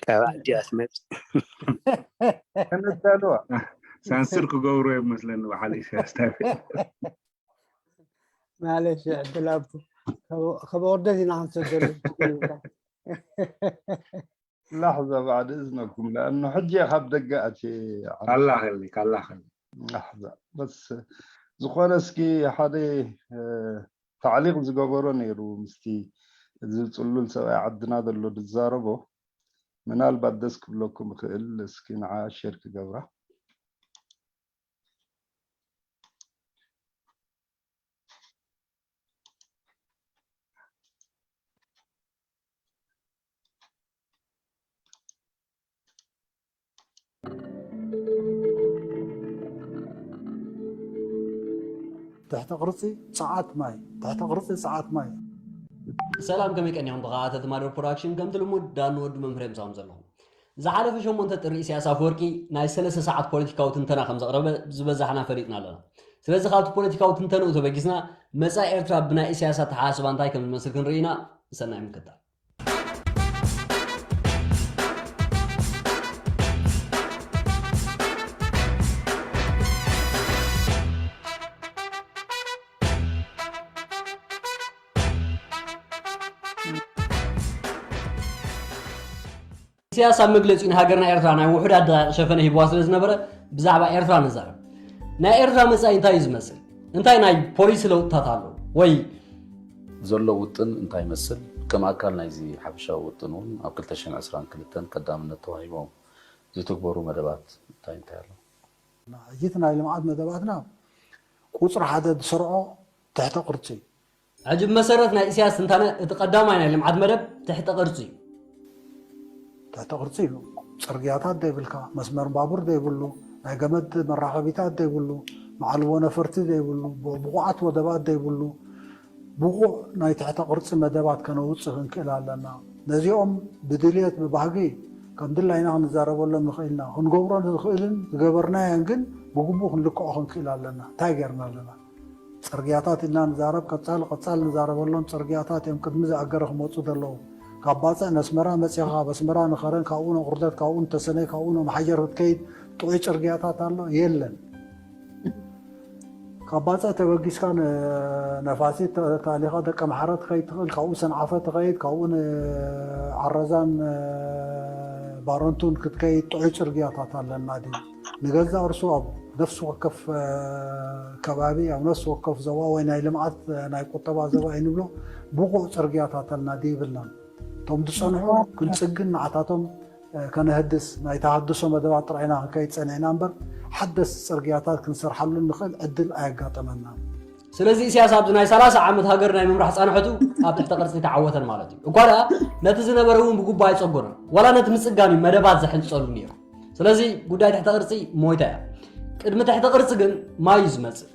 ካብ ዓዲ ኣስመፅ ከነዳልዋ ሳንስር ክገብሩ እዮም መስለኒ ብሓደ ኢሳያስ ታቤ معلش ዕድል ኣብ ከበወርደት ኢና ክንሰደሉ لحظة بعد إذنكم لأنه ሕጂ ካብ ደገ ኣትየ ካላ ከሊ ካላ ከሊ لحظة بس ዝኾነ እስኪ ሓደ ታዕሊቕ ዝገበሮ ነይሩ ምስቲ እዚ ጽሉል ሰብኣይ ዓድና ዘሎ ዝዛረቦ፣ ምናልባት ደስ ክብለኩም ይኽእል። እስኪ ንዓ ሼር ክገብራ። ትሕተ ቅርጺ ጸዓት ማይ ትሕተ ቅርጺ ጸዓት ማይ ሰላም ከመይ ቀኒኹም ተኸታተልቲ ማደር ፕሮዳክሽን። ከምቲ ልሙድ ዳኒ ወዲ መምህር ምሳኹም ዘለኹ። ዝሓለፈ ሸሞንተ ጥሪ ኢሳያስ ኣፈወርቂ ናይ ሰለስተ ሰዓት ፖለቲካዊ ትንተና ከም ዘቕረበ ዝበዛሕና ፈሊጥና ኣለና። ስለዚ ካብቲ ፖለቲካዊ ትንተንኡ ተበጊስና መጻኢ ኤርትራ ብናይ ኢሳያስ ኣተሓሳስባ እንታይ ከም ዝመስል ክንርኢ ኢና። ሰናይ ምክትታል። ኢሳያስ ኣብ መግለጺኡ ንሃገርና ኤርትራ ናይ ውሑዳት ደቂቕ ሸፈነ ሂብዋ ስለ ዝነበረ ብዛዕባ ኤርትራ ንዛረብ። ናይ ኤርትራ መጻኢ እንታይ እዩ ዝመስል? እንታይ ናይ ፖሊሲ ለውጥታት ኣሎ? ወይ ዘሎ ውጥን እንታይ ይመስል? ከም ኣካል ናይዚ ሓፈሻዊ ውጥን እውን ኣብ ክልተ ሽሕን ዕስራን ክልተን ቀዳምነት ተዋሂቦም ዝትግበሩ መደባት እንታይ እንታይ ኣለዉ? ሕጂ እቲ ናይ ልምዓት መደባትና ቁፅሪ ሓደ ዝሰርዖ ትሕተ ቅርፂ እዩ። ሕጂ ብመሰረት ናይ ኢሳያስ ትንታነ እቲ ቀዳማይ ናይ ልምዓት መደብ ትሕተ ቅርፂ እዩ። ትሕተ ቅርፂ እዩ። ፅርግያታት ዘይብልካ፣ መስመር ባቡር ዘይብሉ፣ ናይ ገመድ መራኸቢታት ዘይብሉ፣ መዓልቦ ነፈርቲ ዘይብሉ፣ ብቑዓት ወደባት ዘይብሉ፣ ብቑዕ ናይ ትሕተ ቅርፂ መደባት ከነውፅእ ክንክእል ኣለና። ነዚኦም ብድልየት ብባህጊ ከም ድላይና ክንዛረበሎም ንኽእል ኢና። ክንገብሮ ንኽእልን ዝገበርናዮን ግን ብግቡእ ክንልክዖ ክንክእል ኣለና። እንታይ ጌርና ኣለና? ፅርግያታት ኢልና ንዛረብ፣ ቀፃሊ ቀፃሊ ንዛረበሎም ፅርግያታት እዮም ቅድሚ ዝኣገረ ክመፁ ዘለዉ። ካብ ባፅዕ ነስመራ መፂኻ፣ ካብ ኣስመራ ንኸረን፣ ካብኡ ንቑርደት፣ ካብኡ ንተሰነይ፣ ካብኡ ንመሓጀር ክትከይድ ጥዑይ ፅርግያታት ኣሎ? የለን። ካብ ባፅዕ ተበጊስካ ነፋሲት ተኣሊኻ ደቀምሓረ ትኸይድ ትኽእል፣ ካብኡ ሰንዓፈ ትኸይድ፣ ካብኡ ንዓረዛን ባረንቱን ክትከይድ ጥዑይ ፅርግያታት ኣለና ድዩ? ንገዛእ ርእሱ ኣብ ነፍሲ ወከፍ ከባቢ፣ ኣብ ነፍሲ ወከፍ ዞባ ወይ ናይ ልምዓት ናይ ቁጠባ ዞባ እዩ ንብሎ ብቑዕ ፅርግያታት ኣለና ድዩ ይብልናን። እቶም ዝፀንሑ ክንፅግን ንዓታቶም ከነህድስ ናይ ተሃድሶ መደባት ጥራይ ኢና ክንከይድ ፀኒሕና እምበር ሓደስቲ ፅርግያታት ክንሰርሓሉ እንኽእል ዕድል ኣየጋጠመናን። ስለዚ ኢሳያስ ኣብዚ ናይ ሰላሳ ዓመት ሃገር ናይ ምምራሕ ፃንሖቱ ኣብ ትሕተ ቅርፂ ተዓወተን ማለት እዩ። እኳ ደኣ ነቲ ዝነበረ እውን ብግቡእ ኣይፀገኖን ዋላ ነቲ ምፅጋን እዩ መደባት ዘሕንፀሉ ነይሩ። ስለዚ ጉዳይ ትሕተ ቅርፂ ሞይታ እያ። ቅድሚ ትሕተ ቅርፂ ግን ማይ እዩ ዝመፅእ።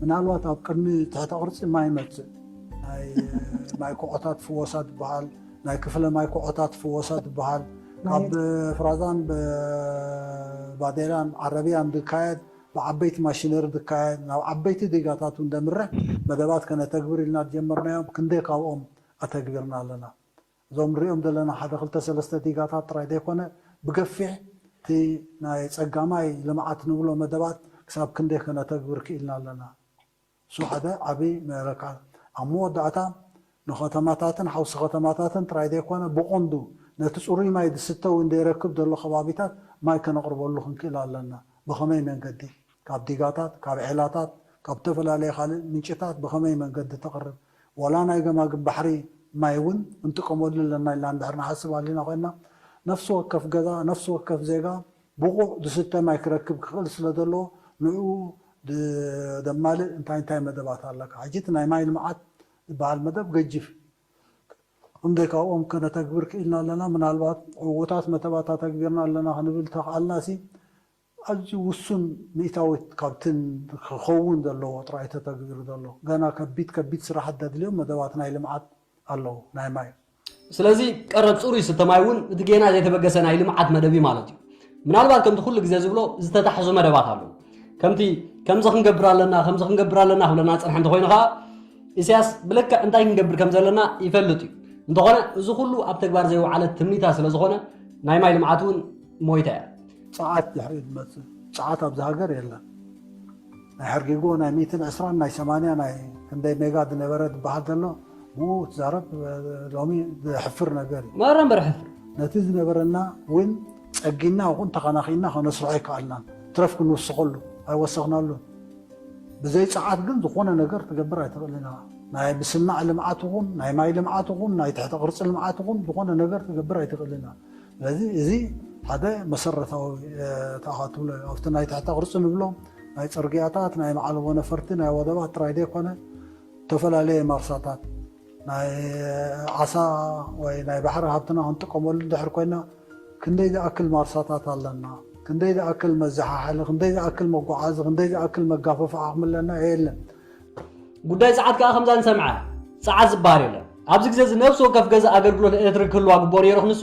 ምናልባት ኣብ ቅድሚ ትሕተ ቅርፂ ማይ ይመፅእ። ናይ ማይ ኮዖታት ፍወሳ ዝበሃል ናይ ክፍለ ማይ ኮዖታት ፍወሳ ዝበሃል ካብ ፍራዛን ባዴላን ዓረብያን ዝካየድ ብዓበይቲ ማሽነሪ ዝካየድ ናብ ዓበይቲ ዲጋታት እውን ዘምርሕ መደባት ከነተግብር ኢልና ዝጀመርናዮም ክንደይ ካብኦም ኣተግቢርና ኣለና። እዞም ንሪኦም ዘለና ሓደ ክልተ ሰለስተ ዲጋታት ጥራይ ዘይኮነ ብገፊሕ እቲ ናይ ፀጋማይ ልምዓት ንብሎ መደባት ክሳብ ክንደይ ከነተግብር ክኢልና ኣለና። እሱ ሓደ ዓብዪ መለካ ኣብ መወዳእታ ንኸተማታትን ሓውሲ ከተማታትን ጥራይ ዘይኮነ ብቐንዱ ነቲ ፅሩይ ማይ ዝስተ እውን ዘይረክብ ዘሎ ከባቢታት ማይ ከነቕርበሉ ክንክእል ኣለና። ብኸመይ መንገዲ? ካብ ዲጋታት፣ ካብ ዔላታት፣ ካብ ዝተፈላለየ ካልእ ምንጭታት ብኸመይ መንገዲ ተቕርብ? ዋላ ናይ ገማግም ባሕሪ ማይ እውን ክንጥቀመሉ ኣለና ኢልና እንድሕር ንሓስብ ኣሊና ኮይንና ነፍሲ ወከፍ ገዛ፣ ነፍሲ ወከፍ ዜጋ ብቑዕ ዝስተ ማይ ክረክብ ክኽእል ስለ ዘለዎ ንዕኡ ደማልእ እንታይ እንታይ መደባት ኣለካ? ሕጂ እቲ ናይ ማይ ልምዓት ዝበሃል መደብ ገጅፍ እንደ ካብኦም ከነተግብር ክኢልና ኣለና። ምናልባት ዕዉታት መደባት ኣተግቢርና ኣለና ክንብል ተኽኣልና ሲ ኣዝዩ ውሱን ሚእታዊት ካብትን ክኸውን ዘለዎ ጥራይ ተተግቢሩ ዘሎ። ገና ከቢድ ከቢድ ስራሓት ዘድልዮም መደባት ናይ ልምዓት ኣለዉ ናይ ማይ። ስለዚ ቀረብ ፅሩይ ዝስተ ማይ እውን እቲ ጌና ዘይተበገሰ ናይ ልምዓት መደብ እዩ ማለት እዩ። ምናልባት ከምቲ ኩሉ ግዜ ዝብሎ ዝተታሕዙ መደባት ኣለዉ። ከምቲ ከምዚ ክንገብር ኣለና ከምዚ ክንገብር ኣለና ክብለና ዝፀንሐ እንተኮይኑ ከዓ ኢሳያስ ብልክዕ እንታይ ክንገብር ከም ዘለና ይፈልጥ እዩ። እንተኾነ እዚ ኩሉ ኣብ ተግባር ዘይወዓለት ትምኒታ ስለ ዝኾነ ናይ ማይ ልምዓት እውን ሞይታ እያ። ፀዓት ድሕሪኡ ዝመፅእ ፀዓት ኣብዚ ሃገር የለን። ናይ ሕርጊጎ ናይ ሚእትን ዕስራን ናይ ሰማንያ ናይ ክንደይ ሜጋ ዝነበረ ዝበሃል ዘሎ ብኡ ትዛረብ ሎሚ ዘሕፍር ነገር እዩ። መረምበር ሕፍር ነቲ ዝነበረና እውን ፀጊና ይኹን ተኸናኺና ከነስርሖ ኣይከኣልናን። ትረፍ ክንውስኸሉ ኣይወሰኽናሉን። ብዘይ ጸዓት ግን ዝኾነ ነገር ትገብር ኣይትኽእልን ኢኻ። ናይ ምስናዕ ልምዓት ይኹን ናይ ማይ ልምዓት ይኹን ናይ ትሕተ ቅርጺ ልምዓት ይኹን ዝኾነ ነገር ትገብር ኣይትኽእልን ኢኻ። ስለዚ እዚ ሓደ መሰረታዊ ተኣኻትብሎ ኣብቲ ናይ ትሕተ ቅርጺ ንብሎ ናይ ጽርግያታት ናይ መዓለቦ ነፈርቲ ናይ ወደባት ጥራይ ዘይኮነ ዝተፈላለየ ማርሳታት ናይ ዓሳ ወይ ናይ ባሕሪ ሃብትና ክንጥቀመሉ እንድሕር ኮይና ክንደይ ዝኣክል ማርሳታት ኣለና፣ ክንደይ ዝኣክል መዘሓሓሊ፣ ክንደይ ዝኣክል መጓዓዚ፣ ክንደይ ዝኣክል መጋፈፊ ዓቕሚ ኣለና የለን። ጉዳይ ጸዓት ከዓ ከምዛ ንሰምዓ ጸዓት ዝበሃል የለን። ኣብዚ ግዜ እዚ ነፍሲ ወከፍ ገዛ ኣገልግሎት ኤሌክትሪክ ክህልዋ ግብኦ ነይሩ ክንሱ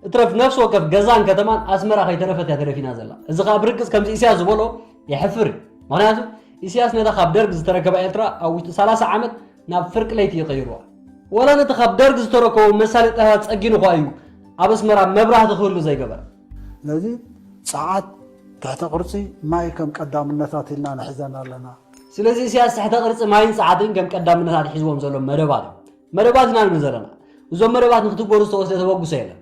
እትረፍ ነፍሲ ወከፍ ገዛን ከተማን ኣስመራ ከይተረፈት እያ ተደፊና ዘላ። እዚ ከዓ ብርግጽ ከምዚ ኢሳያስ ዝበሎ የሕፍር እዩ። ምክንያቱ ኢሳያስ ነታ ካብ ደርግ ዝተረከባ ኤርትራ ኣብ ውሽጢ ሰላሳ ዓመት ናብ ፍርቂ ለይቲ እዩ ቀይርዋ። ወላ ነቲ ካብ ደርግ ዝተረከቡ መሳለጥያታት ጸጊኑ እኳ እዩ ኣብ ኣስመራ መብራህቲ ክህሉ ዘይገበረ። ስለዚ ጸዓት፣ ትሕተ ቅርጺ፣ ማይ ከም ቀዳምነታት ኢልና ንሕዘን ኣለና። ስለዚ ኢሳያስ ትሕተ ቅርጺ፣ ማይን ጸዓትን ከም ቀዳምነታት ሒዝዎም ዘሎ መደባት እዮም። መደባት ኢና ንብል ዘለና። እዞም መደባት ንክትግበሩ ዝተወስደ ተበግሶ የለን።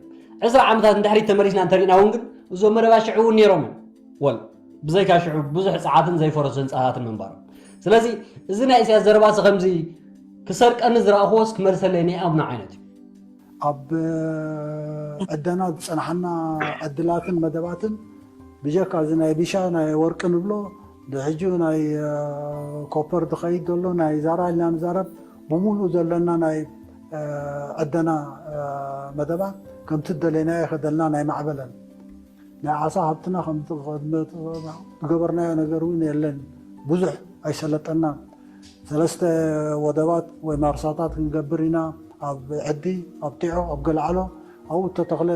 ዕስራ ዓመታት ንድሕሪት ተመሊስና እንተሪእና እውን ግን እዞም መደባት ሽዑ እውን ነይሮም እዮም። ወል ብዘይካ ሽዑ ብዙሕ ጸዓትን ዘይፈረሱ ህንጻታትን ምንባሮም። ስለዚ እዚ ናይ ኢሳያስ ዘረባሲ ከምዚ ክሰርቀኒ ዝረኣኽዎስ ክመልሰለይ ናይ ኣብና ዓይነት እዩ። ኣብ ዕደና ዝጸናሕና ዕድላትን መደባትን ብጀካ እዚ ናይ ቢሻ ናይ ወርቂ ንብሎ ብሕጂ ናይ ኮፐር ዝኸይድ ዘሎ ናይ ዛራ ኢልና ንዛረብ ብምሉእ ዘለና ናይ ዕደና መደባት ከምቲ ደለናዮ ከደልና ናይ ማዕበለን ናይ ዓሳ ሃብትና ዝገበርናዮ ነገር እውን የለን። ብዙሕ ኣይሰለጠናን። ሰለስተ ወደባት ወይ ማርሳታት ክንገብር ኢና። ኣብ ዕዲ፣ ኣብ ጢዖ፣ ኣብ ገለዓሎ ኣብኡ እተተኽለ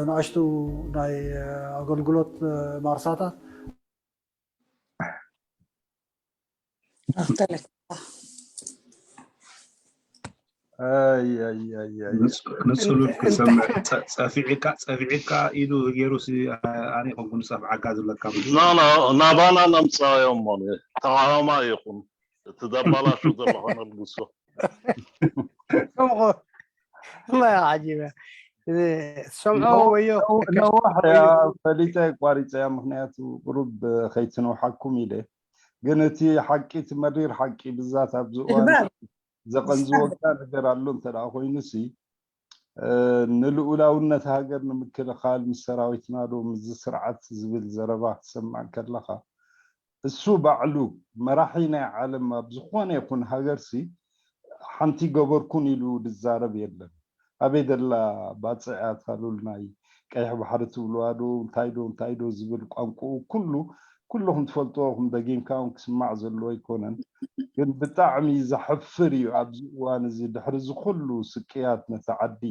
ንኣሽቱ ናይ ኣገልግሎት ማርሳታት ንፅሉል ክሰምዕ ፀፊዕካ ፀፊዕካ ኢዱ ገይሩ ኣነ ኮንኩ ንፀፍዓካ ዝብለካ ናባና ነምፃዮም ሞ ተቃዋማ ይኹን እቲ ዘባላሹ ዘሎ ከነልግሶ ሰምዖ ወዮ ነዋሕ ፈሊጠ ቋሪፀያ ምክንያቱ ቁሩብ ከይትንውሓኩም ኢለ ግን እቲ ሓቂ እቲ መሪር ሓቂ ብዛት ኣብዚ እዋን ዘቐንዝወካ ነገር ኣሎ እንተ ደኣ ኮይኑሲ ንልኡላውነት ሃገር ንምክልኻል ምስ ሰራዊትና ዶ ምስዚ ስርዓት ዝብል ዘረባ ክትሰምዕ ከለኻ እሱ ባዕሉ መራሒ ናይ ዓለም ኣብ ዝኾነ ይኹን ሃገርሲ ሓንቲ ገበርኩን ኢሉ ዝዛረብ የለን። ኣበይ ደላ ባፅዕ እያ እታ ሉል ናይ ቀይሕ ባሕሪ ትብልዋ ዶ እንታይ ዶ እንታይ ዶ ዝብል ቋንቁኡ ኩሉ ኩልኹም ትፈልጥዎ ኹም ደጊምካ እውን ክስማዕ ዘለዎ ኣይኮነን። ግን ብጣዕሚ ዘሕፍር እዩ ኣብዚ እዋን እዚ ድሕሪ እዚ ኩሉ ስቅያት ነቲ ዓዲ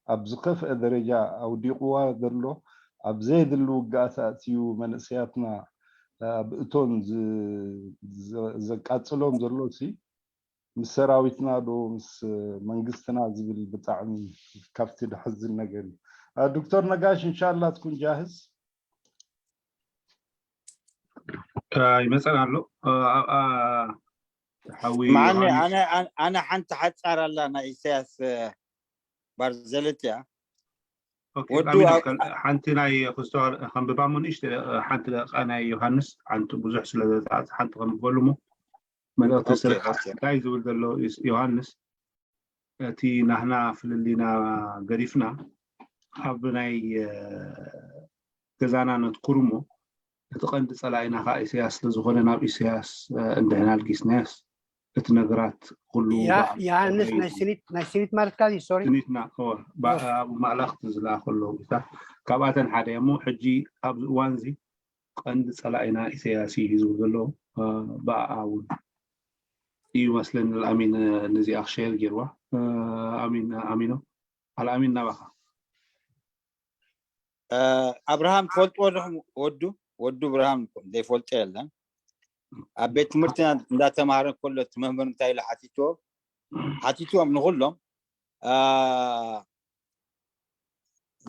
ኣብ ዝኸፍአ ደረጃ ኣውዲቕዋ ዘሎ ኣብ ዘየድሊ ውግኣት ኣእትዩ መንእሰያትና ኣብ እቶን ዘቃፅሎም ዘሎ ሲ ምስ ሰራዊትና ዶ ምስ መንግስትና ዝብል ብጣዕሚ ካብቲ ድሕዝን ነገር እዩ። ዶክተር ነጋሽ እንሻላ ትኩን ጃህዝ ይመፀን ኣሎ ሓዊ መዓኒ ኣነ ሓንቲ ሓፃር ኣላ ናይ ኢሳያስ ባርዘለት እያ ሓንቲ ናይ ክስቶ ከንብባ ሞ ንእሽተ ሓንቲ ደቂቃ ናይ ዮሃንስ ሓንቲ ብዙሕ ስለ ሓንቲ ከንብበሉ ሞ መልእክቲ ስርዓት እንታይ ዝብል ዘሎ ዮሃንስ እቲ ናህና ፍልልይና ገዲፍና ኣብ ናይ ገዛና ነትኩር እሞ እቲ ቀንዲ ፀላኢና ከዓ ኢሳያስ ስለዝኾነ ናብ ኢሳያስ እንድሕና ኣልጊስናዮስ እቲ ነገራት ኩሉ ዮሃንስ ናይ ስኒት ማለት ካ ሶሪ ስኒትና ኣብ ማእላኽቲ ዝለኣኸሎ ቦታ ካብኣተን ሓደ እሞ ሕጂ ኣብዚ እዋን እዚ ቀንዲ ፀላኢና ኢሳያስ እዩ ዝብል ዘሎ ብኣኣ እውን እዩ መስለኒ ኣሚን ነዚኣ ክሸር ገይርዋ ኣሚን ኣሚኖ ኣልኣሚን ናባኻ ኣብርሃም ትፈልጥዎ ዲኹም ወዱ ወዱ ብርሃም ዘይፈልጦ የለን ኣብ ቤት ትምህርቲ እንዳተማሃረ ከሎ እቲ መምህር እንታይ ኢሉ ሓቲትዎ ሓቲትዎም ንኩሎም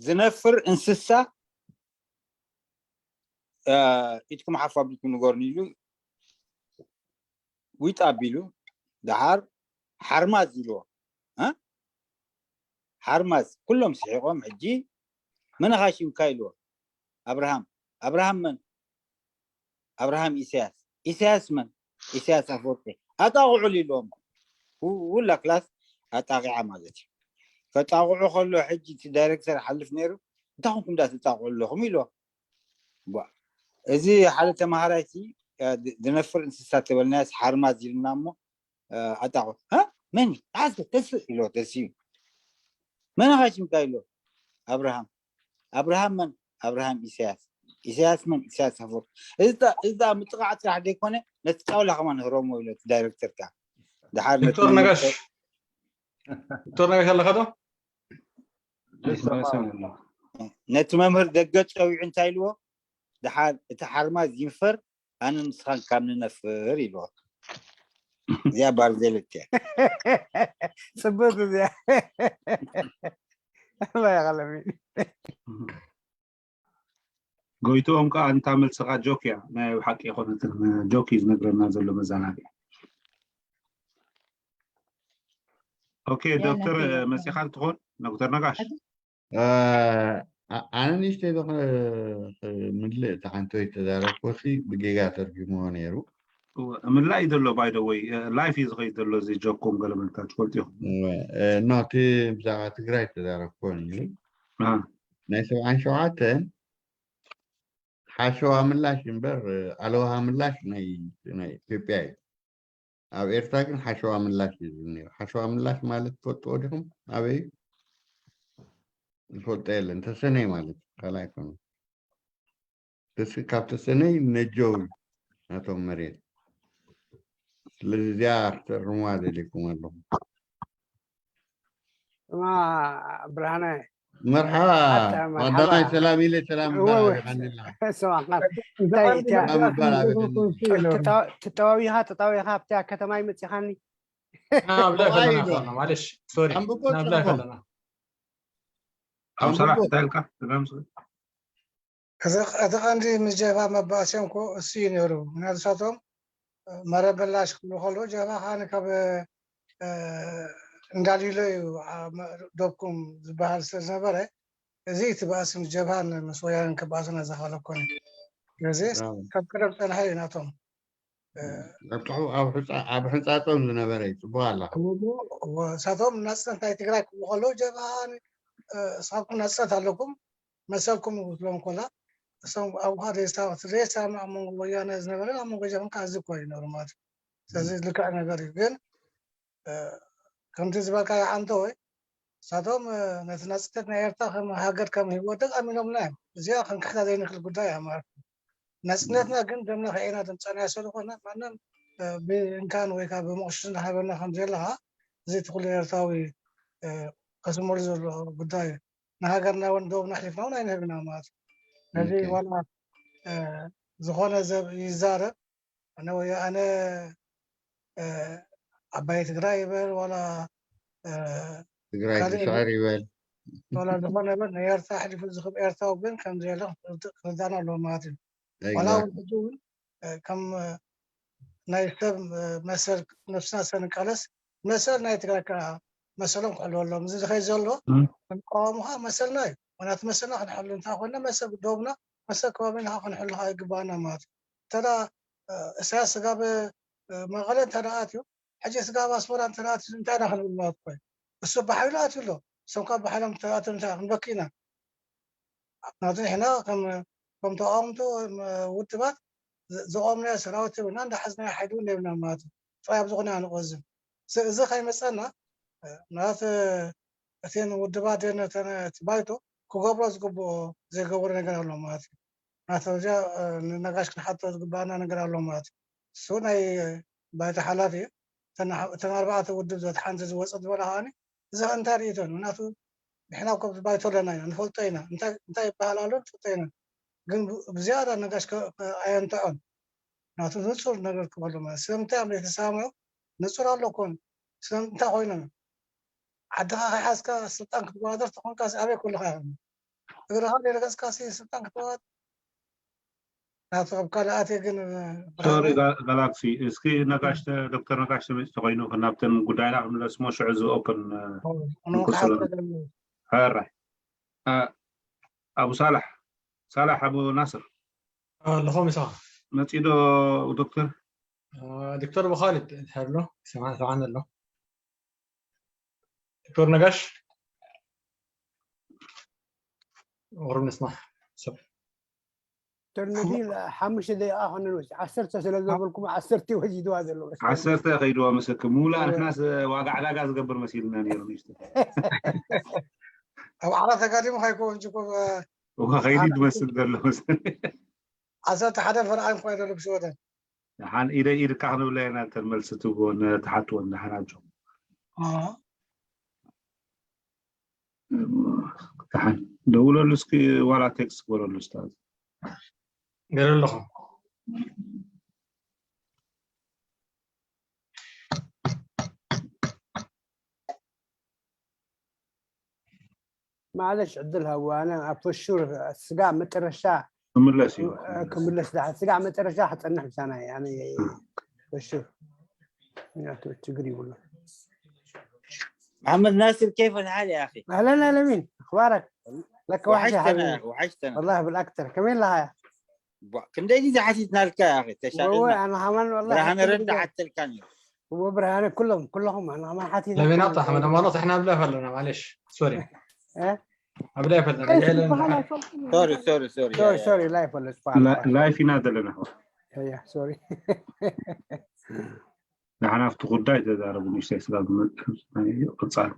ዝነፍር እንስሳ ኢድኩም ሓፍ ኣቢልኩም ንገሩኒ ኢሉ ዊጥ ኣቢሉ ደሓር ሓርማዝ ኢልዎ ሓርማዝ ኩሎም ስሒቆም ሕጂ መን ኢኻ ሽምካ ኢልዎ ኣብርሃም ኣብርሃም መን ኣብርሃም ኢሳያስ ኢሳያስ መን ኢሳያስ ኣፈወርቂ ኣጣቕዑሉ ኢልዎም። ኩላ ክላስ ኣጣቒዓ ማለት እዩ። ከጣቕዑ ከሎ ሕጂ እቲ ዳይሬክተር ሓልፍ ነይሩ፣ እንታይ ኮንኩም ዳ ተጣቕዑ ኣለኹም ኢልዎም። ቧ፣ እዚ ሓደ ተማሃራይ ሲ ዝነፍር እንስሳ ተበልናያስ ሓርማዝ ኢልና እሞ ኣጣቑ መን ተስእ ኢሎ ተስዩ መን ኻሽምካ ኢሎ ኣብርሃም ኣብርሃም መን ኣብርሃም ኢሳያስ ኢሳያስ መን ኢሳያስ ኣፈወርቂ እዚ ምጥቓዕ ጥራሕ ዘይኮነ ነቲ ጣውላ ከማን ህረሞ ኢሎ ዳይሬክተርካ ድሓር ዶክተር ነጋሽ ዶክተር ነጋሽ ኣለካ ዶ ነቲ መምህር ደገ ፀዊዑ እንታይ ኢልዎ ድሓር እቲ ሓርማዝ ይንፈር ኣነ ንስኻን ካብ ንነፍር ኢልዎ እዚኣ ባርዜለት እያ ፅብቅ እዚኣ ላ ይቐለሚ ጎይትኦም ከዓ እንታ መልስኻ ጆክ እያ ናይ ኣብ ሓቂ የኮነትን ጆክ እዩ ዝነግረና ዘሎ መዘናግዒ ኦኬ ዶክተር መፂኻ ትኾን ዶክተር ነጋሽ ኣነ ንእሽተይ ዝኾነ ምልእ እቲ ሓንቲ ወይ ተዛረብኮሲ ብጌጋ ተርጊምዎ ነይሩ ምላእ እዩ ዘሎ ባይደወይ ላይፍ እዩ ዝኸይድ ዘሎ እዚ ጆኩም ገለመልታ ትፈልጡ ኢኹም ኖ እቲ ብዛዕባ ትግራይ ተዛረብኮ ነይሩ ናይ ሰብዓን ሸውዓተን ሓሸዋ ምላሽ እምበር ኣለውሃ ምላሽ ናይ ኢትዮጵያ እዩ ኣብ ኤርትራ ግን ሓሸዋ ምላሽ እዩ ዝብል ነይሩ። ሓሸዋ ምላሽ ማለት ትፈልጥዎ ዲኹም? ኣበይ እዩ? ዝፈልጦ የለን። ተሰነይ ማለት እዩ። ካልእ ኣይኮነን። ተስ ካብ ተሰነይ ነጀው እዩ ናቶም መሬት። ስለዚ እዚኣ ክትእርምዋ ደሊኩም ኣለኹም። ስማ ብርሃነ መርሓባ ቀዳማይ ሰላም ኢለ ሰላም ትጠዋዊኻ ትጠዋዊኻ ኣብታ ከተማ ይመፂኻኒ ኣብላ ከለና ማለሽ ሶሪ ኣብላ ከለና ኣብ ሰራሕ እንታይ ኢልካ እቲ ቀንዲ ምስ ጀብሃ መባእስዮም ኮ እሱ እዩ ነይሩ። ምክንያቱ ንሳቶም መረብ ምላሽ ክብሉ ከለዉ ጀብሃ ከዓኒ ካብ እንዳሊሎ እዩ ዶብኩም ዝበሃል ስለ ዝነበረ እዚ እቲ ባእሲ ምስ ጀብሃን ምስ ወያነን ክባእሱና ዘኽኣለ ኮነ። ስለዚ ካብ ቀደም ዝፀንሐ እዩ ናቶም። ኣብ ሕንፃፆም ዝነበረ እዩ ፅቡቅ ኣላ እሳቶም ናፅነት ናይ ትግራይ ክብሉ ከለዉ ጀብሃ ንስኻትኩም ናፅነት ኣለኩም መሰልኩም ዝብሎም ኮላ እሶም ኣብ ሓደ ዘይሰማማዕ ኣብ መንጎ ወያነ ዝነበረ ኣብ መንጎ ጀብሃን ከዓ እዚ እኮ ይነብሩ ማለት እዩ። ስለዚ ልክዕ ነገር እዩ ግን ከምቲ ዝበልካዮ ዓንተወይ ንሳቶም ነቲ ናፅነት ናይ ኤርትራ ከም ሃገር ከም ህይወት ኣሚኖምና እዮም። እዚኣ ክንክሕዳ ዘይንክእል ጉዳይ እያ ማለት እዩ። ናፅነትና ግን ደምና ከዒና ደምፀናዮ ስለዝኮነ ማንም ብእንካን ወይ ከዓ ብመቑሽሽ እንዳሃበና ከም ዘለካ እዚ እቲ ኩሉ ኤርትራዊ ከስመሉ ዘሎ ጉዳይ እዩ። ንሃገርና እውን ዶብና ኣሕሊፍና እውን ኣይንህብና ማለት እዩ። ነዚ ዋላ ዝኾነ ሰብ ይዛረብ ኣነ ወይ ኣነ ዓባይ ትግራይ ይበል ዋላ ትግራይ ትሽዕር ይበል ዋላ ዝኾነ ይበል ናይ ኤርትራ ኣሕሊፉ ዝህብ ኤርትራዊ ግን ከም ዘየለ ክርዳና ኣለዎ ማለት እዩ። ዋላ እውን ሕጂ እውን ከም ናይ ሰብ መሰል ነብስና ሰንቃለስ መሰል ናይ ትግራይ ከዓ መሰሎም ክሕልወሎም እዚ ዝኸይ ዘሎ ክንቃወሙ ከዓ መሰልና እዩ። ምክንያቱ መሰልና ክንሕሉ እንታይ ኮነ መሰል ዶብና መሰል ከባቢና ከዓ ክንሕሉ ከዓ ይግባኣና ማለት እዩ። እንተ እሳያስ ስጋብ መቐለ እንተ ኣትዩ ሕጂ ስጋብ ኣስመራ እንተ ኣትዩ እንታይ ኢና ክንብል ማለት ኮዩ? እሱ ብሓይሉ ኣትዩ ኣሎ። እሶም ካብ ብሓይሎም ተኣትዮም እንታይ ክንበኪ ኢና? ምክንያቱ ንሕና ከም ተቃወምቲ ውድባት ዝቆምናዮ ሰራዊት የብልና እንዳሓዝናዮ ሓይሊ እውን የብልና ማለት እዩ። ጥራይ ኣብ ዝኾነ ኣንቆዝም እዚ ከይመፀና ምናልባት እተን ውድባት እቲ ባይቶ ክገብሮ ዝግብኦ ዘይገበሮ ነገር ኣሎ ማለት እዩ። ናተዚኣ ንነጋሽ ክንሓቶ ዝግባኣና ነገር ኣሎ ማለት እዩ። እሱ ናይ ባይቶ ሓላፊ እዩ። እተን ኣርባዕተ ውድብ ዘት ሓንቲ ዝወፀት ዝበላ ከዓኒ እዚ ከ እንታይ ርእይቶ እዩ? ምክንያቱ ንሕና እኮ ኣብዚ ባይቶ ኣለና ኢና፣ ንፈልጦ ኢና። እንታይ ይበሃል ኣሎ ንፈልጦ ኢና። ግን ብዝያዳ ነጋሽ ኣየንትዖን። ምክንያቱ ንፁር ነገር ክበሉ ማለት ስለምንታይ እዮም ዘይተሰማምዑ? ንፁር ኣሎ እኮ። ስለምንታይ ኮይኖም? ዓድኻ ከይሓዝካ ስልጣን ክትወዳደር ተኾንካ ኣበይ ከለኻ ኢኻ? እግርኻ ዘይረገፅካ ስልጣን ክትወዳደር ናብቲ ካብ ካልኣት ግን ሶሪ ጋላክሲ እስኪ ነጋሽ ዶክተር ነጋሽ ተመፂ ተኮይኑ ናብተን ጉዳይና ክምለስ ሞ ሽዑ እዚ ኦፕን ሕራይ ኣቡ ሳላሕ ሳላሕ ኣቡ ናስር ኣለኹም ኢሳ መፂ ዶ ዶክተር ዶክተር ብኻልድ እንድሕር ኣሎ ይሰምዓና ኣሎ። ዶክተር ነጋሽ፣ ቁሩብ ንስማዕ። ሰብ ዶክተር ነቢል፣ ሓሙሽተ ደቂቃ ኮነ፣ ዓሰርተ ስለ ዘበልኩም ዓሰርተ ወሲድዋ ዘሎ። ዓሰርተ ከይድዋ መሰክ ሙላ። ንሕናስ ዋጋ ዕዳጋ ዝገብር መሲልና ነይሩ። ንሽቶ ኣብ ዓራት ተጋዲሙ ከይከውን ጅኮ እዋ ከይዲ ዝመስል ዘሎ መሰል። ዓሰርተ ሓደ ፈርዓን ኮይነ ሎም ሽወደን ደሓን ኢደ ኢድካ ክንብላ ኢና። እንተን መልሲ ትብዎ ንትሓትወን ደሓን ኣጆ። ደሓን ደውለሉ እስኪ፣ ዋላ ቴክስት ግበረሉ ስታዝ። ገለ ኣለኹ። ማለሽ ዕድል ሃዋ። ኣነ ኣብ ፈሹር ስጋ መጠረሻ ክምለስ እዩ። ክምለስ ዳ ስጋ መጠረሻ ክጸንሕ ምሳና። ኣነ ፈሹር ያቶ ችግር ይብሉ። محمد ناصر، كيف الحال يا اخي؟ اهلا اهلا مين اخبارك؟ لك وحش يا وحشتنا حبيبي. يا اخي، وحشتنا. والله بالاكثر كمين لها. ب- كم دقيقة حسيتنا لك يا اخي؟ والله تشاغلنا. انا كمان والله برهان حسيت رد بك. حتى الكاميرا. هو برهان كلهم كلهم انا كمان حسيت ለቤናት ኣሕመድ ኣማኖት፣ እሕና ኣብ ላይፍ ኣለና። ማለሽ ሶሪ፣ ايه ኣብ ላይፍ ኣለና። ايش ሊዐ ለና سبحان الله. سوري سوري سوري سوري سوري لايف ولا سبحان الله. ላይፍ ኢና ዘለና ኣሕዋት። ايه سوري. ንሕና ኣብቲ ጉዳይ ተዛረቡ። ንእሽተይ ስጋ ዝመፅእ እዩ። ቅፃል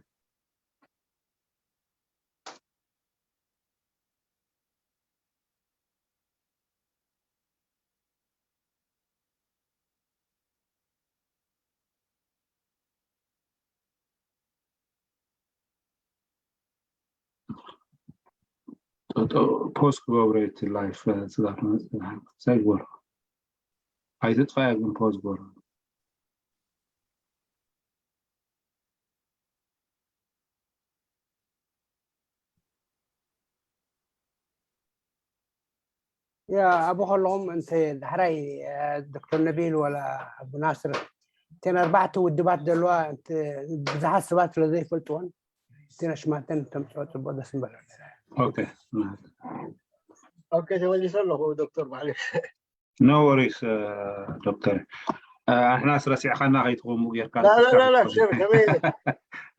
ፖስት ክገብሮ እቲ ላይፍ ስጋት ሳይግበሮ ኣይትጥፋያ ግን ፖስት ግበሮ። ያ ኣቡ ከለኹም እንተ ዳሕራይ ዶክተር ነቢል ወላ ኣቡ ናስር እተን ኣርባዕተ ውድባት ዘለዋ እንተ ብዙሓት ሰባት ስለ ዘይፈልጥወን እተን ኣሽማተን ተምፅኦ ፅቡቅ ደስ ምበለ። ኦኬ ኦኬ ተመሊሰ ኣለኹ ዶክተር ባዕሊ ኖ ወሪስ ዶክተር። ኣሕናስ ረሲዕኻና ከይትኸውን ጌርካ። ላላላ ሽር ከመይ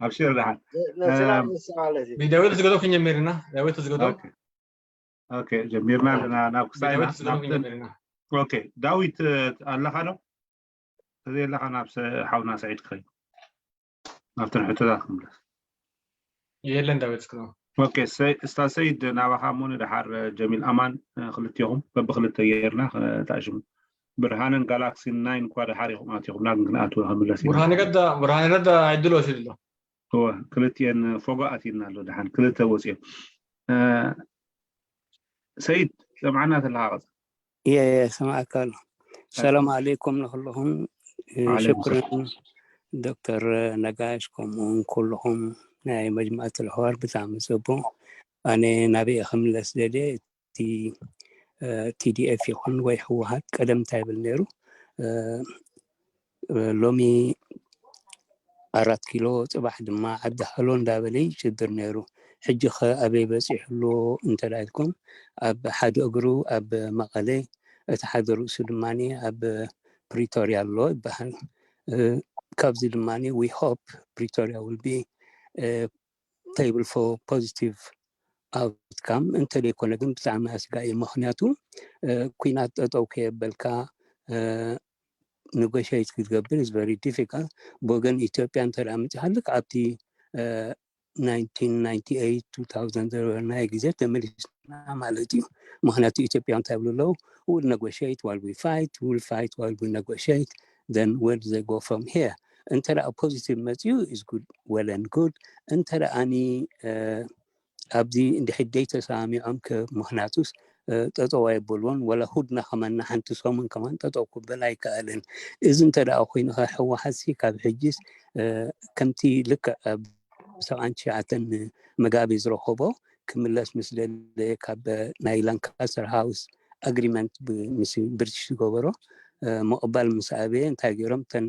ኣብሽር ደሓን። ነስላ ምስ ማለት እዩ ዳዊት ዝገዶ ክንጀምር ኢና። ዳዊት ዝገዶ ኦኬ ኦኬ ጀሚርና ኣለና ናብ ክሳይ ዳዊት ዝገዶ ክንጀምር ኢና። ኦኬ ዳዊት ኣለኻ ዶ? ተዘየለኻ ናብ ሰ- ሓውና ሰዒድ ክኸይድ ናብተን ሕቶታት ክምለስ። የለን ዳዊት ዝገዶ ኦኬ ሰ- እስታዝ ሰይድ ናባኻ እሞ ንደሓር ጀሚል ኣማን ክልቲኹም በብክልተ ጌርና ተኣሽሙ። ብርሃንን ጋላክሲ ናይን እኳ ደሓር ኢኹም ኣቲኹም ናግን ክንኣትወ ክምለስ ኢና። ብርሃነ ገዳ ብርሃነ ገዳ ዕድል ወሲዱ ኣሎ። እወ ክልቲኤን ፎጎ ኣቲና ኣሎ ደሓን ክልተ ወፂኦም። ሰይድ ሰምዓና ተለካ ቀፅ እየ እየ ሰማዕካ ኣሎ። ሰላም ኣለይኩም ንኩልኹም። ሽኩርን ዶክተር ነጋሽ ከምኡውን ኩልኹም ናይ መጅማዕት ልሕዋር ብጣዕሚ ጽቡቅ። ኣነ ናበይ ክምለስ ደልየ እቲ ቲዲኤፍ ይኹን ወይ ህወሓት ቀደም እንታይ ይብል ነይሩ? ሎሚ ኣራት ኪሎ ጽባሕ ድማ ዓዲ ሃሎ እንዳበለ ይጭድር ነይሩ። ሕጂ ኸ ኣበይ በጺሑ ኣሎ እንተ ኢልኩም ኣብ ሓደ እግሩ ኣብ መቐለ እቲ ሓደ ርእሱ ድማ ኣብ ፕሪቶርያ ኣሎ ይበሃል። ካብዚ ድማ we hope Pretoria will be table for positive outcome እንተዘይኮነ ግን ብጣዕሚ ኣስጋኢ እዩ። ምክንያቱ ኩናት ጠጠው ከየበልካ negotiate ክትገብር is very difficult። ብወገን ኢትዮጵያ እንተ ደኣ መጺኻ ልክዕ ኣብቲ nineteen ninety-eight two thousand ዝነበርናዮ ግዜ ተመሊስና ማለት እዩ። ምክንያቱ ኢትዮጵያ እንታይ ይብሉ ኣለዉ? We'll negotiate while we fight, we'll fight while we negotiate, then where do they go from here? እንተ ደኣ positive መጺኡ is good, well and good። እንተ ደኣኒ ኣብዚ እንድሕር ደይ ተሰማሚዖም ከ ምክንያቱስ ጠጠው ኣይበልዎን ወላ ሁድና ከማና ሓንቲ ሰሙን ከማን ጠጠው ክበል ኣይከኣልን። እዚ እንተ ደኣ ኮይኑ ከ ህወሓት ሲ ካብ ሕጂስ ከምቲ ልክዕ ኣብ ሰብዓን ትሽዓተን መጋቢ ዝረኸቦ ክምለስ ምስ ደለየ ካብ ናይ ላንካስተር ሃውስ ኣግሪመንት ምስ ብሪቲሽ ዝገበሮ ምቕባል ምስ ኣበየ እንታይ ገይሮም እተን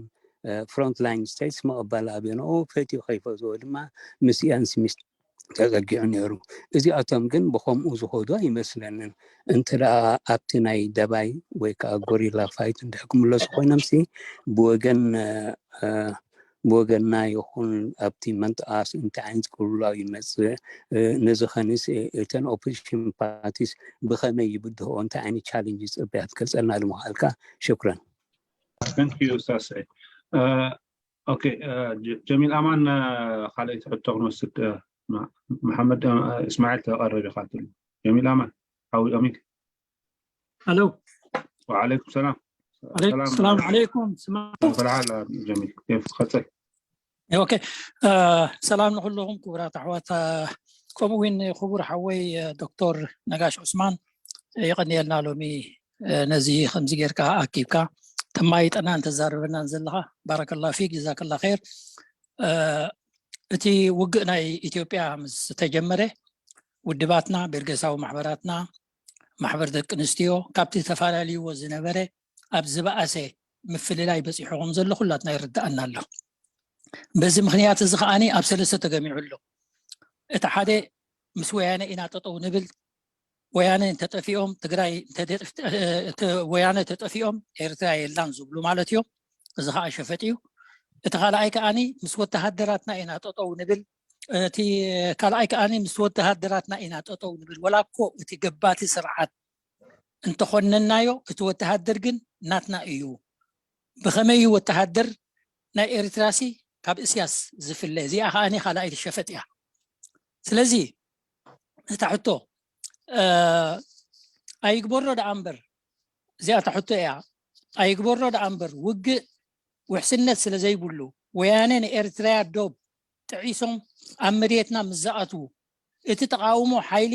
front line states ምቕባል ኣብየንኦ ፈትዩ ከይፈትዎ ድማ ምስ ኢያን ስሚስ ተዘርጊሑ ነይሩ። እዚኣቶም ግን ብኸምኡ ዝኸዱ ኣይመስለንን። እንተ ደኣ ኣብቲ ናይ ደባይ ወይ ከዓ ጎሪላ ፋይት እንድሕር ክምለሱ ኮይኖምሲ ብወገን ብወገንና ይኹን ኣብቲ መንጥቓስ እንታይ ዓይነት ቅልውላው ይመፅእ፣ ነዚ ኸንስ እተን ኦፖዚሽን ፓርቲስ ብኸመይ ይብድህኦ፣ እንታይ ዓይነት ቻለንጅ ይፅበያ ክትገልፀልና ድሞ ካልካ? ሽኩረን። ኦኬ፣ ጀሚል ኣማን፣ ካልኣይቲ ሕቶ ክንወስድ። መሓመድ እስማዒል ተቐረብ ኢኻ ትሉ። ጀሚል ኣማን ሓዊ ጀሚል። ሄሎ። ወዓለይኩም ሰላም። ሰላም ዓለይኩም። ጀሚል ኬፍ ትኸተል። ኦኬ፣ ሰላም ንኩልኹም ክቡራት ኣሕዋት፣ ከምኡ እውን ክቡር ሓወይ ዶክተር ነጋሽ ዑስማን፣ የቐንየልና ሎሚ ነዚ ከምዚ ጌርካ ኣኪብካ ተማይጠናን ተዛርበናን ዘለኻ። ባረከላ ፊክ፣ ጀዛከላ ኸይር። እቲ ውግእ ናይ ኢትዮጵያ ምስ ተጀመረ ውድባትና፣ ቤርጌሳዊ ማሕበራትና፣ ማሕበር ደቂ ኣንስትዮ ካብቲ ተፈላለይዎ ዝነበረ ኣብ ዝበኣሰ ምፍልላይ በፂሑ ከም ዘሎ ኩላትና ይርድኣና ኣሎ። በዚ ምክንያት እዚ ከዓኒ ኣብ ሰለስተ ተገሚዑ ኣሎ። እቲ ሓደ ምስ ወያነ ኢና ጠጠው ንብል፣ ወያነ እንተጠፊኦም ትግራይ ወያነ ተጠፊኦም ኤርትራ የላን ዝብሉ ማለት እዮም። እዚ ከዓ ሸፈጥ እዩ። እቲ ካልኣይ ከዓኒ ምስ ወተሃደራትና ኢና ጠጠው ንብል፣ እቲ ካልኣይ ከዓኒ ምስ ወተሃደራትና ኢና ጠጠው ንብል፣ ወላ እኮ እቲ ገባቲ ስርዓት እንተኾነናዮ እቲ ወተሃደር ግን ናትና እዩ። ብኸመይ ወተሃደር ናይ ኤርትራሲ ካብ እስያስ ዝፍለ? እዚኣ ከዓኒ ካልኣይቲ ሸፈጥ እያ። ስለዚ እታ ሕቶ ኣይግበሮ ደኣ እምበር፣ እዚኣ እታ ሕቶ እያ። ኣይግበሮ ደኣ እምበር ውግእ ውሕስነት ስለ ዘይብሉ ወያነ ንኤርትራያ ዶብ ጥዒሶም ኣብ መሬትና ምስ ዝኣትዉ እቲ ተቓውሞ ሓይሊ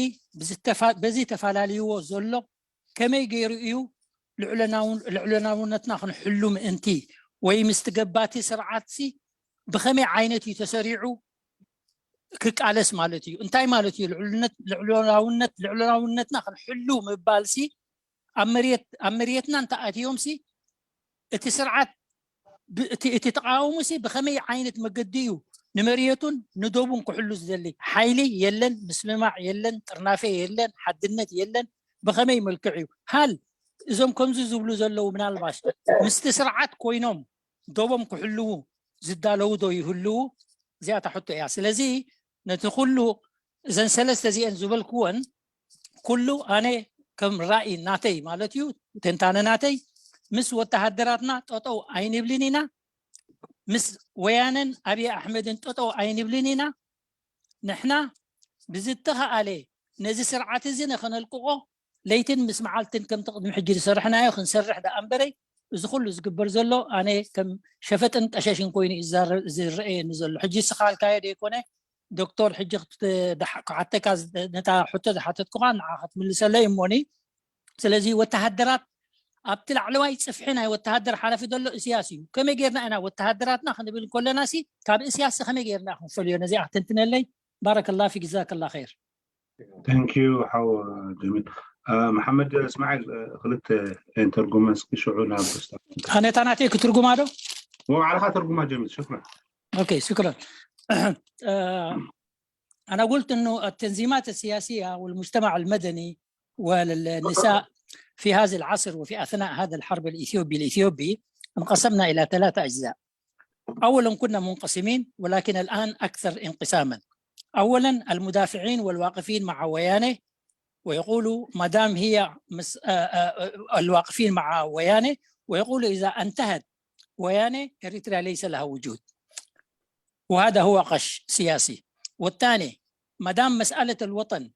በዚ ተፋላልይዎ ዘሎ ከመይ ገይሩ እዩ ልዕለናውነትና ክንሕሉ ምእንቲ ወይ ምስቲ ገባቲ ስርዓትሲ ብኸመይ ዓይነት እዩ ተሰሪዑ ክቃለስ ማለት እዩ? እንታይ ማለት እዩ? ልዕሉናውነት ልዕሉናውነትና ክንሕሉ ምባልሲ ኣብ መሬትና እንተኣትዮምሲ እቲ ስርዓት እቲ ተቃውሞሲ ብኸመይ ዓይነት መገዲ እዩ ንመሬቱን ንዶቡን ክሕሉ ዝደሊ? ሓይሊ የለን፣ ምስምማዕ የለን፣ ጥርናፌ የለን፣ ሓድነት የለን። ብኸመይ መልክዕ እዩ? ሃል እዞም ከምዚ ዝብሉ ዘለዉ ምናልባሽ ምስቲ ስርዓት ኮይኖም ዶቦም ክሕልዉ ዝዳለዉ ዶ ይህልዉ? እዚኣታ ሕቶ እያ። ስለዚ ነቲ ኩሉ እዘን ሰለስተ እዚአን ዝበልክወን ኩሉ ኣነ ከም ራእይ ናተይ ማለት እዩ፣ ትንታነ ናተይ፣ ምስ ወተሃደራትና ጠጠው ኣይንብልን ኢና፣ ምስ ወያነን ኣብይ ኣሕመድን ጠጠው ኣይንብልን ኢና። ንሕና ብዝተኸኣለ ነዚ ስርዓት እዚ ንኸነልቅቆ ለይትን ምስ መዓልትን ከምቲ ቅድሚ ሕጂ ዝሰርሕናዮ ክንሰርሕ ደኣ እምበረይ፣ እዚ ኩሉ ዝግበር ዘሎ ኣነ ከም ሸፈጥን ቀሸሽን ኮይኑ እዩ ዝረአየኒ ዘሎ። ሕጂ እስኻ ልካዮ ደይኮነ ዶክተር፣ ሕጂ ክሓተካ ነታ ሕቶ ዝሓተትኩኻ ንዓ ክትምልሰለይ እሞኒ። ስለዚ ወተሃደራት ኣብቲ ላዕለዋይ ፅፍሒ ናይ ወተሃደር ሓላፊ ዘሎ እስያስ እዩ። ከመይ ጌርና ኢና ወተሃደራትና ክንብል ከለና ሲ ካብ እስያስ ከመይ ጌርና ክንፈልዮ? ነዚኣ ክትንትነለይ። ባረከላ ፊክ፣ ጀዛከላ ኸይር። Thank you ሓው ጀሚል። መሓመድ እስማዒል፣ ክልተ ተርጉመ እስኪ ሽዑ ናብ ኣነታ ናተይ ክትርጉማ ዶ? ባዕልኻ ተርጉማ ጀሚል። ሽክረን። ኦኬ፣ ሽክረን። أنا قلت إنه التنظيمات السياسية والمجتمع المدني والنساء في هذا العصر وفي أثناء هذا الحرب الإثيوبي الإثيوبي انقسمنا إلى ثلاثة أجزاء. أولا كنا منقسمين، ولكن الآن أكثر انقساما. أولا المدافعين والواقفين مع ويانه، ويقولوا ما دام هي مس... آه، آه، الواقفين مع ويانه، ويقولوا إذا انتهت ويانه إريتريا ليس لها وجود. وهذا هو غش سياسي. والثاني ما دام مسألة الوطن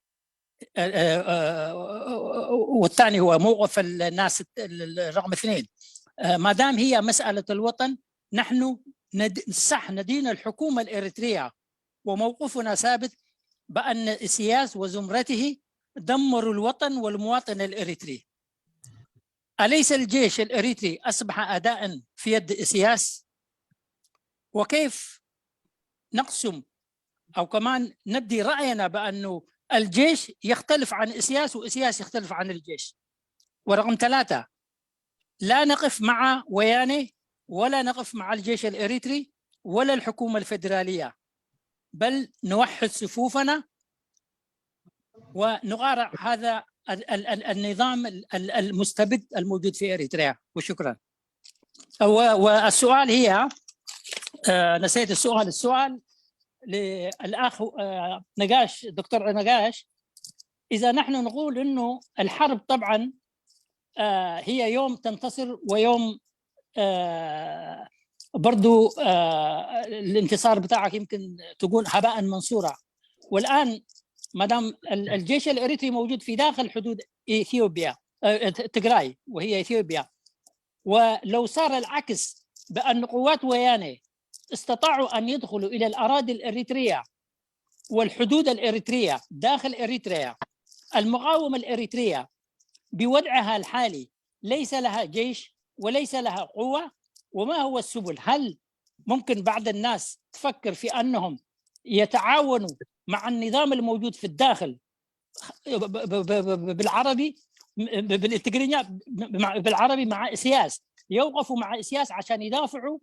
والثاني هو موقف الناس رقم اثنين. ما دام هي مسألة الوطن، نحن ند... صح ندين الحكومة الإريترية وموقفنا ثابت بأن إسياس وزمرته دمروا الوطن والمواطن الإريتري. أليس الجيش الإريتري أصبح أداء في يد إسياس؟ وكيف نقسم أو كمان نبدي رأينا بأنه الجيش يختلف عن إسياس وإسياس يختلف عن الجيش؟ ورقم ثلاثة، لا نقف مع ويانه ولا نقف مع الجيش الإريتري ولا الحكومة الفيدرالية. بل نوحد صفوفنا ونقارع هذا ال- ال- ال- النظام ال- ال- المستبد الموجود في إريتريا. وشكرا. و- والسؤال هي، آه، نسيت السؤال. السؤال للأخ، آه، نقاش، دكتور نقاش، إذا نحن نقول إنه الحرب طبعا، آه، هي يوم تنتصر ويوم، آه، برضو، آه، الانتصار بتاعك يمكن تكون هباء منصورا. والآن ما دام ال- الجيش الإريتري موجود في داخل حدود إثيوبيا، آه، تجراي وهي إثيوبيا، ولو صار العكس بأن قوات ويانة استطاعوا أن يدخلوا إلى الأراضي الإريترية والحدود الإريترية داخل إريتريا، المقاومة الإريترية بوضعها الحالي ليس لها جيش وليس لها قوة. وما هو السبل؟ هل ممكن بعض الناس تفكر في أنهم يتعاونوا مع النظام الموجود في الداخل، ب- ب- ب- ب- بالعربي، ب- بالإتقرينيا، ب- مع- بالعربي مع إسياس، يوقفوا مع إسياس عشان يدافعوا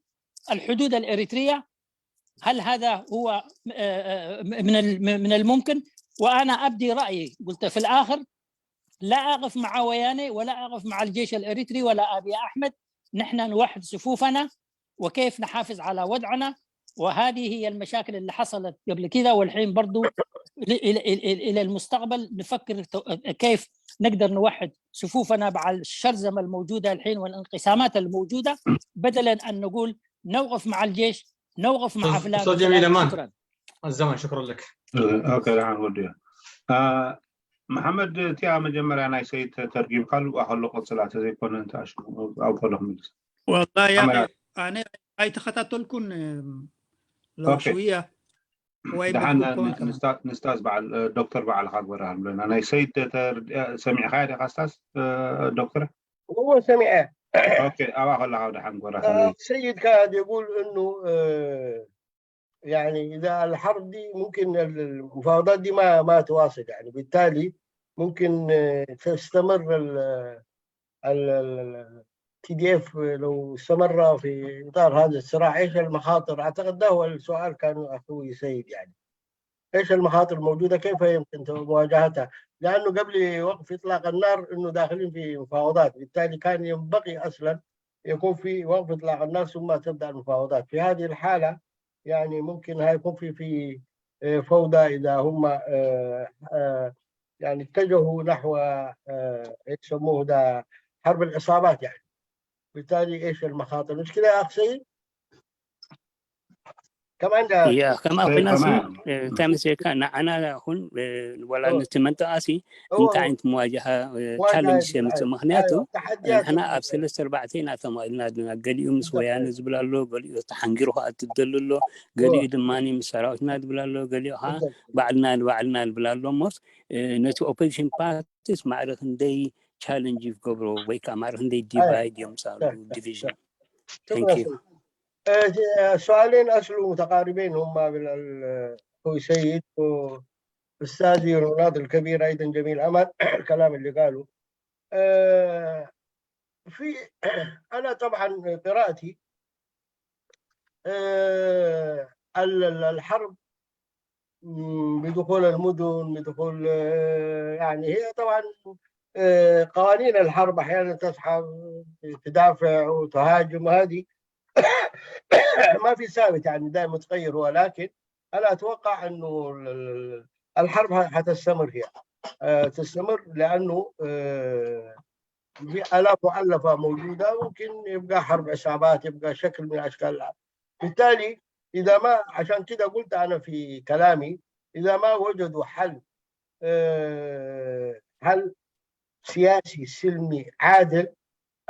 الحدود الإريترية؟ هل هذا هو، آه، آه، من ال- من الممكن؟ وأنا أبدي رأيي، قلت في الآخر لا أقف مع ويانة ولا أقف مع الجيش الإريتري ولا أبي أحمد. نحن نوحد صفوفنا وكيف نحافظ على وضعنا. وهذه هي المشاكل اللي حصلت قبل كده، والحين برضو إلى، إلى، إلى، إلى المستقبل نفكر تو- كيف نقدر نوحد صفوفنا مع الشرذمة الموجودة الحين والانقسامات الموجودة، بدلا أن نقول نوقف مع الجيش، نوقف مع فلان. أستاذ جميل أمان. شكرا. الزمن، شكرا لك. ኦኬ፣ ደሓን ወዲያ። አ፣ መሓመድ፣ እቲኣ መጀመርያ ናይ ሰይድ ተተርጊምካሉ፣ ብኣ ከሎ ቀጽላ፣ ተዘይኮነ እንተ ኣሽሙ፣ ኣብ ከሎ ክምልስ። والله يا عمل- أخي، أنا ኣይተኸታተልኩን። لو ኦኬ። شوية ወይ ደሓን መድብል ኮን ንስታ- ንስታዝ በዓል፣ እ፣ ዶክተር በዓልኻ ግበረሃሉ ኣለና። ናይ ሰይድ ተተር-፣ እ፣ ሰሚዕኻዮ ዲኻ ስታዝ፣ እ፣ ዶክተር? እዎ ሰሚዐ። ኦኬ፣ ኣብኣ ከለኻ ደሓን ግበረሃሉ። السيد كان يقول انه آه، يعني اذا الحرب دي ممكن ال- المفاوضات دي ما ما تواصل، يعني بالتالي ممكن آه، تستمر ال ال تي دي اف لو استمر في اطار هذا الصراع، ايش المخاطر؟ اعتقد ده هو السؤال كان اخوي سيد، يعني ايش المخاطر الموجوده؟ كيف يمكن مواجهتها؟ لانه قبل وقف اطلاق النار انه داخلين في مفاوضات، بالتالي كان ينبغي اصلا يكون في وقف اطلاق النار ثم تبدا المفاوضات. في هذه الحاله يعني ممكن هيكون في في آه، فوضى اذا هم آه، آه، يعني اتجهوا نحو آه، ايش يسموه ده، حرب العصابات يعني. بالتالي ايش المخاطر؟ مش كده يا اخ سيد؟ كمان ده يا كما طيب، أخونا تمام. እንታይ መስለካ ንዓና ይኹን፣ እ፣ ዋላ እዎ። ነቲ መንጠቃሲ እዎ እንታይ እዎ ዓይነት መዋጃሃ፣ እ፣ ዋጋ ቻለንጅ ይበሃል። የምፅእ? ምክንያቱ ኣይዋ፣ ተሓድያት ንሕና ይበሃል። ኣብ ሰለስተ ኣርባዕተ ኢና ተማኢልና ኣለና። ገሊኡ ምስ ብዛት ወያነ ዝብል ኣሎ፣ ገሊኡ ተሓንጊሩ ክኣቱ ዝደሊ ኣሎ፣ ገሊኡ ድማ ምስ ሰራዊትና ዝብል ኣሎ፣ ገሊኡ ከዓ ብዛት ባዕልና ንባዕልና ዝብል ኣሎ። እሞስ፣ እ፣ ነቲ ኦፖዚሽን ፓርቲስ ማዕረ ክንደይ ቻለንጅ ይገብሮ ወይ ከዓ ማዕረ ክንደይ ኣይ ዲቫይድ የምፅኣሉ ተ- ተ- ዲቪዥን? شكرا Thank you. سيد. آه، السؤالين أصله متقاربين هما من ال- أخوي سيد وأستاذي رونالد الكبير أيضا جميل أمان الكلام اللي قاله. آه، في أنا طبعا قراءتي آه، ال- ال- الحرب مم، بدخول المدن، بدخول آه، يعني هي طبعا آه، قوانين الحرب احيانا تسحب، تدافع وتهاجم، وهذه ما في ثابت، يعني دائما متغير هو. لكن انا اتوقع انه ال- ال- ال- الحرب ح- حتستمر هي آه، تستمر، لانه آه، في آلاف مؤلفة موجودة، ممكن يبقى حرب عصابات، يبقى شكل من أشكال. بالتالي إذا ما، عشان كده قلت أنا في كلامي، إذا ما وجدوا حل، آه، حل سياسي سلمي عادل،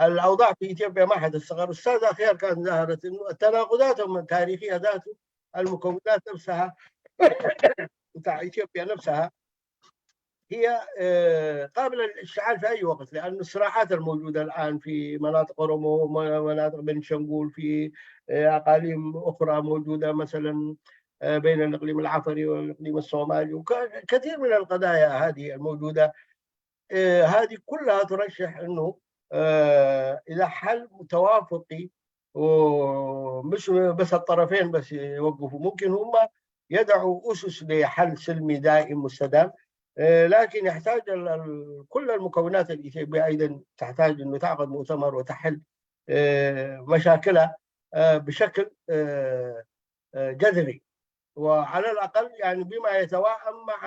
الأوضاع في إثيوبيا ما حتستقر. أستاذ أخيار كان ظهرت إنه التناقضات التاريخية ذاته، المكونات نفسها بتاع إثيوبيا نفسها هي آه، قابلة للاشتعال في أي وقت، لأن الصراعات الموجودة الآن في مناطق أورومو، مناطق بنشنغول، في آه، أقاليم أخرى موجودة، مثلا آه، بين الإقليم العفري والإقليم الصومالي، وكثير من القضايا هذه الموجودة. آه، هذه كلها ترشح أنه آه، إلى حل توافقي، ومش بس الطرفين بس يوقفوا، ممكن هم يضع أسس لحل سلمي دائم مستدام. آه، لكن يحتاج ال- ال- كل المكونات الإثيوبية أيضا تحتاج أنه تعقد مؤتمر وتحل آه، مشاكلها آه، بشكل آه، آه، جذري، وعلى الأقل يعني بما يتوائم مع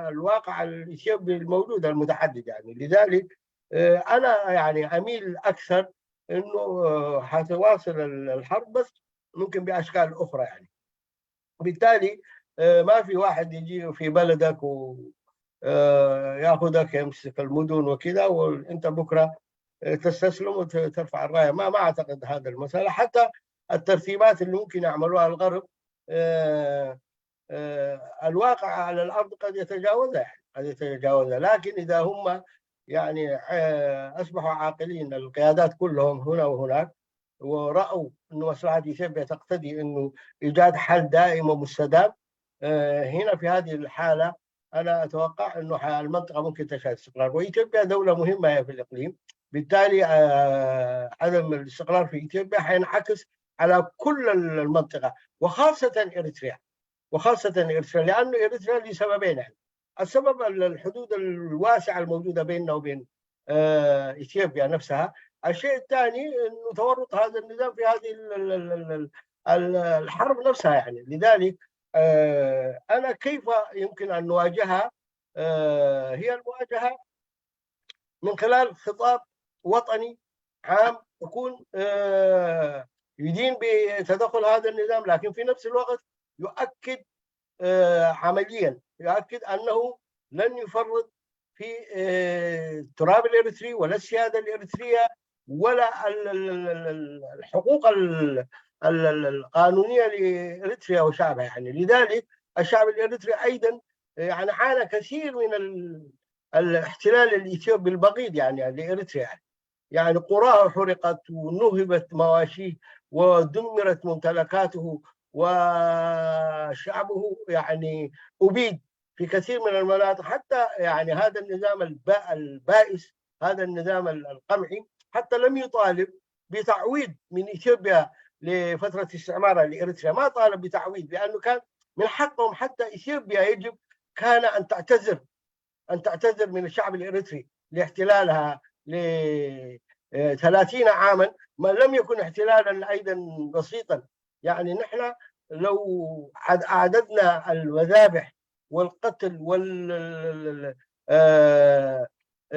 الواقع الإثيوبي الموجود المتحدد. يعني لذلك آه، أنا يعني أميل أكثر أنه آه، حتواصل ال- الحرب، بس ممكن بأشكال أخرى يعني. بالتالي آه، ما في واحد يجي في بلدك و آه، ياخذك يمسك المدن وكذا، وانت بكره آه، تستسلم وترفع الرايه. ما ما اعتقد هذا المساله. حتى الترتيبات اللي ممكن يعملوها الغرب آه، آه، الواقع على الارض قد يتجاوزها، يعني قد يتجاوزها. لكن اذا هم يعني آه، اصبحوا عاقلين، القيادات كلهم هنا وهناك، ورأوا أن مصلحة إثيوبيا تقتضي أنه إيجاد حل دائم ومستدام. آه، هنا في هذه الحالة أنا أتوقع أنه ح- المنطقة ممكن تشهد استقرار، وإثيوبيا دولة مهمة هي في الإقليم. بالتالي آه، عدم الاستقرار في إثيوبيا حينعكس على كل المنطقة، وخاصة إريتريا، وخاصة إريتريا، لأنه إريتريا لسببين يعني. السبب ال- الحدود الواسعة الموجودة بيننا وبين آه، إثيوبيا نفسها. الشيء الثاني أنه تورط هذا النظام في هذه ال- ال- ال- ال- ال- ال- الحرب نفسها يعني. لذلك آه، أنا كيف يمكن أن نواجهها؟ آه، هي المواجهة من خلال خطاب وطني عام يكون آه، يدين بتدخل هذا النظام، لكن في نفس الوقت يؤكد آه، عمليا، يؤكد أنه لن يفرط في آه، التراب الإريتري ولا السيادة الإريترية ولا ال- ال- ال- ال- ال- الحقوق ال- ال- ال- القانونية لإريتريا وشعبها يعني. لذلك الشعب الإريتري أيضا يعني عانى كثير من ال- الاحتلال الإثيوبي البغيض يعني لإريتريا يعني. يعني قراه حرقت ونهبت مواشيه ودمرت ممتلكاته وشعبه يعني أبيد في كثير من المناطق. حتى يعني هذا النظام البا- البائس، هذا النظام القمعي، حتى لم يطالب بتعويض من إثيوبيا لفترة استعمارها لإريتريا، ما طالب بتعويض، لأنه كان من حقهم، حتى إثيوبيا يجب كان أن تعتذر، أن تعتذر من الشعب الإريتري لاحتلالها ل آه، ثلاثين عاما، ما لم يكن احتلالا أيضا بسيطا. يعني نحن لو عد- أعددنا المذابح والقتل وال ال- ال- ال- آه،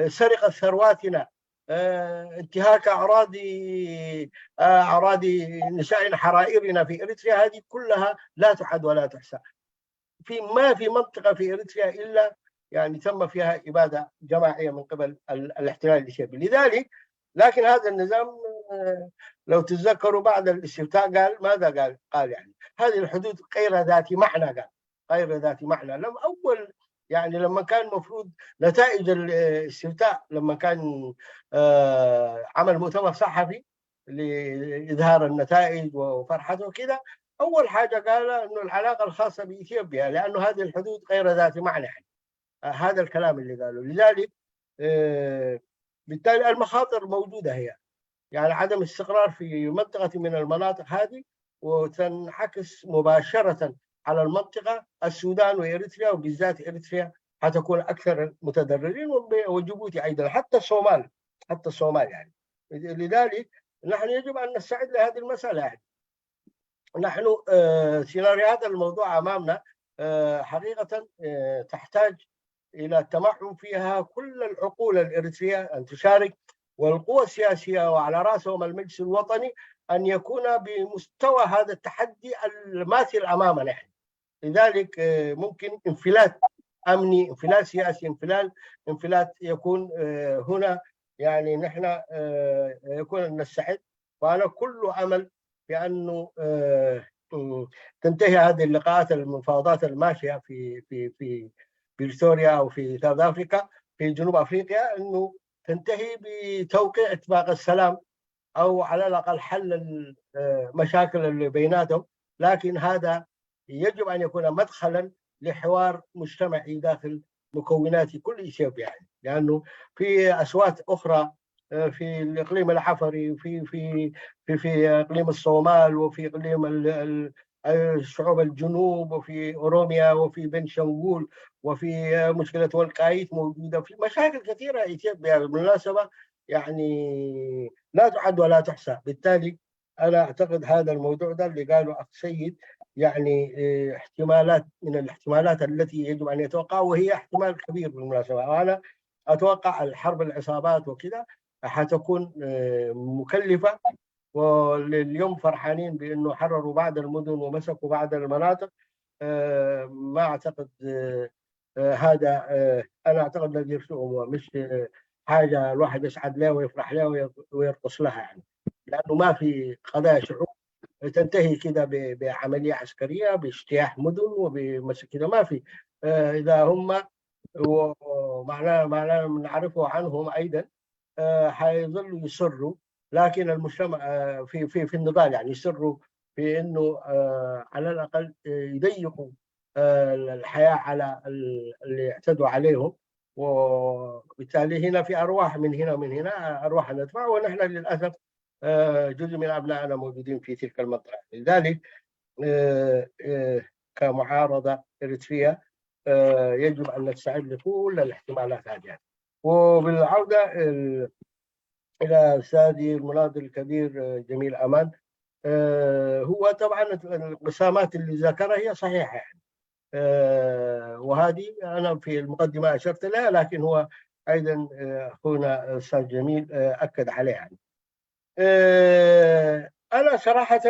سرقة ثرواتنا، آه، انتهاك أراضي آه، أراضي نسائنا حرائرنا في إريتريا، هذه كلها لا تعد ولا تحصى. في ما في منطقة في إريتريا إلا يعني تم فيها إبادة جماعية من قبل ال- الاحتلال الإثيوبي. لذلك لكن هذا النظام آه، لو تتذكروا بعد الاستفتاء قال ماذا قال؟ قال يعني هذه الحدود غير ذات معنى، قال غير ذات معنى. لم أول يعني لما كان مفروض نتائج الاستفتاء لما كان آه، عمل مؤتمر صحفي لإظهار النتائج وفرحته وكذا، أول حاجة قال إنه العلاقة الخاصة بإثيوبيا، لأنه هذه الحدود غير ذات معنى يعني. آه، هذا الكلام اللي قاله. لذلك آه، بالتالي المخاطر موجودة هي، يعني عدم استقرار في منطقة من المناطق هذه وتنعكس مباشرة على المنطقة. السودان وإريتريا، وبالذات إريتريا حتكون أكثر متضررين، وب- وجيبوتي أيضا، حتى الصومال، حتى الصومال يعني. لذلك نحن يجب أن نستعد لهذه المسألة يعني. نحن آه، سيناريوهات الموضوع أمامنا آه، حقيقة آه، تحتاج إلى التمعن فيها كل العقول الإريترية أن تشارك، والقوى السياسية وعلى رأسهم المجلس الوطني أن يكون بمستوى هذا التحدي الماثل أمامنا نحن. لذلك آه، ممكن انفلات أمني، انفلات سياسي، انفلات انفلات يكون آه، هنا يعني نحن آه، يكون نستعد. وأنا كل أمل بأنه آه، تنتهي هذه اللقاءات، المفاوضات الماشية في في في بريتوريا أو في ساوث أفريقيا، في جنوب أفريقيا، أنه تنتهي بتوقيع اتفاق السلام أو على الأقل حل المشاكل اللي بيناتهم. لكن هذا يجب أن يكون مدخلا لحوار مجتمعي داخل مكونات كل إثيوبيا يعني. لأنه في أصوات أخرى آه، في الإقليم العفري، في في في في إقليم الصومال، وفي إقليم ال- ال- شعوب الجنوب، وفي أوروميا، وفي بنشنغول، وفي مشكلة والقايت موجودة، في مشاكل كثيرة إثيوبيا بالمناسبة. يعني لا تعد ولا تحصى. بالتالي أنا أعتقد هذا الموضوع ده اللي قاله أخ سيد، يعني احتمالات من الاحتمالات التي يجب أن يتوقع، وهي احتمال كبير بالمناسبة. وأنا أتوقع الحرب العصابات وكذا حتكون مكلفة. واليوم فرحانين بأنه حرروا بعض المدن ومسكوا بعض المناطق. ما أعتقد هذا، أنا أعتقد نذير شؤم، ومش حاجة الواحد يسعد لها ويفرح لها ويرقص لها، يعني، لأنه ما في قضايا شعوب تنتهي كده بعملية عسكرية، باجتياح مدن وبمسك كده، ما في. إذا هم، ومعناه معناه نعرفه عنهم أيضا، حيظلوا يصروا، لكن المجتمع في في في النضال، يعني، يصروا في انه على الاقل يضيقوا الحياه على اللي اعتدوا عليهم. وبالتالي هنا في ارواح من هنا ومن هنا، ارواح ندفع، ونحن للاسف جزء من ابنائنا موجودين في تلك المنطقه. لذلك كمعارضه اريتريه يجب ان نستعد لكل الاحتمالات هذه. وبالعوده الى استاذي المناضل الكبير جميل امان، هو طبعا الانقسامات اللي ذكرها هي صحيحه، يعني. وهذه انا في المقدمه اشرت لها، لكن هو ايضا اخونا الاستاذ جميل اكد عليها، يعني. انا صراحه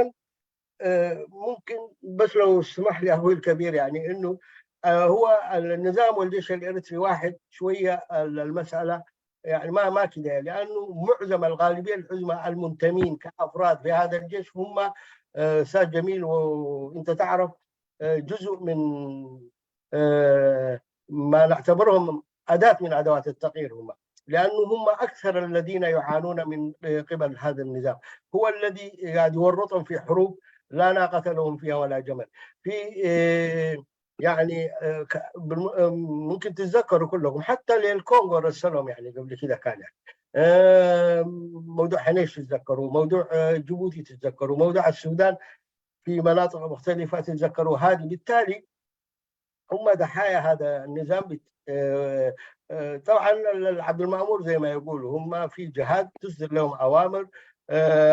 ممكن، بس لو سمح لي اخوي الكبير، يعني، انه هو النظام والجيش الاريتري واحد شويه، المساله يعني ما ما كده، لانه معظم الغالبيه العظمى المنتمين كافراد في هذا الجيش هم، استاذ جميل، وانت تعرف، جزء من ما نعتبرهم اداه من ادوات التغيير هم، لانه هم اكثر الذين يعانون من قبل هذا النظام. هو الذي قاعد يورطهم في حروب لا ناقه لهم فيها ولا جمل. في يعني ممكن تتذكروا كلكم، حتى للكونغو رسلهم، يعني، قبل كده كان، يعني، موضوع حنيش تتذكروا، موضوع جيبوتي تتذكروا، موضوع السودان في مناطق مختلفه تتذكروا هذه. بالتالي هم ضحايا هذا النظام. طبعا عبد المامور زي ما يقول، هم في جهات تصدر لهم اوامر،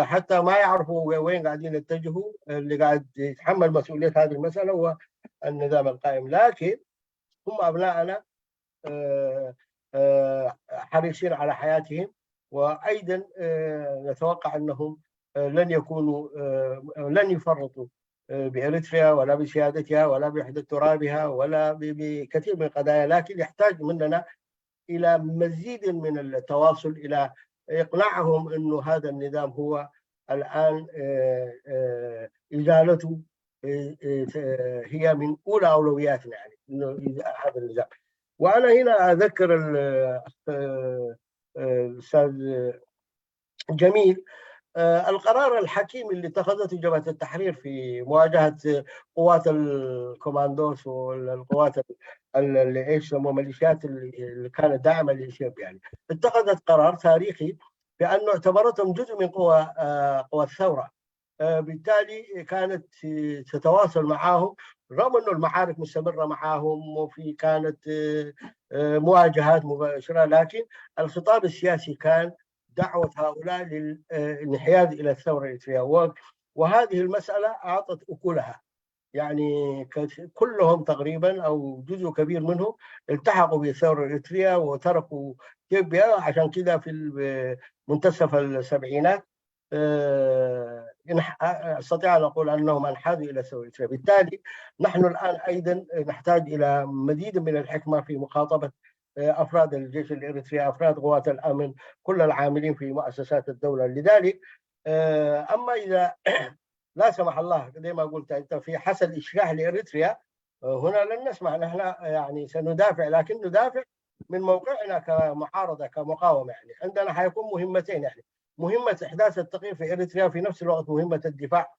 حتى ما يعرفوا وين قاعدين يتجهوا. اللي قاعد يتحمل مسؤوليه هذه المساله هو النظام القائم، لكن هم ابنائنا حريصين على حياتهم، وايضا نتوقع انهم لن يكونوا، لن يفرطوا باريتريا ولا بسيادتها ولا بوحده ترابها ولا بكثير من القضايا، لكن يحتاج مننا الى مزيد من التواصل، الى اقناعهم انه هذا النظام هو الان ازالته هي من اولى اولوياتنا، يعني، انه هذا النظام. وانا هنا اذكر الاستاذ جميل، القرار الحكيم اللي اتخذته جبهه التحرير في مواجهه قوات الكوماندوس والقوات اللي ايش يسموها، ميليشيات اللي كانت داعمه لاثيوبيا، يعني، اتخذت قرار تاريخي بانه اعتبرتهم جزء من قوى قوى الثوره. بالتالي كانت تتواصل معهم، رغم انه المعارك مستمره معهم وفي كانت مواجهات مباشره، لكن الخطاب السياسي كان دعوه هؤلاء للانحياز الى الثوره الاريتريه، وهذه المساله اعطت اكلها. يعني كلهم تقريبا او جزء كبير منهم التحقوا بالثوره الاريتريه وتركوا اثيوبيا. عشان كده في منتصف السبعينات استطيع ان اقول انهم انحازوا الى الثوره الاريتريه. بالتالي نحن الان ايضا نحتاج الى مزيد من الحكمه في مخاطبه افراد الجيش الاريتري، افراد قوات الامن، كل العاملين في مؤسسات الدوله. لذلك اما اذا لا سمح الله، زي ما قلت انت، في حصل اشراح لاريتريا، هنا لن نسمح. نحن يعني سندافع، لكن ندافع من موقعنا كمعارضه، كمقاومه. يعني عندنا حيكون مهمتين، يعني مهمه احداث التغيير في اريتريا، وفي نفس الوقت مهمه الدفاع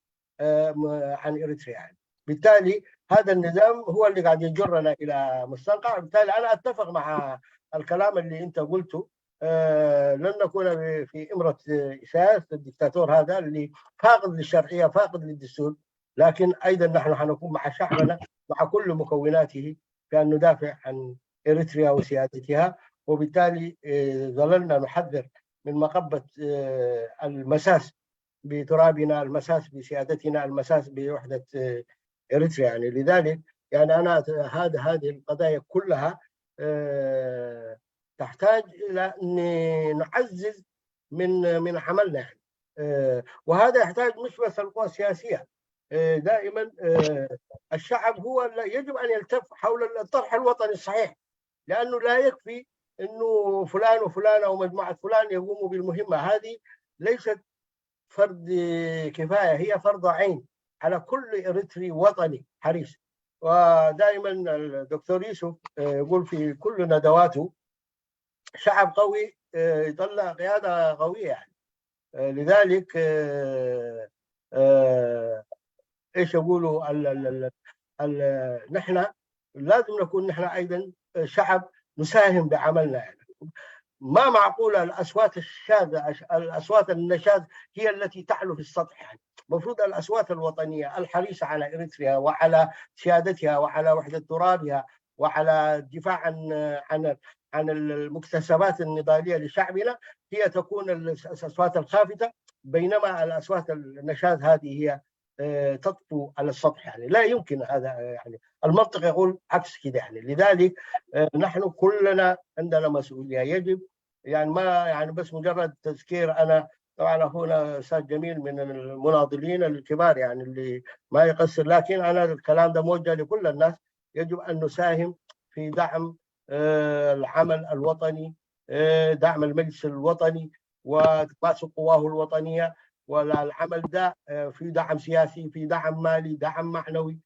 عن اريتريا، يعني. بالتالي هذا النظام هو اللي قاعد يجرنا الى مستنقع. بالتالي انا اتفق مع الكلام اللي انت قلته. لن نكون في امره اساس الدكتاتور هذا اللي فاقد للشرعيه، فاقد للدستور. لكن أيضا نحن حنكون مع شعبنا مع كل مكوناته في أن ندافع عن إريتريا وسيادتها. وبالتالي ظللنا نحذر من مقبة المساس بترابنا، المساس بسيادتنا، المساس بوحدة إريتريا. يعني لذلك يعني أنا هذا هذه القضايا كلها تحتاج إلى أن نعزز من من عملنا يعني. وهذا يحتاج مش بس القوى السياسية، دائما الشعب هو يجب أن يلتف حول الطرح الوطني الصحيح، لأنه لا يكفي أنه فلان وفلان أو مجموعة فلان يقوموا بالمهمة هذه. ليست فرض كفاية، هي فرض عين على كل إريتري وطني حريص. ودائما الدكتور يوسف يقول في كل ندواته: شعب قوي يطلع قيادة قوية يعني. لذلك ايش يقولوا ال ال ال ال نحن لازم نكون نحن ايضا شعب نساهم بعملنا يعني. ما معقولة الأصوات الشاذة، الأصوات النشاذ هي التي تعلو في السطح يعني. المفروض الأصوات الوطنية الحريصة على إريتريا وعلى سيادتها وعلى وحدة ترابها وعلى الدفاع عن عن عن المكتسبات النضالية لشعبنا هي تكون الأصوات الخافتة، بينما الأصوات النشاذ هذه هي تطفو على السطح يعني. لا يمكن هذا يعني. المنطق يقول عكس كده يعني. لذلك نحن كلنا عندنا مسؤولية. يجب يعني ما يعني بس مجرد تذكير. أنا طبعا أخونا أستاذ جميل من المناضلين الكبار يعني اللي ما يقصر، لكن أنا الكلام ده موجه لكل الناس. يجب أن نساهم في دعم العمل الوطني، دعم المجلس الوطني وتماسك قواه الوطنية. والعمل ده في دعم سياسي، في دعم مالي، دعم معنوي.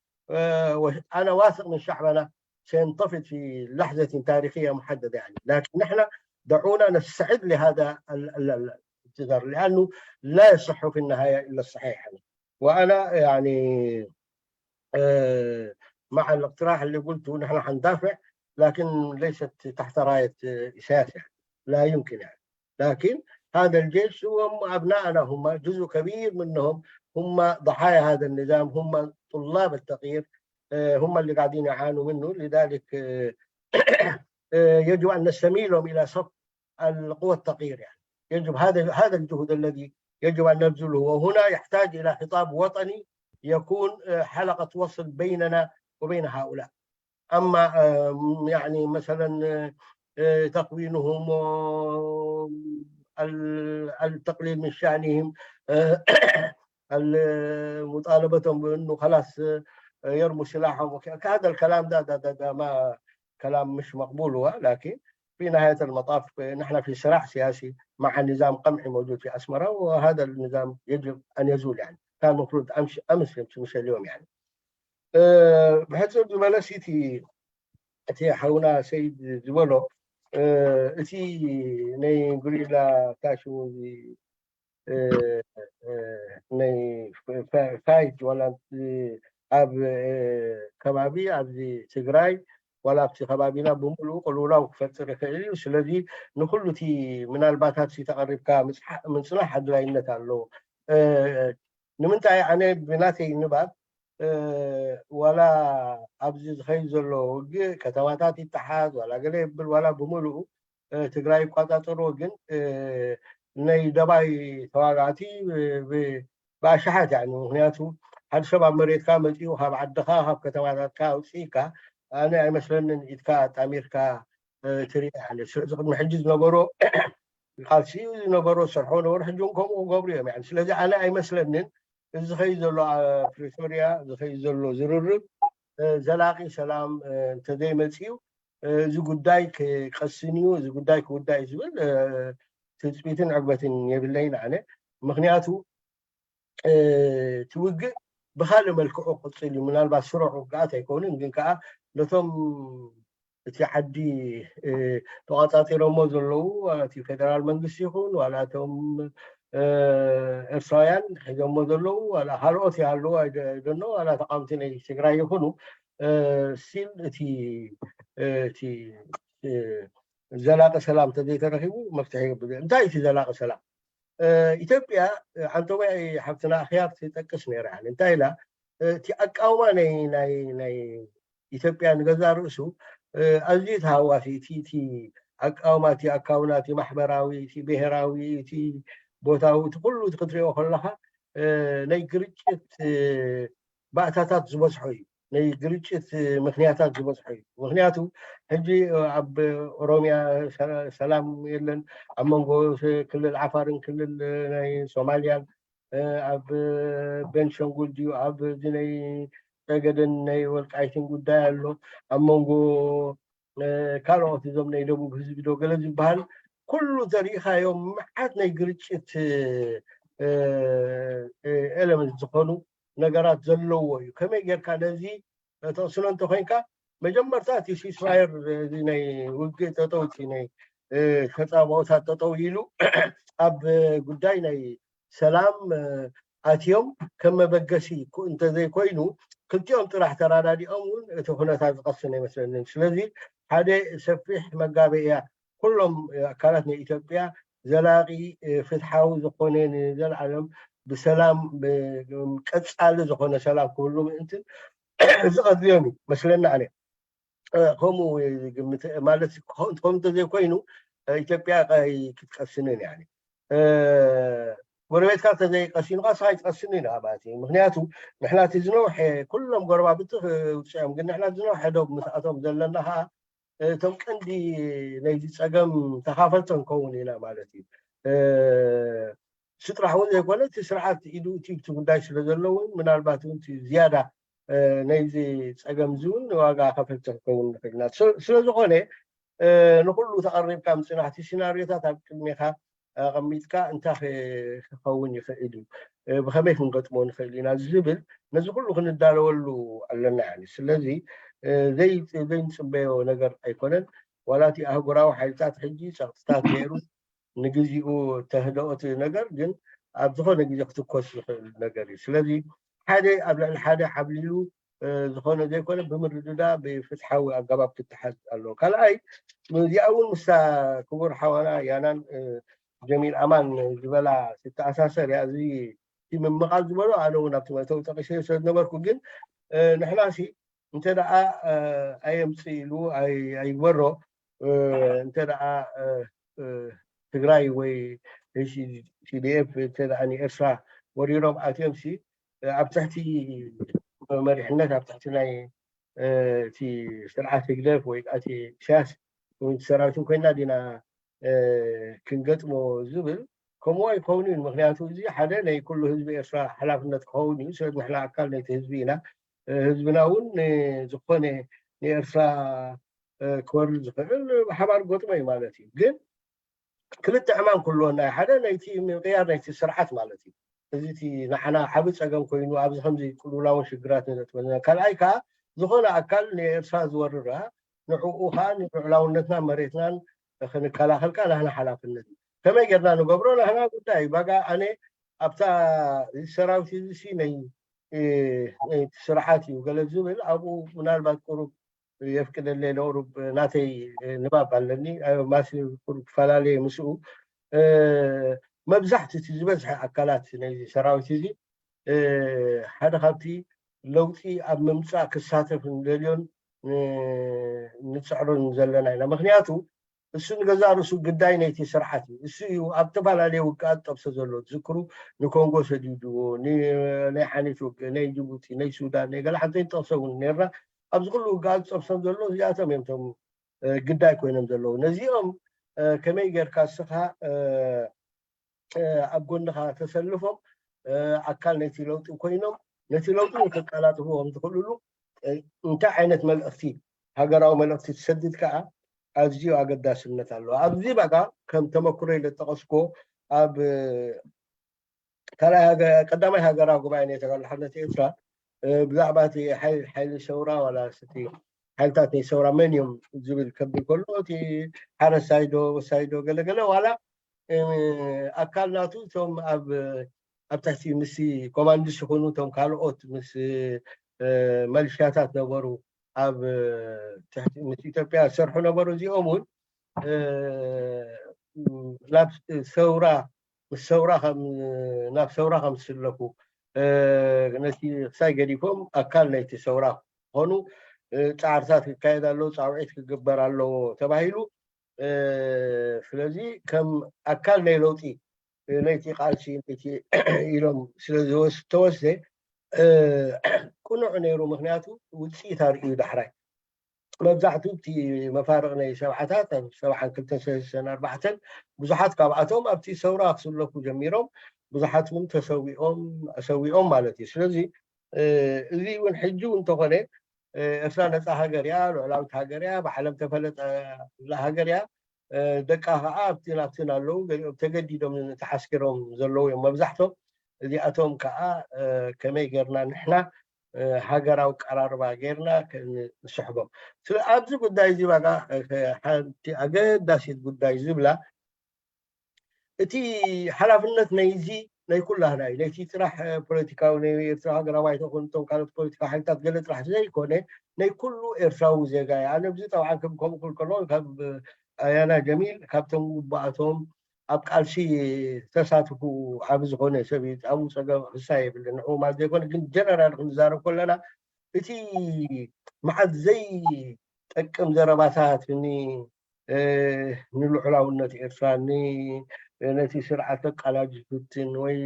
أنا واثق من شعبنا سينتفض في لحظة تاريخية محددة يعني. لكن نحن دعونا نستعد لهذا الانتظار، لأنه لا يصح في النهاية إلا الصحيح يعني. وأنا يعني مع الاقتراح اللي قلته، نحن حندافع لكن ليست تحت راية سياسة، لا يمكن يعني. لكن هذا الجيش هم أبنائنا، هم جزء كبير منهم هم ضحايا هذا النظام، هم طلاب التغيير، هم اللي قاعدين يعانوا منه. لذلك يجب أن نستميلهم إلى صف القوى التغيير يعني. يجب هذا هذا الجهد الذي يجب أن نبذله، وهنا يحتاج إلى خطاب وطني يكون حلقة وصل بيننا وبين هؤلاء. أما يعني مثلا تقوينهم، التقليل من شأنهم، مطالبتهم بأنه خلاص يرموا سلاحهم، هذا الكلام ده ده ده, ده ما كلام مش مقبول هو. لكن في نهاية المطاف نحن في صراع سياسي مع نظام قمعي موجود في أسمرة، وهذا النظام يجب أن يزول يعني. كان المفروض أمس أمس مش اليوم يعني. ብሕጽር ዝበለ እቲ ሓውና ሰይድ ዝበሎ እቲ ናይ ጉሪላ ታሽሙ ናይ ፋይት ዋላ ኣብ ከባቢ ኣብዚ ትግራይ ዋላ ኣብቲ ከባቢና ብምሉኡ ቅልውላው ክፈጥር ይኽእል እዩ። ስለዚ ንኩሉ እቲ ምናልባት ኣብዚ ተቐሪብካ ምፅናሕ ኣድላይነት ኣለዎ። ንምንታይ ኣነ ብናተይ ንባብ ዋላ ኣብዚ ዝኸይድ ዘሎ ውግእ ከተማታት ይተሓዝ ዋላ ገለ ይብል ዋላ ብምሉኡ ትግራይ ይቋፃፀርዎ፣ ግን ናይ ደባይ ተዋጋእቲ ብኣሽሓት ያ ምክንያቱ ሓደ ሰብ ኣብ መሬትካ መፂኡ ካብ ዓድኻ ካብ ከተማታትካ ኣውፅኢካ ኣነ ኣይመስለንን ኢድካ ኣጣሚርካ ትርኢ። ስለዚ ቅድሚ ሕጂ ዝነበሮ ቃልሲ ዝነበሮ ዝሰርሖ ነበሩ ሕጂ እውን ከምኡ ክገብሩ እዮም። ስለዚ ኣነ ኣይመስለንን እዚ ዝኸይድ ዘሎ ፕሪቶርያ ዝኸይድ ዘሎ ዝርርብ ዘላቂ ሰላም እንተዘይመፅኡ እዚ ጉዳይ ክቀስን እዩ፣ እዚ ጉዳይ ክውዳእ እዩ ዝብል ትፅቢትን ዕግበትን የብለይን ኣነ። ምክንያቱ እቲ ውግእ ብካልእ መልክዑ ክቅፅል እዩ። ምናልባት ስሩዕ ውግኣት ኣይኮኑን፣ ግን ከዓ ነቶም እቲ ዓዲ ተቋፃፂሮሞ ዘለዉ እቲ ፌደራል መንግስቲ ይኹን ዋላ እቶም ኤርትራውያን ሒዞሞ ዘለዉ ዋላ ካልኦት ይሃለዉ ኣይደኖ ዋላ ተቃምቲ ናይ ትግራይ ይኹኑ ሲል እቲ እቲ ዘላቂ ሰላም እንተዘይተረኪቡ መፍትሒ የብሉ። እንታይ እቲ ዘላቂ ሰላም? ኢትዮጵያ ዓንቶብያ ሓፍትና ኣኽያር ትጠቅስ ነይራ። እንታይ ኢላ? እቲ ኣቃውማ ናይ ናይ ናይ ኢትዮጵያ ንገዛ ርእሱ ኣዝዩ ተሃዋሲ፣ እቲ እቲ ኣቃውማ፣ እቲ ኣካውና፣ እቲ ማሕበራዊ፣ እቲ ብሄራዊ፣ እቲ ቦታዊ፣ እቲ ኩሉ እቲ ክትሪኦ ከለኻ ናይ ግርጭት ባእታታት ዝበዝሖ እዩ። ናይ ግርጭት ምክንያታት ዝበዝሖ እዩ። ምክንያቱ ሕጂ ኣብ ኦሮሚያ ሰላም የለን፣ ኣብ መንጎ ክልል ዓፋርን ክልል ናይ ሶማልያን፣ ኣብ ቤንሸንጉል ድዩ፣ ኣብ ናይ ጸገደን ናይ ወልቃይትን ጉዳይ ኣሎ፣ ኣብ መንጎ ካልኦት እዞም ናይ ደቡብ ህዝቢ ዶ ገለ ዝበሃል ኩሉ ተሪኢኻዮም መዓት ናይ ግርጭት ኤለመንት ዝኾኑ ነገራት ዘለዎ እዩ። ከመይ ጌርካ ነዚ ተቕስኖ እንተኮይንካ፣ መጀመርታ እቲ ሲስፋየር፣ እዚ ናይ ውግእ ጠጠው፣ እቲ ናይ ተጻብኦታት ጠጠው ኢሉ ኣብ ጉዳይ ናይ ሰላም ኣትዮም ከም መበገሲ እንተዘይኮይኑ፣ ክልቲኦም ጥራሕ ተራዳዲኦም እውን እቲ ኩነታት ዝቐስን ኣይመስለንን። ስለዚ ሓደ ሰፊሕ መጋበእያ ኩሎም ኣካላት ናይ ኢትዮጵያ ዘላቂ ፍትሓዊ ዝኾነ ንዘለዓለም ብሰላም ቀፃሊ ዝኾነ ሰላም ክህሉ ምእንትን ዝቐድልዮም እዩ መስለና። ኣነ ከምኡ ግምት ማለት። ከምኡ እንተዘይኮይኑ ኢትዮጵያ ክትቀስንን ያ ጎረቤትካ እንተዘይቀሲኑካ ስኻ ይትቀስን ኢና ማለት እዩ። ምክንያቱ ንሕና እቲ ዝነውሐ ኩሎም ጎረባብቲ ክውፅኦም፣ ግን ንሕና ዝነውሐ ዶብ ምስኣቶም ዘለና ከዓ እቶም ቀንዲ ናይዚ ፀገም ተኻፈልቶ ንከውን ኢና ማለት እዩ። ስጥራሕ እውን ዘይኮነ እቲ ስርዓት ኢዱ እቲ ጉዳይ ስለ ዘለውን ምናልባት እውን ዝያዳ ናይዚ ፀገም እዚ እውን ዋጋ ከፈልቲ ክከውን ንኽእል ኢና። ስለዝኾነ ንኩሉ ተቐሪብካ ምፅናሕቲ ሲናሪዮታት ኣብ ቅድሜኻ ኣቐሚጥካ እንታይ ክኸውን ይኽእል እዩ፣ ብኸመይ ክንገጥሞ ንኽእል ኢና ዝብል ነዚ ኩሉ ክንዳለወሉ ኣለና። ስለዚ ዘይንፅበዮ ነገር ኣይኮነን። ዋላ እቲ ኣህጉራዊ ሓይልታት ሕጂ ፀቕጥታት ገይሩ ንግዚኡ ተህደኦት ነገር ግን ኣብ ዝኾነ ግዜ ክትኮስ ዝኽእል ነገር እዩ። ስለዚ ሓደ ኣብ ልዕሊ ሓደ ዓብሊሉ ዝኾነ ዘይኮነ ብምርድዳ ብፍትሓዊ ኣገባብ ክተሓዝ ኣለዎ። ካልኣይ እዚኣ እውን ምስታ ክቡር ሓዋና ያናን ጀሚል ኣማን ዝበላ ዝተኣሳሰር እያ። እዚ ምምቓል ዝበሎ ኣነ እውን ኣብቲ መእተዊ ጠቂሰዮ ስለ ዝነበርኩ፣ ግን ንሕናሲ እንተ ደኣ ኣየምጽእ ኢሉ ኣይግበሮ፣ እንተ ደኣ ትግራይ ወይ ቲዲኤፍ እንተ ደኣ ንኤርትራ ወሪሮም ኣትዮም ሲ ኣብ ትሕቲ መሪሕነት ኣብ ትሕቲ ናይ እቲ ስርዓት ህግደፍ ወይ እቲ ኢሳያስ ወይ ሰራዊትን ኮይና ዲና ክንገጥሞ ዝብል ከምኡ ኣይከውንእዩ። ምክንያቱ እዚ ሓደ ናይ ኩሉ ህዝቢ ኤርትራ ሓላፍነት ክኸውን እዩ። ስለዚ ንሕና ኣካል ናይቲ ህዝቢ ኢና። ህዝብና እውን ዝኾነ ንኤርትራ ክወርድ ዝኽእል ብሓባር ገጥሞ እዩ ማለት እዩ። ግን ክልተ ዕማም ክህልወና እዩ። ሓደ ናይቲ ምቅያር ናይቲ ስርዓት ማለት እዩ። እዚ እቲ ንዓና ዓቢ ጸገም ኮይኑ ኣብዚ ከምዚ ቅልውላውን ሽግራት ንዘጥበልና። ካልኣይ ከዓ ዝኾነ ኣካል ንኤርትራ ዝወርራ ንዕኡ ከዓ ንልዑላውነትና መሬትናን ክንከላኸል ከዓ ናህና ሓላፍነት እዩ። ከመይ ጌርና ንገብሮ ናህና ጉዳይ እዩ። ባጋ ኣነ ኣብታ እዚ ሰራዊት እዚ ሲ ናይ ስርዓት እዩ ገለ ዝብል ኣብኡ ምናልባት ቁሩብ የፍቅደለይ ለውሩብ ናተይ ንባብ ኣለኒ። ማሲ ቁሩብ ክፈላለየ ምስኡ መብዛሕቲ እቲ ዝበዝሐ ኣካላት ናይ ሰራዊት እዚ ሓደ ካብቲ ለውጢ ኣብ ምምፃእ ክሳተፍ ንደልዮን ንፅዕሮን ዘለና ኢና። ምክንያቱ እሱ ንገዛ ርእሱ ግዳይ ናይቲ ስርዓት እዩ። እሱ እዩ ኣብ ዝተፈላለየ ውግኣት ጠብሰ ዘሎ። ዝክሩ ንኮንጎ ሰዲድዎ፣ ናይ ሓኒት ውግእ፣ ናይ ጅቡቲ፣ ናይ ሱዳን፣ ናይ ገለ ሓንቲ ንጠቕሶ እውን ነርና። ኣብዚ ኩሉ ውግኣት ዝጠብሶም ዘሎ እዚኣቶም እዮም ቶም ግዳይ ኮይኖም ዘለዉ። ነዚኦም ከመይ ጌርካ እስኻ ኣብ ጎንኻ ተሰልፎም ኣካል ነቲ ለውጢ ኮይኖም ነቲ ለውጢ ከቀላጥፍዎም ዝኽእልሉ እንታይ ዓይነት መልእኽቲ ሃገራዊ መልእኽቲ ትሰድድ ከዓ ኣዝዩ ኣገዳስነት ኣለዎ። ኣብዚ ባጋ ከም ተመክሮ ኢለ ዝጠቐስኩዎ ኣብ ካልኣይ ሃገ- ቀዳማይ ሃገራዊ ጉባኤ ናይ ተጋድሎ ሓርነት ኤርትራ ብዛዕባ እቲ ሓይሊ ሰውራ ዋላ እቲ ሓይልታት ናይ ሰውራ መን እዮም ዝብል ከብል ከሎ እቲ ሓረስታይ ዶ ወሳይ ዶ ገለገለ ዋላ ኣካል ናቱ እቶም ኣብ ኣብ ትሕቲ ምስ ኮማንድስ ይኹኑ እቶም ካልኦት ምስ መልሽያታት ነበሩ ኣብ ትሕቲ ምስ ኢትዮጵያ ዝሰርሑ ነበሩ። እዚኦም እውን ናብ ሰውራ ምስ ሰውራ ናብ ሰውራ ከም ዝስለፉ ነቲ ክሳይ ገዲፎም ኣካል ናይቲ ሰውራ ክኾኑ ፃዕርታት ክካየድ ኣለዎ፣ ፃውዒት ክግበር ኣለዎ ተባሂሉ። ስለዚ ከም ኣካል ናይ ለውጢ ናይቲ ቃልሲ ኢሎም ስለዝተወስደ ቅኑዕ ነይሩ። ምክንያቱ ውፅኢት ኣርእዩ ዳሕራይ መብዛሕትኡ እቲ መፋርቕ ናይ ሰብዓታት ኣብ ሰብዓን ክልተን ሰለስተን ኣርባዕተን ብዙሓት ካብኣቶም ኣብቲ ሰውራ ክስለፉ ጀሚሮም፣ ብዙሓት እውን ተሰዊኦም ኣሰዊኦም ማለት እዩ። ስለዚ እዚ እውን ሕጂ እውን እንተኾነ ኤርትራ ነፃ ሃገር እያ፣ ልዑላዊት ሃገር እያ፣ ብዓለም ተፈለጠ ሃገር እያ። ደቃ ከዓ ኣብቲ ናብትን ኣለዉ፣ ገሊኦም ተገዲዶም ተሓስኪሮም ዘለዉ እዮም መብዛሕቶም። እዚኣቶም ከዓ ከመይ ጌርና ንሕና ሃገራዊ ቀራርባ ጌርና ንስሕቦም። ስለ ኣብዚ ጉዳይ እዚ ባጋ ሓንቲ ኣገዳሲት ጉዳይ ዝብላ እቲ ሓላፍነት ናይዚ ናይ ኩላህና እዩ። ነቲ ጥራሕ ፖለቲካዊ ናይ ኤርትራ ሃገራዊ ኣይተኾኑ እቶም ካልኦት ፖለቲካዊ ሓይልታት ገለ ጥራሕ ዘይኮነ ናይ ኩሉ ኤርትራዊ ዜጋ እዩ። ኣነ ብዚ ጠብዓን ከም ከምኡ ክብል ከሎ ካብ ኣያና ጀሚል ካብቶም ግቡኣቶም ኣብ ቃልሲ ዝተሳትፉ ዓቢ ዝኾነ ሰብ እዩ። ኣብኡ ጸገም ክሳ የብልን። ንዕኡ ማለት ዘይኮነ ግን ጀነራል ክንዛረብ ከለና እቲ መዓት ዘይጠቅም ዘረባታት ንልዑላውነት ኤርትራ ነቲ ስርዓት ተቃላጅ ዝፍትን ወይ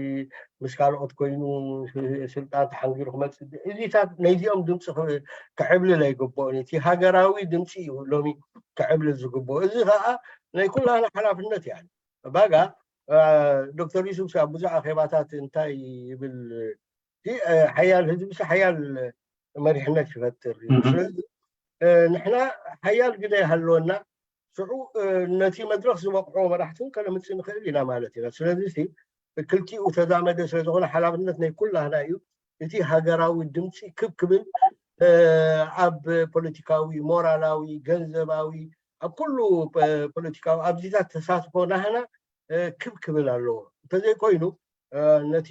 ምስ ካልኦት ኮይኑ ስልጣን ተሓንጊሩ ክመፅእ እዚታት ናይዚኦም ድምፂ ክዕብልል ኣይግብኦን። እቲ ሃገራዊ ድምፂ እዩ ሎሚ ክዕብልል ዝግብኦ። እዚ ከዓ ናይ ኩላና ሓላፍነት እያ። ባጋ ዶክተር ዩሱፍ ኣብ ብዙሕ ኣኼባታት እንታይ ይብል ሓያል ህዝቢ ሓያል መሪሕነት ይፈጥር እዩ። ስለዚ ንሕና ሓያል ግደ ይሃለወና ሽዑ ነቲ መድረክ ዝበቕዖ መራሕትን ከነምፅእ ንኽእል ኢና ማለት ኢና። ስለዚ ክልቲኡ ተዛመደ ስለዝኾነ ሓላፍነት ናይ ኩላህና እዩ። እቲ ሃገራዊ ድምፂ ክብ ክብል ኣብ ፖለቲካዊ፣ ሞራላዊ፣ ገንዘባዊ ኣብ ኩሉ ፖለቲካዊ ኣብዚታት ተሳትፎ ናህና ክብ ክብል ኣለዎ። እንተዘይኮይኑ ነቲ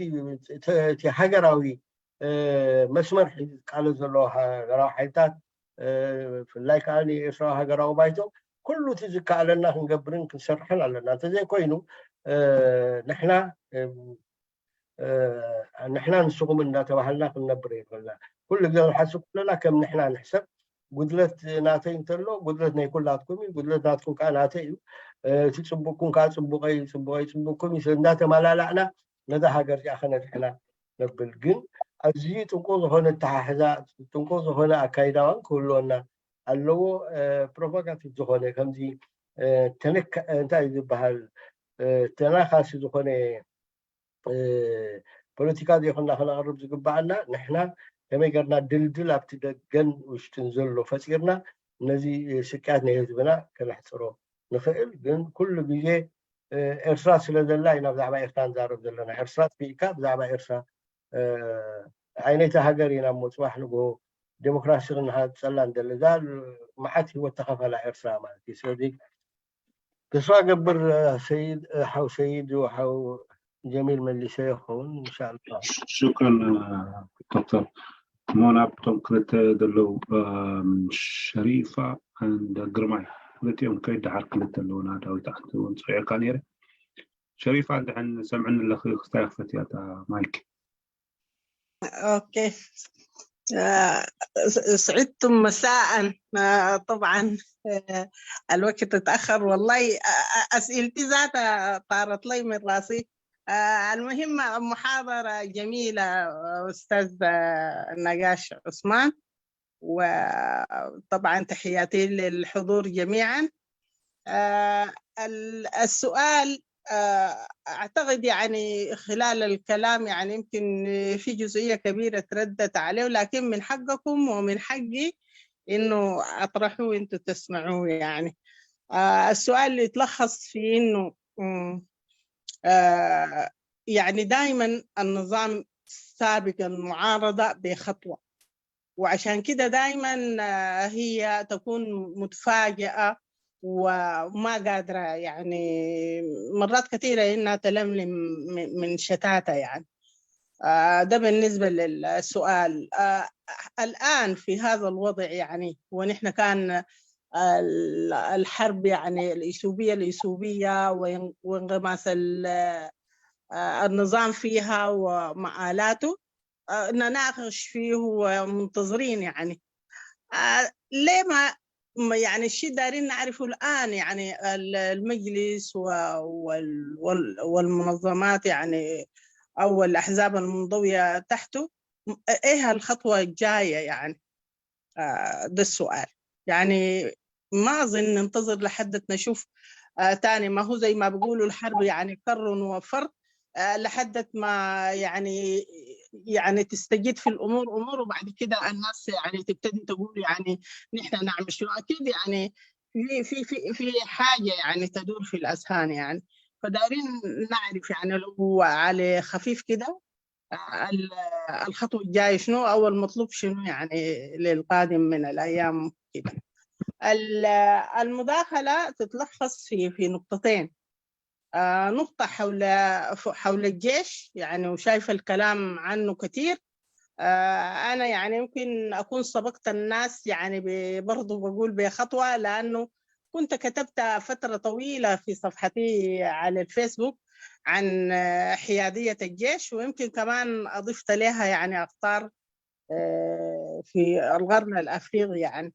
ሃገራዊ መስመር ሒዙ ዝቃለስ ዘሎ ሃገራዊ ሓይልታት ብፍላይ ከዓ ንኤርትራዊ ሃገራዊ ባይቶ ኩሉ እቲ ዝከኣለና ክንገብርን ክንሰርሕን ኣለና። እንተዘይኮይኑ ንሕና ንሕና ንስኹም እንዳተባሃልና ክንነብር ይኽእልና። ኩሉ ግዜ ክንሓስብ ከለና ከም ንሕና ንሕሰብ። ጉድለት ናተይ እንተሎ ጉድለት ናይ ኩላትኩም እዩ፣ ጉድለት ናትኩም ከዓ ናተይ እዩ። እቲ ፅቡቅኩም ከዓ ፅቡቀይ፣ ፅቡቀይ ፅቡቅኩም እዩ። እንዳተመላላእና ነዛ ሃገር እዚኣ ከነድሕና ነብል። ግን ኣዝዩ ጥንቁቅ ዝኾነ ኣተሓሕዛ፣ ጥንቁቅ ዝኾነ ኣካይዳዋን ክህልወና ኣለዎ። ፕሮቮካቲቭ ዝኾነ ከምዚ እንታይ ዝበሃል ተናካሲ ዝኾነ ፖለቲካ ዘይኮና ክነቕርብ ዝግባኣና ንሕና ከመይ ገርና ድልድል ኣብቲ ደገን ውሽጥን ዘሎ ፈፂርና ነዚ ስቅያት ናይ ህዝብና ከነሕፅሮ ንኽእል። ግን ኩሉ ግዜ ኤርትራ ስለ ዘላ ኢና ብዛዕባ ኤርትራ ንዛረብ ዘለና። ኤርትራ ጥፊእካ ብዛዕባ ኤርትራ ዓይነይቲ ሃገር ኢና እሞ ፅባሕ ንግሆ ዴሞክራሲ ክንሃፀላ እንደለ እዛ መዓት ህይወት ተኸፈላ ኤርትራ ማለት እዩ። ስለዚ ተስፋ ገብር ሰይድ ሓው ሰይድ ሓው ጀሚል መሊሰ ይኸውን እንሻላ። ሽክረን ዶክተር። ሞን ኣብቶም ክልተ ዘለዉ ሸሪፋ ግርማይ ክልቲኦም ከይድ ደሓር ክልተ ኣለዉና። ዳዊት ኣንቲ እውን ፅዒርካ ነይረ። ሸሪፋ እንድሕን ሰምዕኒ ኣለኺ ክስታይ ክፈትያ እታ ማይክ። اوكي. سعدتم مساء. طبعا الوقت تأخر والله. أسئلتي ذاتها طارت لي من راسي. المهم محاضرة جميلة أستاذ نقاش عثمان، وطبعا تحياتي للحضور جميعا. السؤال أعتقد يعني خلال الكلام يعني يمكن في جزئية كبيرة تردت عليه، لكن من حقكم ومن حقي إنه أطرحه وإنتوا تسمعوه يعني. السؤال يتلخص في إنه يعني دائما النظام سابق المعارضة بخطوة، وعشان كده دائما هي تكون متفاجئة وما قادرة يعني مرات كثيرة إنها تلملم من شتاتها يعني. ده بالنسبة للسؤال. الآن في هذا الوضع يعني ونحن كان الحرب يعني الإثيوبية الإثيوبية وانغماس النظام فيها ومآلاته آه، نناقش فيه ومنتظرين، يعني. آه، ليه ما ما- يعني الشيء دارين نعرفه الآن، يعني ال- المجلس و- وال- وال- والمنظمات، يعني، أو الأحزاب المنضوية تحته، إيه الخطوة الجاية، يعني؟ آه، ده السؤال. يعني ما أظن ننتظر لحد نشوف آه، تاني. ما هو زي ما بيقولوا الحرب، يعني، كر وفر، آه، لحد ما، يعني، يعني تستجد في الأمور أمور، وبعد كده الناس، يعني، تبتدي تقول، يعني، نحن نعمل شنو. أكيد، يعني، في في في في حاجة، يعني، تدور في الأذهان، يعني. فدايرين نعرف، يعني، لو على خفيف كده، آه، ال- الخطوة الجاية شنو، أو المطلوب شنو، يعني، للقادم من الأيام كده. ال- المداخلة تتلخص في في نقطتين. آه، نقطة حول حول الجيش، يعني، وشايفة الكلام عنه كتير. آه، أنا، يعني، يمكن أكون سبقت الناس، يعني، ب- برضو بقول بخطوة، لأنه كنت كتبت فترة طويلة في صفحتي على الفيسبوك عن آه، حيادية الجيش، ويمكن كمان أضفت لها، يعني، أقطار آه، في القرن الأفريقي، يعني.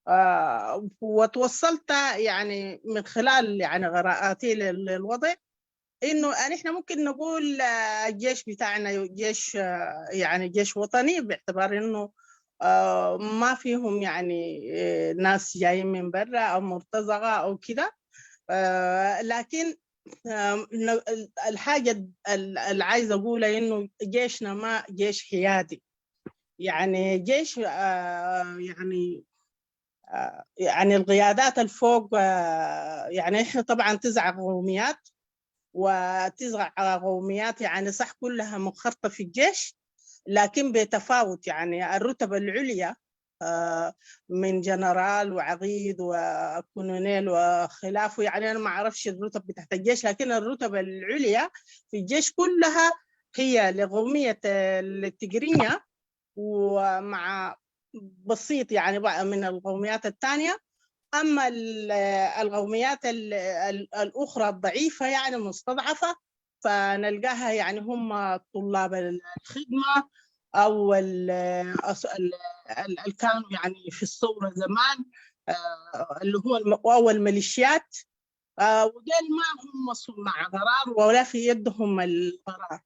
آه، وتوصلت، يعني، من خلال، يعني، قراءاتي لل- للوضع، إنه نحن ممكن نقول آه، الجيش بتاعنا جيش، آه، يعني، جيش وطني، باعتبار إنه آه، ما فيهم، يعني، آه، ناس جايين من برا أو مرتزقة أو كده. آه، لكن آه، ن- ال- الحاجة ال- اللي عايزة أقولها إنه جيشنا ما جيش حيادي، يعني، جيش، آه، يعني، آه، يعني، القيادات الفوق، آه، يعني، إحنا طبعًا تسع قوميات، وتسع قوميات، يعني، صح، كلها منخرطة في الجيش، لكن بتفاوت، يعني، الرتب العليا، آه، من جنرال وعقيد وكولونيل وخلافه، يعني، أنا ما أعرفش الرتب بتاعت الجيش، لكن الرتب العليا في الجيش كلها هي لقومية التجرينية، ومع بسيط، يعني، بقى من القوميات التانية. أما ال- القوميات ال- ال- الأخرى الضعيفة، يعني، المستضعفة، فنلقاها، يعني، هم طلاب الخدمة، أو ال- أص- ال- ال- اللي كانوا، يعني، في الثورة زمان، آه، اللي هو الم- أو الميليشيات. آه، وديل ما هم صناع قرار ولا في يدهم القرار.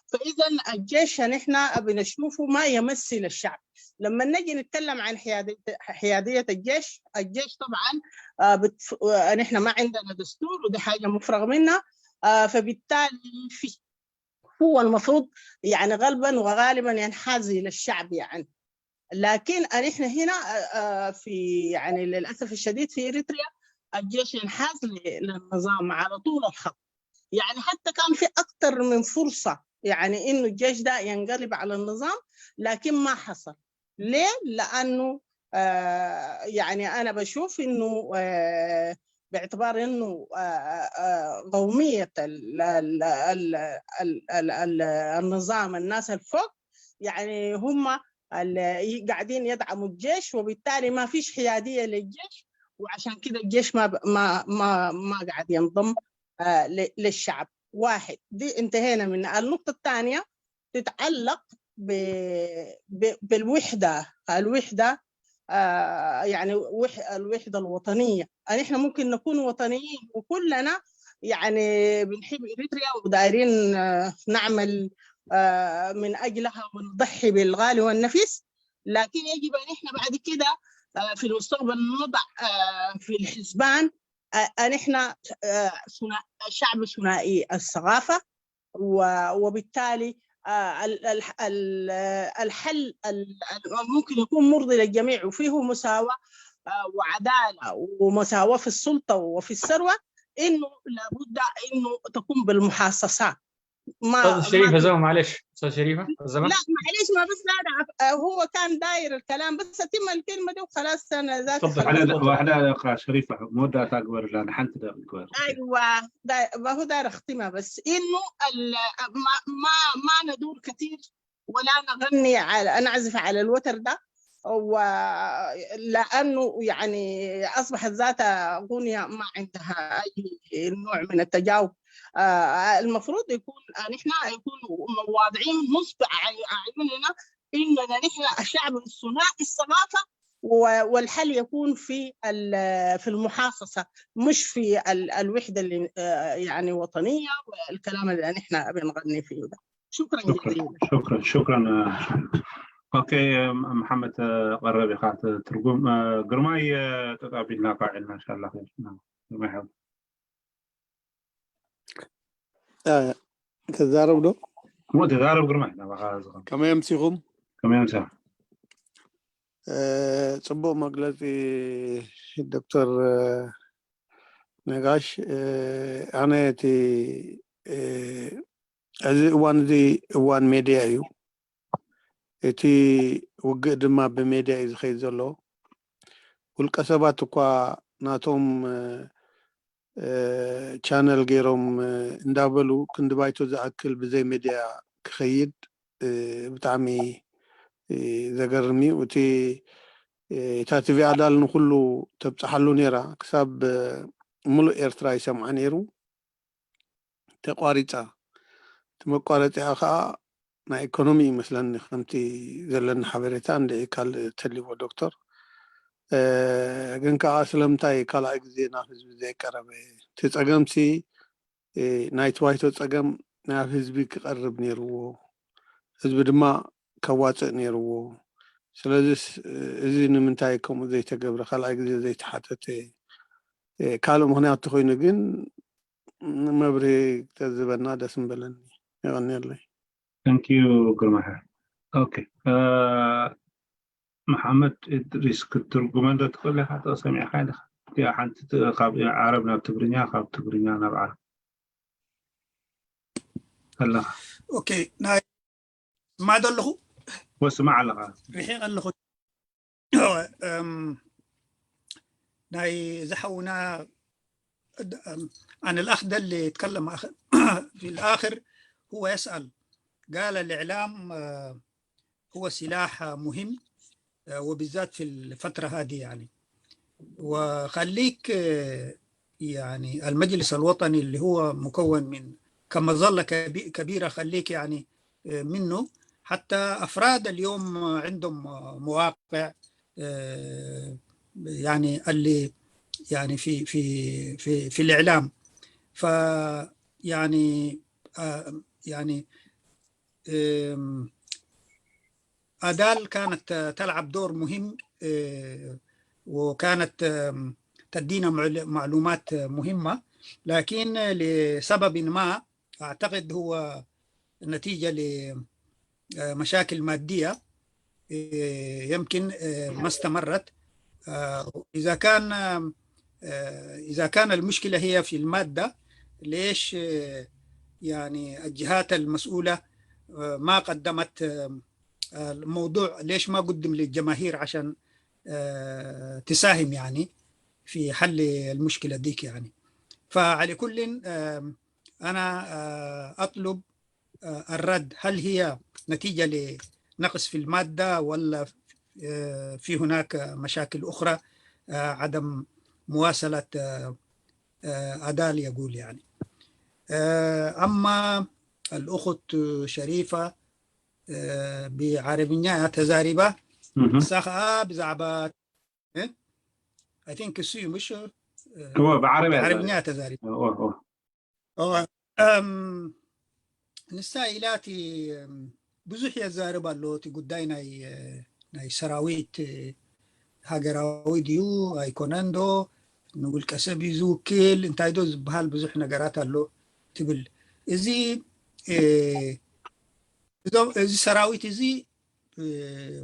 فإذا الجيش نحن بنشوفه ما يمثل الشعب. لما نجي نتكلم عن حيادية، حيادية الجيش، الجيش طبعًا، آه، بتف-، آه، نحن ما عندنا دستور، ودي حاجة مفرغ منها. آه، فبالتالي في هو المفروض، يعني، غالبًا وغالبًا ينحاز إلى الشعب، يعني. لكن نحن هنا، آه، آه، في، يعني، للأسف الشديد في إريتريا الجيش ينحاز ل- للنظام على طول الخط. يعني، حتى كان في أكتر من فرصة، يعني، إنه الجيش ده ينقلب على النظام، لكن ما حصل. ليه؟ لأنه، آه، يعني، أنا بشوف إنه، آه، باعتبار إنه، آه، آه، قومية ال- ال- ال- ال- ال- ال- النظام، الناس الفوق، يعني، هم اللي قاعدين يدعموا الجيش، وبالتالي ما فيش حيادية للجيش، وعشان كده الجيش ما ب- ما ما ما قاعد ينضم، آه، ل- للشعب. واحد، دي انتهينا منها. النقطة الثانية تتعلق ب- ب- بالوحدة، الوحدة، آه، يعني، وح- الوحدة الوطنية. يعني، إحنا ممكن نكون وطنيين وكلنا، يعني، بنحب إريتريا ودايرين، آه، نعمل، آه، من أجلها ونضحي بالغالي والنفيس، لكن يجب أن إحنا بعد كده، آه، في المستقبل نضع، آه، في الحسبان، آه، أن إحنا، آه، ثنا- شعب ثنائي الثقافة، و- وبالتالي، آه، ال- ال- ال- الحل ال- ال- ممكن يكون مرضي للجميع وفيه مساواة، آه، وعدالة ومساواة في السلطة وفي الثروة، إنه لابد إنه تكون بالمحاصصات. ما استاذ شريفه ما زمان، معلش استاذ شريفه، الزمن. لا، معلش، ما بس لا، لا، هو كان داير الكلام، بس أتم الكلمة دي وخلاص. أنا ذاك تفضل. خلاص. Waxda, waxda, Sheikh Sharifa, mudda ta gwer la, nahanta da gwer. أيوة، دا- ما هو داير أختمها، بس إنه ال- ما ما ما ندور كثير ولا نغني على، نعزف على الوتر ده، ولأنه، يعني، أصبحت ذات أغنية ما عندها أي نوع من التجاوب. آه، المفروض يكون، آه، نحن يكون واضعين نصب أعي- أعيننا إننا نحن الشعب الثنائي الثقافة، و- والحل يكون في ال- في المحاصصة، مش في ال- الوحدة اللي، آه، يعني وطنية والكلام اللي نحن بنغني فيه ده. شكرا شكرا جزيلا. شكرا شكرا. ኦኬ፣ መሓመድ፣ ቀረብ ኢኻ ትርጉም። ግርማይ፣ ተጣቢልና ቃዒልና እንሻላ። ግርማይ ሓው። ክዛረብ ዶ? እሞ ተዛረብ ግርማይ፣ ናባኻ ዝኸውን። ከመይ ኣምሲኹም? ከመይ ኣምሲኻ? ጽቡቕ መግለጺ ዶክተር ነጋሽ። ኣነ እቲ እዚ እዋን እዚ እዋን ሜድያ እዩ። እቲ ውግእ ድማ ብሜድያ እዩ ዝኸይድ ዘሎ። ውልቀ ሰባት እኳ ናቶም ቻነል ገይሮም እንዳበሉ ክንዲ ባይቶ ዝኣክል ብዘይ ሜድያ ክኸይድ ብጣዕሚ ዘገርም እዩ። እቲ እታ ቲቪ ኣዳል ንኩሉ ተብፅሓሉ ነይራ፣ ክሳብ ሙሉእ ኤርትራ ይሰምዓ ነይሩ። ተቋሪፃ። እቲ መቋረፂኣ ከዓ ናይ ኢኮኖሚ ይመስለኒ፣ ከምቲ ዘለኒ ሓበሬታ። እንድዒ ካልእ ተሊዎ ዶክተር። ግን ከዓ ስለምንታይ ካልኣይ ግዜ ናብ ህዝቢ ዘይቀረበ? እቲ ፀገምሲ ናይቲ ባይቶ ፀገም ናብ ህዝቢ ክቐርብ ነይርዎ፣ ህዝቢ ድማ ከዋፅእ ነይርዎ። ስለዚስ እዚ ንምንታይ ከምኡ ዘይተገብረ፣ ካልኣይ ግዜ ዘይተሓተተ? ካልእ ምኽንያት ተኾይኑ ግን መብርሂ ተዝበና ደስ ምበለኒ። የቐንየለይ። Thank you ግርማይ። ኦኬ፣ መሓመድ እድሪስ ክትትርጉመን ዶ ትኽእል ኢኻ? ተሰሚዕካ ኢኻ? እቲኣ ሓንቲ ት- ካብ ዓረብ ናብ ትግርኛ፣ ካብ ትግርኛ ናብ ዓረብ ኣለኻ። ኦኬ፣ ናይ ስማዕ ዶ ኣለኹ? ወስማዕ ኣለኻ። ርሒቕ ኣለኹ። ናይ ዝሓውና عن الأخ ده اللي يتكلم في الآخر، هو يسأل، قال الإعلام هو سلاح مهم، وبالذات في الفترة هذه يعني. وخليك يعني المجلس الوطني اللي هو مكون من كم مظلة كبيرة، خليك يعني منه. حتى أفراد اليوم عندهم مواقع يعني اللي يعني في في في في الإعلام. ف يعني يعني أدال كانت تلعب دور مهم، وكانت تدينا معلومات مهمة، لكن لسبب ما أعتقد هو نتيجة لمشاكل مادية يمكن ما استمرت. إذا كان إذا كان المشكلة هي في المادة، ليش يعني الجهات المسؤولة ما قدمت الموضوع، ليش ما قدم للجماهير عشان تساهم يعني في حل المشكلة ديك يعني. فعلى كل أنا أطلب الرد، هل هي نتيجة لنقص في المادة ولا في هناك مشاكل أخرى؟ عدم مواصلة أدال يقول يعني. أما الأخت شريفة ብዓረብኛ እያ ተዛሪባ። ንሳ ኸዓ ብዛዕባ I think እሱ እዩ ምሽ እዎ፣ ብዓረብያ ብዓረብኛ እያ ተዛሪባ። እዎ፣ እዎ። እዎ፣ እም፣ ንሳ ኢላ እቲ ብዙሕ የዛርብ ኣሎ እቲ ጉዳይ ናይ ናይ ሰራዊት ሃገራዊ ድዩ ኣይኮነን ዶ፣ ንውልቀ ሰብ እዩ ዝውክል፣ እንታይ ዶ ዝበሃል ብዙሕ ነገራት ኣሎ ትብል። እዚ እዚ ሰራዊት እዚ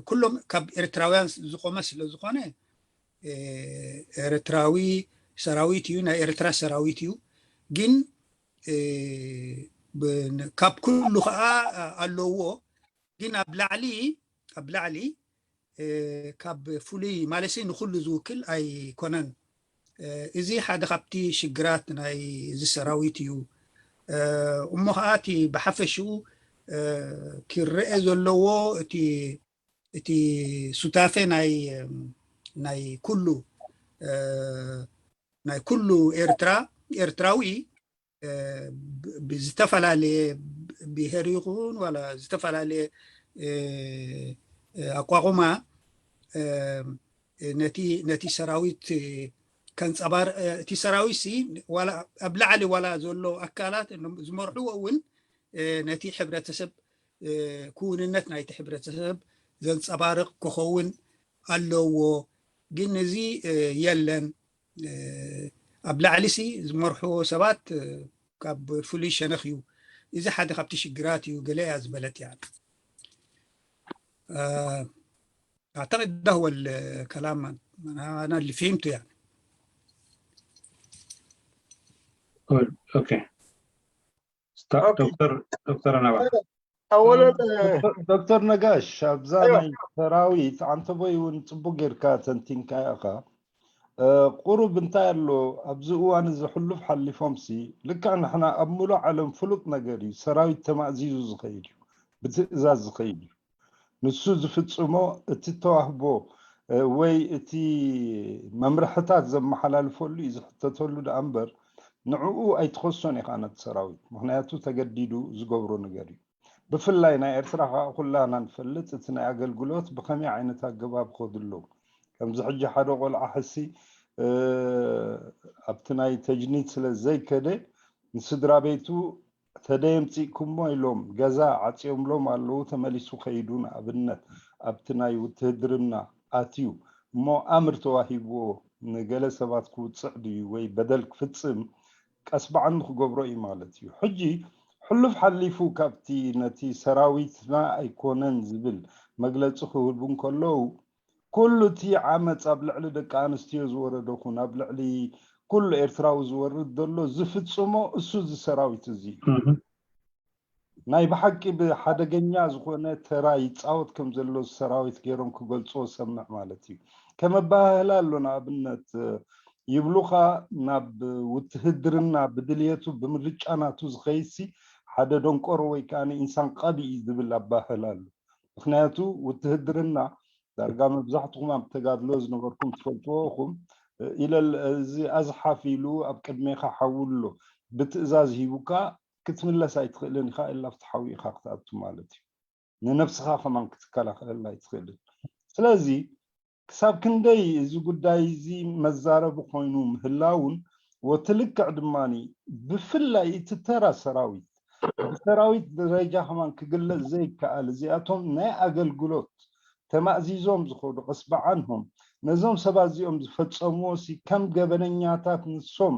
ኩሎም ካብ ኤርትራውያን ዝቆመ ስለ ዝኾነ ኤርትራዊ ሰራዊት እዩ፣ ናይ ኤርትራ ሰራዊት እዩ። ግን ካብ ኩሉ ከዓ ኣለዎ። ግን ኣብ ላዕሊ ኣብ ላዕሊ ካብ ፍሉይ ማለት ንኩሉ ዝውክል ኣይኮነን። እዚ ሓደ ካብቲ ሽግራት ናይ እዚ ሰራዊት እዩ። እሞ ከዓ እቲ ብሓፈሽኡ ክረአ ዘለዎ እቲ እቲ ሱታፌ ናይ ናይ ኩሉ ናይ ኩሉ ኤርትራ ኤርትራዊ ብዝተፈላለየ ብሄር ይኹን ዋላ ዝተፈላለየ ኣቋቑማ ነቲ ነቲ ሰራዊት ከንፀባር እቲ ሰራዊት ሲ ዋላ ኣብ ላዕሊ ዋላ ዘሎ ኣካላት ዝመርሕዎ እውን ነቲ ሕብረተሰብ ክውንነት ናይቲ ሕብረተሰብ ዘንፀባርቕ ክኸውን ኣለዎ። ግን እዚ የለን። ኣብ ላዕሊ ሲ ዝመርሕዎ ሰባት ካብ ፍሉይ ሸነኽ እዩ። እዚ ሓደ ካብቲ ሽግራት እዩ። ገለ እያ ዝበለት እያ። ኣዕተቅድ ده هو الكلام أنا اللي فهمته يعني. ኦኬ ዶክተር ዶክተር ኣናባ أولا ዶክተር ነጋሽ ኣብዛ ናይ ሰራዊት ዓንተቦይ እውን ፅቡቅ ጌርካ ተንቲንካ ኢኻ። ቁሩብ እንታይ ኣሎ ኣብዚ እዋን እዚ ሕሉፍ ሓሊፎም ሲ ልክዕ ንሕና ኣብ ሙሉእ ዓለም ፍሉጥ ነገር እዩ። ሰራዊት ተማእዚዙ ዝኸይድ እዩ፣ ብትእዛዝ ዝኸይድ እዩ። ንሱ ዝፍፅሞ እቲ ተዋህቦ ወይ እቲ መምርሕታት ዘመሓላልፈሉ እዩ ዝሕተተሉ ደኣ እምበር ንዕኡ ኣይትኸሶን ኢኻ ነቲ ሰራዊት። ምኽንያቱ ተገዲዱ ዝገብሮ ነገር እዩ። ብፍላይ ናይ ኤርትራ ከዓ ኩላና ንፈልጥ እቲ ናይ ኣገልግሎት ብኸመይ ዓይነት ኣገባብ ከድሎ ከምዚ ሕጂ ሓደ ቆልዓ ሕሲ ኣብቲ ናይ ተጅኒድ ስለ ዘይከደ ንስድራ ቤቱ ተደየምፂእኩሞ ኢሎም ገዛ ዓፅዮምሎም ኣለዉ። ተመሊሱ ከይዱ ንኣብነት ኣብቲ ናይ ውትህድርና ኣትዩ እሞ ኣምር ተዋሂብዎ ንገለ ሰባት ክውፅዕ ድዩ ወይ በደል ክፍፅም ቀስ ብዓኑ ክገብሮ እዩ ማለት እዩ። ሕጂ ሕሉፍ ሓሊፉ ካብቲ ነቲ ሰራዊትና ኣይኮነን ዝብል መግለፂ ክህቡ እንከለዉ ኩሉ እቲ ዓመፅ ኣብ ልዕሊ ደቂ ኣንስትዮ ዝወረደ ኩን ኣብ ልዕሊ ኩሉ ኤርትራዊ ዝወርድ ዘሎ ዝፍፅሞ እሱ እዚ ሰራዊት እዚ እዩ። ናይ ብሓቂ ብሓደገኛ ዝኾነ ተራ ይፃወት ከም ዘሎ ሰራዊት ገይሮም ክገልፅዎ ሰምዕ ማለት እዩ። ከመባህላ ኣሎ ንኣብነት ይብሉኻ ናብ ውትህድርና ብድልየቱ ብምርጫ ናቱ ዝኸይሲ ሓደ ደንቆሮ ወይ ከዓ ኢንሳን ቀቢ እዩ ዝብል ኣባህላ ኣሎ። ምክንያቱ ውትህድርና ዳርጋ መብዛሕትኹም ኣብ ተጋድሎ ዝነበርኩም ትፈልጥዎ ኢኹም ኢለ እዚ ኣዝሓፍ ኢሉ ኣብ ቅድሜኻ ሓዊ ኣሎ ብትእዛዝ ሂቡካ ክትምለስ ኣይትኽእልን ኢኻ ኢላ ኣብቲ ሓዊ ኢኻ ክትኣቱ ማለት እዩ። ንነብስኻ ከማን ክትከላኸለላ ኣይትኽእልን። ስለዚ ክሳብ ክንደይ እዚ ጉዳይ እዚ መዛረቢ ኮይኑ ምህላውን ወቲ ልክዕ ድማ ብፍላይ እቲ ተራ ሰራዊት ብሰራዊት ደረጃ ከማን ክግለጽ ዘይከኣል እዚኣቶም ናይ ኣገልግሎት ተማእዚዞም ዝኸዱ ቀስ ብዓንሆም ነዞም ሰባት እዚኦም ዝፈጸምዎ ሲ ከም ገበነኛታት ንሶም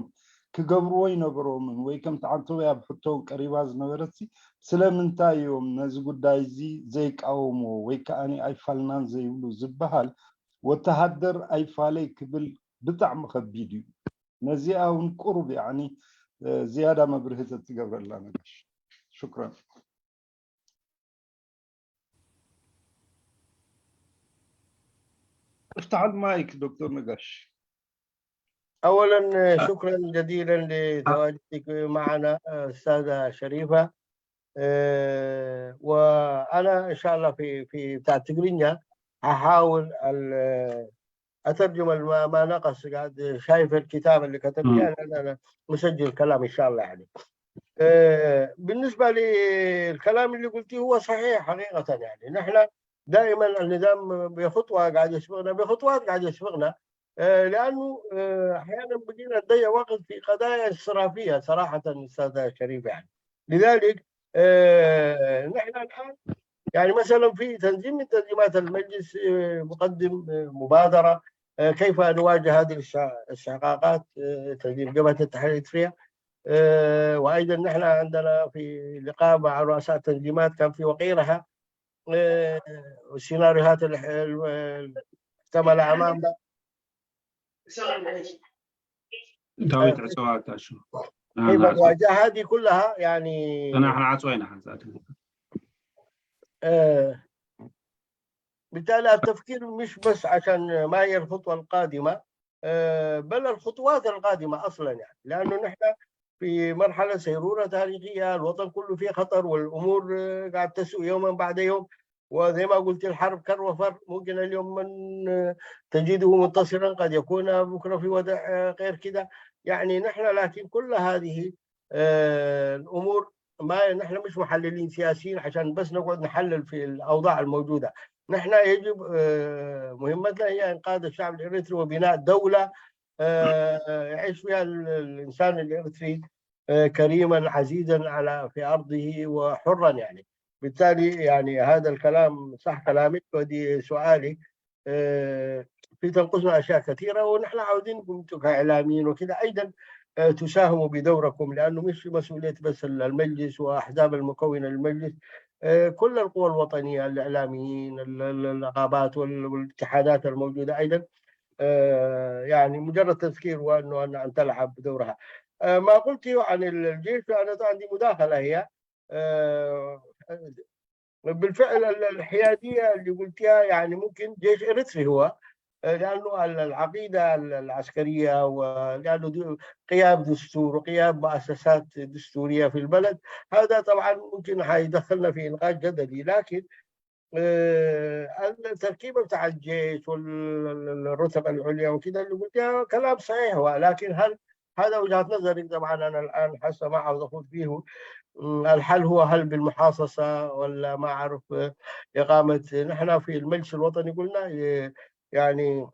ክገብርዎ ይነበሮምን ወይ ከምቲ ዓንተወይ ኣብ ሕቶ ቀሪባ ዝነበረት ሲ ስለምንታይ እዮም ነዚ ጉዳይ እዚ ዘይቃወምዎ ወይ ከኣ ኣይፋልናን ዘይብሉ ዝበሃል ወተሃደር ኣይፋለይ ክብል ብጣዕሚ ከቢድ እዩ። ነዚኣ እውን ቁሩብ ያኒ ዝያዳ መብርሂ ተትገብረላ ነጋሽ። ሽክራን። افتح المايك دكتور نقاش. أولا شكرا جزيلا لتواجدك معنا أستاذة شريفة. وأنا إن شاء الله في في بتاع تقرينيا هحاول أترجم ما نقص. قاعد شايف الكتاب اللي كتبتيه أنا مسجل كلام إن شاء الله يعني. بالنسبة للكلام اللي قلتيه هو صحيح حقيقة يعني نحن دائما النظام بخطوة قاعد يسبقنا بخطوات قاعد يسبقنا لأنه أحيانا بقينا نضيع وقت في قضايا انصرافية صراحة أستاذ شريف يعني. لذلك نحن الآن يعني مثلا في تنظيم من تنظيمات المجلس مقدم مبادرة كيف نواجه هذه الشقاقات تنظيم جبهة التحرير الإريترية. وأيضا نحن عندنا في لقاء مع رؤساء التنظيمات كان في وقيرها والسيناريوهات المحتملة أمامنا. ዳዊት ዕፀዋታ ሹ كيف نواجه هذه كلها يعني ንሕና ዓፅዋ ኢና ሓንሳት بالتالي التفكير مش بس عشان ما هي الخطوة القادمة بل الخطوات القادمة أصلا يعني لأنه نحن في مرحلة سيرورة تاريخية الوطن كله فيه خطر والأمور قاعد تسوء يوما بعد يوم وزي ما قلت الحرب كر وفر ممكن اليوم من تجده منتصرا قد يكون بكرة في وضع غير كده يعني نحن لكن كل هذه آه، الامور، ما نحن مش محللين سياسيين عشان بس نقعد نحلل في الاوضاع الموجوده. نحن يجب، آه، مهمتنا هي انقاذ الشعب الاريتري وبناء دوله، آه، يعيش فيها ال- الانسان الاريتري، آه، كريما عزيزا على في ارضه وحرا يعني. بالتالي يعني هذا الكلام صح كلامك، ودي سؤالي. آه، في تنقصنا اشياء كثيره، ونحن عاوزينكم انتم كاعلاميين وكذا ايضا، آه، تساهموا بدوركم، لانه مش مسؤوليه بس المجلس واحزاب المكونه للمجلس، آه، كل القوى الوطنيه، الاعلاميين، ال- ال- النقابات وال- والاتحادات الموجوده ايضا، آه، يعني مجرد تذكير وانه ان ان تلعب دورها. آه، ما قلت عن الجيش، انا عندي مداخله هي، آه، بالفعل ال- الحياديه اللي قلتها يعني ممكن جيش اريتري هو، آه، لانه ال- العقيده ال- العسكريه، ولانه دي قيام دستور وقيام مؤسسات دستوريه في البلد، هذا طبعا ممكن حيدخلنا في نقاش جدلي، لكن آه، التركيبه بتاع الجيش والرتب العليا وكده اللي قلتها كلام صحيح هو، لكن هل هذا وجهة نظري؟ طبعا انا الان حسب ما عاوز اخوض فيه، م، الحل هو هل بالمحاصصه ولا ما اعرف، آه، اقامه؟ نحن في المجلس الوطني قلنا، آه، يعني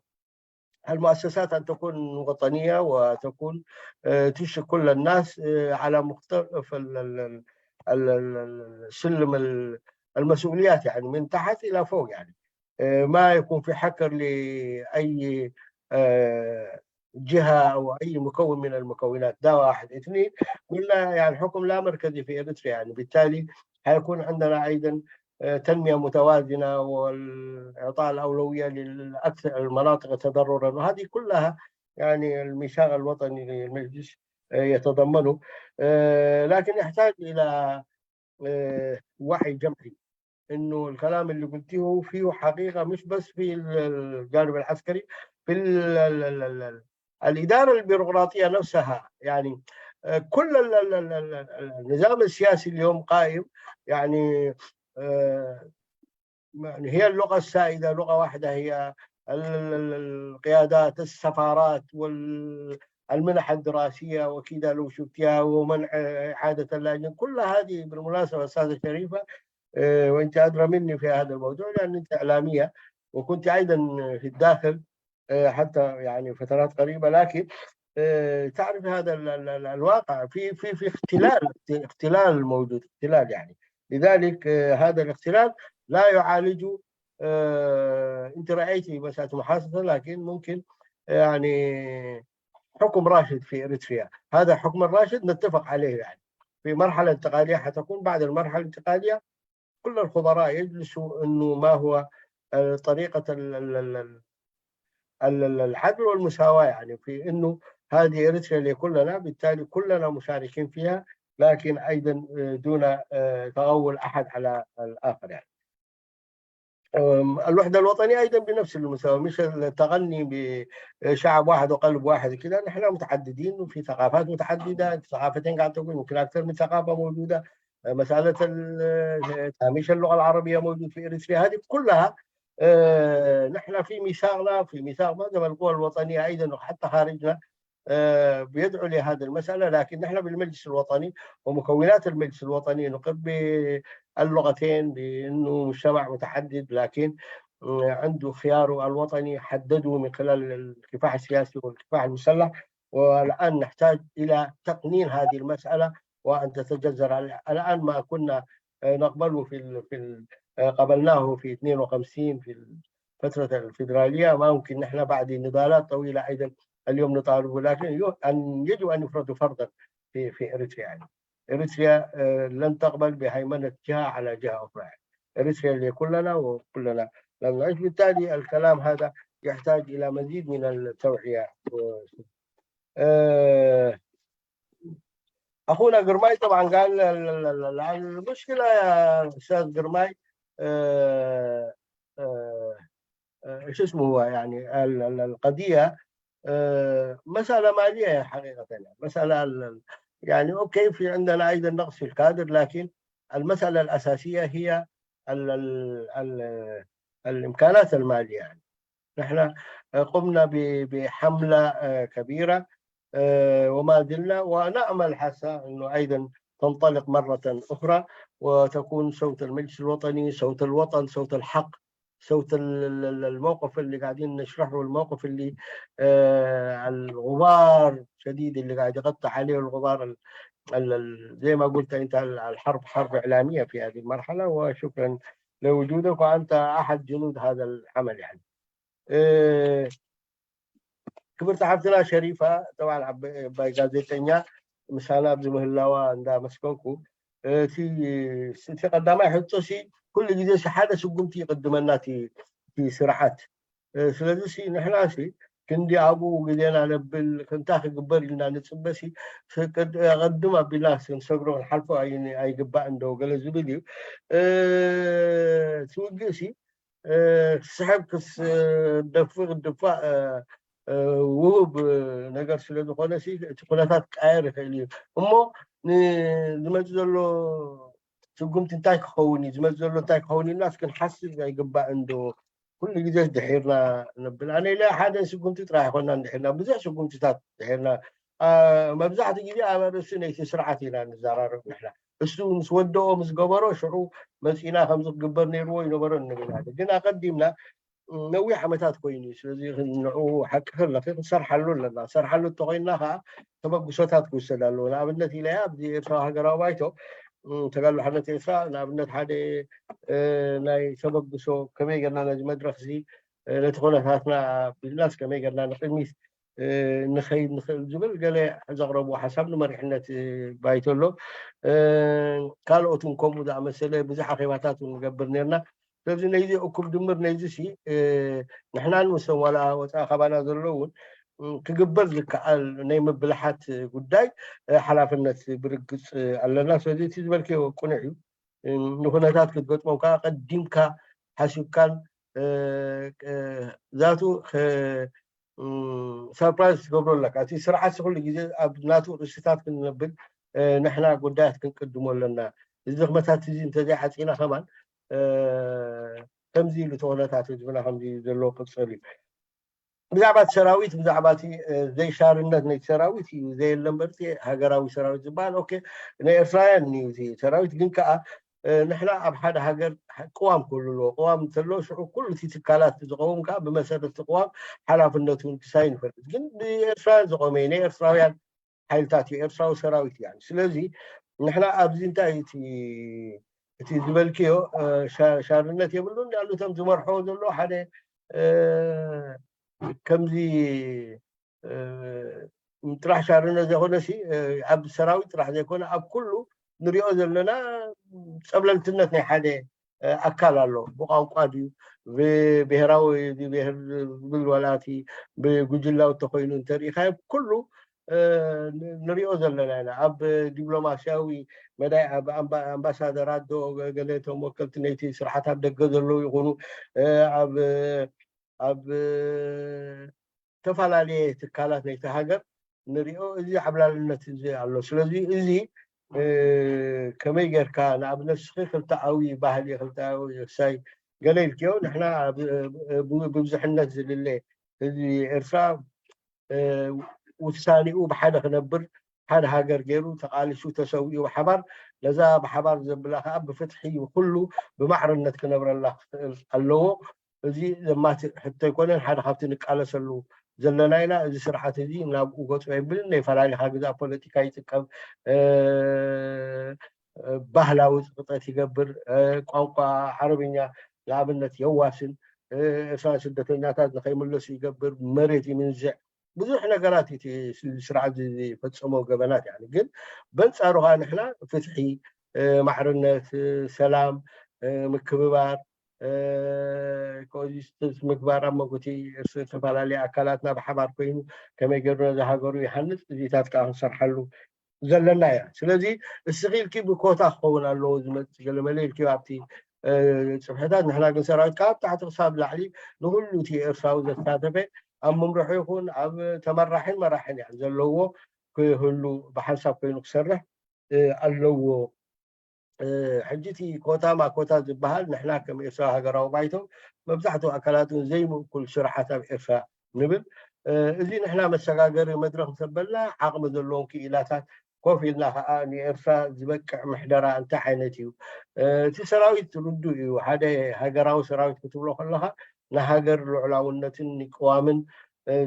المؤسسات ان تكون وطنيه وتكون، آه، تشرك كل الناس، آه، على مختلف ال- ال- ال- ال- ال- ال- سلم ال- المسؤوليات، يعني من تحت الى فوق، يعني آه، ما يكون في حكر لاي، آه، جهه او اي مكون من المكونات. ده واحد. اثنين، قلنا يعني حكم لا مركزي في اريتريا، يعني بالتالي حيكون عندنا ايضا، آه، تنميه متوازنه واعطاء الاولويه للاكثر المناطق تضررا، وهذه كلها يعني الميثاق الوطني للمجلس، آه، يتضمنه. آه، لكن يحتاج الى، آه، وعي جمعي، انه الكلام اللي قلتيه فيه حقيقه، مش بس في ال- الجانب العسكري، في ال ال ال ال ال الاداره البيروقراطيه نفسها، يعني آه، كل ال ال ال ال ال- النظام السياسي اليوم قائم، يعني آه، يعني هي اللغه السائده لغه واحده، هي ال- ال- ال- القيادات، السفارات والمنح الدراسيه وكذا لو شفتها، ومنع اعاده اللجنه، كل هذه بالمناسبه استاذه شريفه، آه، وانت ادرى مني في هذا الموضوع لان انت اعلاميه وكنت ايضا في الداخل، آه، حتى يعني فترات قريبه، لكن آه، تعرف هذا ال- ال- ال- الواقع في في في اختلال، اختلال موجود، اختلال يعني. لذلك آه، هذا الاختلال لا يعالجه، آه، انت رايتي مساله محاصصه، لكن ممكن يعني حكم راشد في اريتريا، هذا حكم راشد نتفق عليه يعني. في مرحله انتقاليه حتكون، بعد المرحله الانتقاليه كل الخبراء يجلسوا انه ما هو آه، طريقه ال- ال- ال- ال- ال- ال- العدل والمساواه، يعني في انه هذه اريتريا لكلنا، بالتالي كلنا مشاركين فيها، لكن ايضا آه، دون آه، تغول احد على الاخر يعني. أم، الوحدة الوطنية أيضا بنفس المستوى، مش التغني بشعب واحد وقلب واحد كده. نحن متعددين وفي ثقافات متعددة، ثقافتين قاعد تقول، يمكن أكثر من ثقافة موجودة. مسألة ال- تهميش اللغة العربية موجود في إريتريا، هذه كلها آه، نحن في ميثاقنا، في ميثاق معظم القوى الوطنية أيضا وحتى خارجنا آه، بيدعو لهذه المسألة، لكن نحن بالمجلس الوطني ومكونات المجلس الوطني نقر باللغتين بأنه مجتمع متعدد، لكن آه، عنده خياره الوطني حدده من خلال الكفاح السياسي والكفاح المسلح، والآن نحتاج إلى تقنين هذه المسألة وأن تتجذر. الآن ما كنا آه، نقبله في ال- في ال- آه، قبلناه في اثنين وخمسين في فترة الفيدرالية، ما ممكن نحن بعد نضالات طويلة أيضا اليوم نطالبه، لكن يو- أن يجب أن يفرضوا فرضا في في إريتريا يعني. إريتريا آه، لن تقبل بهيمنة جهة على جهة أخرى يعني. إريتريا لكلنا وكلنا لن نعيش، بالتالي الكلام هذا يحتاج إلى مزيد من التوعية. آه، اخونا قرماي طبعا قال ال- ال- ال- ال- المشكله يا استاذ قرماي، آه، آه، آه، شو اسمه هو يعني ال- ال- القضيه آه، مساله ماليه حقيقه يعني. مساله ال- ال- يعني اوكي، في عندنا ايضا نقص في الكادر، لكن المساله الاساسيه هي ال ال ال الامكانات الماليه يعني. نحن قمنا ب- بحمله آه، كبيره وما زلنا ونأمل حسا أنه أيضا تنطلق مرة أخرى وتكون صوت المجلس الوطني، صوت الوطن، صوت الحق، صوت الموقف اللي قاعدين نشرحه، الموقف اللي آه الغبار شديد اللي قاعد يغطي عليه الغبار، زي ما قلت انت، الحرب حرب اعلاميه في هذه المرحله. وشكرا لوجودك، وانت احد جنود هذا العمل يعني. ክብርቲ ሓፍትና ሸሪፋ፣ ጠብዓ ዓባይ ጋዜጠኛ፣ ምሳና ኣብዚ ምህላዋ እንዳመስገንኩ፣ እቲ እቲ ቀዳማይ ሕቶ ሲ ኩሉ ግዜ ሲ ሓደ ስጉምቲ ይቅድመና እቲ ስርዓት። ስለዚ ሲ ንሕና ሲ ክንዲ ኣብኡ ግዜና ነብል፣ እንታይ ክግበር ኢልና ንፅበ ሲ ቅድም ኣቢልና ክንሰግሮ ክንሓልፎ ኣይግባእ እንዶ ገለ ዝብል እዩ። እቲ ውግእ ሲ ክስሕብ ክስደፍ ክድፋእ ውሁብ ነገር ስለ ዝኾነ እቲ ኩነታት ክቃየር ይኽእል እዩ። እሞ ዝመፅ ዘሎ ስጉምቲ እንታይ ክኸውን እዩ፣ ዝመፅ ዘሎ እንታይ ክኸውን ኢልና ክንሓስብ ኣይግባእ እንዶ ኩሉ ግዜ ድሒርና ነብል። ኣነ ኢለ ሓደ ስጉምቲ ጥራይ ኣይኮናን ድሒርና፣ ብዙሕ ስጉምትታት ድሒርና። መብዛሕትኡ ግዜ ኣብ ኣርእስቲ ናይቲ ስርዓት ኢና ንዘራረብ ንሕና። እሱ ምስ ወደኦ ምስ ገበሮ ሽዑ መፂና ከምዚ ክግበር ነይርዎ ይነበሮ ንብል። ግን ኣቐዲምና ነዊሕ ዓመታት ኮይኑ እዩ። ስለዚ ንዑ ሓቂ ከለኺ ክንሰርሓሉ ኣለና። ሰርሓሉ እንተኮይንና ከዓ ተበግሶታት ክውሰድ ኣለዎ። ንኣብነት ኢለያ ኣብዚ ኤርትራዊ ሃገራዊ ባይቶ ተጋድሎ ሓርነት ኤርትራ ንኣብነት ሓደ ናይ ተበግሶ ከመይ ገርና ነዚ መድረክ እዚ ነቲ ኩነታትና ቢልናስ ከመይ ገርና ንቅድሚት ንኸይድ ንኽእል ዝብል ገለ ዘቕረብዎ ሓሳብ ንመሪሕነት ባይቶ ኣሎ። ካልኦት እውን ከምኡ ዝኣመሰለ ብዙሕ ኣኼባታት እውን ንገብር ነርና። ስለዚ ነዚ እኩብ ድምር ነዚ ሲ ንሕናን ምስቶም ዋላ ወፃኢ ካባና ዘሎ እውን ክግበር ዝከኣል ናይ ምብልሓት ጉዳይ ሓላፍነት ብርግፅ ኣለና። ስለዚ እቲ ዝበልክዮ ቅኑዕ እዩ። ንኩነታት ክትገጥሞም ከዓ ቀዲምካ ሓሲብካን ዛቱ ሰርፕራይዝ ትገብሮ ኣለካ። እቲ ስርዓት ኩሉ ግዜ ኣብ ናቱ ርእስታት ክንነብል ንሕና ጉዳያት ክንቅድሞ ኣለና። እዚ ድኽመታት እዚ እንተዘይዓፂና ከማን ከምዚ ኢሉ እቲ ኩነታት ህዝብና ከምዚ ዘለዎ ክቕፅል እዩ። ብዛዕባ እቲ ሰራዊት፣ ብዛዕባ እቲ ዘይሻርነት ናይ ሰራዊት እዩ ዘየለ እምበር፣ ሃገራዊ ሰራዊት ዝበሃል ኦኬ ናይ ኤርትራውያን እዩ እቲ ሰራዊት። ግን ከዓ ንሕና ኣብ ሓደ ሃገር ቅዋም ክህሉ ኣለዎ። ቅዋም እንተሎ ሽዑ ኩሉ እቲ ትካላት ዝቐውም ከዓ ብመሰረት እቲ ቅዋም ሓላፍነቱ ክሳይን ይፈልጥ። ግን ብኤርትራውያን ዝቆመ ናይ ኤርትራውያን ሓይልታት እዩ፣ ኤርትራዊ ሰራዊት እዩ። ስለዚ ንሕና ኣብዚ እንታይ እቲ እቲ ዝበልክዮ ሻርነት የብሉን። ያሉ እቶም ዝመርሖ ዘሎ ሓደ ከምዚ ጥራሕ ሻርነት ዘይኮነ ሲ ኣብ ሰራዊት ጥራሕ ዘይኮነ ኣብ ኩሉ ንሪኦ ዘለና ፀብለልትነት ናይ ሓደ ኣካል ኣሎ። ብቋንቋ ድዩ ብብሄራዊ ብሄር ዝብል ዋላ እቲ ብጉጅላዊ እንተኮይኑ እንተሪኢካዮ ኩሉ ንሪኦ ዘለና ኢና። ኣብ ዲፕሎማስያዊ መዳይ ኣብ ኣምባሳደራት ዶ ገለ እቶም ወከልቲ ነይቲ ስርዓት ኣብ ደገ ዘለዉ ይኹኑ ኣብ ኣብ ዝተፈላለየ ትካላት ናይቲ ሃገር ንሪኦ እዚ ዓብላልነት እዚ ኣሎ። ስለዚ እዚ ከመይ ጌርካ ንኣብነት ስኺ ክልተኣዊ ባህሊ ክልተኣዊ ሳይ ገለ ኢልክዮ ንሕና ብብዝሕነት ዝልለ ህዝቢ ኤርትራ ውሳኔኡ ብሓደ ክነብር ሓደ ሃገር ገይሩ ተቓሊሱ ተሰዊኡ ብሓባር ነዛ ብሓባር ዘብላ ከዓ ብፍትሒ ኩሉ ብማዕርነት ክነብረላ ክኽእል ኣለዎ። እዚ ዘማትእ ሕቶ ኣይኮነን። ሓደ ካብቲ ንቃለሰሉ ዘለና ኢና። እዚ ስርዓት እዚ ናብኡ ገፁ ኣይብልን። ናይ ፈላሊኻ ግዛእ ፖለቲካ ይጥቀም፣ ባህላዊ ፅቕጠት ይገብር፣ ቋንቋ ዓረብኛ ንኣብነት የዋስን፣ ኤርትራውያን ስደተኛታት ንኸይምለሱ ይገብር፣ መሬት ይምንዝዕ፣ ብዙሕ ነገራት እቲ ስርዓት ዝፈፀሞ ገበናት ያ። ግን በንፃሩ ከዓ ንሕና ፍትሒ፣ ማዕርነት፣ ሰላም፣ ምክብባር፣ ኮኤግዚስተንስ ምግባር ኣብ መንጎ እቲ ዝተፈላለዩ ኣካላትና ብሓባር ኮይኑ ከመይ ገይሩ ነዚ ሃገሩ ይሃንፅ እዚታት ከዓ ክንሰርሓሉ ዘለና እያ። ስለዚ እስኺ ኢልኪ ብኮታ ክኸውን ኣለዎ ዝመፅእ ገለመለ ኢልኪ ኣብቲ ፅፍሕታት ንሕና ግን ሰራዊት ካብ ታሕቲ ክሳብ ላዕሊ ንኩሉ እቲ ኤርትራዊ ዘሳተፈ ኣብ ምምርሑ ይኹን ኣብ ተመራሕን መራሕን እያ ዘለዎ ክህሉ ብሓንሳብ ኮይኑ ክሰርሕ ኣለዎ። ሕጂ እቲ ኮታ ማኮታ ዝበሃል ንሕና ከም ኤርትራዊ ሃገራዊ ባይቶ መብዛሕትኡ ኣካላት እውን ዘይምእኩል ስርዓት ኣብ ኤርትራ ንብል እዚ ንሕና መሰጋገሪ መድረኽ ምስ ኣበልና ዓቕሚ ዘለዎም ክኢላታት ኮፍ ኢልና ከዓ ንኤርትራ ዝበቅዕ ምሕደራ እንታይ ዓይነት እዩ? እቲ ሰራዊት ርዱእ እዩ። ሓደ ሃገራዊ ሰራዊት ክትብሎ ከለኻ ንሃገር ልዑላውነትን ንቅዋምን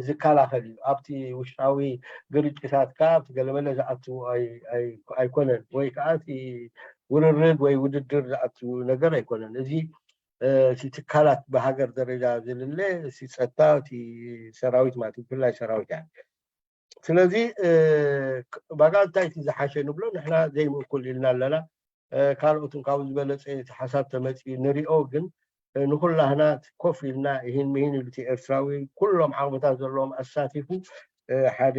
ዝከላኸል እዩ። ኣብቲ ውሽጣዊ ግርጭታት ከ ኣብቲ ገለመለ ዝኣቱ ኣይኮነን፣ ወይ ከዓ እቲ ውርርድ ወይ ውድድር ዝኣቱ ነገር ኣይኮነን። እዚ እቲ ትካላት ብሃገር ደረጃ ዝልለ እቲ ፀጥታ፣ እቲ ሰራዊት ማለት ብፍላይ ሰራዊት እያ። ስለዚ ባጋ እንታይ እቲ ዝሓሸ ንብሎ ንሕና ዘይምእኩል ኢልና ኣለና። ካልኦትን ካብኡ ዝበለፀ እቲ ሓሳብ ተመፅኡ ንሪኦ። ግን ንኩላህና ኮፍ ኢልና ይህን ምሂን ኢሉ እቲ ኤርትራዊ ኩሎም ዓቕምታት ዘለዎም ኣሳቲፉ ሓደ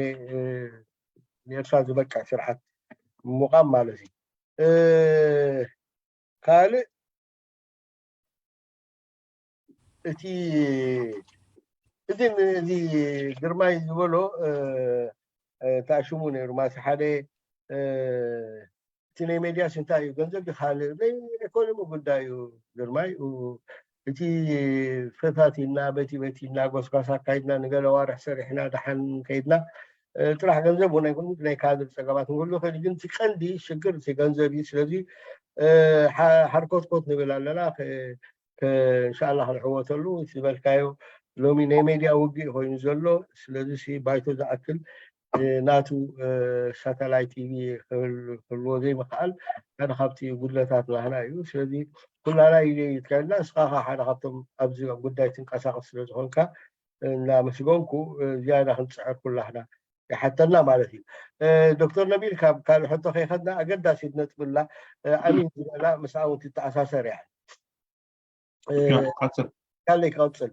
ንኤርትራ ዝበቅዕ ስርዓት ምቋም ማለት እዩ። ካልእ እቲ እዚ እዚ ግርማይ ዝበሎ ተኣሽሙ ነይሩ ማለት ሓደ እቲ ናይ ሜድያስ እንታይ እዩ ገንዘብ ይካልእ ናይ ኢኮኖሚ ጉዳይ እዩ። ግርማይ እቲ ፈታቲና በቲ በቲና ጎስጓስ ኣካይድና ንገለ ዋርሕ ሰሪሕና ደሓን ከይድና ጥራሕ ገንዘብ እውን ኣይኮን ናይ ካድር ፀገማት ንክህሉ ይኽእል። ግን እቲ ቀንዲ ሽግር እቲ ገንዘብ እዩ። ስለዚ ሓርኮትኮት ንብል ኣለና። እንሻላ ክንዕወተሉ ዝበልካዮ ሎሚ ናይ ሜድያ ውግእ ኮይኑ ዘሎ። ስለዚ ባይቶ ዝኣክል ናቱ ሳተላይት ቲቪ ክህልዎ ዘይምክኣል ሓደ ካብቲ ጉድለታት ናህና እዩ። ስለዚ ኩላና ይትካልና እስኻ ሓደ ካብቶም ኣብዚ ጉዳይ ትንቀሳቀስ ስለዝኮንካ እናመስገንኩ ዝያዳ ክንፅዕር ኩላህና ይሓተና ማለት እዩ። ዶክተር ነቢል ካብ ካልእ ሕቶ ከይኸድና ኣገዳሲት ነጥብላ ኣሚን ዝበላ ምስኣ እውን ትተኣሳሰር እያ። ቀፅል ካለይ ክቐፅል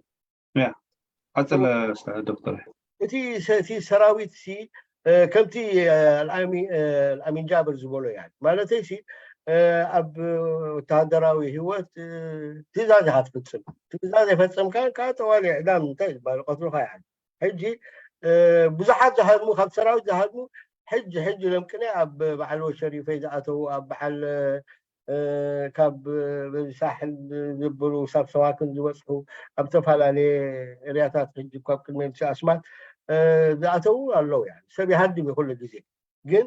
ቀፅል ዶክተር። እቲ እቲ ሰራዊት ሲ ከምቲ ኣልኣሚን ጃብር ዝበሎ ያ ማለተይ ሲ ኣብ ወተሃደራዊ ህይወት ትእዛዝ ኢካ ትፍፅም። ትእዛዝ የፈፀምካ ከዓ ጠዋሊ ዕዳም እንታይ ዝበሃል ቀትሉካ ያ። ሕጂ ብዙሓት ዝሃድሙ ካብ ሰራዊት ዝሃድሙ ሕጂ ሕጂ ለምቅነ ኣብ በዓል ወሸሪፈይ ዝኣተዉ ኣብ በዓል ካብ ሳሕል ዝብሉ ሳብ ሰዋክን ዝበፅሑ ኣብ ዝተፈላለየ ኤርያታት ሕጂ ካብ ቅድሚ ኤምሲ ኣስማት ዝኣተዉ ኣለዉ። ያ ሰብ ይሃድም እዩ ኩሉ ግዜ። ግን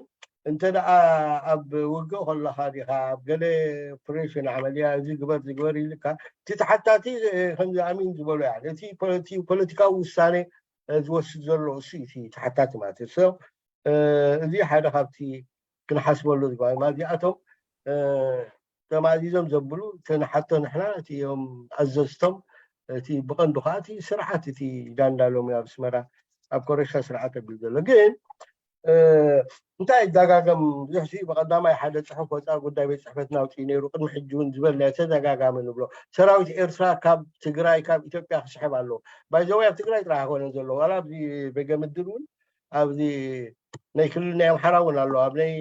እንተ ደኣ ኣብ ውግእ ከለኻ ዲኻ ኣብ ገለ ኦፕሬሽን ዓመልያ እዚ ግበር ዝግበር ኢልካ እቲ ተሓታቲ ከምዚ ኣሚን ዝበሎ ያ እቲ ፖለቲካዊ ውሳኔ ዝወስድ ዘሎ እሱ እቲ ተሓታቲ ማለት እዩ። እዚ ሓደ ካብቲ ክንሓስበሉ ዝግባእ እዚኣቶም ተማዚዞም ዘብሉ እቲ ንሓቶ ንሕና እቲ እዮም ኣዘዝቶም እቲ ብቐንዱ ከዓ እቲ ስርዓት እቲ ዳንዳሎም ኣብ ኣስመራ ኣብ ኮረሻ ስርዓት ኣቢሉ ዘሎ ግን እንታይ ይደጋገም ብዙሕ ሲ ብቐዳማይ ሓደ ፅሑፍ ወፃኢ ጉዳይ ቤት ፅሕፈት ናውፅኡ ነይሩ ቅድሚ ሕጂ እውን ዝበልና ተደጋጋሚ ንብሎ ሰራዊት ኤርትራ ካብ ትግራይ ካብ ኢትዮጵያ ክስሕብ ኣለዎ ባይዘወይ ኣብ ትግራይ ጥራሕ ኣይኮነን ዘሎ ዋላ ኣብዚ ቤገ ምድር እውን ኣብዚ ናይ ክልል ናይ ኣምሓራ እውን ኣሎ ኣብ ናይ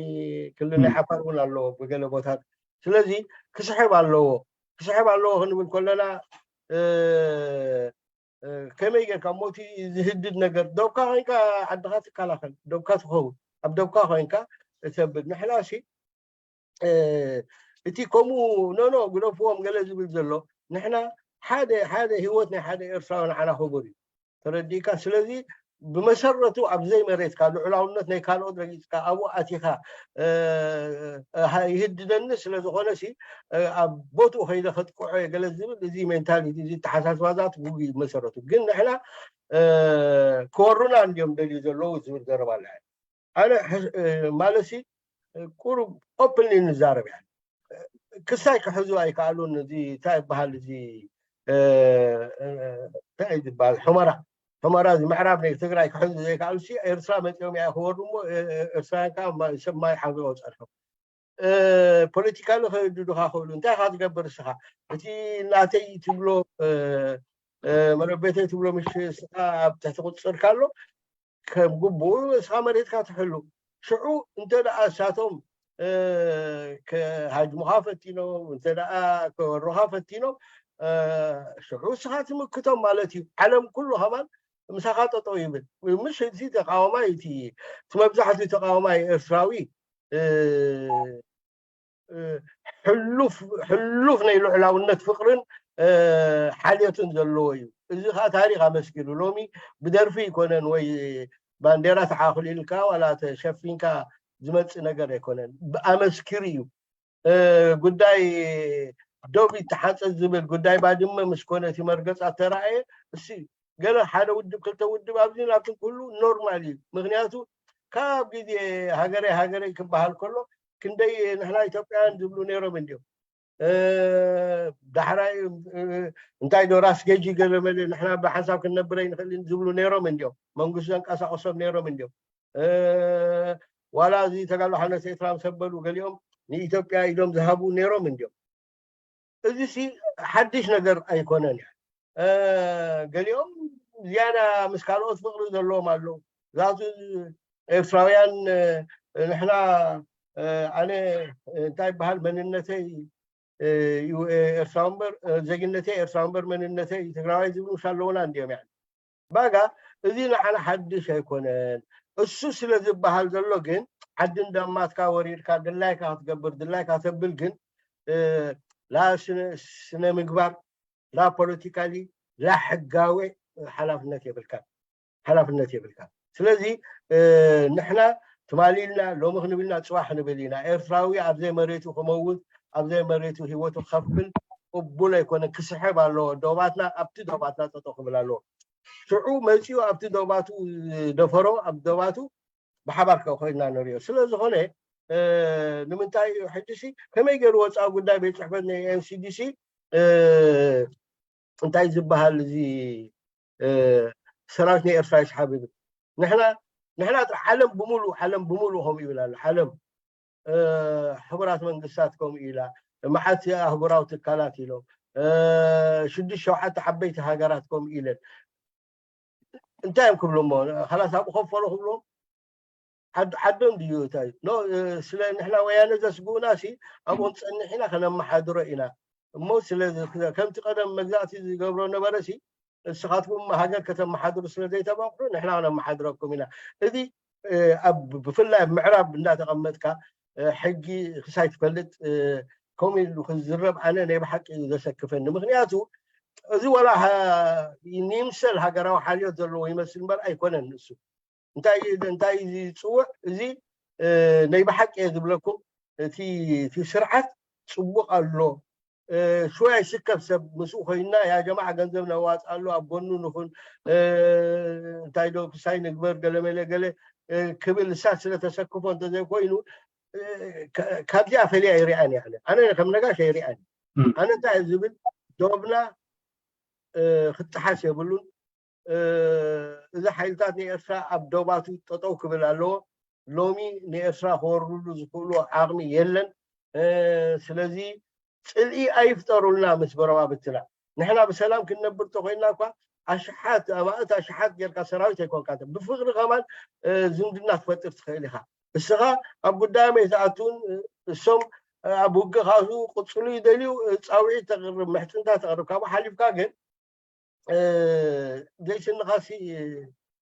ክልል ናይ ዓፋር እውን ኣሎ ብገለ ቦታት ስለዚ ክስሕብ ኣለዎ ክስሕብ ኣለዎ ክንብል ከለና ከመይ ጌርካ ሞቲ ዝህድድ ነገር ደብካ ኮይንካ ዓድኻ ትከላኸል ደብካ ትኸውን ኣብ ደብካ ኮይንካ እተብል ንሕና ሲ እቲ ከምኡ ኖኖ ግደፍዎም ገለ ዝብል ዘሎ ንሕና ሓደ ሓደ ህይወት ናይ ሓደ ኤርትራዊ ንዓና ክቡር እዩ ተረዲእካ ስለዚ ብመሰረቱ ኣብ ዘይመሬትካ ልዑላውነት ናይ ካልኦት ረጊፅካ ኣብኡ ኣቲኻ ይህድደኒ ስለዝኾነ ሲ ኣብ ቦትኡ ከይደ ከጥቅዖ ገለ ዝብል እዚ ሜንታሊቲ እዚ ተሓሳስባዛት ውጉ መሰረቱ ግን ንሕና ክወሩና እንዲዮም ደልዩ ዘለዉ ዝብል ዘረባ ኣለ ኣነ ማለት ቁሩብ ኦፕንሊ ንዛረብ ያ ክሳይ ክሕዙ ኣይከኣሉን እዚ እንታይ ይበሃል እዚ እንታይ ዝበሃል ሑመራ ሑመራ እዚ ምዕራብ ናይ ትግራይ ክሕዙ ዘይከኣሉ ሲ ኤርትራ መፂኦም ያ ክወሩ እሞ ኤርትራውያን ከዓ ሰብ ማይ ሓዊቆ ፀርሖም ፖለቲካሊ ከድዱኻ ክእሉ እንታይ ካ ትገብር እስኻ እቲ ናተይ ትብሎ መረቤተይ ትብሎ ምሽ ስኻ ኣብ ትሕቲ ቁፅፅር ካሎ ከም ግቡኡ እስኻ መሬትካ ትሕሉ ሽዑ እንተ ደኣ እሳቶም ክሃጅሙኻ ፈቲኖም እንተ ደኣ ክወሩኻ ፈቲኖም ሽዑ እስኻ ትምክቶም ማለት እዩ ዓለም ኩሉ ከማን ምሳኻ ጠጠው ይብል ምሽ እቲ ተቃዋማይ እቲ እቲ መብዛሕትኡ ተቃዋማይ ኤርትራዊ ሕሉፍ ናይ ልዑላውነት ፍቅርን ሓልዮትን ዘለዎ እዩ እዚ ከዓ ታሪክ ኣመስኪሩ። ሎሚ ብደርፊ ኣይኮነን ወይ ባንዴራ ተዓኹሊልካ ዋላ ተሸፊንካ ዝመፅእ ነገር ኣይኮነን። ኣመስኪሩ እዩ። ጉዳይ ዶብ ይተሓፀ ዝብል ጉዳይ ባድመ ምስ ኮነ እቲ መርገፃ ተረኣየ። እሲ ገለ ሓደ ውድብ ክልተ ውድብ ኣብዚ ናብትን ኩሉ ኖርማል እዩ። ምክንያቱ ካብ ግዜ ሃገረይ ሃገረይ ክበሃል ከሎ ክንደይ ንሕና ኢትዮጵያውያን ዝብሉ ነይሮም እንዲዮም። ዳሕራይ እንታይ ዶ ራስ ገጂ ገለመለ ንሕና ብሓንሳብ ክንነብር ኣይንኽእልን ዝብሉ ነይሮም እንዲዮም። መንግስቱ ዘንቀሳቀሶም ነይሮም እንዲዮም። ዋላ እዚ ተጋድሎ ሓርነት ኤርትራ ምስ ኣበሉ ገሊኦም ንኢትዮጵያ ኢዶም ዝሃቡ ነይሮም እንዲዮም። እዚ ሲ ሓድሽ ነገር ኣይኮነን። ገሊኦም ዝያዳ ምስ ካልኦት ፍቅሪ ዘለዎም ኣለዉ። ዛቱ ኤርትራውያን ንሕና ኣነ እንታይ ይበሃል መንነተይ ኤርትራዊ እምበር ዜግነተይ ኤርትራዊ እምበር መንነተይ ትግራዋይ ዝብሉ ምስ ኣለዉና እንዲዮም። ባጋ እዚ ንዓና ሓድሽ ኣይኮነን። እሱ ስለ ዝበሃል ዘሎ ግን ዓዲ እንዳማትካ ወሪድካ ድላይካ ክትገብር ድላይካ ተብል ግን ላ ስነ ምግባር ላ ፖለቲካሊ ላ ሕጋዊ ሓላፍነት የብልካ ሓላፍነት የብልካ። ስለዚ ንሕና ትማሊ ኢልና ሎሚ ክንብልና ፅባሕ ክንብል ኢና። ኤርትራዊ ኣብዘይ መሬቱ ክመውት ኣብዘይ መሬቱ ህይወቱ ክኸፍል ቅቡል ኣይኮነን። ክስሕብ ኣለዎ። ዶባትና ኣብቲ ዶባትና ጠጠው ክብል ኣለዎ። ሽዑ መፂኡ ኣብቲ ዶባቱ ደፈሮ ኣብ ዶባቱ ብሓባር ኮይና ንሪኦ ስለ ዝኾነ ንምንታይ እዩ ሕጂ ሲ ከመይ ገይሩ ወፃኢ ጉዳይ ቤት ፅሕፈት ናይ ኤንሲዲሲ እንታይ ዝበሃል እዚ ሰራዊት ናይ ኤርትራ ይስሓብ ይብል። ንሕና ንሕና ዓለም ብምሉእ ዓለም ብምሉእ ከምኡ ይብል ኣሎ። ዓለም ሕቡራት መንግስታት ከምኡ ኢላ፣ መዓት ኣህጉራዊ ትካላት ኢሎም፣ ሽዱሽተ ሸውዓተ ዓበይቲ ሃገራት ከምኡ ኢለን እንታይ እዮም ክብሉ እሞ ካላስ ኣብኡ ከፈሎ ክብሎም ዓዶም ድዩ እንታይ ስለ ንሕና ወያነ ዘስግኡና ሲ ኣብኦም ፀኒሕ ኢና ከነመሓድሮ ኢና እሞ ስለ ከምቲ ቀደም መግዛእቲ ዝገብሮ ነበረ ሲ ንስኻትኩም ሃገር ከተመሓድሩ ስለ ዘይተባቕዑ ንሕና ክነመሓድረኩም ኢና። እዚ ብፍላይ ኣብ ምዕራብ እንዳተቐመጥካ ሕጊ ክሳይ ትፈልጥ ከምኡ ኢሉ ክዝረብ ኣነ ናይ ብሓቂ እዩ ዘሰክፈኒ። ምክንያቱ እዚ ወላ ንይምሰል ሃገራዊ ሓልዮት ዘለዎ ይመስል እምበር ኣይኮነን። ንሱ እንታይ እንታይ ዝፅውዕ እዚ ናይ ብሓቂ እየ ዝብለኩም። እቲ እቲ ስርዓት ፅቡቅ ኣሎ። ሽወያ ይስከፍ ሰብ ምስኡ ኮይና ያ ጀማዓ ገንዘብ ነዋፅኣሉ ኣብ ጎኑ ንኹን እንታይ ዶ ክሳይ ንግበር ገለመለ ገለ ክብል እሳ ስለተሰክፎ እንተዘይኮይኑ ካብዚኣ ፈልያ ይሪኣን እያ። ኣነ ከም ነጋሽ ኣይሪኣን። ኣነ እንታይ ዝብል ዶብና ክጥሓስ የብሉን። እዚ ሓይልታት ንኤርትራ ኣብ ዶባቱ ጠጠው ክብል ኣለዎ። ሎሚ ንኤርትራ ክወርድሉ ዝኽእሉ ዓቕሚ የለን። ስለዚ ፅልኢ ኣይፍጠሩልና ምስ ጎረባብትና። ንሕና ብሰላም ክንነብር ተኮይንና እኳ ኣሽሓት ኣማእት ኣሽሓት ጌርካ ሰራዊት ኣይኮንካ ብፍቅሪ ከማን ዝምድና ትፈጥር ትኽእል ኢኻ። እስኻ ኣብ ጉዳዮም ኣይትኣቱን። እሶም ኣብ ውግእ ካሱ ቅፅሉ ይደልዩ። ፃውዒት ተቅርብ ምሕፅንታ ተቅርብ ካብኡ ሓሊፍካ ግን ዘይስንኻሲ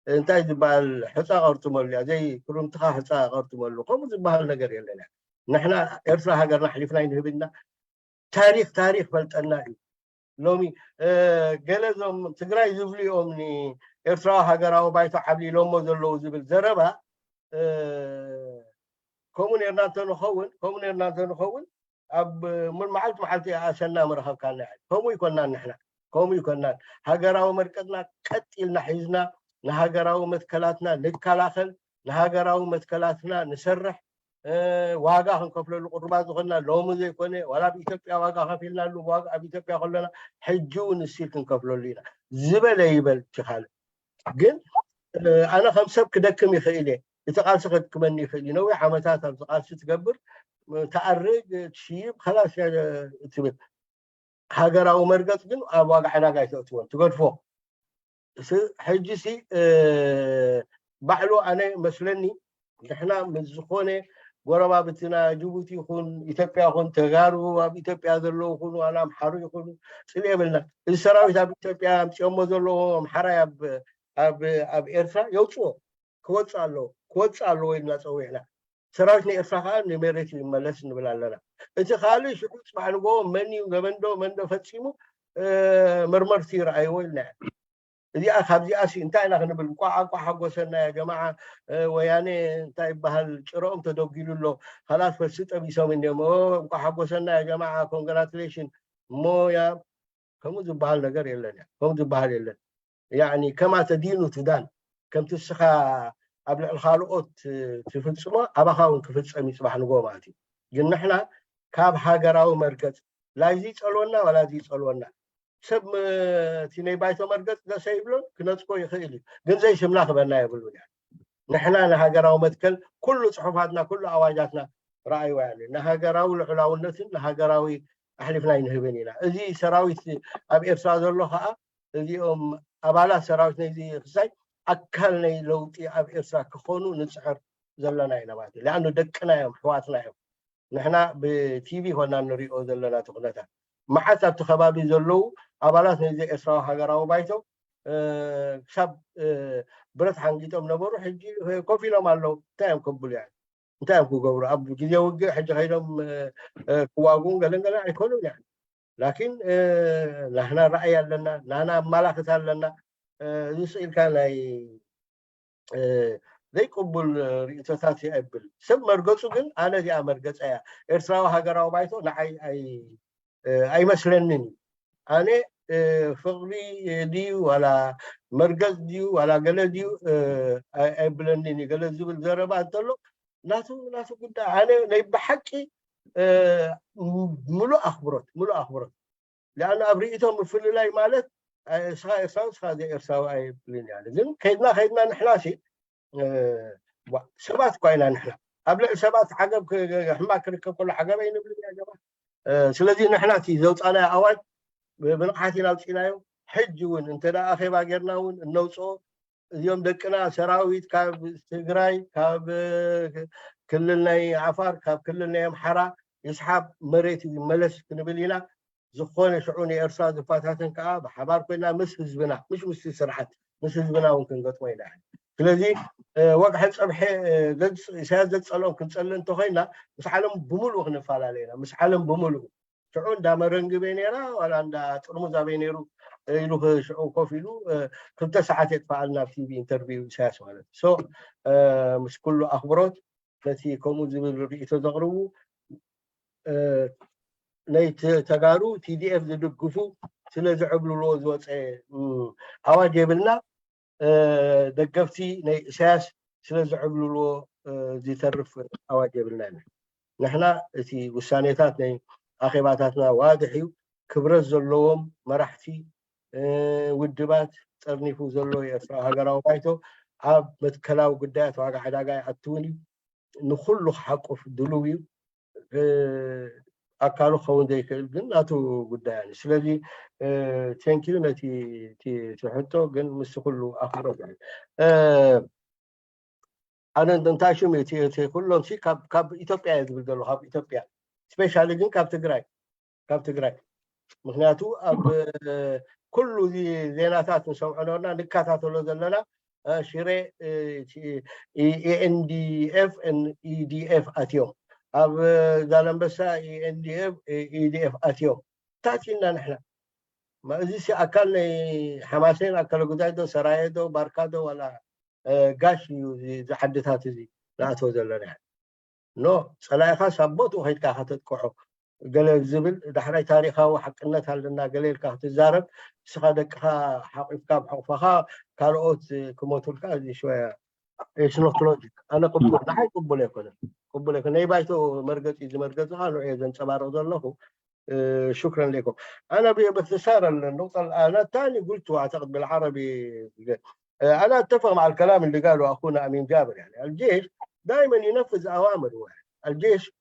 እንታይ ዝበሃል ሕፃ ቀርጥመሉ እያ ዘይ ክሩምትኻ ሕፃ ቀርጥመሉ ከምኡ ዝበሃል ነገር የለን። ንሕና ኤርትራ ሃገርና ኣሕሊፍና ይንህብና። ታሪክ ታሪክ ፈልጠና እዩ። ሎሚ ገለ ዞም ትግራይ ዝብሉ እዮም ንኤርትራዊ ሃገራዊ ባይቶ ዓብሊሎሞ ዘለዉ ዝብል ዘረባ ከምኡ ኔርና እንተንኸውን ከምኡ ኔርና እንተንኸውን ኣብ ሙሉ መዓልቲ መዓልቲ ኣሰና ምረኸብካና። ከምኡ ይኮናን ንሕና ከምኡ ይኮናን። ሃገራዊ መርቀፅና ቀጥ ኢልና ሒዝና ንሃገራዊ መትከላትና ንከላኸል፣ ንሃገራዊ መትከላትና ንሰርሕ። ዋጋ ክንከፍለሉ ቅሩባት ዝኾንና ሎሚ ዘይኮነ ዋላ ኣብ ኢትዮጵያ ዋጋ ከፊልናሉ ዋጋ ኣብ ኢትዮጵያ ከለና ሕጂ እውን ንሲል ክንከፍለሉ ኢና ዝበለ ይበል ችኻለ። ግን ኣነ ከም ሰብ ክደክም ይኽእል እየ። እቲ ቃልሲ ከድክመኒ ይኽእል እዩ። ነዊሕ ዓመታት ኣብዚ ቃልሲ ትገብር፣ ትኣርግ፣ ትሽይብ፣ ከላስ እያ ትብል። ሃገራዊ መርገፅ ግን ኣብ ዋጋ ዕዳጋ ኣይተእትዎን፣ ትገድፎ። ሕጂ ሲ ባዕሉ ኣነ መስለኒ ንሕና ምስ ዝኾነ ጎረባብትና ጅቡቲ ይኹን ኢትዮጵያ ይኹን ተጋሩ ኣብ ኢትዮጵያ ዘለዉ ይኹኑ ዋላ ኣምሓሩ ይኹኑ ፅልኢ የብልና። እዚ ሰራዊት ኣብ ኢትዮጵያ ኣምፅኦሞ ዘለዉ ኣምሓራይ ኣብ ኤርትራ የውፅዎ ክወፅእ ኣለዎ ክወፅእ ኣለዎ ኢልና ፀዊዕና። ሰራዊት ናይ ኤርትራ ከዓ ንመሬት ይመለስ ንብል ኣለና። እቲ ካልእ ሽዑ ፅባሕ ንጎ መን እዩ ገበንዶ መንዶ ፈፂሙ መርመርቲ ይረኣይዎ ኢልና እዚኣ ካብዚኣ ሲ እንታይ ኢና ክንብል? እንኳዕ እንኳዕ ሓጎሰና ያ ጀማዓ። ወያኔ እንታይ ይበሃል፣ ጭረኦም ተደጊሉ ኣሎ። ካላት ፈልሲ ጠቢሶም እንዲኦም። እንኳዕ ሓጎሰና ያ ጀማዓ፣ ኮንግራቱሌሽን። እሞ ያ ከምኡ ዝበሃል ነገር የለን። ከምኡ ዝበሃል የለን። ያኒ ከማ ተዲኑ ትዳን፣ ከምቲ እስኻ ኣብ ልዕሊ ካልኦት ትፍጽሞ ኣባኻ እውን ክፍጸም እዩ ጽባሕ ንጎ ማለት እዩ። ግን ንሕና ካብ ሃገራዊ መርገጽ ላይዚ ይጸልወና ዋላ እዚ ይጸልወና፣ ሰብ እቲ ናይ ባይቶ መርገጽ ደሰ ይብሎን ክነጽጎ ይኽእል እዩ፣ ግን ዘይስምና ክበና የብሉን። ንሕና ንሃገራዊ መትከል ኩሉ ጽሑፋትና ኩሉ ኣዋጃትና ረኣይዋ ያለ ንሃገራዊ ልዑላውነትን ንሃገራዊ ኣሕሊፍና ይንህብን ኢና። እዚ ሰራዊት ኣብ ኤርትራ ዘሎ ከዓ እዚኦም ኣባላት ሰራዊት ናይዚ ክሳይ ኣካል ናይ ለውጢ ኣብ ኤርትራ ክኾኑ ንፅዕር ዘለና ኢና ማለት እዩ። ሊኣኑ ደቅና እዮም፣ ኣሕዋትና እዮም። ንሕና ብቲቪ ኮና ንሪኦ ዘለና እቲ ኩነታት። መዓት ኣብቲ ከባቢ ዘለዉ ኣባላት ናይዚ ኤርትራዊ ሃገራዊ ባይቶ ክሳብ ብረት ሓንጊጦም ነበሩ። ሕጂ ኮፍ ኢሎም ኣለዉ። እንታይ እዮም ከብሉ? ያ እንታይ እዮም ክገብሩ? ኣብ ግዜ ውግእ ሕጂ ከይዶም ክዋግኡን ገለን ገለን ኣይኮኑን። ያ ላኪን ናህና ራእይ ኣለና፣ ናህና ኣማላክት ኣለና። እዚ ስኢልካ ናይ ዘይቅቡል ርእቶታት ኣይብል። ሰብ መርገጹ ግን ኣነ እዚኣ መርገጸ እያ። ኤርትራዊ ሃገራዊ ባይቶ ንዓይ ኣይመስለንን እዩ። ኣነ ፍቕሪ ድዩ ዋላ መርገጽ ድዩ ዋላ ገለ ድዩ ኣይብለንን እዩ። ገለ ዝብል ዘረባ እንተሎ ናቱ ናቱ ጉዳይ። ኣነ ናይ ብሓቂ ምሉእ ኣኽብሮት፣ ምሉእ ኣኽብሮት። ሊኣኑ ኣብ ርእይቶ ምፍልላይ ማለት እስኻ ኤርትራዊ እስኻ ዘይኤርትራዊ ኣይብልን። ያ ግን ከይድና ከይድና ንሕና ሲ ሰባት እኳ ኢና ንሕና። ኣብ ልዕሊ ሰባት ዓገብ ሕማቅ ክርከብ ከሎ ዓገብ ኣይንብልን። ያ ጀማ። ስለዚ ንሕና እቲ ዘውፃናዮ ኣዋጅ ብንቕሓት ኢና ኣውፂናዮ። ሕጂ እውን እንተ ኣኼባ ጌርና እውን እነውፅኦ እዚኦም ደቅና ሰራዊት ካብ ትግራይ፣ ካብ ክልል ናይ ዓፋር፣ ካብ ክልል ናይ ኣምሓራ ይስሓብ፣ መሬት ይመለስ ክንብል ኢና። ዝኾነ ሽዑ ንኤርትራ ዝፈታተን ከዓ ብሓባር ኮይና ምስ ህዝብና፣ ምሽ ምስ ስርዓት፣ ምስ ህዝብና እውን ክንገጥሞ ኢና። ስለዚ ወግሐ ፀብሐ ኢሳያስ ዘፀልኦም ክንፀልእ እንተኮይና ምስ ዓለም ብምሉእ ክንፈላለ ኢና። ምስ ዓለም ብምሉእ ሽዑ እንዳ መረንግበ ነይራ ዋላ እንዳ ጥርሙዝ ኣበይ ነይሩ ኢሉ ሽዑ ኮፍ ኢሉ ክልተ ሰዓት የጥፋኣልና ኣብ ቲቪ ኢንተርቪው ኢሳያስ ማለት። ሶ ምስ ኩሉ ኣኽብሮት ነቲ ከምኡ ዝብል ርእይቶ ዘቕርቡ ናይ ተጋሩ ቲዲኤፍ ዝድግፉ ስለ ዝዕብልልዎ ዝወፀ ኣዋጅ የብልና። ደገፍቲ ናይ ኢሳያስ ስለ ዝዕብልልዎ ዝተርፍ ኣዋጅ የብልና ኢና። ንሕና እቲ ውሳኔታት ናይ ኣኼባታትና ዋድሕ እዩ። ክብረት ዘለዎም መራሕቲ ውድባት ጸርኒፉ ዘሎ የኤርትራ ሃገራዊ ባይቶ ኣብ መትከላዊ ጉዳያት ዋጋ ዕዳጋ ይኣትውን እዩ። ንኹሉ ክሓቁፍ ድሉው እዩ። ኣካሉ ክኸውን ዘይክእል ግን ናቱ ጉዳይ እዩ። ስለዚ ቴንኪዩ ነቲ ሕቶ ግን ምስ ኩሉ ኣኽብሮት። ኣነ እንታይ ሽም እቲ ኩሎም ካብ ኢትዮጵያ እየ ዝብል ዘሎ ካብ ኢትዮጵያ ስፔሻሊ ግን ካብ ትግራይ ካብ ትግራይ ምክንያቱ ኣብ ኩሉ እዚ ዜናታት ንሰምዖ ነበርና ንከታተሎ ዘለና ሽሬ ኤንዲኤፍ ኢዲኤፍ ኣትዮም ኣብ ዛለንበሳ ኤንዲኤፍ ኢዲኤፍ ኣትዮም ታቲና ንሕና እዚ ኣካል ናይ ሓማሴን ኣካለ ጉዛይ ዶ ሰራየ ዶ ባርካ ዶ ዋላ ጋሽ እዩ እዚ ዓድታት እዚ ንኣትዎ ዘለና ኖ ጸላኢኻ ሳብ ቦትኡ ከይድካ ከተጥቅዖ ገለ ዝብል ዳሕራይ ታሪኻዊ ሓቅነት ኣለና ገለ ኢልካ ክትዛረብ እስኻ ደቅኻ ሓቂፍካ ኣብ ሕቑፍኻ ካልኦት ክሞቱልካ እዚ ሽወያ ስኖት ሎጂክ ኣነ ቅቡል ንዓይ ቅቡል ኣይኮነን ቅቡል ኣይኮነ ናይ ባይቶ መርገፂ እዚ መርገፂ ካ ንዑ ዘንፀባርቕ ዘለኹ شكرا لكم. أنا باختصار النقطة الآن الثاني قلت أعتقد بالعربي أنا أتفق مع الكلام اللي قاله أخونا أمين جابر يعني الجيش دائما ينفذ أوامر واحد. الجيش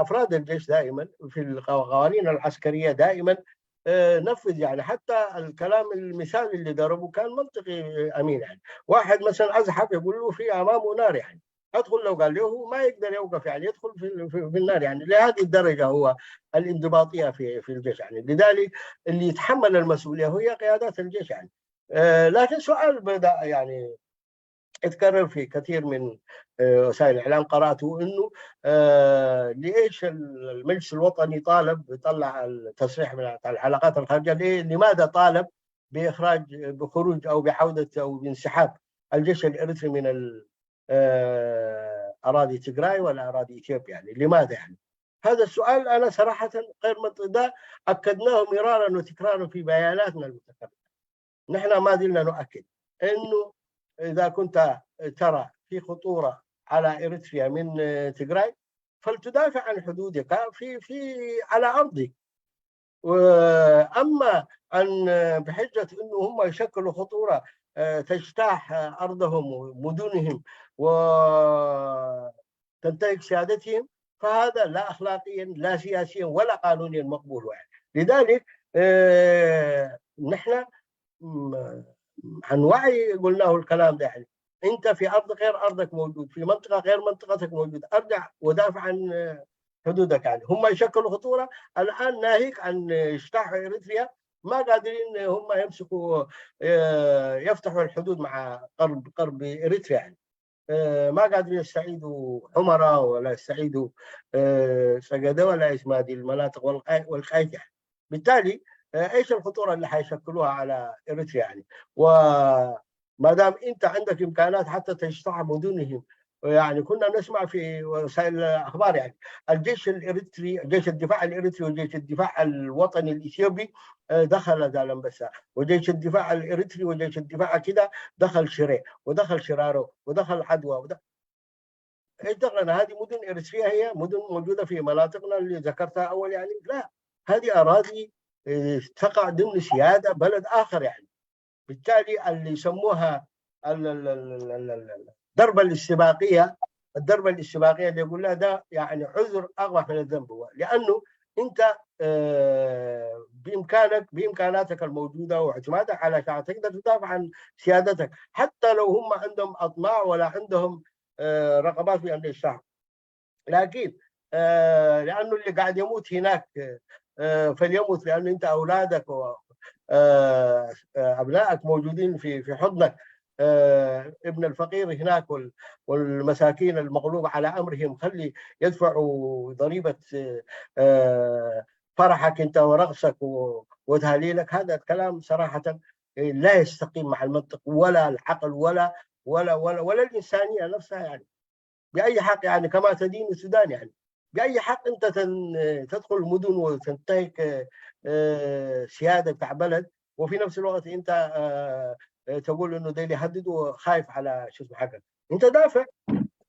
أفراد الجيش دائما في القوانين العسكرية دائما نفذ يعني حتى الكلام المثال اللي ضربه كان منطقي أمين يعني واحد مثلا أزحف يقول له في أمامه نار يعني ادخل لو قال له ما يقدر يوقف يعني يدخل في, في, في النار يعني لهذه الدرجة هو الانضباطية في في الجيش يعني لذلك اللي يتحمل المسؤولية هي قيادات الجيش يعني آه لكن سؤال بدأ يعني يتكرر في كثير من آه وسائل الإعلام قرأته إنه آه ليش المجلس الوطني طالب يطلع التصريح من العلاقات الخارجية لماذا طالب بإخراج، بخروج أو بعودة أو بانسحاب الجيش الإريتري من ال-، آه، أراضي تجراي ولا أراضي إثيوبيا؟ يعني لماذا يعني؟ هذا السؤال أنا صراحة غير منطقي. ده أكدناه مرارا وتكرارا في بياناتنا المتكررة. نحن ما زلنا نؤكد إنه إذا كنت ترى في خطورة على إريتريا من، آه، تجراي، فلتدافع عن حدودك في، في، على أرضك. وأما عن، بحجة إنه هم يشكلوا خطورة، آه، تجتاح أرضهم ومدنهم وتنتهك سيادتهم، فهذا لا أخلاقيا، لا سياسيا، ولا قانونيا مقبول. يعني لذلك، آه، نحن، م-، عن وعي قلناه الكلام ده. يعني أنت في أرض غير أرضك موجود، في منطقة غير منطقتك موجود، أرجع ودافع عن، آه، حدودك. يعني هم يشكلوا خطورة الآن، ناهيك عن اجتاح إريتريا، ما قادرين هم يمسكوا، آه، يفتحوا الحدود مع غرب، غرب إريتريا. يعني، آه، ما قادرين يستعيدوا حمرة ولا يستعيدوا، آه، سجدة ولا اسم هذه المناطق والقاي-، والقايتة. يعني. بالتالي، آه، إيش الخطورة اللي حيشكلوها على إريتريا؟ يعني، وما دام أنت عندك إمكانات حتى تجتاح مدنهم، يعني كنا نسمع في وسائل الأخبار، يعني الجيش الإريتري، جيش الدفاع الإريتري وجيش الدفاع الوطني الإثيوبي، آه، دخل زالمبسا، وجيش الدفاع الإريتري وجيش الدفاع كده دخل شري، ودخل شرارو، ودخل عدوى، ودخل، إيش دخلنا؟ هذه مدن إريتريا، هي مدن موجودة في مناطقنا اللي ذكرتها أول، يعني لا، هذه أراضي، آه، تقع ضمن سيادة بلد آخر، يعني. بالتالي اللي يسموها ال-، ال-، ال-، ال-، ال-، ال-، الضربة الاستباقية، الضربة الاستباقية اللي يقول لها ده يعني عذر أقبح من الذنب، هو لأنه أنت، آه، بإمكانك، بإمكاناتك الموجودة واعتمادك على شعب تقدر تدافع عن سيادتك، حتى لو هم عندهم أطماع ولا عندهم، آه، رغبات في أمن الشعب. لكن، آه، لأنه اللي قاعد يموت هناك، آه، فليموت، لأنه أنت أولادك و، آه، آه، أبنائك موجودين في، في حضنك. آه، ابن الفقير هناك وال-، والمساكين المغلوب على أمرهم، خلي يدفعوا ضريبة، آه، فرحك أنت ورقصك و-، وتهليلك. هذا الكلام صراحة لا يستقيم مع المنطق ولا العقل ولا، ولا، ولا، ولا الإنسانية نفسها، يعني. بأي حق؟ يعني كما تدين السودان، يعني بأي حق أنت تن-، تدخل مدن وتنتهك، آه، سيادة بتاع بلد، وفي نفس الوقت أنت، آه، آه، تقول إنه ده اللي يهدد وخايف على شو اسمه حقك؟ أنت دافع،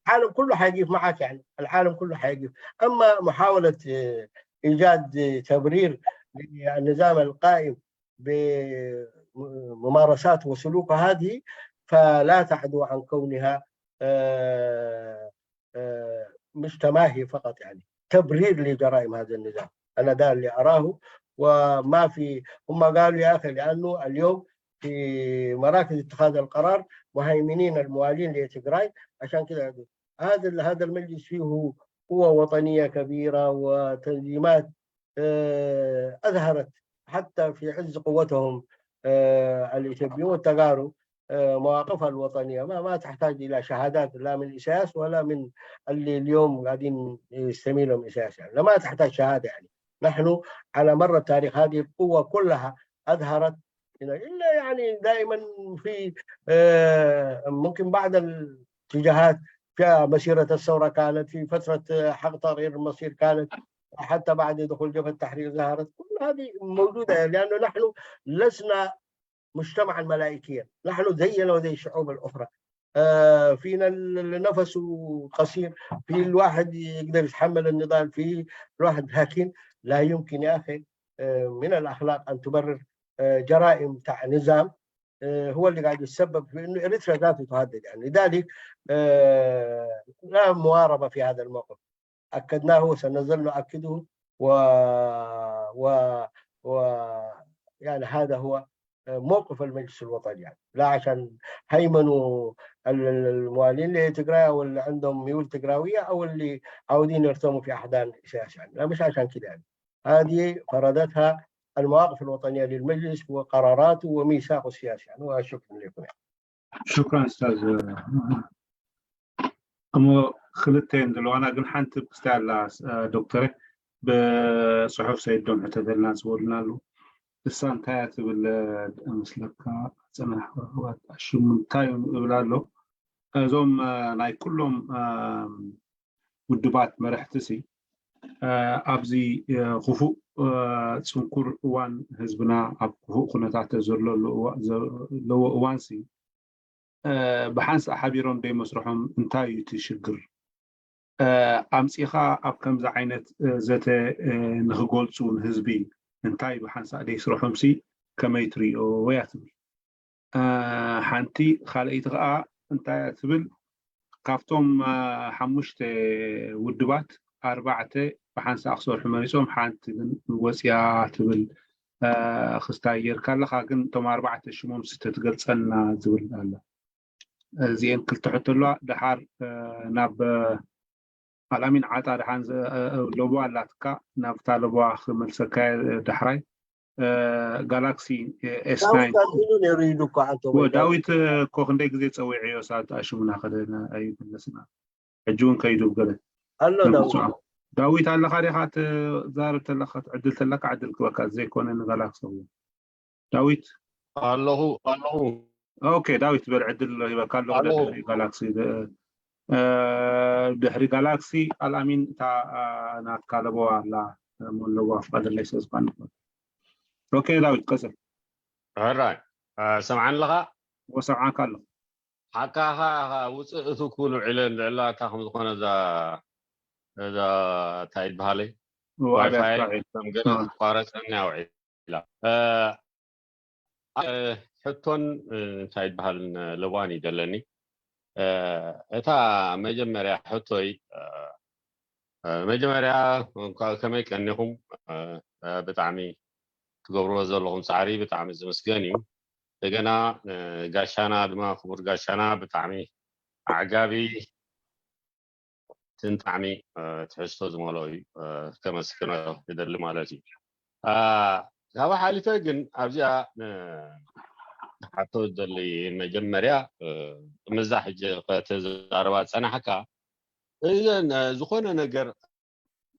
العالم كله حيقف معك، يعني العالم كله حيقف. أما محاولة، آه، إيجاد، آه، تبرير للنظام القائم بممارسات وسلوكه هذه، فلا تعدو عن كونها، آه، آه، مش تماهي فقط، يعني تبرير لجرائم هذا النظام. أنا ده اللي أراه. وما في، هم قالوا يا أخي لأنه اليوم في مراكز اتخاذ القرار مهيمنين الموالين لتجراي، عشان كده هذا ال-، هذا المجلس فيه قوة وطنية كبيرة وتنظيمات، آه، أظهرت حتى في عز قوتهم، آه، الإثيوبيين والتجارو، آه، مواقفها الوطنية ما، ما تحتاج إلى شهادات لا من إساس ولا من اللي اليوم قاعدين يستميلوا من إساس، يعني لا، ما تحتاج شهادة. يعني نحن على مر التاريخ هذه القوة كلها أظهرت، إلا يعني دائما في، آه، ممكن بعض الاتجاهات في مسيرة الثورة كانت، في فترة، آه، حق تغيير المصير كانت، حتى بعد دخول جبهة التحرير ظهرت، كل هذه موجودة، لأنه نحن لسنا مجتمعا ملائكيا، نحن زينا وزي الشعوب الأخرى. آه، فينا ال-، النفس قصير، في الواحد يقدر يتحمل النضال، في الواحد، لكن لا يمكن يا أخي، آه، من الأخلاق أن تبرر، آه، جرائم تاع نظام، آه، هو اللي قاعد يتسبب في إنه إريتريا ذاته تهدد. يعني لذلك، آه، لا مواربة في هذا الموقف، أكدناه وسنظل نؤكده. و، و، و، يعني هذا هو موقف المجلس الوطني، يعني لا عشان هيمنوا ال-، ال-، الموالين لتجراي أو اللي عندهم ميول تجراوية أو اللي عاوزين يرسموا في أحضان سياسة، يعني لا، مش عشان كده. يعني هذه فرضتها المواقف الوطنية للمجلس وقراراته وميثاقه السياسي، يعني. وشكرا لكم، يعني. شكرا استاذ. እሞ ክልተ እየን ዘለዋና፣ ግን ሓንቲ ክስታይ ኣላ፣ ዶክተረ፣ ብፅሑፍ ሰይዶም ሕቶ ዘለና ዝበሉና ኣለዉ። እሳ እንታይ እያ ትብል? ምስለካ፣ ፅናሕ፣ ረኽባት ኣሽሙ እንታይ እዮም እብል ኣሎ። እዞም ናይ ኩሎም ውድባት መራሕቲ ሲ ኣብዚ ክፉእ፣ ፅንኩር እዋን ህዝብና፣ ኣብ ክፉእ ኩነታት ዘለዉ እዋን ሲ ብሓንሳእ ሓቢሮም ደይመስርሖም እንታይ እዩ እቲ ሽግር? ኣምፂኻ ኣብ ከምዚ ዓይነት ዘተ ንክገልፁ ንህዝቢ እንታይ ብሓንሳእ ደይስርሖም ሲ ከመይ ትሪኦ እያ ትብል ሓንቲ። ካልኣይቲ ከዓ እንታይ እያ ትብል? ካብቶም ሓሙሽተ ውድባት ኣርባዕተ ብሓንሳእ ክሰርሑ መሪፆም፣ ሓንቲ ግን ወፅያ ትብል ክስታይ ጌርካ ኣለኻ። ግን እቶም ኣርባዕተ ሽሞም ሲ ተትገልፀልና ዝብል ኣሎ። እዚኤን ክልተ ሕቶ ኣለዋ። ደሓር ናብ ኣልኣሚን ዓጣ ደሓን ለቦ ኣላትካ፣ ናብታ ለቦዋ ክመልሰካ ዳሕራይ። ጋላክሲ ኤስ ናይን ዳዊት ኣቢሉ ነይሩ ኢሉ እኮ ዓንቶ ወይ ዳዊት እኮ ክንደይ ግዜ ፀዊዕዮ፣ ሳት ኣሽሙና ከደ ኣይመለስና። ሕጂ እውን ከይዱ ገለ ኣሎ ዳዊት። ዳዊት ኣለኻ ዲኻ? ትዛረብ ተለካ፣ ዕድል ተለካ ዕድል ክበካ፣ ዘይኮነ ንጋላክሲ እውን። ዳዊት ኣለኹ፣ ኣለኹ። ኦኬ ዳዊት፣ በል ዕድል ሂበካ ኣለኹ። ኣለኹ። ድሕሪ ጋላክሲ፣ እ፣ ድሕሪ ጋላክሲ ኣልኣሚን፣ እታ ናትካ ለበዋ ኣላ፣ ሞን ለበዋ ፍቃደላይ ስለ ዝኾነ። ኦኬ ዳዊት ቀጽል። ሕራይ። ሰምዓን ኣለኻ? ወሰምዓካ ኣለኹ። ሓካኻ ውፅእ እቱ ክብል ውዒለ፣ ልዕላ እታ ከም ዝኾነ እዛ፣ እዛ እንታይ ይበሃለይ? ዋይፋይ ከም ገለ ትቋረፀኒ ውዒላ። ሕቶን እንታይ ይበሃል ለባን እዩ ዘለኒ። እታ መጀመርያ ሕቶይ፣ መጀመርያ ከመይ ቀኒኹም? ብጣዕሚ ትገብርዎ ዘለኹም ፃዕሪ ብጣዕሚ ዝምስገን እዩ። እንደገና ጋሻና ድማ፣ ክቡር ጋሻና፣ ብጣዕሚ ኣዕጋቢ ትንታዕሚ ትሕዝቶ ዝመልኦ እዩ። ከመስግኖ ይደሊ ማለት እዩ። ካብ ሓሊፈ ግን ኣብዚኣ ሓቶ ዝደሊ፣ መጀመርያ ምዛ ሕጂ ከተዛርባ ዝፀናሕካ፣ እዘን ዝኾነ ነገር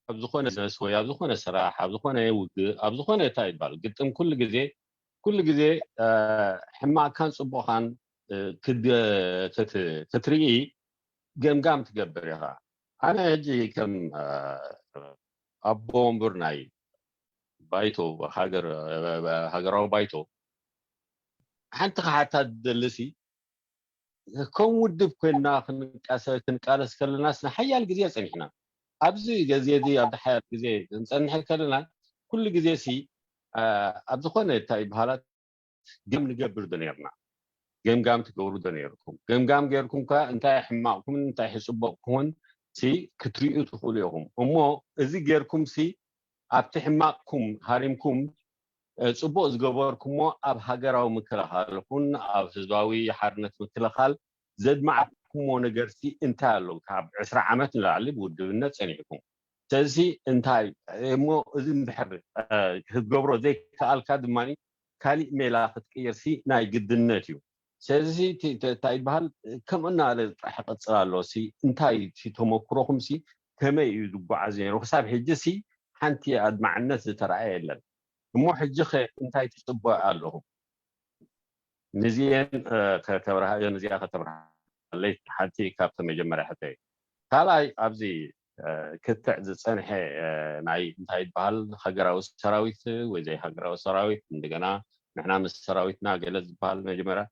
ኣብ ዝኾነ ቢዝነስ ወይ ኣብ ዝኾነ ስራሕ፣ ኣብ ዝኾነ ውግእ፣ ኣብ ዝኾነ እንታይ ይባል ግጥም፣ ኩሉ ግዜ፣ ኩሉ ግዜ ሕማቕካን ፅቡቕካን ክትርኢ ገምጋም ትገብር ኢኻ። ኣነ ሕጂ ከም ኣቦ ወንበር ናይ ባይቶ፣ ሃገራዊ ባይቶ፣ ሓንቲ ክሓታ ዝደልሲ፣ ከም ውድብ ኮይንና ክንቃለስ ከለናስ ንሓያል ግዜ ፀኒሕና። ኣብዚ ግዜ እዚ፣ ኣብዚ ሓያል ግዜ ክንፀንሕ ከለና፣ ኩሉ ግዜ ሲ ኣብ ዝኾነ እንታይ ይበሃላት ገም ንገብር ዶ ነርና? ገምጋም ትገብሩ ዶ ነርኩም? ገምጋም ገይርኩም ከ እንታይ ሕማቕኩምን እንታይ ሕፅበቕኩምን ሲ ክትሪኡ ትኽእሉ ኢኹም። እሞ እዚ ገይርኩም ሲ ኣብቲ ሕማቕኩም ሃሪምኩም፣ ጽቡቕ ዝገበርኩሞ ኣብ ሃገራዊ ምክልኻል ይኹን ኣብ ህዝባዊ ሓርነት ምክልኻል ዘድማዕኩሞ ነገርሲ እንታይ ኣሎ? ካብ ዕስራ ዓመት ንላዕሊ ብውድብነት ጸኒሕኩም። ስለዚ እንታይ እሞ እዚ እንድሕር ክትገብሮ ዘይከኣልካ ድማ ካሊእ ሜላ ክትቅይርሲ ናይ ግድነት እዩ። ስለዚ እንታይ ይበሃል ከምኡ እናበለ ጥራሕ ይቐጽል ኣሎ። ሲ እንታይ ሲ ተመክሮኹም ሲ ከመይ እዩ ዝጓዓዝ ነይሩ? ክሳብ ሕጂ ሲ ሓንቲ ኣድማዕነት ዝተረኣየ የለን። እሞ ሕጂ ኸ እንታይ ትጽበ ኣለኹም? ንዚኤን ከተብርሃ፣ ነዚኣ ከተብርሃለይ ሓንቲ ካብቲ መጀመርያ ሕቶይ። ካልኣይ ኣብዚ ክትዕ ዝጸንሐ ናይ እንታይ ይበሃል ሃገራዊ ሰራዊት ወይ ዘይሃገራዊ ሰራዊት፣ እንደገና ንሕና ምስ ሰራዊትና ገለ ዝበሃል መጀመርያ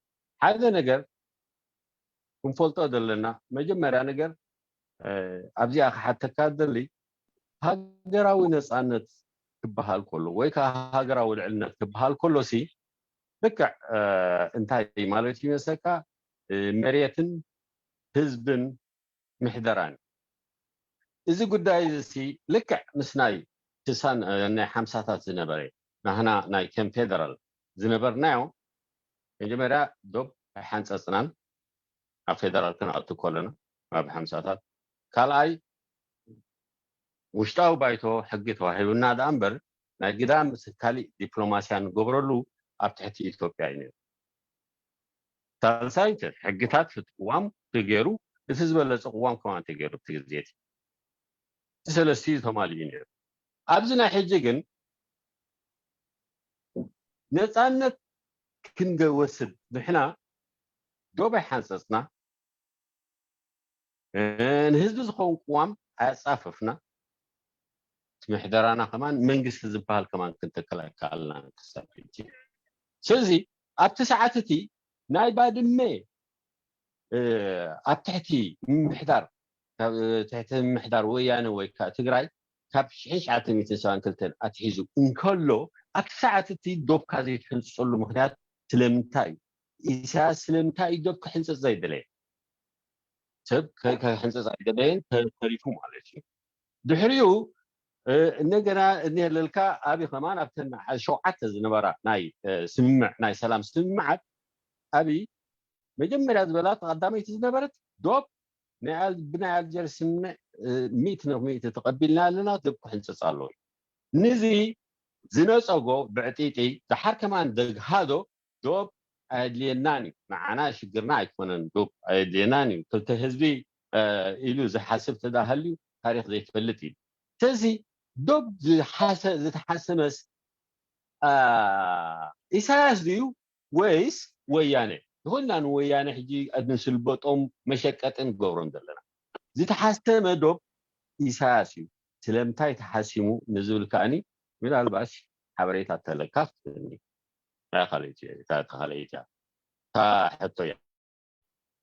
ሓደ ነገር ክንፈልጦ ዘለና መጀመርያ ነገር ኣብዚኣ ክሓተካ ደሊ ሃገራዊ ነጻነት ክበሃል ከሎ ወይ ከዓ ሃገራዊ ልዕልነት ክበሃል ከሎ ሲ ልክዕ እንታይ ማለት ይመስለካ መሬትን ህዝብን ምሕደራን እዚ ጉዳይ እዚ ልክዕ ምስ ናይ ስሳን ናይ ሓምሳታት ዝነበረ ናህና ናይ ኮንፌደራል ዝነበርናዮ መጀመርያ ዶብ ኣይሓንፀፅናን ኣብ ፌደራል ክንኣቱ ከለና ኣብ ሓምሳታት ካልኣይ ውሽጣዊ ባይቶ ሕጊ ተዋሂቡና ደኣ እምበር ናይ ግዳ ምስ ካሊእ ዲፕሎማስያ ንገብረሉ ኣብ ትሕቲ ኢትዮጵያ እዩ ነይሩ። ሳልሳይ ሕግታት እቲ ቅዋም ተገይሩ እቲ ዝበለፀ ቅዋም ከማን ተገይሩ እቲ ግዜ እቲ ሰለስቲኡ ተማሊኡ ነይሩ። ኣብዚ ናይ ሕጂ ግን ነፃነት ክንገወስድ ንሕና ዶብ ኣይሓንፀፅና፣ ንህዝቢ ዝኸውን ቅዋም ኣያፃፈፍና፣ እቲ ምሕደራና ከማን መንግስቲ ዝበሃል ከማን ክንተክል ኣይከኣልና ክሳብ ሕጂ። ስለዚ ኣብቲ ሰዓት እቲ ናይ ባድመ ኣብ ትሕቲ ምምሕዳር ትሕቲ ምምሕዳር ወያነ ወይ ከዓ ትግራይ ካብ ሽሕን ትሽዓተ ሚእትን ሰብዓን ክልተን ኣትሒዙ እንከሎ ኣብቲ ሰዓት እቲ ዶብካ ዘይትሕንፅፀሉ ምክንያት ስለምንታይ እዩ? ኢሳያስ ስለምንታይ እዩ ዶብ ክሕንፅፅ ዘይደለየ? ሰብ ክሕንፅፅ ኣይደለየን ተሪፉ ማለት እዩ። ድሕሪኡ እንደገና እኒሀለልካ ኣብይ ከማን ኣብተን ሸውዓተ ዝነበራ ናይ ስምምዕ ናይ ሰላም ስምምዓት ኣብይ መጀመርያ ዝበላ ቀዳመይቲ ዝነበረት ዶብ ብናይ ኣልጀርስ ስምምዕ ሚእቲ ንሚእቲ ተቐቢልና ኣለና፣ ዶብ ክሕንፅፅ ኣለዎ። ንዚ ዝነፀጎ ብዕጢጢ ደሓር ከማን ደግሃዶ ዶብ ኣየድልየናን እዩ፣ ንዓና ሽግርና ኣይኮነን፣ ዶብ ኣየድልየናን እዩ፣ ክልተ ህዝቢ ኢሉ ዝሓስብ ተዳሃልዩ ታሪክ ዘይትፈልጥ እዩ። ስለዚ ዶብ ዝተሓሰመስ ኢሳያስ ድዩ ወይስ ወያነ? ንኩልና ንወያነ ሕጂ ንስልበጦም መሸቀጢ ንገብሮም ዘለና። ዝተሓሰመ ዶብ ኢሳያስ እዩ። ስለምንታይ ተሓሲሙ ንዝብል ከኣኒ ምናልባሽ ሓበሬታ ተለካ ክትኒ ካልይቲ እያ። እታ ሕቶ እያ።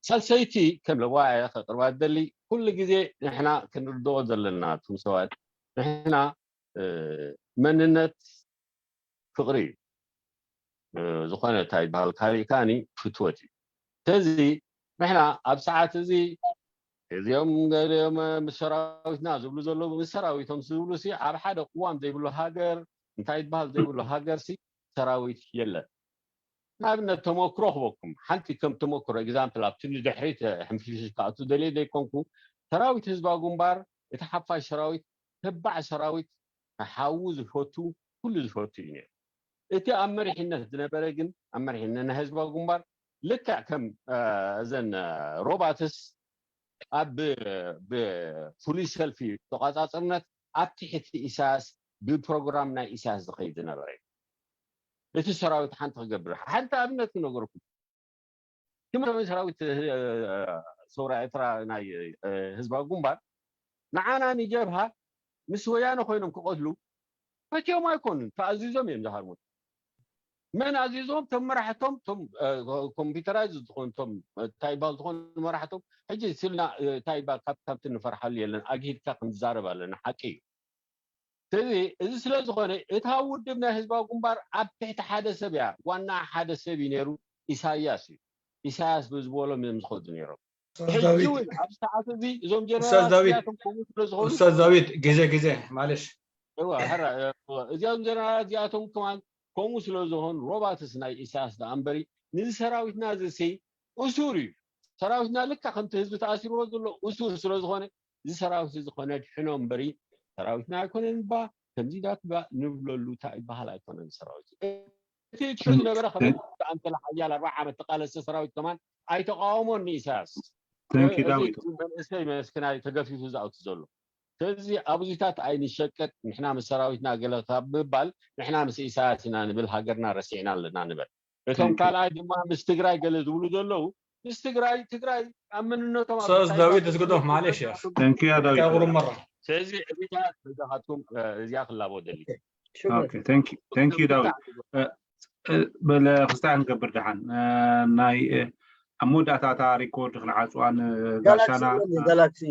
ሳልሰይቲ ከም ለዋያ ከቅርባ ደሊ ኩሉ ግዜ ንሕና ክንርድኦ ዘለና እቱም ሰባት ንሕና መንነት ፍቕሪ እዩ። ዝኾነ እንታይ ይበሃል ካሊእ ከኣኒ ፍትወት እዩ። ስለዚ ንሕና ኣብ ሰዓት እዚ እዚኦም ገሊኦም ምስ ሰራዊትና ዝብሉ ዘለዉ ምስ ሰራዊቶም ዝብሉ ሲ ኣብ ሓደ ቅዋም ዘይብሉ ሃገር እንታይ ይበሃል ዘይብሉ ሃገር ሲ ሰራዊት የለን። ንኣብነት ተመክሮ ክበኩም ሓንቲ ከም ተመክሮ example ኣብቲ ንድሕሪት ሕንፍሽሽ ክኣቱ ደልየ ዘይኮንኩ ሰራዊት ህዝባዊ ግንባር እቲ ሓፋሽ ሰራዊት ተባዕ ሰራዊት ሓዉ ዝፈቱ ኩሉ ዝፈቱ እዩ ነይሩ። እቲ ኣብ መሪሕነት ዝነበረ ግን ኣብ መሪሕነት ናይ ህዝባዊ ግንባር ልክዕ ከም እዘን ሮባትስ ኣብ ብፍሉይ ሰልፊ ተቋፃፅርነት ኣብ ትሕቲ ኢሳያስ ብፕሮግራም ናይ ኢሳያስ ዝኸይድ ዝነበረ እዩ። እቲ ሰራዊት ሓንቲ ክገብር ሓንቲ ኣብነት ክነገርኩም ክመ ሰራዊት ሰውራ ኤርትራ ናይ ህዝባዊ ግንባር ንዓና ንጀብሃ ምስ ወያነ ኮይኖም ክቐትሉ ፈትዮም ኣይኮኑን፣ ተኣዚዞም እዮም ዝሃርሙት። መን ኣዚዞም? ቶም መራሕቶም ቶም ኮምፒውተራይዝ ዝኾኑ ቶም እንታይ ይበሃል ዝኾኑ መራሕቶም ሕጂ ስልና እንታይ ይበሃል ካብ ካብቲ ንፈርሓሉ የለን ኣግሂድካ ክንዛረብ ኣለና ሓቂ እዩ። ስለዚ እዚ ስለ ዝኾነ እታ ውድብ ናይ ህዝባዊ ግንባር ኣብ ትሕቲ ሓደ ሰብ እያ ዋና ሓደ ሰብ እዩ ነይሩ ኢሳያስ እዩ። ኢሳያስ ብዝበሎም እዮም ዝኸዱ ነይሮም። ሕጂ እውን ኣብ ሰዓት እዚ እዞም ጀነራላት እዚኣቶም ከምኡ ስለ ዝኾኑ ኡስታዝ ዳዊት ግዜ ግዜ ማለሽ እዚኦም ጀነራላት እዚኣቶም ከማን ከምኡ ስለ ዝኾኑ ሮባትስ ናይ ኢሳያስ ደኣ እምበሪ ንዚ ሰራዊትና እዚ ሲ እሱር እዩ። ሰራዊትና ልካ ከምቲ ህዝቢ ተኣሲርዎ ዘሎ እሱር ስለ ዝኾነ እዚ ሰራዊት እዚ ኮነ ድሕኖ እምበሪ ሰራዊትና ኣይኮነን እባ ከምዚ ዳትባ ንብለሉ እንታይ ይበሃል ኣይኮነን ሰራዊት እቲ ሽዑ ዝነበረ ከመይ ኣንተለ ሓያል ኣርባዓ ዓመት ተቃለሰ ሰራዊት ከማን ኣይተቃወሞን ንኢሳያስ መንእሰይ መስክናይ ተገፊፉ ዝኣቱ ዘሎ ስለዚ ኣብዚታት ኣይንሸቀጥ ንሕና ምስ ሰራዊትና ገለ ካብ ምባል ንሕና ምስ ኢሳያስ ኢና ንብል ሃገርና ረሲዕና ኣለና ንበል እቶም ካልኣይ ድማ ምስ ትግራይ ገለ ዝብሉ ዘለዉ ምስ ትግራይ ትግራይ ኣብ መንነቶም ኣብ ኡስታዝ ዳዊት እስክዶ ማለሽ ያ ተንኪያ ዳዊት ካብሩ መራ ስለዚ እዚታት በዛኻትኩም እዚኣ ክላቦ ደሊ ኦኬ ታንክ ዩ ዳዊት በለ ክስታይ ክንገብር ደሓን ናይ ኣብ መወዳእታ እታ ሪኮርድ ክንዓፅዋ ንጋሻና ጋላክሲ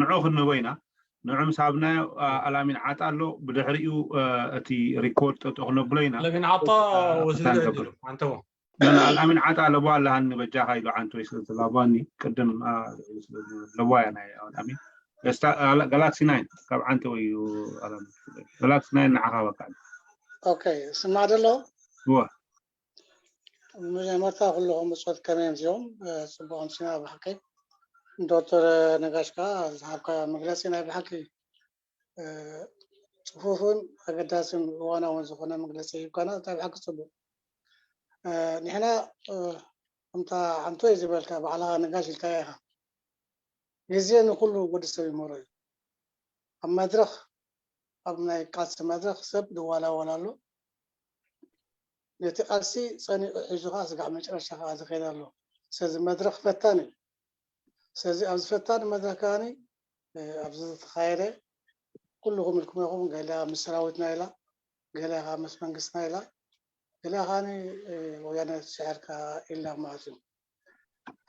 ንዕኡ ክንህቦ ኢና ንዑ ምስ ሃብናዮ ኣላሚን ዓጣ ኣሎ ብድሕሪኡ እቲ ሪኮርድ ጠጠ ክነብሎ ኢና ለሚን ዓጣ ወስደ ዕድሉ ኣንተዎ ኣልኣሚን ዓጣ ኣለቦ ኣለሃኒ በጃኻ ኢሉ ዓንቶ ይስልትላባኒ ቅድም ለዋያ ናይ ኣልኣሚን ጋላክሲ ናይን ካብ ዓንቶ እዩ ጋላክሲ ናይን ንዓኻ በቃ ኦኬ ስማዕ ደሎ እወ መጀመርታ ኩልኹም ብፆት ከመይ እዮም እዚኦም ፅቡቅ ኣምሲና ብሓቂ ዶክተር ነጋሽ ከዓ ዝሃብካ መግለፂ ናይ ብሓቂ ፅፉፍን ኣገዳስን እዋናውን ዝኾነ መግለፂ ሂብካና እንታይ ብሓቂ ፅቡቅ ንሕና ከምታ ሓንቶ እዩ ዝበልካ ባዕልኻ ነጋሽ ኢልካ ኢኻ ግዜ ንኩሉ ወዲ ሰብ ይመሮ እዩ ኣብ መድረክ ኣብ ናይ ቃልሲ መድረክ ሰብ ዝዋላወል ኣሎ ነቲ ቃልሲ ጸኒዑ ሒዙ ከዓ ስጋዕ መጨረሻ ከዓ ዝኸይድ ኣሎ። ስለዚ መድረኽ ፈታኒ እዩ። ስለዚ ኣብዚ ፈታኒ መድረኽ ከዓኒ ኣብዚ ዝተኻየደ ኩልኹም ኢልኩም ኢኹም፣ ገለ ምስ ሰራዊትና ኢላ፣ ገለ ከዓ ምስ መንግስትና ኢላ፣ ገለ ከዓ ወያነ ትስዕር ከዓ ኢልና ማለት እዩ።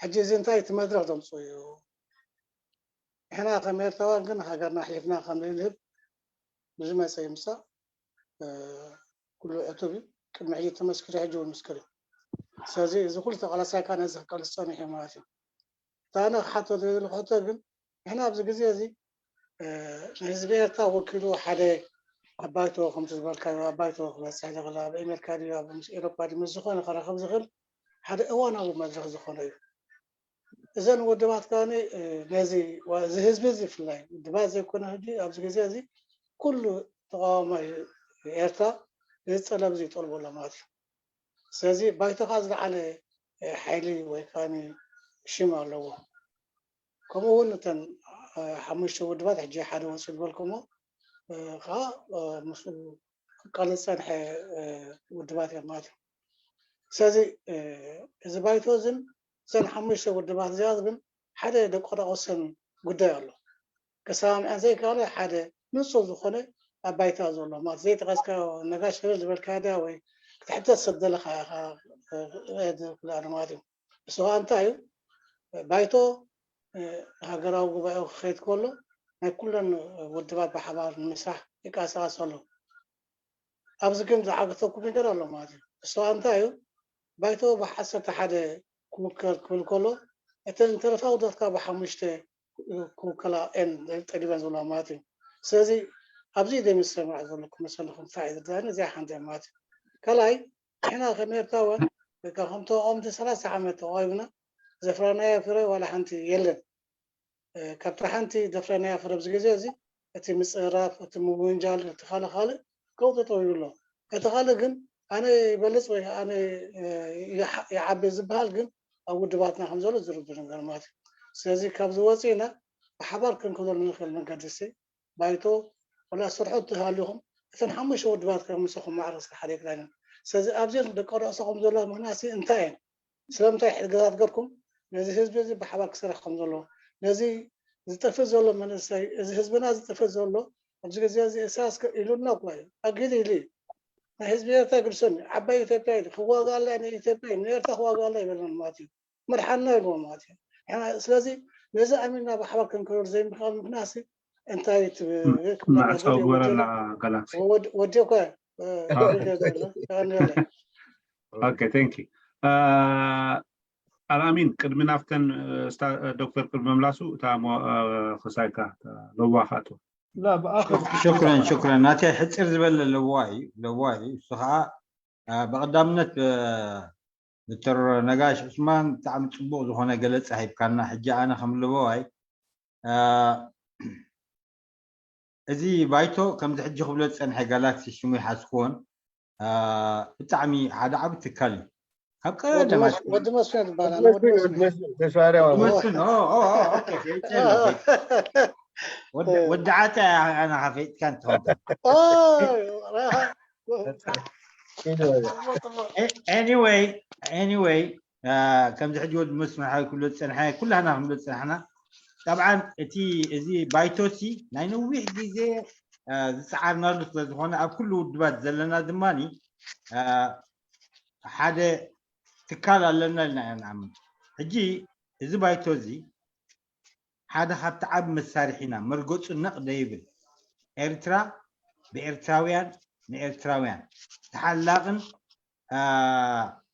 ሕጂ እዚ እንታይ እቲ መድረኽ ዘምፅኡ እዩ? ንሕና ከም ኤርትራውያን ግን ሃገርና ሒፍና ከም ዘይንህብ ብዝመፀ ይምፃእ ኩሉ ዕቱብ እዩ። ቅድሚ ሕጂ ተመስኪሩ፣ ሕጂ እውን ምስክር እዩ። ስለዚ እዚ ኩሉ ተቃላሳይ ከዓ ነዚ ክቃለስ ፀኒሑ ማለት እዩ። እታ ኣነ ክሓቶ ዝደሊ ሕቶ ግን ንሕና ኣብዚ ግዜ እዚ ንህዝቢ ኤርትራ ወኪሉ ሓደ ኣባይቶ ከምቲ ዝበልካዮ ኣባይቶ ክበፅሕ ዝኽእል ኣብ ኣሜሪካ ድዩ ኣብ ምስ ኤሮፓ ድዩ ምስ ዝኾነ ክረኽብ ዝኽእል ሓደ እዋናዊ መድረኽ ዝኾነ እዩ። እዘን ውድባት ከዓኒ ነዚ እዚ ህዝቢ እዚ ብፍላይ ውድባት ዘይኮነ ሕጂ ኣብዚ ግዜ እዚ ኩሉ ተቃዋማይ ኤርትራ እዚ ጠለብ እዚ ይጠልቦ ኣሎ ማለት እዩ። ስለዚ ባይቶ ከዓ ዝለዓለ ሓይሊ ወይ ከዓ ሽም ኣለዎ። ከምኡ እውን እተን ሓሙሽተ ውድባት ሕጂ ሓደ ወፂኡ ዝበልኩሞ ከዓ ምስኡ ክቃለስ ዝፀንሐ ውድባት እዮም ማለት እዩ። ስለዚ እዚ ባይቶ እዝን እዘን ሓሙሽተ ውድባት እዚኣ ግን ሓደ ደቆዳቆሰን ጉዳይ ኣሎ። ክሰማምዐን ዘይከኣለ ሓደ ንፁር ዝኾነ ኣብ ባይታ ዘሎ ማለት ዘይጠቀስካዮ ነጋሽ ሕርር ዝበልካዮ ድያ ወይ ክትሕተት ሰብ ዘለካ ኢኻ ክብለኒ ማለት እዩ። እሱ ከዓ እንታይ እዩ? ባይቶ ሃገራዊ ጉባኤኡ ክኸይድ ከሎ ናይ ኩለን ውድባት ብሓባር ንምስራሕ ይቃሳቀስ ኣሎ። ኣብዚ ግን ዝዓገተኩም ነገር ኣሎ ማለት እዩ። እሱ ከዓ እንታይ እዩ? ባይቶ ብዓሰርተ ሓደ ክውከል ክብል ከሎ እተን ተረፋ ውድባትካ ብሓሙሽተ ክውከላ እየን ጠሊበን ዘለዋ ማለት እዩ። ስለዚ ኣብዚ ደሚሰማዕ ዘለኩም መሰለኹም እንታይ እዩ ዝዳኒ እዚኣ ሓንቲ ማለት እዩ። ካልኣይ ንሕና ከም ኤርትራውያን ወይ ከዓ ከምቲ ኦምቲ ሰላሳ ዓመት ተቃዊምና ዘፍራናዮ ፍረ ዋላ ሓንቲ የለን። ካብታ ሓንቲ ዘፍረናያ ፍረ ኣብዚ ግዜ እዚ እቲ ምፅራፍ፣ እቲ ምውንጃል፣ እቲ ካልእ ካልእ ከውጥጠው ይብሎ። እቲ ካልእ ግን ኣነ ይበልፅ ወይ ኣነ ይዓቢ ዝበሃል ግን ኣብ ውድባትና ከም ዘሎ ዝርዱ ነገር ማለት እዩ። ስለዚ ካብዚ ወፂእና ብሓባር ክንከደሉ ንኽእል መንገዲ ሲ ባይቶ ወላ ስርሑ ትሃልኹም እተን ሓሙሽተ ውድባት ከም ምሳኹም ማዕረ እስከ ሓደ ይግዳን። ስለዚ ኣብዚአን ደቂ ርእሶኹም ዘሎ ምኽንያት እንታይ እየን? ስለምንታይ ሕድገታት ገርኩም ነዚ ህዝቢ እዚ ብሓባር ክሰርሕ ከም ዘለዎ ነዚ ዝጠፍእ ዘሎ መንእሰይ እዚ ህዝብና ዝጠፍእ ዘሎ ኣብዚ ግዜ እዚ እሳስ ኢሉና እኳ እዩ ኣጊድ ኢሉ እዩ ናይ ህዝቢ ኤርትራ ግድሰን እዩ ዓባይ ኢትዮጵያ ኢሉ ክዋጋኣላ ንኢትዮጵያ እዩ ንኤርትራ ክዋጋኣላ ይበለና ማለት እዩ መርሓና ኢልዎ ማለት እዩ ስለዚ ነዚ ኣሚንና ብሓባር ክንከበር ዘይምክኣል ምክንያት እንታይ ማዕፀው ግበረላ ጋላክሲ ወዲ እኳ Okay, thank you. ኣልኣሚን ቅድሚ ናብተን ዶክተር ቅድሚ መምላሱ እታ ክሳይካ ለዋኻቶ ሽክረን ሽክረን ናተይ ሕፅር ዝበለ ለዋ እዩ ለዋ እዩ እሱ ከዓ ብቀዳምነት ዶክተር ነጋሽ ዑስማን ብጣዕሚ ፅቡቅ ዝኮነ ገለፃ ሂብካና ሕጂ ኣነ ከም ለዋይ እዚ ባይቶ ከምዚ ሕጂ ክብሎ ዝፀንሐ ጋላክሲ ሽሙ ይሓዝክዎን ብጣዕሚ ሓደ ዓብ ትካል እዩ ካብ ቀደማት ወዲ መስፍን ይባላል ወዲ ዓፀ ኣና ካፈጥካ እንትኾን anyway anyway ከምዚ ሕጂ ወዲ መስፍን ሓዊ ክብሎ ዝፀንሐ ኩላህና ክንብሎ ዝፀናሕና ጠብዓን እቲ እዚ ባይቶሲ ናይ ነዊሕ ግዜ ዝፀዓርናሉ ስለዝኾነ ኣብ ኩሉ ውድባት ዘለና ድማ ሓደ ትካል ኣለና ኢልና ኢና ንኣምን ሕጂ እዚ ባይቶ እዚ ሓደ ካብቲ ዓብ መሳርሒና መርገፁ ነቕ ደይብል ኤርትራ ብኤርትራውያን ንኤርትራውያን ተሓላቕን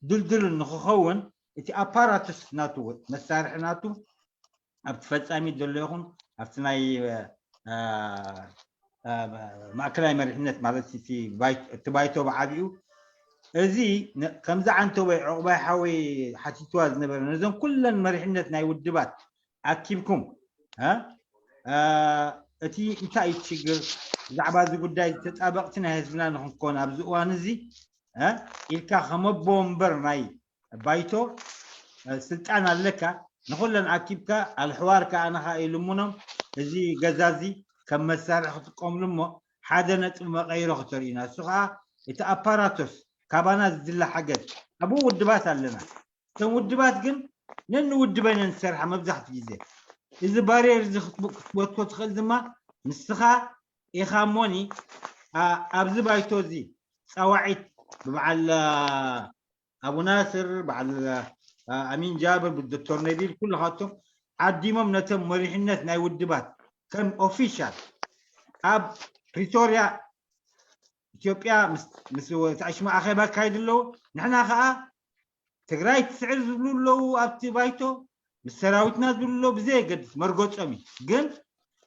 ድልድልን ንክኸውን እቲ ኣፓራቱስ ናቱ መሳርሒ ናቱ ኣብቲ ፈፃሚ ዘሎ ይኹን ኣብቲ ናይ ማእከላይ መሪሕነት ማለት እቲ ባይቶ ብዓቢኡ እዚ ከምዚ ዓንተወይ ዕቑባይ ሓወይ ሓቲትዋ ዝነበረ ነዞም ኩለን መሪሕነት ናይ ውድባት ኣኪብኩም እቲ እንታይ እዩ ሽግር ብዛዕባ እዚ ጉዳይ ተጣበቕቲ ናይ ህዝብና ንክንኮን ኣብዚ እዋን እዚ ኢልካ ከመቦ እምበር ናይ ባይቶ ስልጣን ኣለካ ንኩለን ኣኪብካ ኣልሕዋር ከዓ ንካ ኢልሙኖም እዚ ገዛ እዚ ከም መሳርሒ ክጥቀምሉ እሞ ሓደ ነጥቢ መቀይሮ ክተርእዩና እሱ ከዓ እቲ ኣፓራቶስ ካባና ዝድለ ሓገዝ ኣብኡ ውድባት ኣለና። እተን ውድባት ግን ነንውድበን እየን ዝሰርሓ መብዛሕትኡ ግዜ። እዚ ባርየር እዚ ክትብ- ክትበትኮ ትኽእል ድማ ንስኻ ኢኻ እሞኒ ኣ- ኣብዚ ባይቶ እዚ ፃዋዒት ብበዓል ኣ፣ ኣቡ ናስር፣ በዓል ኣ፣ ኣሚን ጃብር፣ ብዶክተር ነቢል ኩልኻቶም ዓዲሞም ነቶም መሪሕነት ናይ ውድባት ከም ኦፊሻል ኣብ ፕሪቶርያ ኢትዮጵያ ምስ ምስ ተዕሽማ ኣኼባ ኣካይዱ ኣለዉ። ንሕና ከዓ ትግራይ ትስዕር ዝብሉ ኣለዉ ኣብቲ ባይቶ፣ ምስ ሰራዊትና ዝብሉ ኣለዉ። ብዘየገድስ መርገጾም እዩ። ግን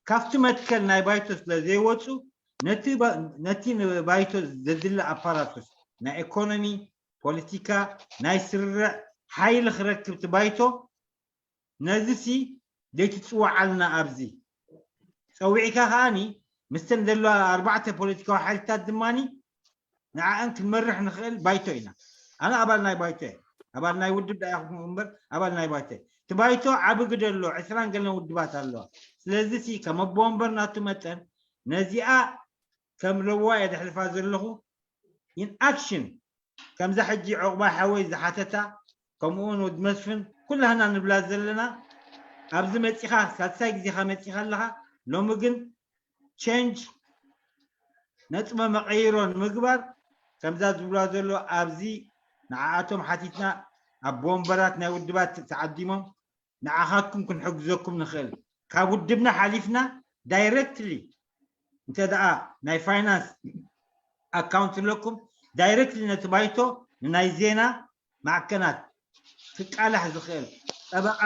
ካብቲ መትከል ናይ ባይቶ ስለ ዘይወፁ ነቲ ባ- ነቲ ንባይቶ ዘድሊ ኣፓራቶስ ናይ ኢኮኖሚ፣ ፖለቲካ፣ ናይ ስርርዕ ሓይሊ ክረክብ እቲ ባይቶ ነዚ ሲ ዘይትፅወዓልና ኣብዚ ፀዊዕካ ከዓኒ ምስተን ዘለዋ ኣርባዕተ ፖለቲካዊ ሓይልታት ድማኒ ንዓኣን ክንመርሕ ንኽእል ባይቶ ኢና። ኣነ ኣባል ናይ ባይቶ እየ። ኣባል ናይ ውድብ ዳኣ ይኹን እምበር ኣባል ናይ ባይቶ እየ። እቲ ባይቶ ዓቢ ግደ ኣለዎ። ዕስራን ገለን ውድባት ኣለዋ። ስለዚ ሲ ከም ኣቦ ወንበር ናቱ መጠን ነዚኣ ከም ለዋ እየ ዘሕልፋ ዘለኹ። ኢን ኣክሽን ከምዛ ሕጂ ዑቕባ ሓወይ ዝሓተታ ከምኡ እውን ወዲ መስፍን ኩላህና ንብላ ዘለና ኣብዚ መፂኻ ሳልሳይ ግዜኻ መፂኻ ኣለኻ። ሎሚ ግን ቸንጅ ነጥበ መቐይሮ ንምግባር ከምዛ ዝብላ ዘሎ ኣብዚ ንዓኣቶም ሓቲትና ኣብ ወንበራት ናይ ውድባት ተዓዲሞም ንዓኻትኩም ክንሕግዘኩም ንኽእል ካብ ውድብና ሓሊፍና ዳይረክትሊ እንተ ደኣ ናይ ፋይናንስ ኣካውንት ኣለኩም ዳይረክትሊ ነቲ ባይቶ ንናይ ዜና ማዕከናት ክቃላሕ ዝኽእል ጠበቓ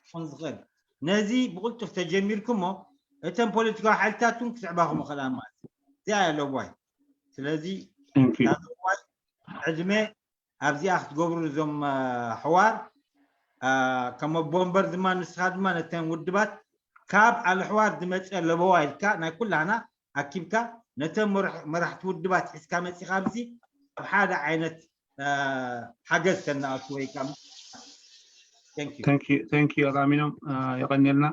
ክኾን ዝኽእል ነዚ ብቕልጡፍ ተጀሚርኩሞ እተን ፖለቲካዊ ሓይልታት እውን ክስዕባኹም ይኽእላ ማለት እዩ። እዚኣ እያ ለዋይ። ስለዚ Thank you. ዕድመ ኣብዚኣ ክትገብሩ እዞም ኣሕዋር ከም ኣቦ ወንበር ድማ ንስኻ ድማ ነተን ውድባት ካብ ኣልሕዋር ዝመፀ ለበዋ ኢልካ ናይ ኩላና ኣኪብካ ነተን መራሕቲ ውድባት ሒዝካ መፂኻ ኣብዚ ኣብ ሓደ ዓይነት ሓገዝ ተናኣቱ ወይ Thank you ኣላሚኖም የቐንየልና።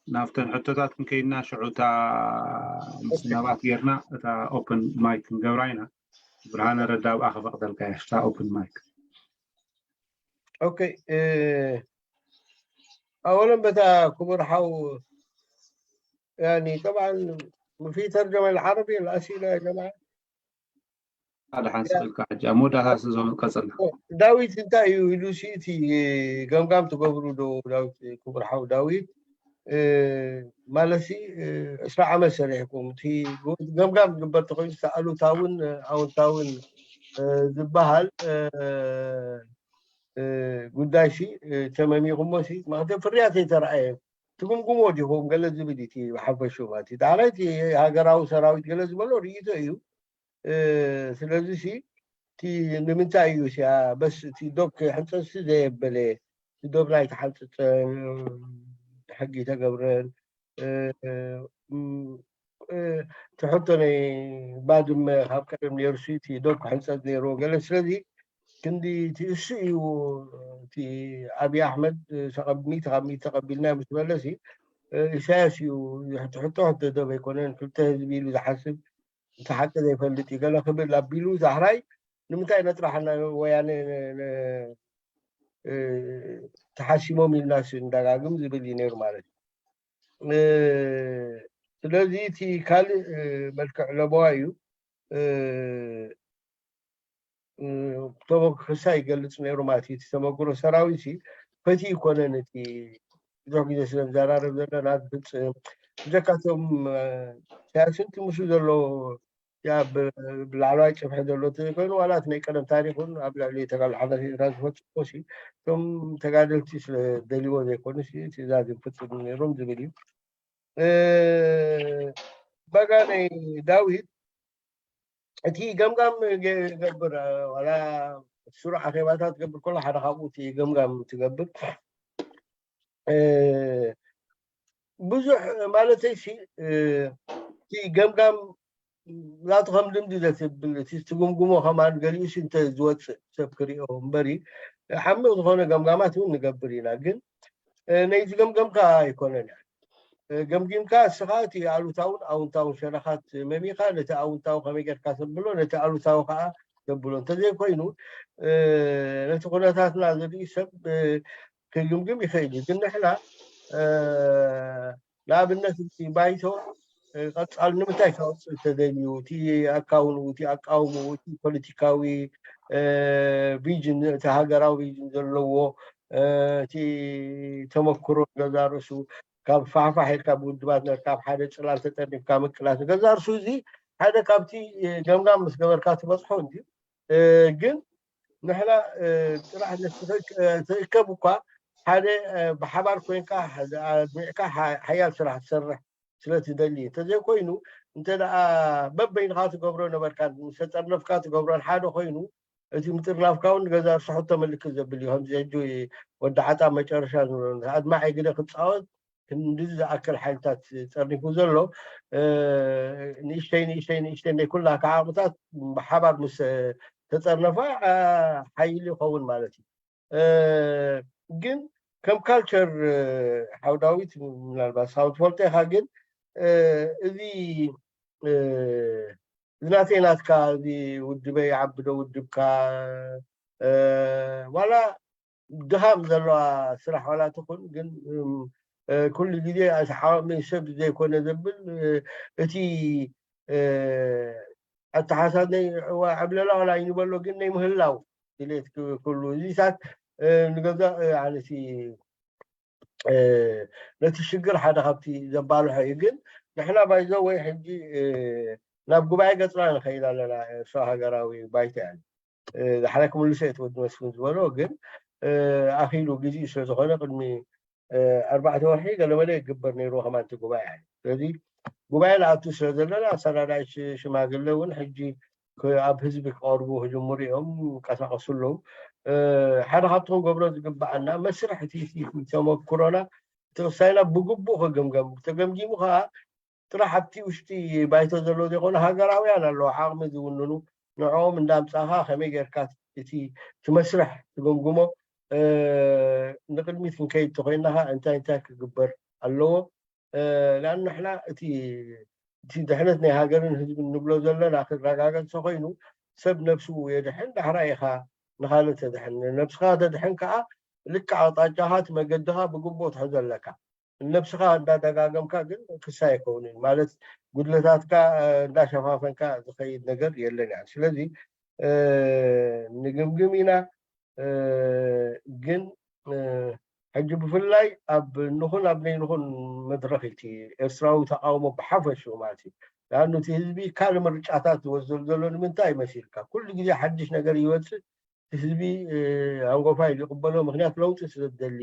ናብተን ሕቶታት ክንከይድና ሽዑ እታ ምስናባት ጌርና እታ ኦፕን ማይክ ክንገብራ ኢና። ብርሃነ ረዳ ኣብኣ ክፈቕደልካ እያ ሽታ ኦፕን ማይክ። ኦኬ ኣወለን በታ ክቡር ሓው يعني طبعا في ترجمة العربي الأسئلة يا جماعة ሓደ ሓንሳብ ኢልካ ሕጂ ኣብ መወዳእታ ስዞም ቀፅልና ዳዊት እንታይ እዩ ኢሉ ሲ እቲ ገምጋም ትገብሩ ዶ ዳዊት ክቡር ሓው ዳዊት ማለት ሲ ዕስራ ዓመት ሰሪሕኩም እቲ ገምጋም ዝግበር ተኮይኑ ኣሉታውን ኣውንታውን ዝበሃል ጉዳይ ሲ ተመሚኹሞ ሲ ማለት ፍርያት የተረኣየ ትግምግሞ ዲኹም ገለ ዝብል እቲ ብሓፈሹ ማለት እዩ ዳሕራይ እቲ ሃገራዊ ሰራዊት ገለ ዝበሎ ርእይቶ እዩ ስለዚ ሲ እቲ ንምንታይ እዩ ሲያ በስ እቲ ዶብ ከይሕንፀፅሲ ዘየበለ እቲ ዶብ ናይ ተሓንፅፀ ሕጊ ተገብረን ትሕቶ ናይ ባድመ ካብ ቀደም ነይሩ ሲ እቲ ዶብ ክሕንፀፅ ነይርዎ ገለ ስለዚ ክንዲ እቲ እሱ እዩ እቲ ኣብይ ኣሕመድ ሚእቲ ካብ ሚእቲ ተቐቢልና ምስ በለ ሲ ኢሳያስ እዩ ትሕቶ ሕቶ ዶብ ኣይኮነን ክልተ ህዝቢ ኢሉ ዝሓስብ እቲ ሓቂ ዘይፈልጥ እዩ ገለ ክብል ኣቢሉ ዛሕራይ ንምንታይ ነጥራሓና ወያነ ተሓሲሞም ኢልና እንዳጋግም ዝብል እዩ ነይሩ ማለት እዩ ስለዚ እቲ ካልእ መልክዕ ለበዋ እዩ ተመክሳ ይገልፅ ነይሩ ማለት እዩ ተመክሮ ሰራዊት ፈቲ ይኮነን እቲ ብዙሕ ግዜ ስለ ንዘራረብ ዘለና ዝፍፅም ብዘካቶም ሳያስንቲ ምስ ዘሎ ብላዕለዋይ ፅፍሒ ዘሎ ኮይኑ ዋላ ናይ ቀደም ታሪክን ኣብ ልዕሊ ተጋሉ ሓርነት ኤርትራ ዝፈፅሞ ሲ እቶም ተጋደልቲ ስለ ደልዎ ዘይኮኑ ትእዛዝ ይፍፅሙ ነይሮም ዝብል እዩ በጋ ናይ ዳዊት እቲ ገምጋም ገብር ዋላ ስሩዕ ኣኼባታት ገብር ከሎ ሓደ ካብኡ እቲ ገምጋም ትገብር ብዙሕ ማለተይ ሲ እቲ ገምጋም ናቱ ከም ልምዲ ዘትብል እቲ ትጉምጉሞ ከማን ገሊኡ ሲ እንተ ዝወፅእ ሰብ ክሪኦ እምበሪ ሓሚቕ ዝኾነ ገምጋማት እውን ንገብር ኢና ግን ነይ ዝገምገምካ ኣይኮነን ገምጊምካ እስኻ እቲ ኣሉታውን ኣውንታውን ሸነኻት መሚኻ ነቲ ኣውንታዊ ከመይ ጌርካ ተብሎ ነቲ ኣሉታዊ ከዓ ዘብሎ። እንተዘይኮይኑ ነቲ ኩነታትና ዝርኢ ሰብ ክግምግም ይኽእል እዩ። ግን ንሕና ንኣብነት እቲ ባይቶ ቀፃል ንምንታይ ከውፅእ ተደልዩ? እቲ ኣካውኑ፣ እቲ ኣቃውሙ፣ እቲ ፖለቲካዊ ቪዥን፣ እቲ ሃገራዊ ቪዥን ዘለዎ እቲ ተመክሮ ገዛ ርእሱ ካብ ፋሕፋሕ ኢልካ ብውድባት ነርካ ኣብ ሓደ ፅላል ተጠርኒፍካ ምቅላስ ገዛ ርእሱ እዚ ሓደ ካብቲ ገምጋም ምስ ገበርካ ትበፅሖ እንዲ ግን ንሕና ጥራሕ ትእከብ እኳ ሓደ ብሓባር ኮይንካ ኣድሚዕካ ሓያል ስራሕ ትሰርሕ ስለ ትደሊ። እንተዘይኮይኑ እንተ ደኣ በበይንኻ ትገብሮ ነበርካ፣ ምስ ተጠርነፍካ ትገብሮን ሓደ ኮይኑ እቲ ምጥርናፍካ እውን ንገዛ ርእሱ ሕቶ ምልክት ዘብል እዩ። ከምዚ ሕጂ ወዲ ዓጣ መጨረሻ ንብሎ ኣድማዒ ግደ ክፃወት ክንድዚ ዝኣክል ሓይልታት ጸርኒፉ ዘሎ ንእሽተይ ንእሽተይ ንእሽተይ ናይ ኩላ ዓቕምታት ብሓባር ምስ ተጸርነፋ ሓይሊ ይኸውን ማለት እዩ። ግን ከም ካልቸር ሓውዳዊት ምናልባት ሳው ትፈልጦ ኢኻ፣ ግን እዚ እዚ ናተይ ናትካ እዚ ውድበይ ዓቢ ዶ ውድብካ ዋላ ድኻም ዘለዋ ስራሕ ዋላ ትኹን ግን ኩሉ ግዜ ዓቕሚ ሰብ ዘይኮነ ዘብል እቲ ኣተሓሳስባ ናይ ዕብለላ ዋላ ይንበሎ ግን ናይ ምህላው ድሌት ኩሉ እዚታት ንገዛ ኣነቲ ነቲ ሽግር ሓደ ካብቲ ዘባልሖ እዩ። ግን ንሕና ባይዞ ወይ ሕጂ ናብ ጉባኤ ገፅና ንኸይድ ኣለና። እሱ ሃገራዊ ባይታ እያ። ዳሕራይ ክምልሶ እየ እቲ ወዲ መስፍን ዝበሎ ግን ኣኺሉ ግዜ ስለ ዝኾነ ቅድሚ ኣርባዕተ ወርሒ ገለመለ ይግበር ነይርዎ ከማን እቲ ጉባኤ እዩ። ስለዚ ጉባኤ ንኣቱ ስለ ዘለና ኣሰናዳኢ ሽማግለ እውን ሕጂ ኣብ ህዝቢ ክቐርቡ ክጅምሩ እዮም ይንቀሳቐሱ ኣለዉ። ሓደ ካብቲ ክንገብሮ ዝግባኣና መስርሕ እቲ ተመክሮና እቲ ክሳይና ብግቡእ ክግምገም ተገምጊሙ ከዓ ጥራሕ ኣብቲ ውሽጢ ባይቶ ዘሎ ዘይኮነ ሃገራውያን ኣለዉ ዓቕሚ ዝውንኑ ንዕኦም እንዳምፃኻ ከመይ ጌርካ እቲ እቲ መስርሕ ትግምግሞ ንቅድሚት ክንከይድ ተኮይንና ከዓ እንታይ እንታይ ክግበር ኣለዎ። ላን ንሕና እቲ እቲ ድሕነት ናይ ሃገርን ህዝብን ንብሎ ዘለና ክረጋገፅ ተኮይኑ ሰብ ነብሱ የድሕን ዳሕራ ኢኻ ንካልእ ተድሕን። ነብስኻ ተድሕን ከዓ ልክዕ ኣቕጣጫኻ እቲ መገድኻ ብግቡእ ትሕዞ ኣለካ። ነብስኻ እንዳደጋገምካ ግን ክሳይ ኣይከውንን ማለት ጉድለታትካ እንዳሸፋፈንካ ዝኸይድ ነገር የለን እያ። ስለዚ ንግምግም ኢና ግን ሕጂ ብፍላይ ኣብ ንኹን ኣብ ናይ ንኹን መድረኽ እቲ ኤርትራዊ ተቃውሞ ብሓፈሽኡ ማለት እዩ። ንኣኑ እቲ ህዝቢ ካልእ ምርጫታት ዝወስደሉ ዘሎ ንምንታይ መሲልካ ኩሉ ግዜ ሓድሽ ነገር ይወፅእ ህዝቢ ኣንጎፋ ኢሉ ይቕበሎ። ምክንያት ለውጢ ስለ ዝደሊ፣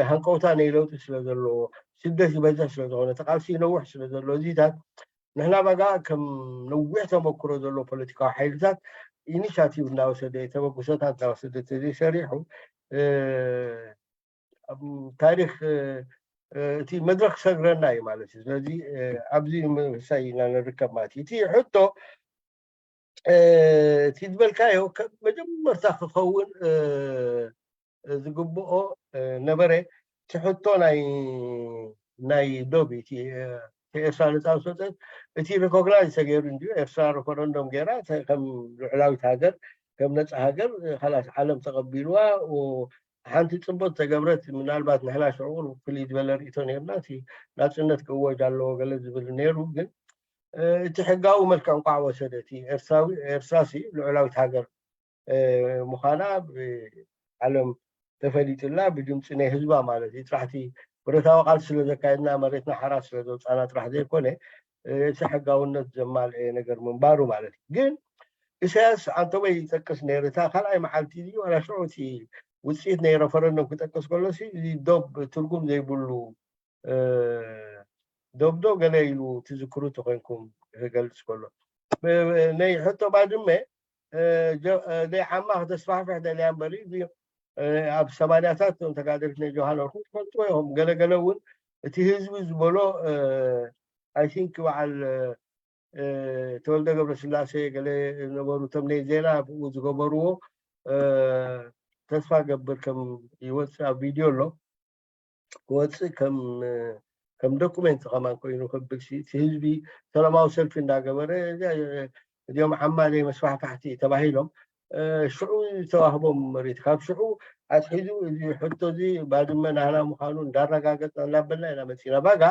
ሃንቀውታ ናይ ለውጢ ስለ ዘለዎ፣ ስደት ይበዝሕ ስለ ዝኾነ፣ እቲ ቃልሲ ይነውሕ ስለ ዘሎ እዚታት ንሕና ባጋ ከም ነዊሕ ተመክሮ ዘሎ ፖለቲካዊ ሓይልታት ኢኒሻቲቭ እናወሰደ ተበግሶታት እናወሰደ ተዘይሰሪሑ ታሪክ እቲ መድረክ ክሰግረና እዩ ማለት እዩ። ስለዚ ኣብዚ ምሳይ ኢና ንርከብ ማለት እዩ። እቲ ሕቶ እቲ ዝበልካዮ መጀመርታ ክኸውን ዝግብኦ ነበረ። እቲ ሕቶ ናይ ናይ ዶብ እቲ ኤርትራ ነፃ ዝወፀት እቲ ሪኮግናይዝ ተገይሩ እንዲ ኤርትራ ሪፈረንዶም ገይራ ከም ልዑላዊት ሃገር ከም ነፃ ሃገር ካላስ ዓለም ተቐቢልዋ ሓንቲ ፅቡቅ ተገብረት ምናልባት ንሕና ሽዑ ፍልይ ዝበለ ርእቶ ነርና እቲ ናፅነት ክእወጅ ኣለዎ ገለ ዝብል ነይሩ ግን እቲ ሕጋዊ መልክዕ እንኳዕ ወሰደ እቲ ኤርትራዊ ኤርትራሲ ልዑላዊት ሃገር ምዃና ብዓለም ተፈሊጥላ ብድምፂ ናይ ህዝባ ማለት እዩ ጥራሕቲ ብረታዊ ቃልሲ ስለ ዘካየድና መሬትና ሓራ ስለ ዘውፃና ጥራሕ ዘይኮነ እቲ ሕጋውነት ዘማልአ ነገር ምንባሩ ማለት እዩ ግን ኢሳያስ ኣንቶበይ ይጠቅስ ነይሩ እታ ካልኣይ መዓልቲ እዩ ዋላ ሽዑ እቲ ውፅኢት ናይ ረፈረንዶም ክጠቅስ ከሎ እዚ ዶብ ትርጉም ዘይብሉ ዶብዶ ገለ ኢሉ ትዝክሩ ተኮይንኩም ክገልፅ ከሎ ናይ ሕቶ ባድመ ናይ ዓማ ከተስፋሕፍሕ ደልያ እምበሪ ኣብ ሰማንያታት ቶም ተጋደልት ናይ ጆሃን ወርኩም ትፈልጥዎ ኢኹም ገለገለ እውን እቲ ህዝቢ ዝበሎ ኣይቲንክ በዓል ተወልደ ገብረስላሴ ገለ ነበሩ እቶም ናይ ዜና ብኡ ዝገበርዎ ተስፋ ገብር ከም ይወፅእ ኣብ ቪድዮ ኣሎ ክወፅእ ከም ከም ዶኩሜንት ከማን ኮይኑ ክብል እቲ ህዝቢ ሰላማዊ ሰልፊ እንዳገበረ እዚኦም ዓማሌ መስፋሕፋሕቲ ተባሂሎም ሽዑ ዝተዋህቦም መሬት ካብ ሽዑ ኣትሒዙ እዚ ሕቶ እዚ ባድመ ናህና ምዃኑ እንዳረጋገጽና እናበልና ኢና መጺና። ባጋ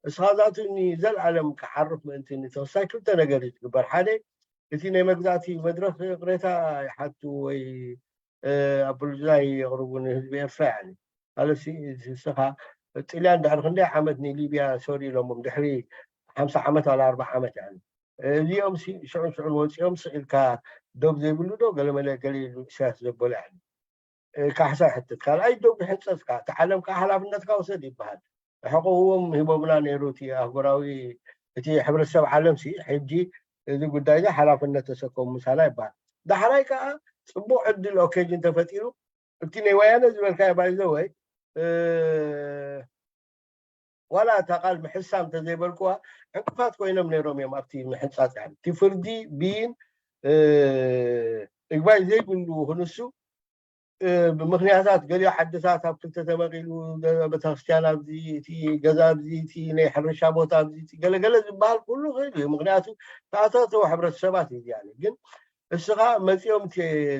እስኻ ዛቱ ንዘለኣለም ክዓርፍ ምእንቲ ንተኽሳይ ክልተ ነገር እዩ ዝግበር። ሓደ እቲ ናይ መግዛእቲ መድረኽ ቅሬታ ይሓቱ ወይ ኣቦሎጅና የቕርቡ ንህዝቢ ኤርትራ። ያኒ ማለትሲ ንስኻ ጥልያን ድሕሪ ክንደይ ዓመት ንሊብያ ሶሪ ኢሎሞም ድሕሪ ሓምሳ ዓመት ዋላ ኣርባዓ ዓመት ያኒ እዚኦም ሽዑን ሽዑን ወፂኦም ስኢልካ ዶብ ዘይብሉ ዶ ገለመለ ገለ ኢሉ ኢሳያስ ዘበሎ ያኒ ካሕሳ ይሕትት። ካልኣይ ዶብ ይሕንፀፅካ እቲ ዓለም ከዓ ሓላፍነትካ ውሰድ ይበሃል። ሕቆዎም ሂቦምና ነይሩ እቲ ኣህጉራዊ እቲ ሕብረተሰብ ዓለም ሲ ሕጂ እዚ ጉዳይ እዚ ሓላፍነት ተሰከሙ ምሳና ይበሃል። ዳሕራይ ከዓ ፅቡቅ ዕድል ኦኬጅን ተፈጢሩ እቲ ናይ ወያነ ዝበልካዮ ባይዘወይ ዋላ እታ ቃል ምሕሳም እንተዘይበልኩዋ ዕንቅፋት ኮይኖም ነይሮም እዮም ኣብቲ ምሕንፃፅ ያኒ እቲ ፍርዲ ብይን እግባይ ዘይብሉ ክንሱ ብምክንያታት ገሊኡ ዓድታት ኣብ ክልተ ተመቂሉ ቤተክርስትያን ኣብዚ እቲ ገዛ ኣብዚ እቲ ናይ ሕርሻ ቦታ ኣብዚ እቲ ገለገለ ዝበሃል ኩሉ ክእል እዩ ምክንያቱ ተኣታተው ሕብረተሰባት እዩ ያኒ ግን እስኻ መፂኦም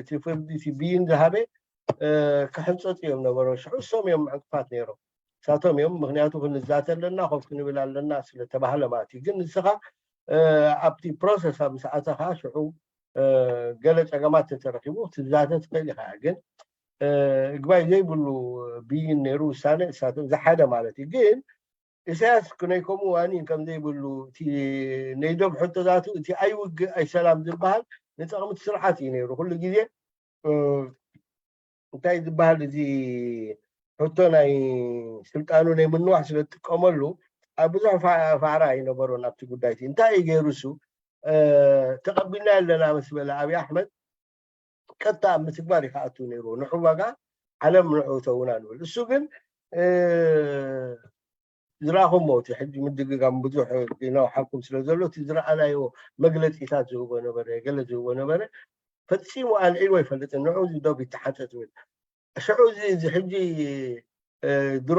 እቲ ፍርዲ እቲ ብይን ዝሃበ ክሕንፀፁ እዮም ነበሮ ሽዑ እሶም እዮም ዕንቅፋት ነይሮም ሳቶም እዮም ምክንያቱ ክንዛተ ኣለና ኮፍ ክንብል ኣለና ስለተባህለ ማለት እዩ ግን ንስኻ ኣብቲ ፕሮሰስ ኣብ ምስኣተኻ ሽዑ ገለ ፀገማት ተተረኪቡ ክትዛተ ትኽእል ኢኻ ግን እግባይ ዘይብሉ ብይን ነይሩ ውሳነ እሳቶም ዝሓደ ማለት እዩ ግን ኢሳያስ ክነይ ከምኡ ዋኒን ከም ዘይብሉ እቲ ናይ ዶብ ሕቶታቱ እቲ ኣይውግእ ኣይሰላም ዝበሃል ንጠቕሚ እቲ ስርዓት እዩ ነይሩ ኩሉ ግዜ እንታይ ዝበሃል እዚ ሕቶ ናይ ስልጣኑ ናይ ምንዋሕ ስለ ዝጥቀመሉ ኣብ ብዙሕ ፋዕራ ኣይነበሮን ኣብቲ ጉዳይ እቲ እንታይ እዩ ገይሩ እሱ ተቐቢልና ኣለና ምስ በለ ኣብይ ኣሕመድ ቀጥታ ኣብ ምትግባር ይከኣቱ ነይሩ ንዑ ዋጋ ዓለም ንዑ ተውና ንብል እሱ ግን ዝረኣኹሞ እቲ ሕጂ ምድግጋም ብዙሕ ይነውሓኩም ስለ ዘሎ እቲ ዝረኣናዮ መግለፂታት ዝህቦ ነበረ ገለ ዝህቦ ነበረ ፈፂሙ ኣልዒሉ ኣይፈልጥን ንዑ እዚ ዶብ ይተሓፀ ትብል ሽዑ እዚ እዚ ሕጂ ድሮ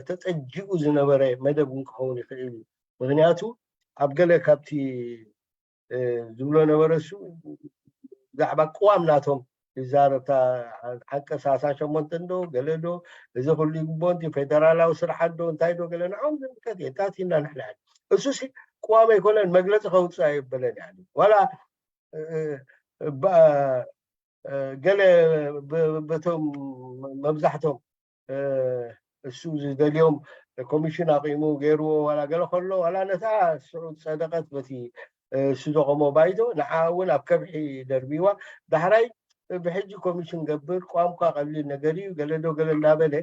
ተፀጂኡ ዝነበረ መደብ እውን ክኸውን ይኽእል እዩ ምክንያቱ ኣብ ገለ ካብቲ ዝብሎ ነበረ እሱ ብዛዕባ ቅዋም ናቶም ይዛረብታ ሓቀ ሰላሳ ሸሞንተ ዶ ገለ ዶ እዚ ኩሉ ይግቦ ንቲ ፌደራላዊ ስርዓት ዶ እንታይ ዶ ገለ ንዖም ዝምልከት እየ እንታይ ቲና ንሕና እሱ ሲ ቅዋም ኣይኮነን መግለፂ ከውፅእ ኣይበለን ያ ዋላ ገለ በቶም መብዛሕቶም እሱ ዝደልዮም ኮሚሽን ኣቂሙ ገይርዎ ዋላ ገለ ከሎ ዋላ ነታ ስዑ ዝፀደቀት በቲ እሱ ዘቆሞ ባይቶ ንዓ እውን ኣብ ከብሒ ደርቢዋ ዳሕራይ ብሕጂ ኮሚሽን ገብር ቋንቋ ቀሊል ነገር እዩ ገለዶ ገለ እናበለ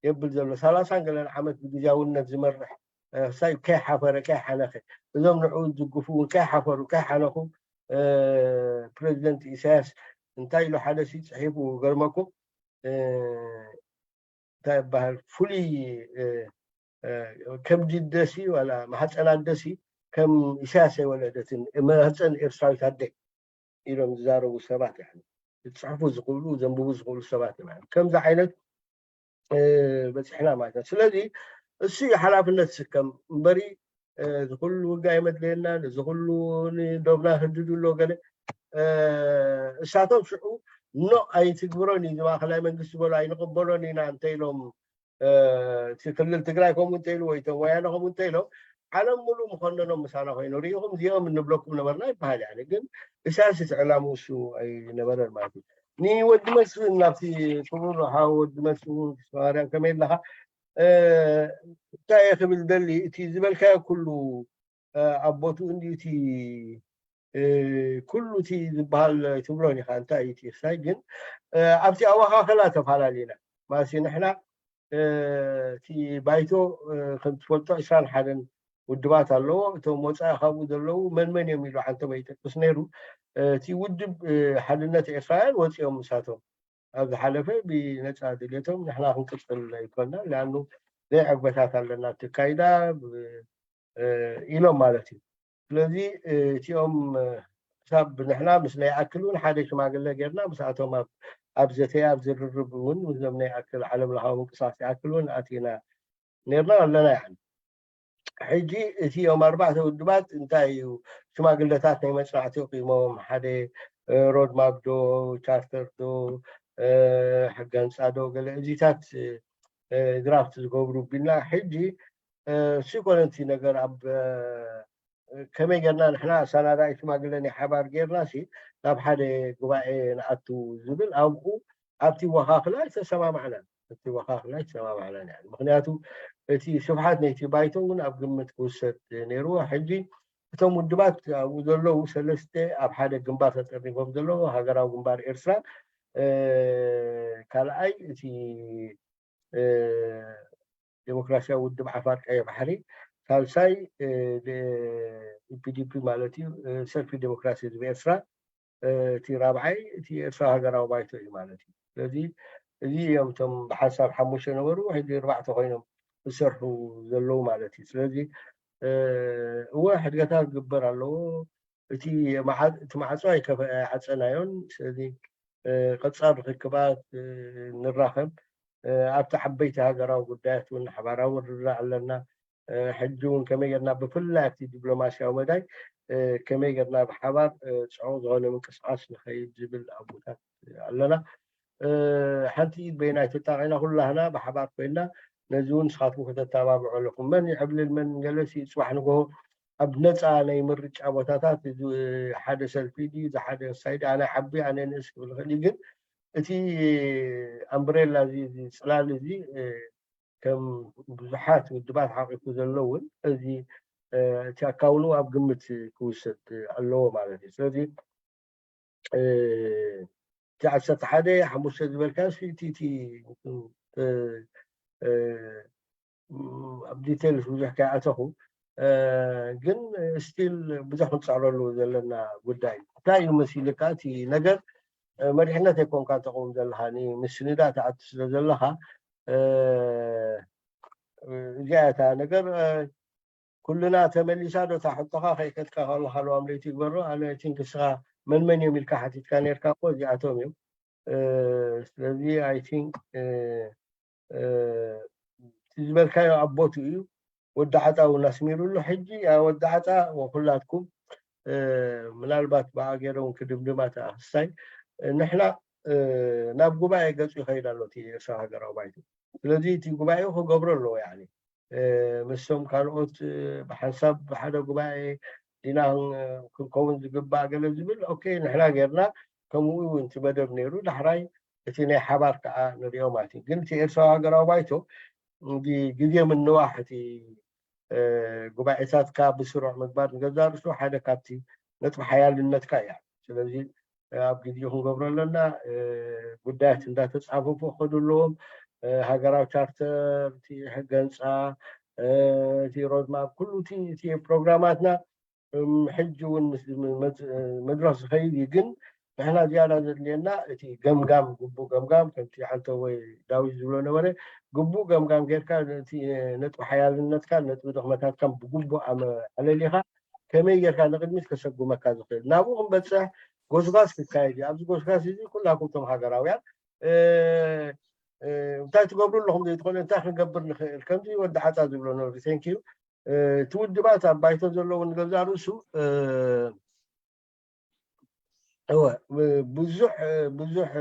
የብል ዘሎ ሰላሳን ገለን ዓመት ብግዜያውነት ዝመርሕ ሳይ ከይሓፈረ ከይሓነኸ እዞም ንዑ ዝግፉ እውን ከይሓፈሩ ከይሓነኹ ፕሬዚደንት ኢሳያስ እንታይ ኢሉ ሓደ ሲ ፅሒፉ ገርመኩም እንታይ ይበሃል ፍሉይ ከብዲ ደሲ ዋላ ማሕፀን ኣደሲ ከም ኢሳያስ ኣይወለደትን ማህፀን ኤርትራዊት ኣደ ኢሎም ዝዛረቡ ሰባት ዝፅሕፉ ዝኽእሉ ዘንብቡ ዝኽእሉ ሰባት እዮም ከምዚ ዓይነት በፂሕና ማለት እዩ ስለዚ እሱ ሓላፍነት ስከም እምበሪ እዚ ኩሉ ውጋ የመድለየና እዚ ኩሉ ንዶብና ህድዱ ኣሎ ገለ እሳቶም ሽዑ ኖ ኣይትግብሮን እዩ ማእከላይ መንግስቲ ዝበሎ ኣይንቕበሎን ኢና እንተ ኢሎም እቲ ክልል ትግራይ ከምኡ እንተ ኢሉ ወይ ቶም ወያነ ከምኡ እንተ ኢሎም ዓለም ሙሉእ ምኮነኖም ምሳና ኮይኑ ርኢኹም እዚኦም እንብለኩም ነበርና ይበሃል ያለ ግን እሳያስ እቲ ዕላምኡ እሱ ኣይነበረን ማለት እዩ ንወዲ መስፍን ናብቲ ክቡር ሓው ወዲ መስፍን ማርያም ከመይ ኣለካ እንታይ እየ ክብል ደሊ እቲ ዝበልካዮ ኩሉ ኣብ ቦትኡ እንዲ እቲ ኩሉ እቲ ዝበሃል ኣይትብሎን ኢኻ እንታይ እዩ እቲ እሳይ ግን ኣብቲ ኣወኻኸላ ተፈላለዩና ማለት ንሕና እቲ ባይቶ ከም ትፈልጦ ዕስራን ሓደን ውድባት ኣለዎ እቶም ወፃኢ ካብኡ ዘለዉ መን መን እዮም ኢሉ ሓንቶም ኣይጠቅስ ነይሩ እቲ ውድብ ሓድነት ኤርትራውያን ወፂኦም ምሳቶም ኣብ ዝሓለፈ ብነፃ ድሌቶም ንሕና ክንቅፅል ኣይኮና ሊኣኑ ዘይዕግበታት ኣለና ትካይዳ ኢሎም ማለት እዩ ስለዚ እቲኦም ክሳብ ንሕና ምስ ናይ ኣክል እውን ሓደ ሽማግለ ጌርና ምስኣቶም ኣብ ዘተያ ኣብ ዝርርብ እውን ምስዞም ናይ ኣክል ዓለም ለኻዊ ምንቅስቃስ ይኣክል እውን ኣቲና ነርና ኣለና ይዓል ሕጂ እቲኦም ኣርባዕተ ውድባት እንታይ እዩ? ሽማግለታት ናይ መጽናዕቲ ኣቑሞም፣ ሓደ ሮድማፕ ዶ፣ ቻርተር ዶ፣ ሕገ ህንፃ ዶ፣ ገለ እዚታት ድራፍት ዝገብሩ ቢልና። ሕጂ እሱ ይኮነ እቲ ነገር ኣብ ከመይ ጌርና ንሕና ኣሰናዳኢ ሽማግለ ናይ ሓባር ጌርና ሲ ናብ ሓደ ጉባኤ ንኣቱ ዝብል ኣብኡ ኣብቲ ወኻኽላ ኣይተሰማማዕናን። እቲ ወኻኽላ ኣይተሰማማዕናን። ምክንያቱ እቲ ስፍሓት ናይቲ ባይቶ እውን ኣብ ግምት ክውሰድ ነይርዎ። ሕጂ እቶም ውድባት ኣብኡ ዘለዉ ሰለስተ ኣብ ሓደ ግንባር ተጠርኒፎም ዘለዉ ሃገራዊ ግንባር ኤርትራ፣ ካልኣይ እቲ ዴሞክራሲያዊ ውድብ ዓፋር ቀይሕ ባሕሪ፣ ሳልሳይ ኢፒዲፒ ማለት እዩ፣ ሰልፊ ዴሞክራሲ ህዝቢ ኤርትራ፣ እቲ ራብዓይ እቲ ኤርትራ ሃገራዊ ባይቶ እዩ ማለት እዩ። ስለዚ እዚ እዮም እቶም ብሓንሳብ ሓሙሽተ ነበሩ፣ ሕጂ ኣርባዕተ ኮይኖም ዝሰርሑ ዘለዉ ማለት እዩ። ስለዚ እወ ሕድገታት ክግበር ኣለዎ። እቲ ማዕጾ ኣይዓጸናዮን። ስለዚ ቀጻል ርክክባት ንራኸብ። ኣብቲ ዓበይቲ ሃገራዊ ጉዳያት እውን ሓባራዊ ምርድዳእ ኣለና። ሕጂ እውን ከመይ ጌርና ብፍላይ ኣብቲ ዲፕሎማስያዊ መዳይ ከመይ ጌርና ብሓባር ፅዑቕ ዝኾነ ምንቅስቃስ ንኸይድ ዝብል ኣቦታት ኣለና። ሓንቲ ኢድ በይናይ ትጣቕ ኢና፣ ኩላህና ብሓባር ኮይና ነዚ እውን ንስኻትኩም ከተተባብዑ ኣለኩም። መን ይዕብልል መን ገለሲ ፅባሕ ንግሆ ኣብ ነፃ ናይ ምርጫ ቦታታት ሓደ ሰልፊ ድዩ ሓደ ሳይድ ኣነ ዓቢ ኣነ ንእስ ክብል ይኽእል እዩ። ግን እቲ ኣምብሬላ እዚ ጽላል እዚ ከም ብዙሓት ውድባት ሓቂፉ ዘሎ እውን እዚ እቲ ኣካውንኡ ኣብ ግምት ክውሰድ ኣለዎ ማለት እዩ። ስለዚ እቲ ዓሰርተ ሓደ ሓሙሽተ ዝበልካ እቲ ኣብ ዲቴልስ ብዙሕ ከይኣተኹ ግን ስቲል ብዙሕ ክንፀዕረሉ ዘለና ጉዳይ እንታይ እዩ መሲልካ እቲ ነገር መሪሕነት ኣይኮንካ ተቕውም ዘለኻ ምስንዳ ትኣቱ ስለ ዘለኻ እዚኣ እታ ነገር ኩልና ተመሊሳ ዶ ታሕቶኻ ከይከድካ ከለኻ ለዋም ለይቲ ይግበሮ ኣነ ቲንክ እስኻ መን መን እዮም ኢልካ ሓቲትካ ነርካ እኮ እዚኣቶም እዮም ስለዚ ኣይ ቲንክ ዝበልካዮ ኣብ ቦቱ እዩ። ወዲ ዓፃ እውን ኣስሚሩሉ ሕጂ ወዲ ዓፃ ኩላትኩም ምናልባት ብኣገሮም ክድምድማ ተኣክስታይ ንሕና ናብ ጉባኤ ገፁ ይኸይድ ኣሎ እቲ ኤርትራ ሃገራዊ ባይቶ። ስለዚ እቲ ጉባኤ ክገብሮ ኣለዎ ምስቶም ካልኦት ብሓንሳብ ብሓደ ጉባኤ ዲና ክንከውን ዝግባእ ገለ ዝብል ኦኬ ንሕና ጌርና ከምኡ እውን እቲ መደብ ነይሩ ዳሕራይ እቲ ናይ ሓባር ከዓ ንሪኦ ማለት እዩ ግን እቲ ኤርትራዊ ሃገራዊ ባይቶ ግዜ ምንዋሕ እቲ ጉባኤታትካ ብስሩዕ ምግባር ንገዛ ርእሱ ሓደ ካብቲ ነጥቢ ሓያልነትካ እያ ስለዚ ኣብ ግዜ ክንገብሮ ኣለና ጉዳያት እንዳተፃፈፉ ክኸዱ ኣለዎም ሃገራዊ ቻርተር እቲ ሕገ ህንፃ እቲ ሮድማፕ ኩሉ እቲ ፕሮግራማትና ሕጂ እውን መድረክ ዝኸይድ እዩ ግን ንሕና ዝያዳ ዘድልየና እቲ ገምጋም ግቡእ ገምጋም ከምቲ ሓንተ ወይ ዳዊት ዝብሎ ነበረ ግቡእ ገምጋም ጌርካ ነጥቢ ሓያልነትካ ነጥቢ ድኽመታትካ ብግቡእ ኣለሊኻ ከመይ ጌርካ ንቅድሚት ከሰጉመካ ዝኽእል ናብኡ ክንበፅሕ ጎስጓስ ክካየድ እዩ ኣብዚ ጎስጓስ እዚ ኩላኩም ቶም ሃገራውያን እንታይ ትገብሩ ኣለኹም ዘይትኾነ እንታይ ክንገብር ንኽእል ከምዚ ወዲ ሓፃ ዝብሎ ነበሩ thank you እቲ ውድባት ኣብ ባይቶ ዘለዉ ንገዛ ርእሱ እወ ብዙሕ ብዙሕ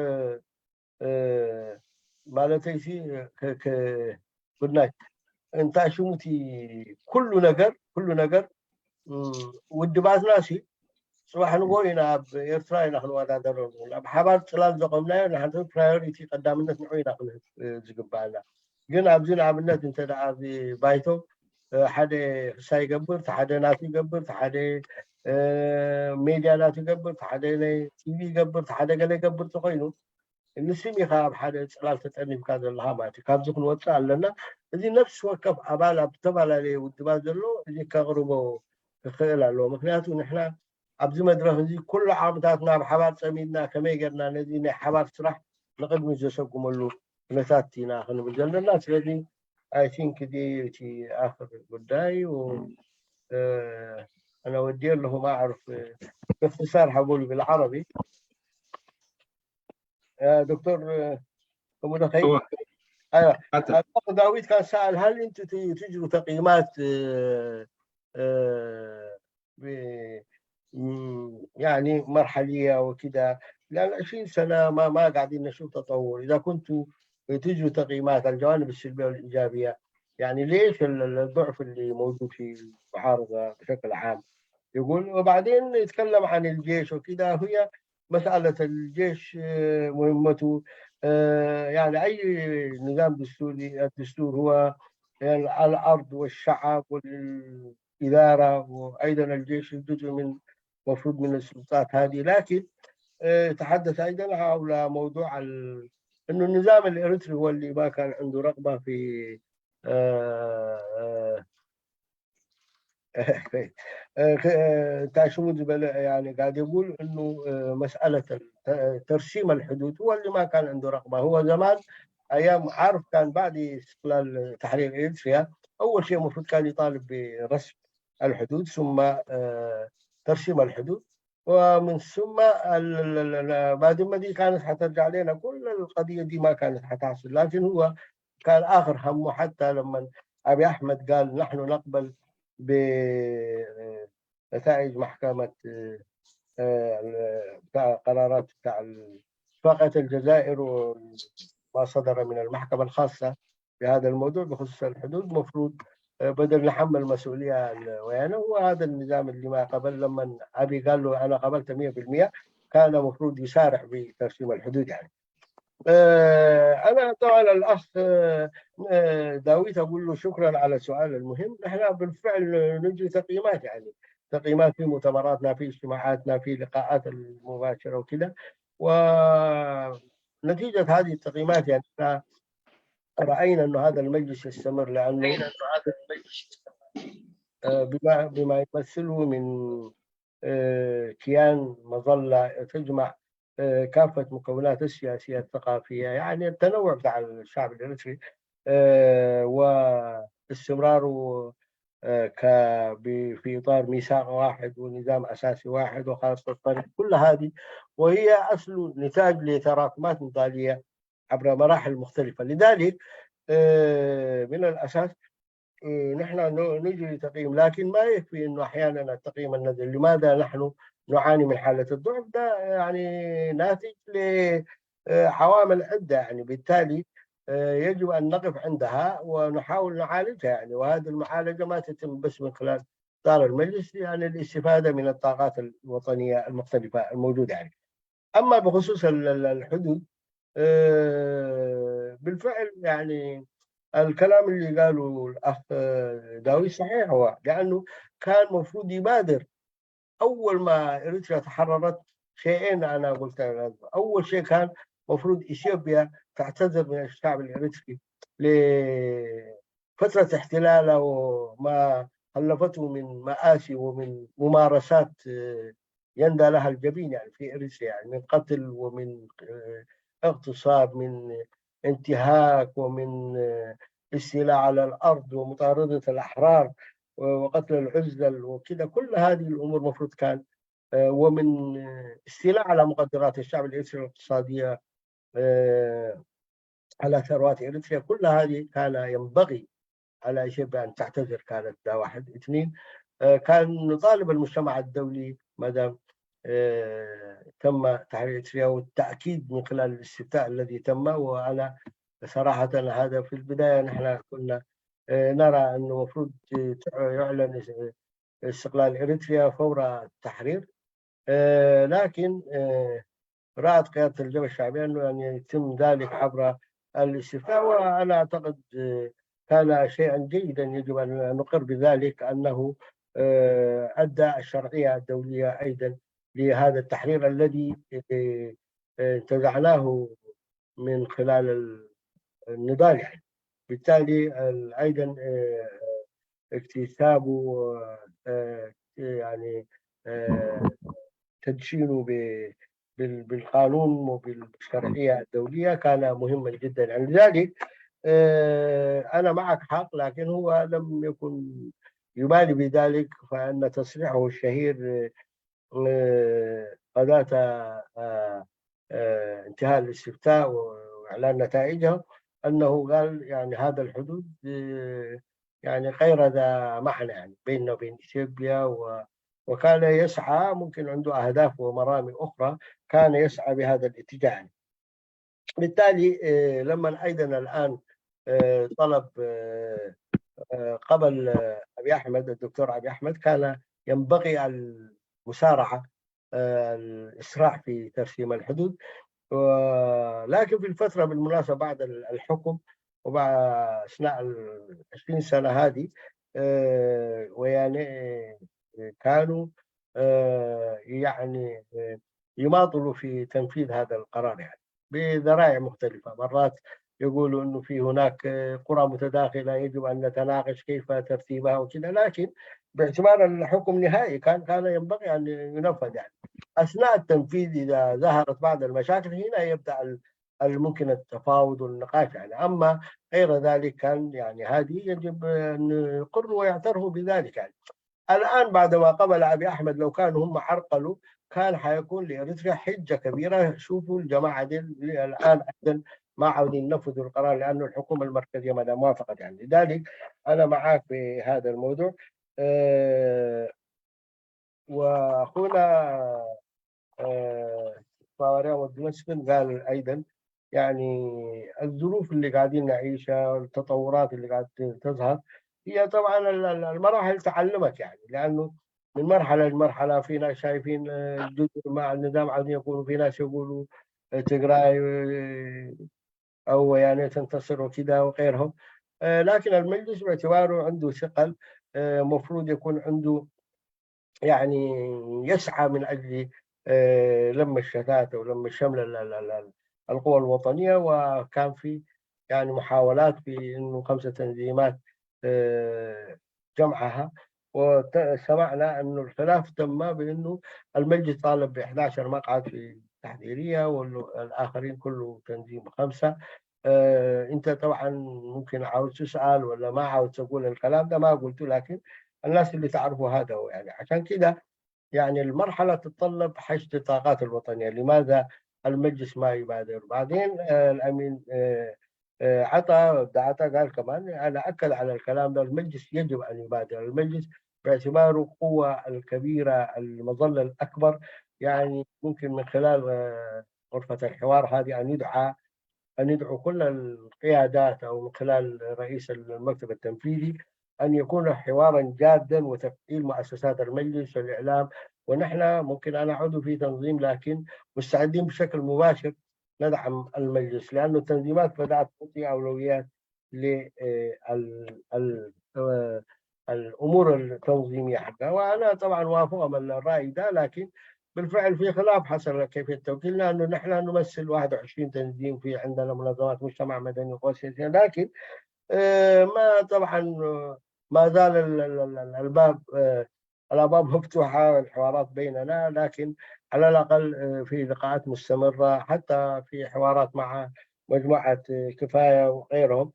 ማለተይሲ good night እንታይ ሽሙ እቲ ኩሉ ነገር ኩሉ ነገር ውድባትና ሲ ፅባሕ ንጎ ኢና ኣብ ኤርትራ ኢና ክንወዳደረሉ ኣብ ሓባር ፅላል ዘቆምናዮ ንሓንቲ priority ቀዳምነት ንዑ ኢና ክንህብ ዝግባኣና ግን ኣብዚ ንኣብነት እንተ ደኣ ባይቶ ሓደ ክሳ ይገብር ሓደ ናቱ ይገብር ሓደ ሜድያ ናቱ ይገብር ሓደ ናይ ቲቪ ይገብር ሓደ ገለ ይገብር ተኮይኑ ንስም ኢኻ ኣብ ሓደ ፅላል ተጠርኒፍካ ዘለኻ ማለት እዩ ካብዚ ክንወፅእ ኣለና እዚ ነፍሲ ወከፍ ኣባል ኣብ ዝተፈላለየ ውድባት ዘሎ እዚ ከቕርቦ ክኽእል ኣለዎ ምክንያቱ ንሕና ኣብዚ መድረክ እዚ ኩሉ ዓቕምታትና ኣብ ሓባር ፀሚድና ከመይ ጌርና ነዚ ናይ ሓባር ስራሕ ንቅድሚት ዘሰጉመሉ ኩነታት ኢና ክንብል ዘለና ስለዚ I think እዚ እቲ ኣክር ጉዳይ أنا ودي لهم أعرف باختصار حقول بالعربي دكتور كمودخي أيوة. الأخ داوود كان سأل: هل أنتم تجروا تقييمات، آه، آه، ب-، م-، يعني مرحلية وكده؟ لأن عشرين سنة ما، ما قاعدين نشوف تطور. إذا كنتوا تجروا تقييمات على الجوانب السلبية والإيجابية، يعني ليش ال-، ال-، الضعف اللي موجود في المعارضة بشكل عام؟ يقول، وبعدين يتكلم عن الجيش وكده. هي مسألة الجيش، آه، مهمته، آه، يعني أي نظام دستوري، الدستور هو يعني على الأرض والشعب والإدارة، وأيضًا الجيش جزء من، مفروض من السلطات هذه. لكن، آه، تحدث أيضًا حول موضوع ال-، إنه النظام الإريتري هو اللي ما كان عنده رغبة في، آه، آه، آه، خ-، آه، تاشمون زبالة، يعني قاعد يقول إنه، آه، مسألة ال-، ت-، ترسيم الحدود هو اللي ما كان عنده رغبة. هو زمان أيام، عارف، كان بعد استقلال تحرير إريتريا، أول شيء المفروض كان يطالب برسم الحدود، ثم، آه، ترسيم الحدود، ومن ثم ال-، ال-، ال-، ال-، بعد ما دي كانت حترجع لنا، كل القضية دي ما كانت حتحصل. لكن هو كان آخر همه، حتى لما أبي أحمد قال: "نحن نقبل بنتائج محكمة، آه، آه، بتاع قرارات بتاع ال-، اتفاقية الجزائر وما صدر من المحكمة الخاصة بهذا الموضوع بخصوص الحدود، مفروض، آه، بدل نحمل مسؤولية ال-، ويانا". هو هذا النظام اللي ما قبل، لما أبي قال له: "أنا قبلت مية بالمية"، كان مفروض يسارع بترسيم الحدود يعني. آه، أنا طبعًا الأخ، آه، آه، داوود، أقول له شكرًا على السؤال المهم. نحن بالفعل نجري تقييمات، يعني تقييمات في مؤتمراتنا، في اجتماعاتنا، في لقاءات المباشرة وكده. ونتيجة هذه التقييمات، يعني، رأينا أنه هذا المجلس يستمر، لأنه، آه، بما، بما يمثله من، آه، كيان، مظلة تجمع، آه، كافة مكونات السياسية الثقافية، يعني التنوع بتاع الشعب الإريتري، آه، واستمراره، آه، ك-، ب-، في إطار ميثاق واحد ونظام أساسي واحد وخارطة الطريق، كل هذه، وهي أصل نتاج لتراكمات نضالية عبر مراحل مختلفة. لذلك، آه، من الأساس، آه، نحن ن-، نجري تقييم، لكن ما يكفي إنه أحيانًا التقييم النظري. لماذا نحن نعاني من حالة الضعف؟ ده يعني ناتج ل، آه، عوامل عدة، يعني بالتالي، آه، يجب أن نقف عندها ونحاول نعالجها، يعني، وهذه المعالجة ما تتم بس من خلال إطار المجلس، يعني الاستفادة من الطاقات الوطنية المختلفة الموجودة، يعني. أما بخصوص ال-، ال-، الحدود، آه، بالفعل، يعني، الكلام اللي قاله الأخ، آه، داوود صحيح، هو لأنه كان مفروض يبادر أول ما إريتريا تحررت. شيئين أنا قلت، أول شيء كان مفروض إثيوبيا تعتذر من الشعب الإريتري لفترة احتلالها وما خلفته من مآسي ومن ممارسات، آه، يندى لها الجبين، يعني في إريتريا، يعني من قتل ومن، آه، اغتصاب، من انتهاك، ومن، آه، استيلاء على الأرض ومطاردة الأحرار وقتل العزل وكده. كل هذه الأمور مفروض كان، آه، ومن، آه، استيلاء على مقدرات الشعب الإريتري الاقتصادية، آه، على ثروات إريتريا، كل هذه كان ينبغي على إثيوبيا أن تعتذر. كانت ده واحد. اثنين، آه، كان نطالب المجتمع الدولي ما دام، آه، تم تحرير إريتريا، والتأكيد من خلال الاستفتاء الذي تم. وأنا صراحة هذا في البداية نحن كنا، آه، نرى أنه مفروض يعلن استقلال إريتريا فور التحرير. آه، لكن، آه، رأت قيادة الجبهة الشعبية أنه أن يتم ذلك عبر الاستفتاء، وأنا أعتقد، آه، كان شيئا جيدا، يجب أن نقر بذلك، أنه، آه، أدى الشرعية الدولية أيضا لهذا التحرير الذي، آه، آه، انتزعناه من خلال ال-، النضال، يعني. بالتالي ال-، أيضا، آه، اكتسابه، آه، يعني، آه، تدشينه ب-، بال-، بالقانون وبالشرعية الدولية كان مهما جدا. يعني لذلك، آه، أنا معك حق، لكن هو لم يكن يبالي بذلك، فإن تصريحه الشهير، آه، غداة، آه، آه، انتهاء الاستفتاء وإعلان نتائجه، أنه قال يعني هذا الحدود يعني غير ذا معنى يعني بيننا وبين إثيوبيا، وكان يسعى، ممكن عنده أهداف ومرامي أخرى، كان يسعى بهذا الاتجاه يعني. بالتالي لما أيضا الآن طلب قبل أبي أحمد، الدكتور أبي أحمد، كان ينبغي المسارعة، الإسراع في ترسيم الحدود. لكن في الفترة بالمناسبة بعد الحكم وبعد أثناء العشرين سنة هذه، ويعني كانوا يعني يماطلوا في تنفيذ هذا القرار يعني بذرائع مختلفة. مرات يقولوا أنه في هناك قرى متداخلة يجب أن نتناقش كيف ترتيبها وكذا، لكن باعتبار الحكم نهائي كان كان ينبغي أن ينفذ يعني. أثناء التنفيذ إذا ظهرت بعض المشاكل هنا يبدأ ممكن التفاوض والنقاش يعني. أما غير ذلك كان يعني هذه يجب أن يقروا ويعترفوا بذلك يعني. الآن بعدما قبل أبي أحمد، لو كانوا هم عرقلوا كان حيكون لإريتريا حجة كبيرة. شوفوا الجماعة دي الآن أيضا ما عاوزين ينفذوا القرار لأنه الحكومة المركزية ما دام وافقت يعني. لذلك أنا معاك في هذا الموضوع. أه وأخونا أه باوريا ودمشق قال أيضا يعني الظروف اللي قاعدين نعيشها، التطورات اللي قاعد تظهر، هي طبعا المراحل تعلمك يعني، لانه من مرحله لمرحله في ناس شايفين جزء مع النظام عاوزين يكونوا، في ناس يقولوا تجراي او يعني تنتصر وكذا وغيرهم. لكن المجلس باعتباره عنده ثقل، مفروض يكون عنده يعني يسعى من اجل لم الشتات ولم شمل القوى الوطنيه، وكان في يعني محاولات في انه خمسه تنظيمات جمعها، وسمعنا انه الخلاف تم بانه المجلس طالب ب احدعش مقعد في التحضيريه والاخرين كله تنظيم خمسه. انت طبعا ممكن عاوز تسال ولا ما عاوز تقول الكلام ده، ما قلته، لكن الناس اللي تعرفه هذا هو يعني. عشان كده يعني المرحله تتطلب حشد الطاقات الوطنيه. لماذا المجلس ما يبادر؟ بعدين الامين عطا عطا قال كمان، انا اكد على الكلام ده، المجلس يجب ان يبادر. المجلس باعتباره القوه الكبيره، المظله الاكبر، يعني ممكن من خلال غرفه الحوار هذه ان يدعى ان يدعو كل القيادات او من خلال رئيس المكتب التنفيذي ان يكون حوارا جادا وتفعيل مؤسسات المجلس والاعلام. ونحن ممكن انا عضو في تنظيم، لكن مستعدين بشكل مباشر ندعم المجلس، لانه التنظيمات بدات تعطي اولويات لل الامور التنظيميه حقها. وانا طبعا وافقهم الراي ده، لكن بالفعل في خلاف حصل كيفيه التوكيل، لانه نحن نمثل واحد وعشرين تنظيم، في عندنا منظمات مجتمع مدني وقوى سياسيه، لكن ما طبعا ما زال الباب الابواب مفتوحه، الحوارات بيننا، لكن على الاقل في لقاءات مستمره، حتى في حوارات مع مجموعه كفايه وغيرهم.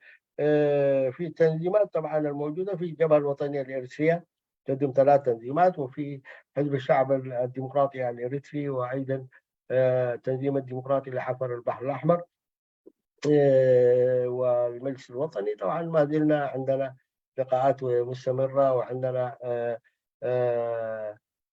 في التنظيمات طبعا الموجوده في الجبهه الوطنيه الاريتريه تقدم ثلاث تنظيمات، وفي حزب الشعب الديمقراطي الاريتري، وايضا التنظيم الديمقراطي لحفر البحر الاحمر والمجلس الوطني. طبعا ما زلنا عندنا لقاءات مستمره، وعندنا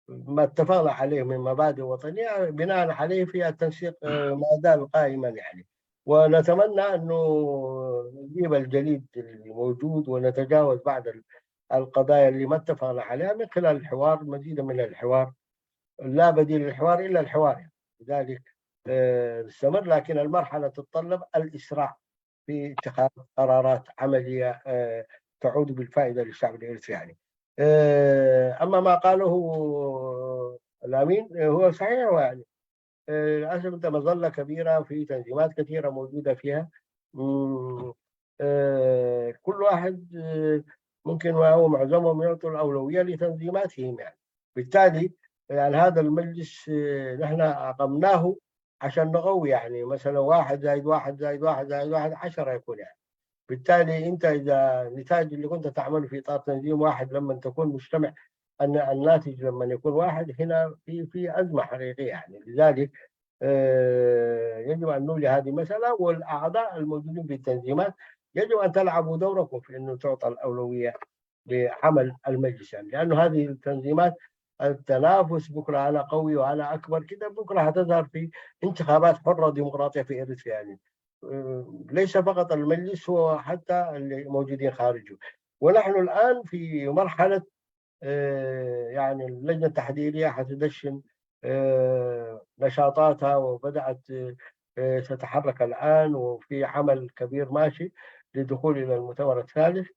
ما اتفقنا عليه من مبادئ وطنيه بناء عليه في التنسيق ما زال قائما يعني. ونتمنى انه نجيب الجليد الموجود ونتجاوز بعض القضايا اللي ما اتفقنا عليها من خلال الحوار، مزيدا من الحوار. لا بديل للحوار الا الحوار يعني. لذلك نستمر، لكن المرحله تتطلب الاسراع في اتخاذ قرارات عمليه تعود بالفائده للشعب الاريتري يعني. اما ما قاله الامين هو صحيح يعني. للاسف انت مظله كبيره في تنظيمات كثيره موجوده فيها. كل واحد ممكن، وهو معظمهم، يعطوا الاولويه لتنظيماتهم يعني. بالتالي يعني هذا المجلس نحن اقمناه عشان نقوي يعني مثلا واحد زائد واحد زائد واحد زائد واحد عشره يكون يعني. بالتالي انت اذا النتاج اللي كنت تعمله في اطار تنظيم واحد لما تكون مجتمع، ان الناتج لما يكون واحد، هنا في في ازمه حقيقيه يعني. لذلك آه، يجب أن نولي هذه المسألة، والأعضاء الموجودين في التنظيمات يجب أن تلعبوا دوركم في أنه تعطى الأولوية لعمل المجلس، يعني، لأنه هذه التنظيمات التنافس بكرة على قوي وعلى أكبر كده، بكرة هتظهر في انتخابات حرة ديمقراطية في إريتريا، يعني. آه، ليس فقط المجلس، هو حتى اللي موجودين خارجه. ونحن الآن في مرحلة، آه، يعني، اللجنة التحضيرية حتدشن، آه، نشاطاتها، وبدأت، آه، تتحرك الآن، وفي عمل كبير ماشي للدخول إلى المؤتمر الثالث.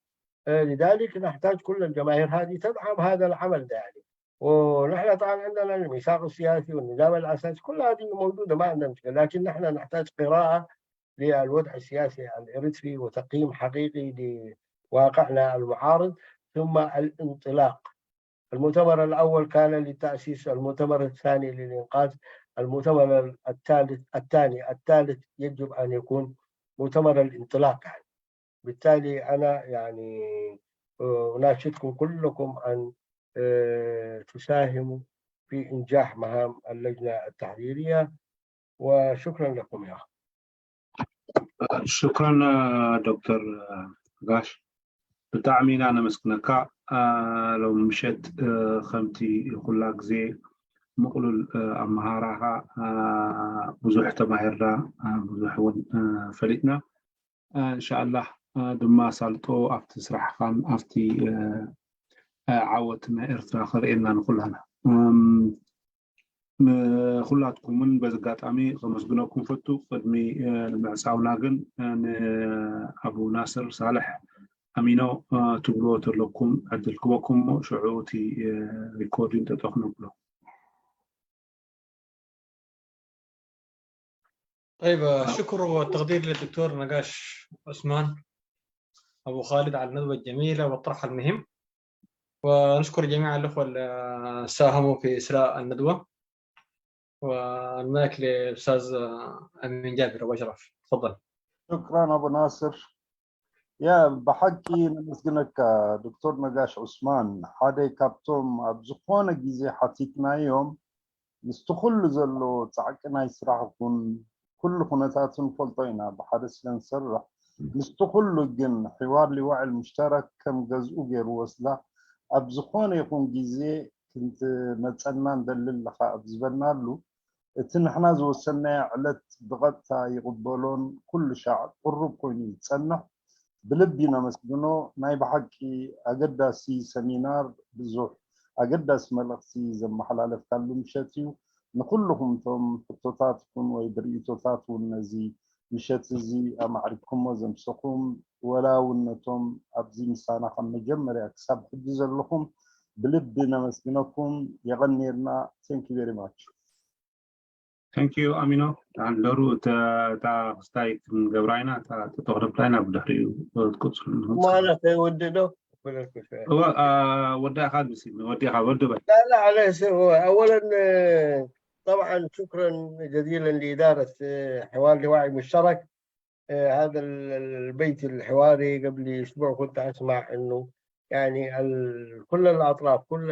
آه، لذلك نحتاج كل الجماهير هذه تدعم هذا العمل ده، يعني. ونحن طبعًا عندنا الميثاق السياسي والنظام الأساسي، كل هذه موجودة، ما عندنا مشكلة، لكن نحن نحتاج قراءة للوضع السياسي الإريتري وتقييم حقيقي لواقعنا المعارض، ثم الانطلاق. المؤتمر الأول كان للتأسيس، المؤتمر الثاني للإنقاذ، المؤتمر الثالث، الثاني، الثالث يجب أن يكون مؤتمر الانطلاق، يعني. بالتالي أنا، يعني، أناشدكم كلكم أن، آه، تساهموا في إنجاح مهام اللجنة التحضيرية، وشكرًا لكم يا أخي. ሽክራን ዶክተር ጋሽ፣ ብጣዕሚ ኢና ነመስግነካ። ሎሚ ምሸት ከምቲ ኩላ ግዜ ምቕሉል ኣመሃራኻ ብዙሕ ተማሂርና፣ ብዙሕ እውን ፈሊጥና። እንሻኣላህ ድማ ሳልጦ ኣብቲ ስራሕኻን ኣብቲ ዓወት ናይ ኤርትራ ከርእየና ንኩላና። ንኩላትኩምን በዚ ኣጋጣሚ ከመስግነኩም ፈቱ። ቅድሚ ምዕፃውና ግን ንኣቡ ናስር ሳልሕ ኣሚኖ ትብልዎ ተለኩም ዕድል ክበኩም እሞ ሽዑ እቲ ሪኮርዲን ጠጠው ክነብሎ። طيب، الشكر والتقدير للدكتور نقاش عثمان أبو خالد على الندوة الجميلة والطرح المهم، ونشكر جميع الأخوة اللي ساهموا في إسراء الندوة. والمايك للأستاذ أمين جابر أبو أشرف، تفضل. شكرا أبو ناصر. يا بحكي نمسجنك دكتور نقاش عثمان، حدا كابتوم أبزخونا جيزي حتيتنا يوم مستخل زلو تعقنا يسرحكم كل خناتاتن فلطينا بحد سلنسرح مستخل جن حوار لوعي المشترك كم جزء غير وصلة أبزخونا يكون جيزي كنت متسنان دلل لخا أبزبنا له እቲ ንሕና ዝወሰናዮ ዕለት ብቐጥታ ይቕበሎን ኩሉ ሻዕ ቅሩብ ኮይኑ ዝጸንሕ ብልቢ ነመስግኖ። ናይ ብሓቂ ኣገዳሲ ሰሚናር ብዙሕ ኣገዳሲ መልእኽቲ ዘመሓላለፍካሉ ምሸት እዩ። ንኹልኹም እቶም ሕቶታት ይኹን ወይ ብርእይቶታት እውን ነዚ ምሸት እዚ ኣማዕሪግኩሞ ዘምሰኹም ወላ እውን ነቶም ኣብዚ ምሳና ካብ መጀመርያ ክሳብ ሕጂ ዘለኹም ብልቢ ነመስግነኩም። የቐንየልና። Thank you very much. Thank you ኣሚኖ። ደሓን ደሩ እታ ክስታይ ክንገብራ ኢና፣ እታ ተተኽረብታ ኢና ብድሕሪኡ ክትቅፅሉ ማለት ወዲ ዶ ወዲእካ ዝምሲ ወዲእካ ወዲ በል لا لا على سوى اولا طبعا شكرا جزيلا لاداره حوار لوعي مشترك. هذا البيت الحواري قبل اسبوع كنت اسمع انه يعني كل الاطراف، كل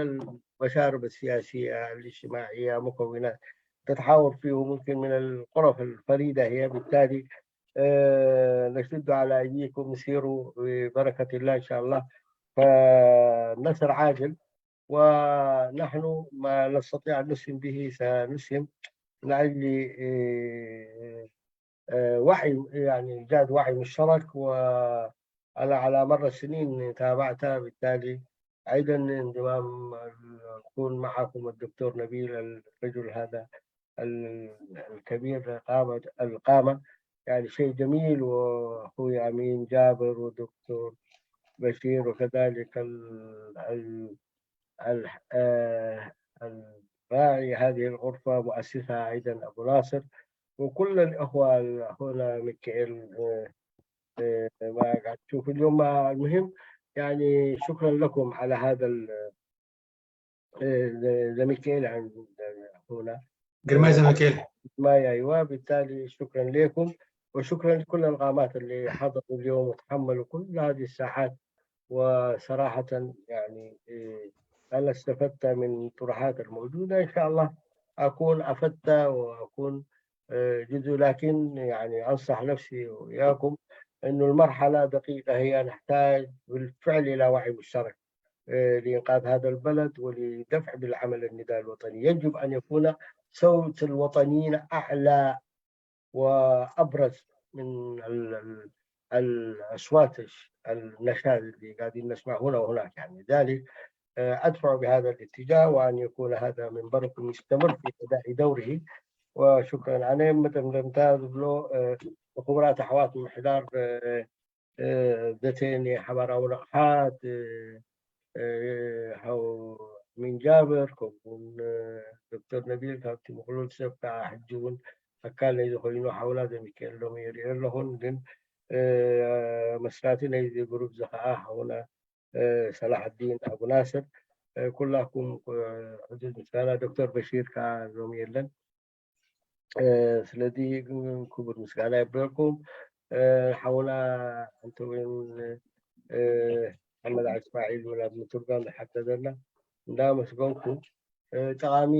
المشارب السياسيه الاجتماعيه مكونات تتحاور فيه ممكن من الغرف الفريده هي، بالتالي نشد على ايديكم، سيروا ببركه الله ان شاء الله. فالنصر عاجل، ونحن ما نستطيع ان نسهم به سنسهم من اجل وعي، يعني ايجاد وعي مشترك. وانا على مر السنين تابعتها، بالتالي ايضا انضمام يكون معكم الدكتور نبيل، الرجل هذا الكبير قامة القامة، يعني شيء جميل. واخوي امين جابر ودكتور بشير وكذلك ال ال ال آه، الراعي هذه الغرفة مؤسسها أيضا أبو ناصر وكل الأخوة، أخونا ميكائيل، آه، آه، ما قاعد تشوف اليوم. المهم، يعني شكرا لكم على هذا لميكائيل عن أخونا قرمايزة ميكائيل. ما أيوة. بالتالي شكرا لكم وشكرا لكل القامات اللي حضروا اليوم وتحملوا كل هذه الساعات. وصراحة يعني أنا استفدت من الطروحات الموجودة. إن شاء الله أكون أفدت وأكون آه، جزء، لكن يعني أنصح نفسي وإياكم أنه المرحلة دقيقة، هي نحتاج بالفعل إلى وعي مشترك، آه، لإنقاذ هذا البلد ولدفع بالعمل النداء الوطني. يجب أن يكون صوت الوطنيين أعلى وأبرز من ال-، ال-، الأصوات الش-، النشاز اللي قاعدين نسمع هنا وهناك. يعني ذلك، آه، أدفع بهذا الاتجاه، وأن يكون هذا منبركم يستمر في أداء دوره. وشكرًا. أنا متمرمتا ብሎ ክቡራት ኣሕዋት ምሕዳር ዘተን ሓባራዊ ንቕሓት፣ ሓው ሚን ጃብር፣ ከምኡውን ዶክተር ነቢል፣ ካብቲ ምቕሉል ሰብ ከዓ ሕጂ እውን ኣካል ናይ ዝኾይኑ ሓውና ዘሚካኤል ሎሚ ይርኢ ኣለኹን። ግን መስራቲ ናይዚ ግሩፕ እዚ ከዓ ሓውና ሰላሐዲን ኣቡ ናስር፣ ኩላኩም ዕዙዝ ምስጋና። ዶክተር በሺር ከዓ ሎሚ የለን። ስለዚ ክቡር ምስጋና የብለኩም። ሓውና ኣንቶኒን ሓመድ እስማዒል ናብ ምትርጓም ዝሓገዘና እንዳመስገንኩ፣ ጠቓሚ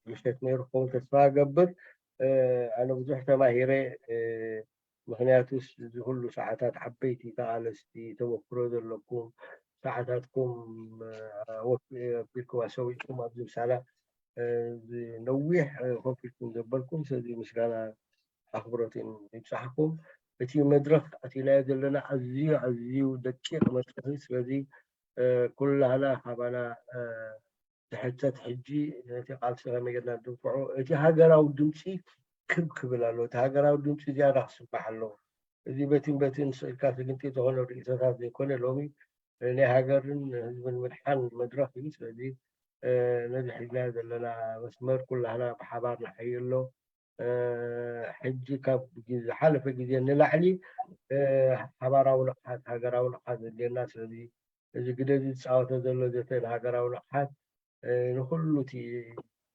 ምሸት ነይሩ ክኸውን ተስፋ እገብር። ኣነ ብዙሕ ተማሂረ። ምኽንያቱስ እዚ ኩሉ ሰዓታት ዓበይቲ ተቓለስቲ ተመክሮ ዘለኩም ሰዓታትኩም ኣወፊ-፣ ኣቢልኩም ኣሰዊእኩም ኣብዚ ምሳና ነዊሕ ኮፍ ኢልኩም ዘበልኩም፣ ስለዚ ምስጋና ኣኽብሮትን ይብጻሕኩም። እቲ መድረኽ ኣቲናዮ ዘለና ኣዝዩ፣ ኣዝዩ ደቂቕ መድረኽ እዩ። ስለዚ ኩላህና ካባና ዝሕተት ሕጂ ነቲ ቃልሲ ከመይ ጌርና ንድንፍዖ፣ እቲ ሃገራዊ ድምፂ ክብ ክብል ኣለዎ። እቲ ሃገራዊ ድምፂ ዝያዳ ክስማዕ ኣለዎ። እዚ በቲን በቲን ስእልካ ስግንቲ ዝኾነ ርእይቶታት ዘይኮነ፣ ሎሚ ናይ ሃገርን ህዝብን ምድሓን መድረኽ እዩ። ስለዚ ነዚ ሒዝናዮ ዘለና መስመር ኩላህና ብሓባር ንሓይሎ። ሕጂ ካብ ግዜ፣ ዝሓለፈ ግዜ ንላዕሊ ሓባራዊ ንቕሓት፣ ሃገራዊ ንቕሓት ዘድልየና። ስለዚ እዚ ግደ እዚ ዝፃወቶ ዘሎ ዘተ ንሃገራዊ ንቕሓት ንኩሉ እቲ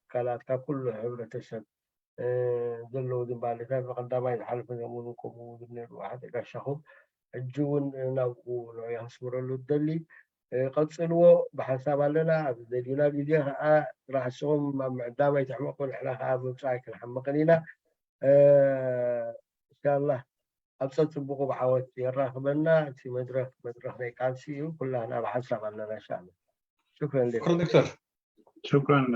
ትካላት ካብ ኩሉ ሕብረተሰብ ዘለዉ ዝንባሌታት ብቐዳማይ ዝሓለፈ ሰሙን እውን ከምኡ ዝብል ነይሩ ሓደ ጋሻኹም። ሕጂ እውን ናብኡ ንዑ የስምረሉ ዝደሊ። ቀፅልዎ፣ ብሓንሳብ ኣለና። ኣብ ዘድልዩና ግዜ ከዓ ንስኹም ኣብ ምዕዳም ኣይትሕመቑ፣ ንሕና ከዓ ኣብ ምብፃእ ኣይክንሓምቕን ኢና። እንሻላህ ኣብ ፀፅቡቑ ብዓወት የራኽበና። እቲ መድረኽ መድረኽ ናይ ቃልሲ እዩ። ኩላህና ብሓንሳብ ኣለና እንሻላህ። ሽክረን ሌክ። ሽክረን ዶክተር። ሽክረን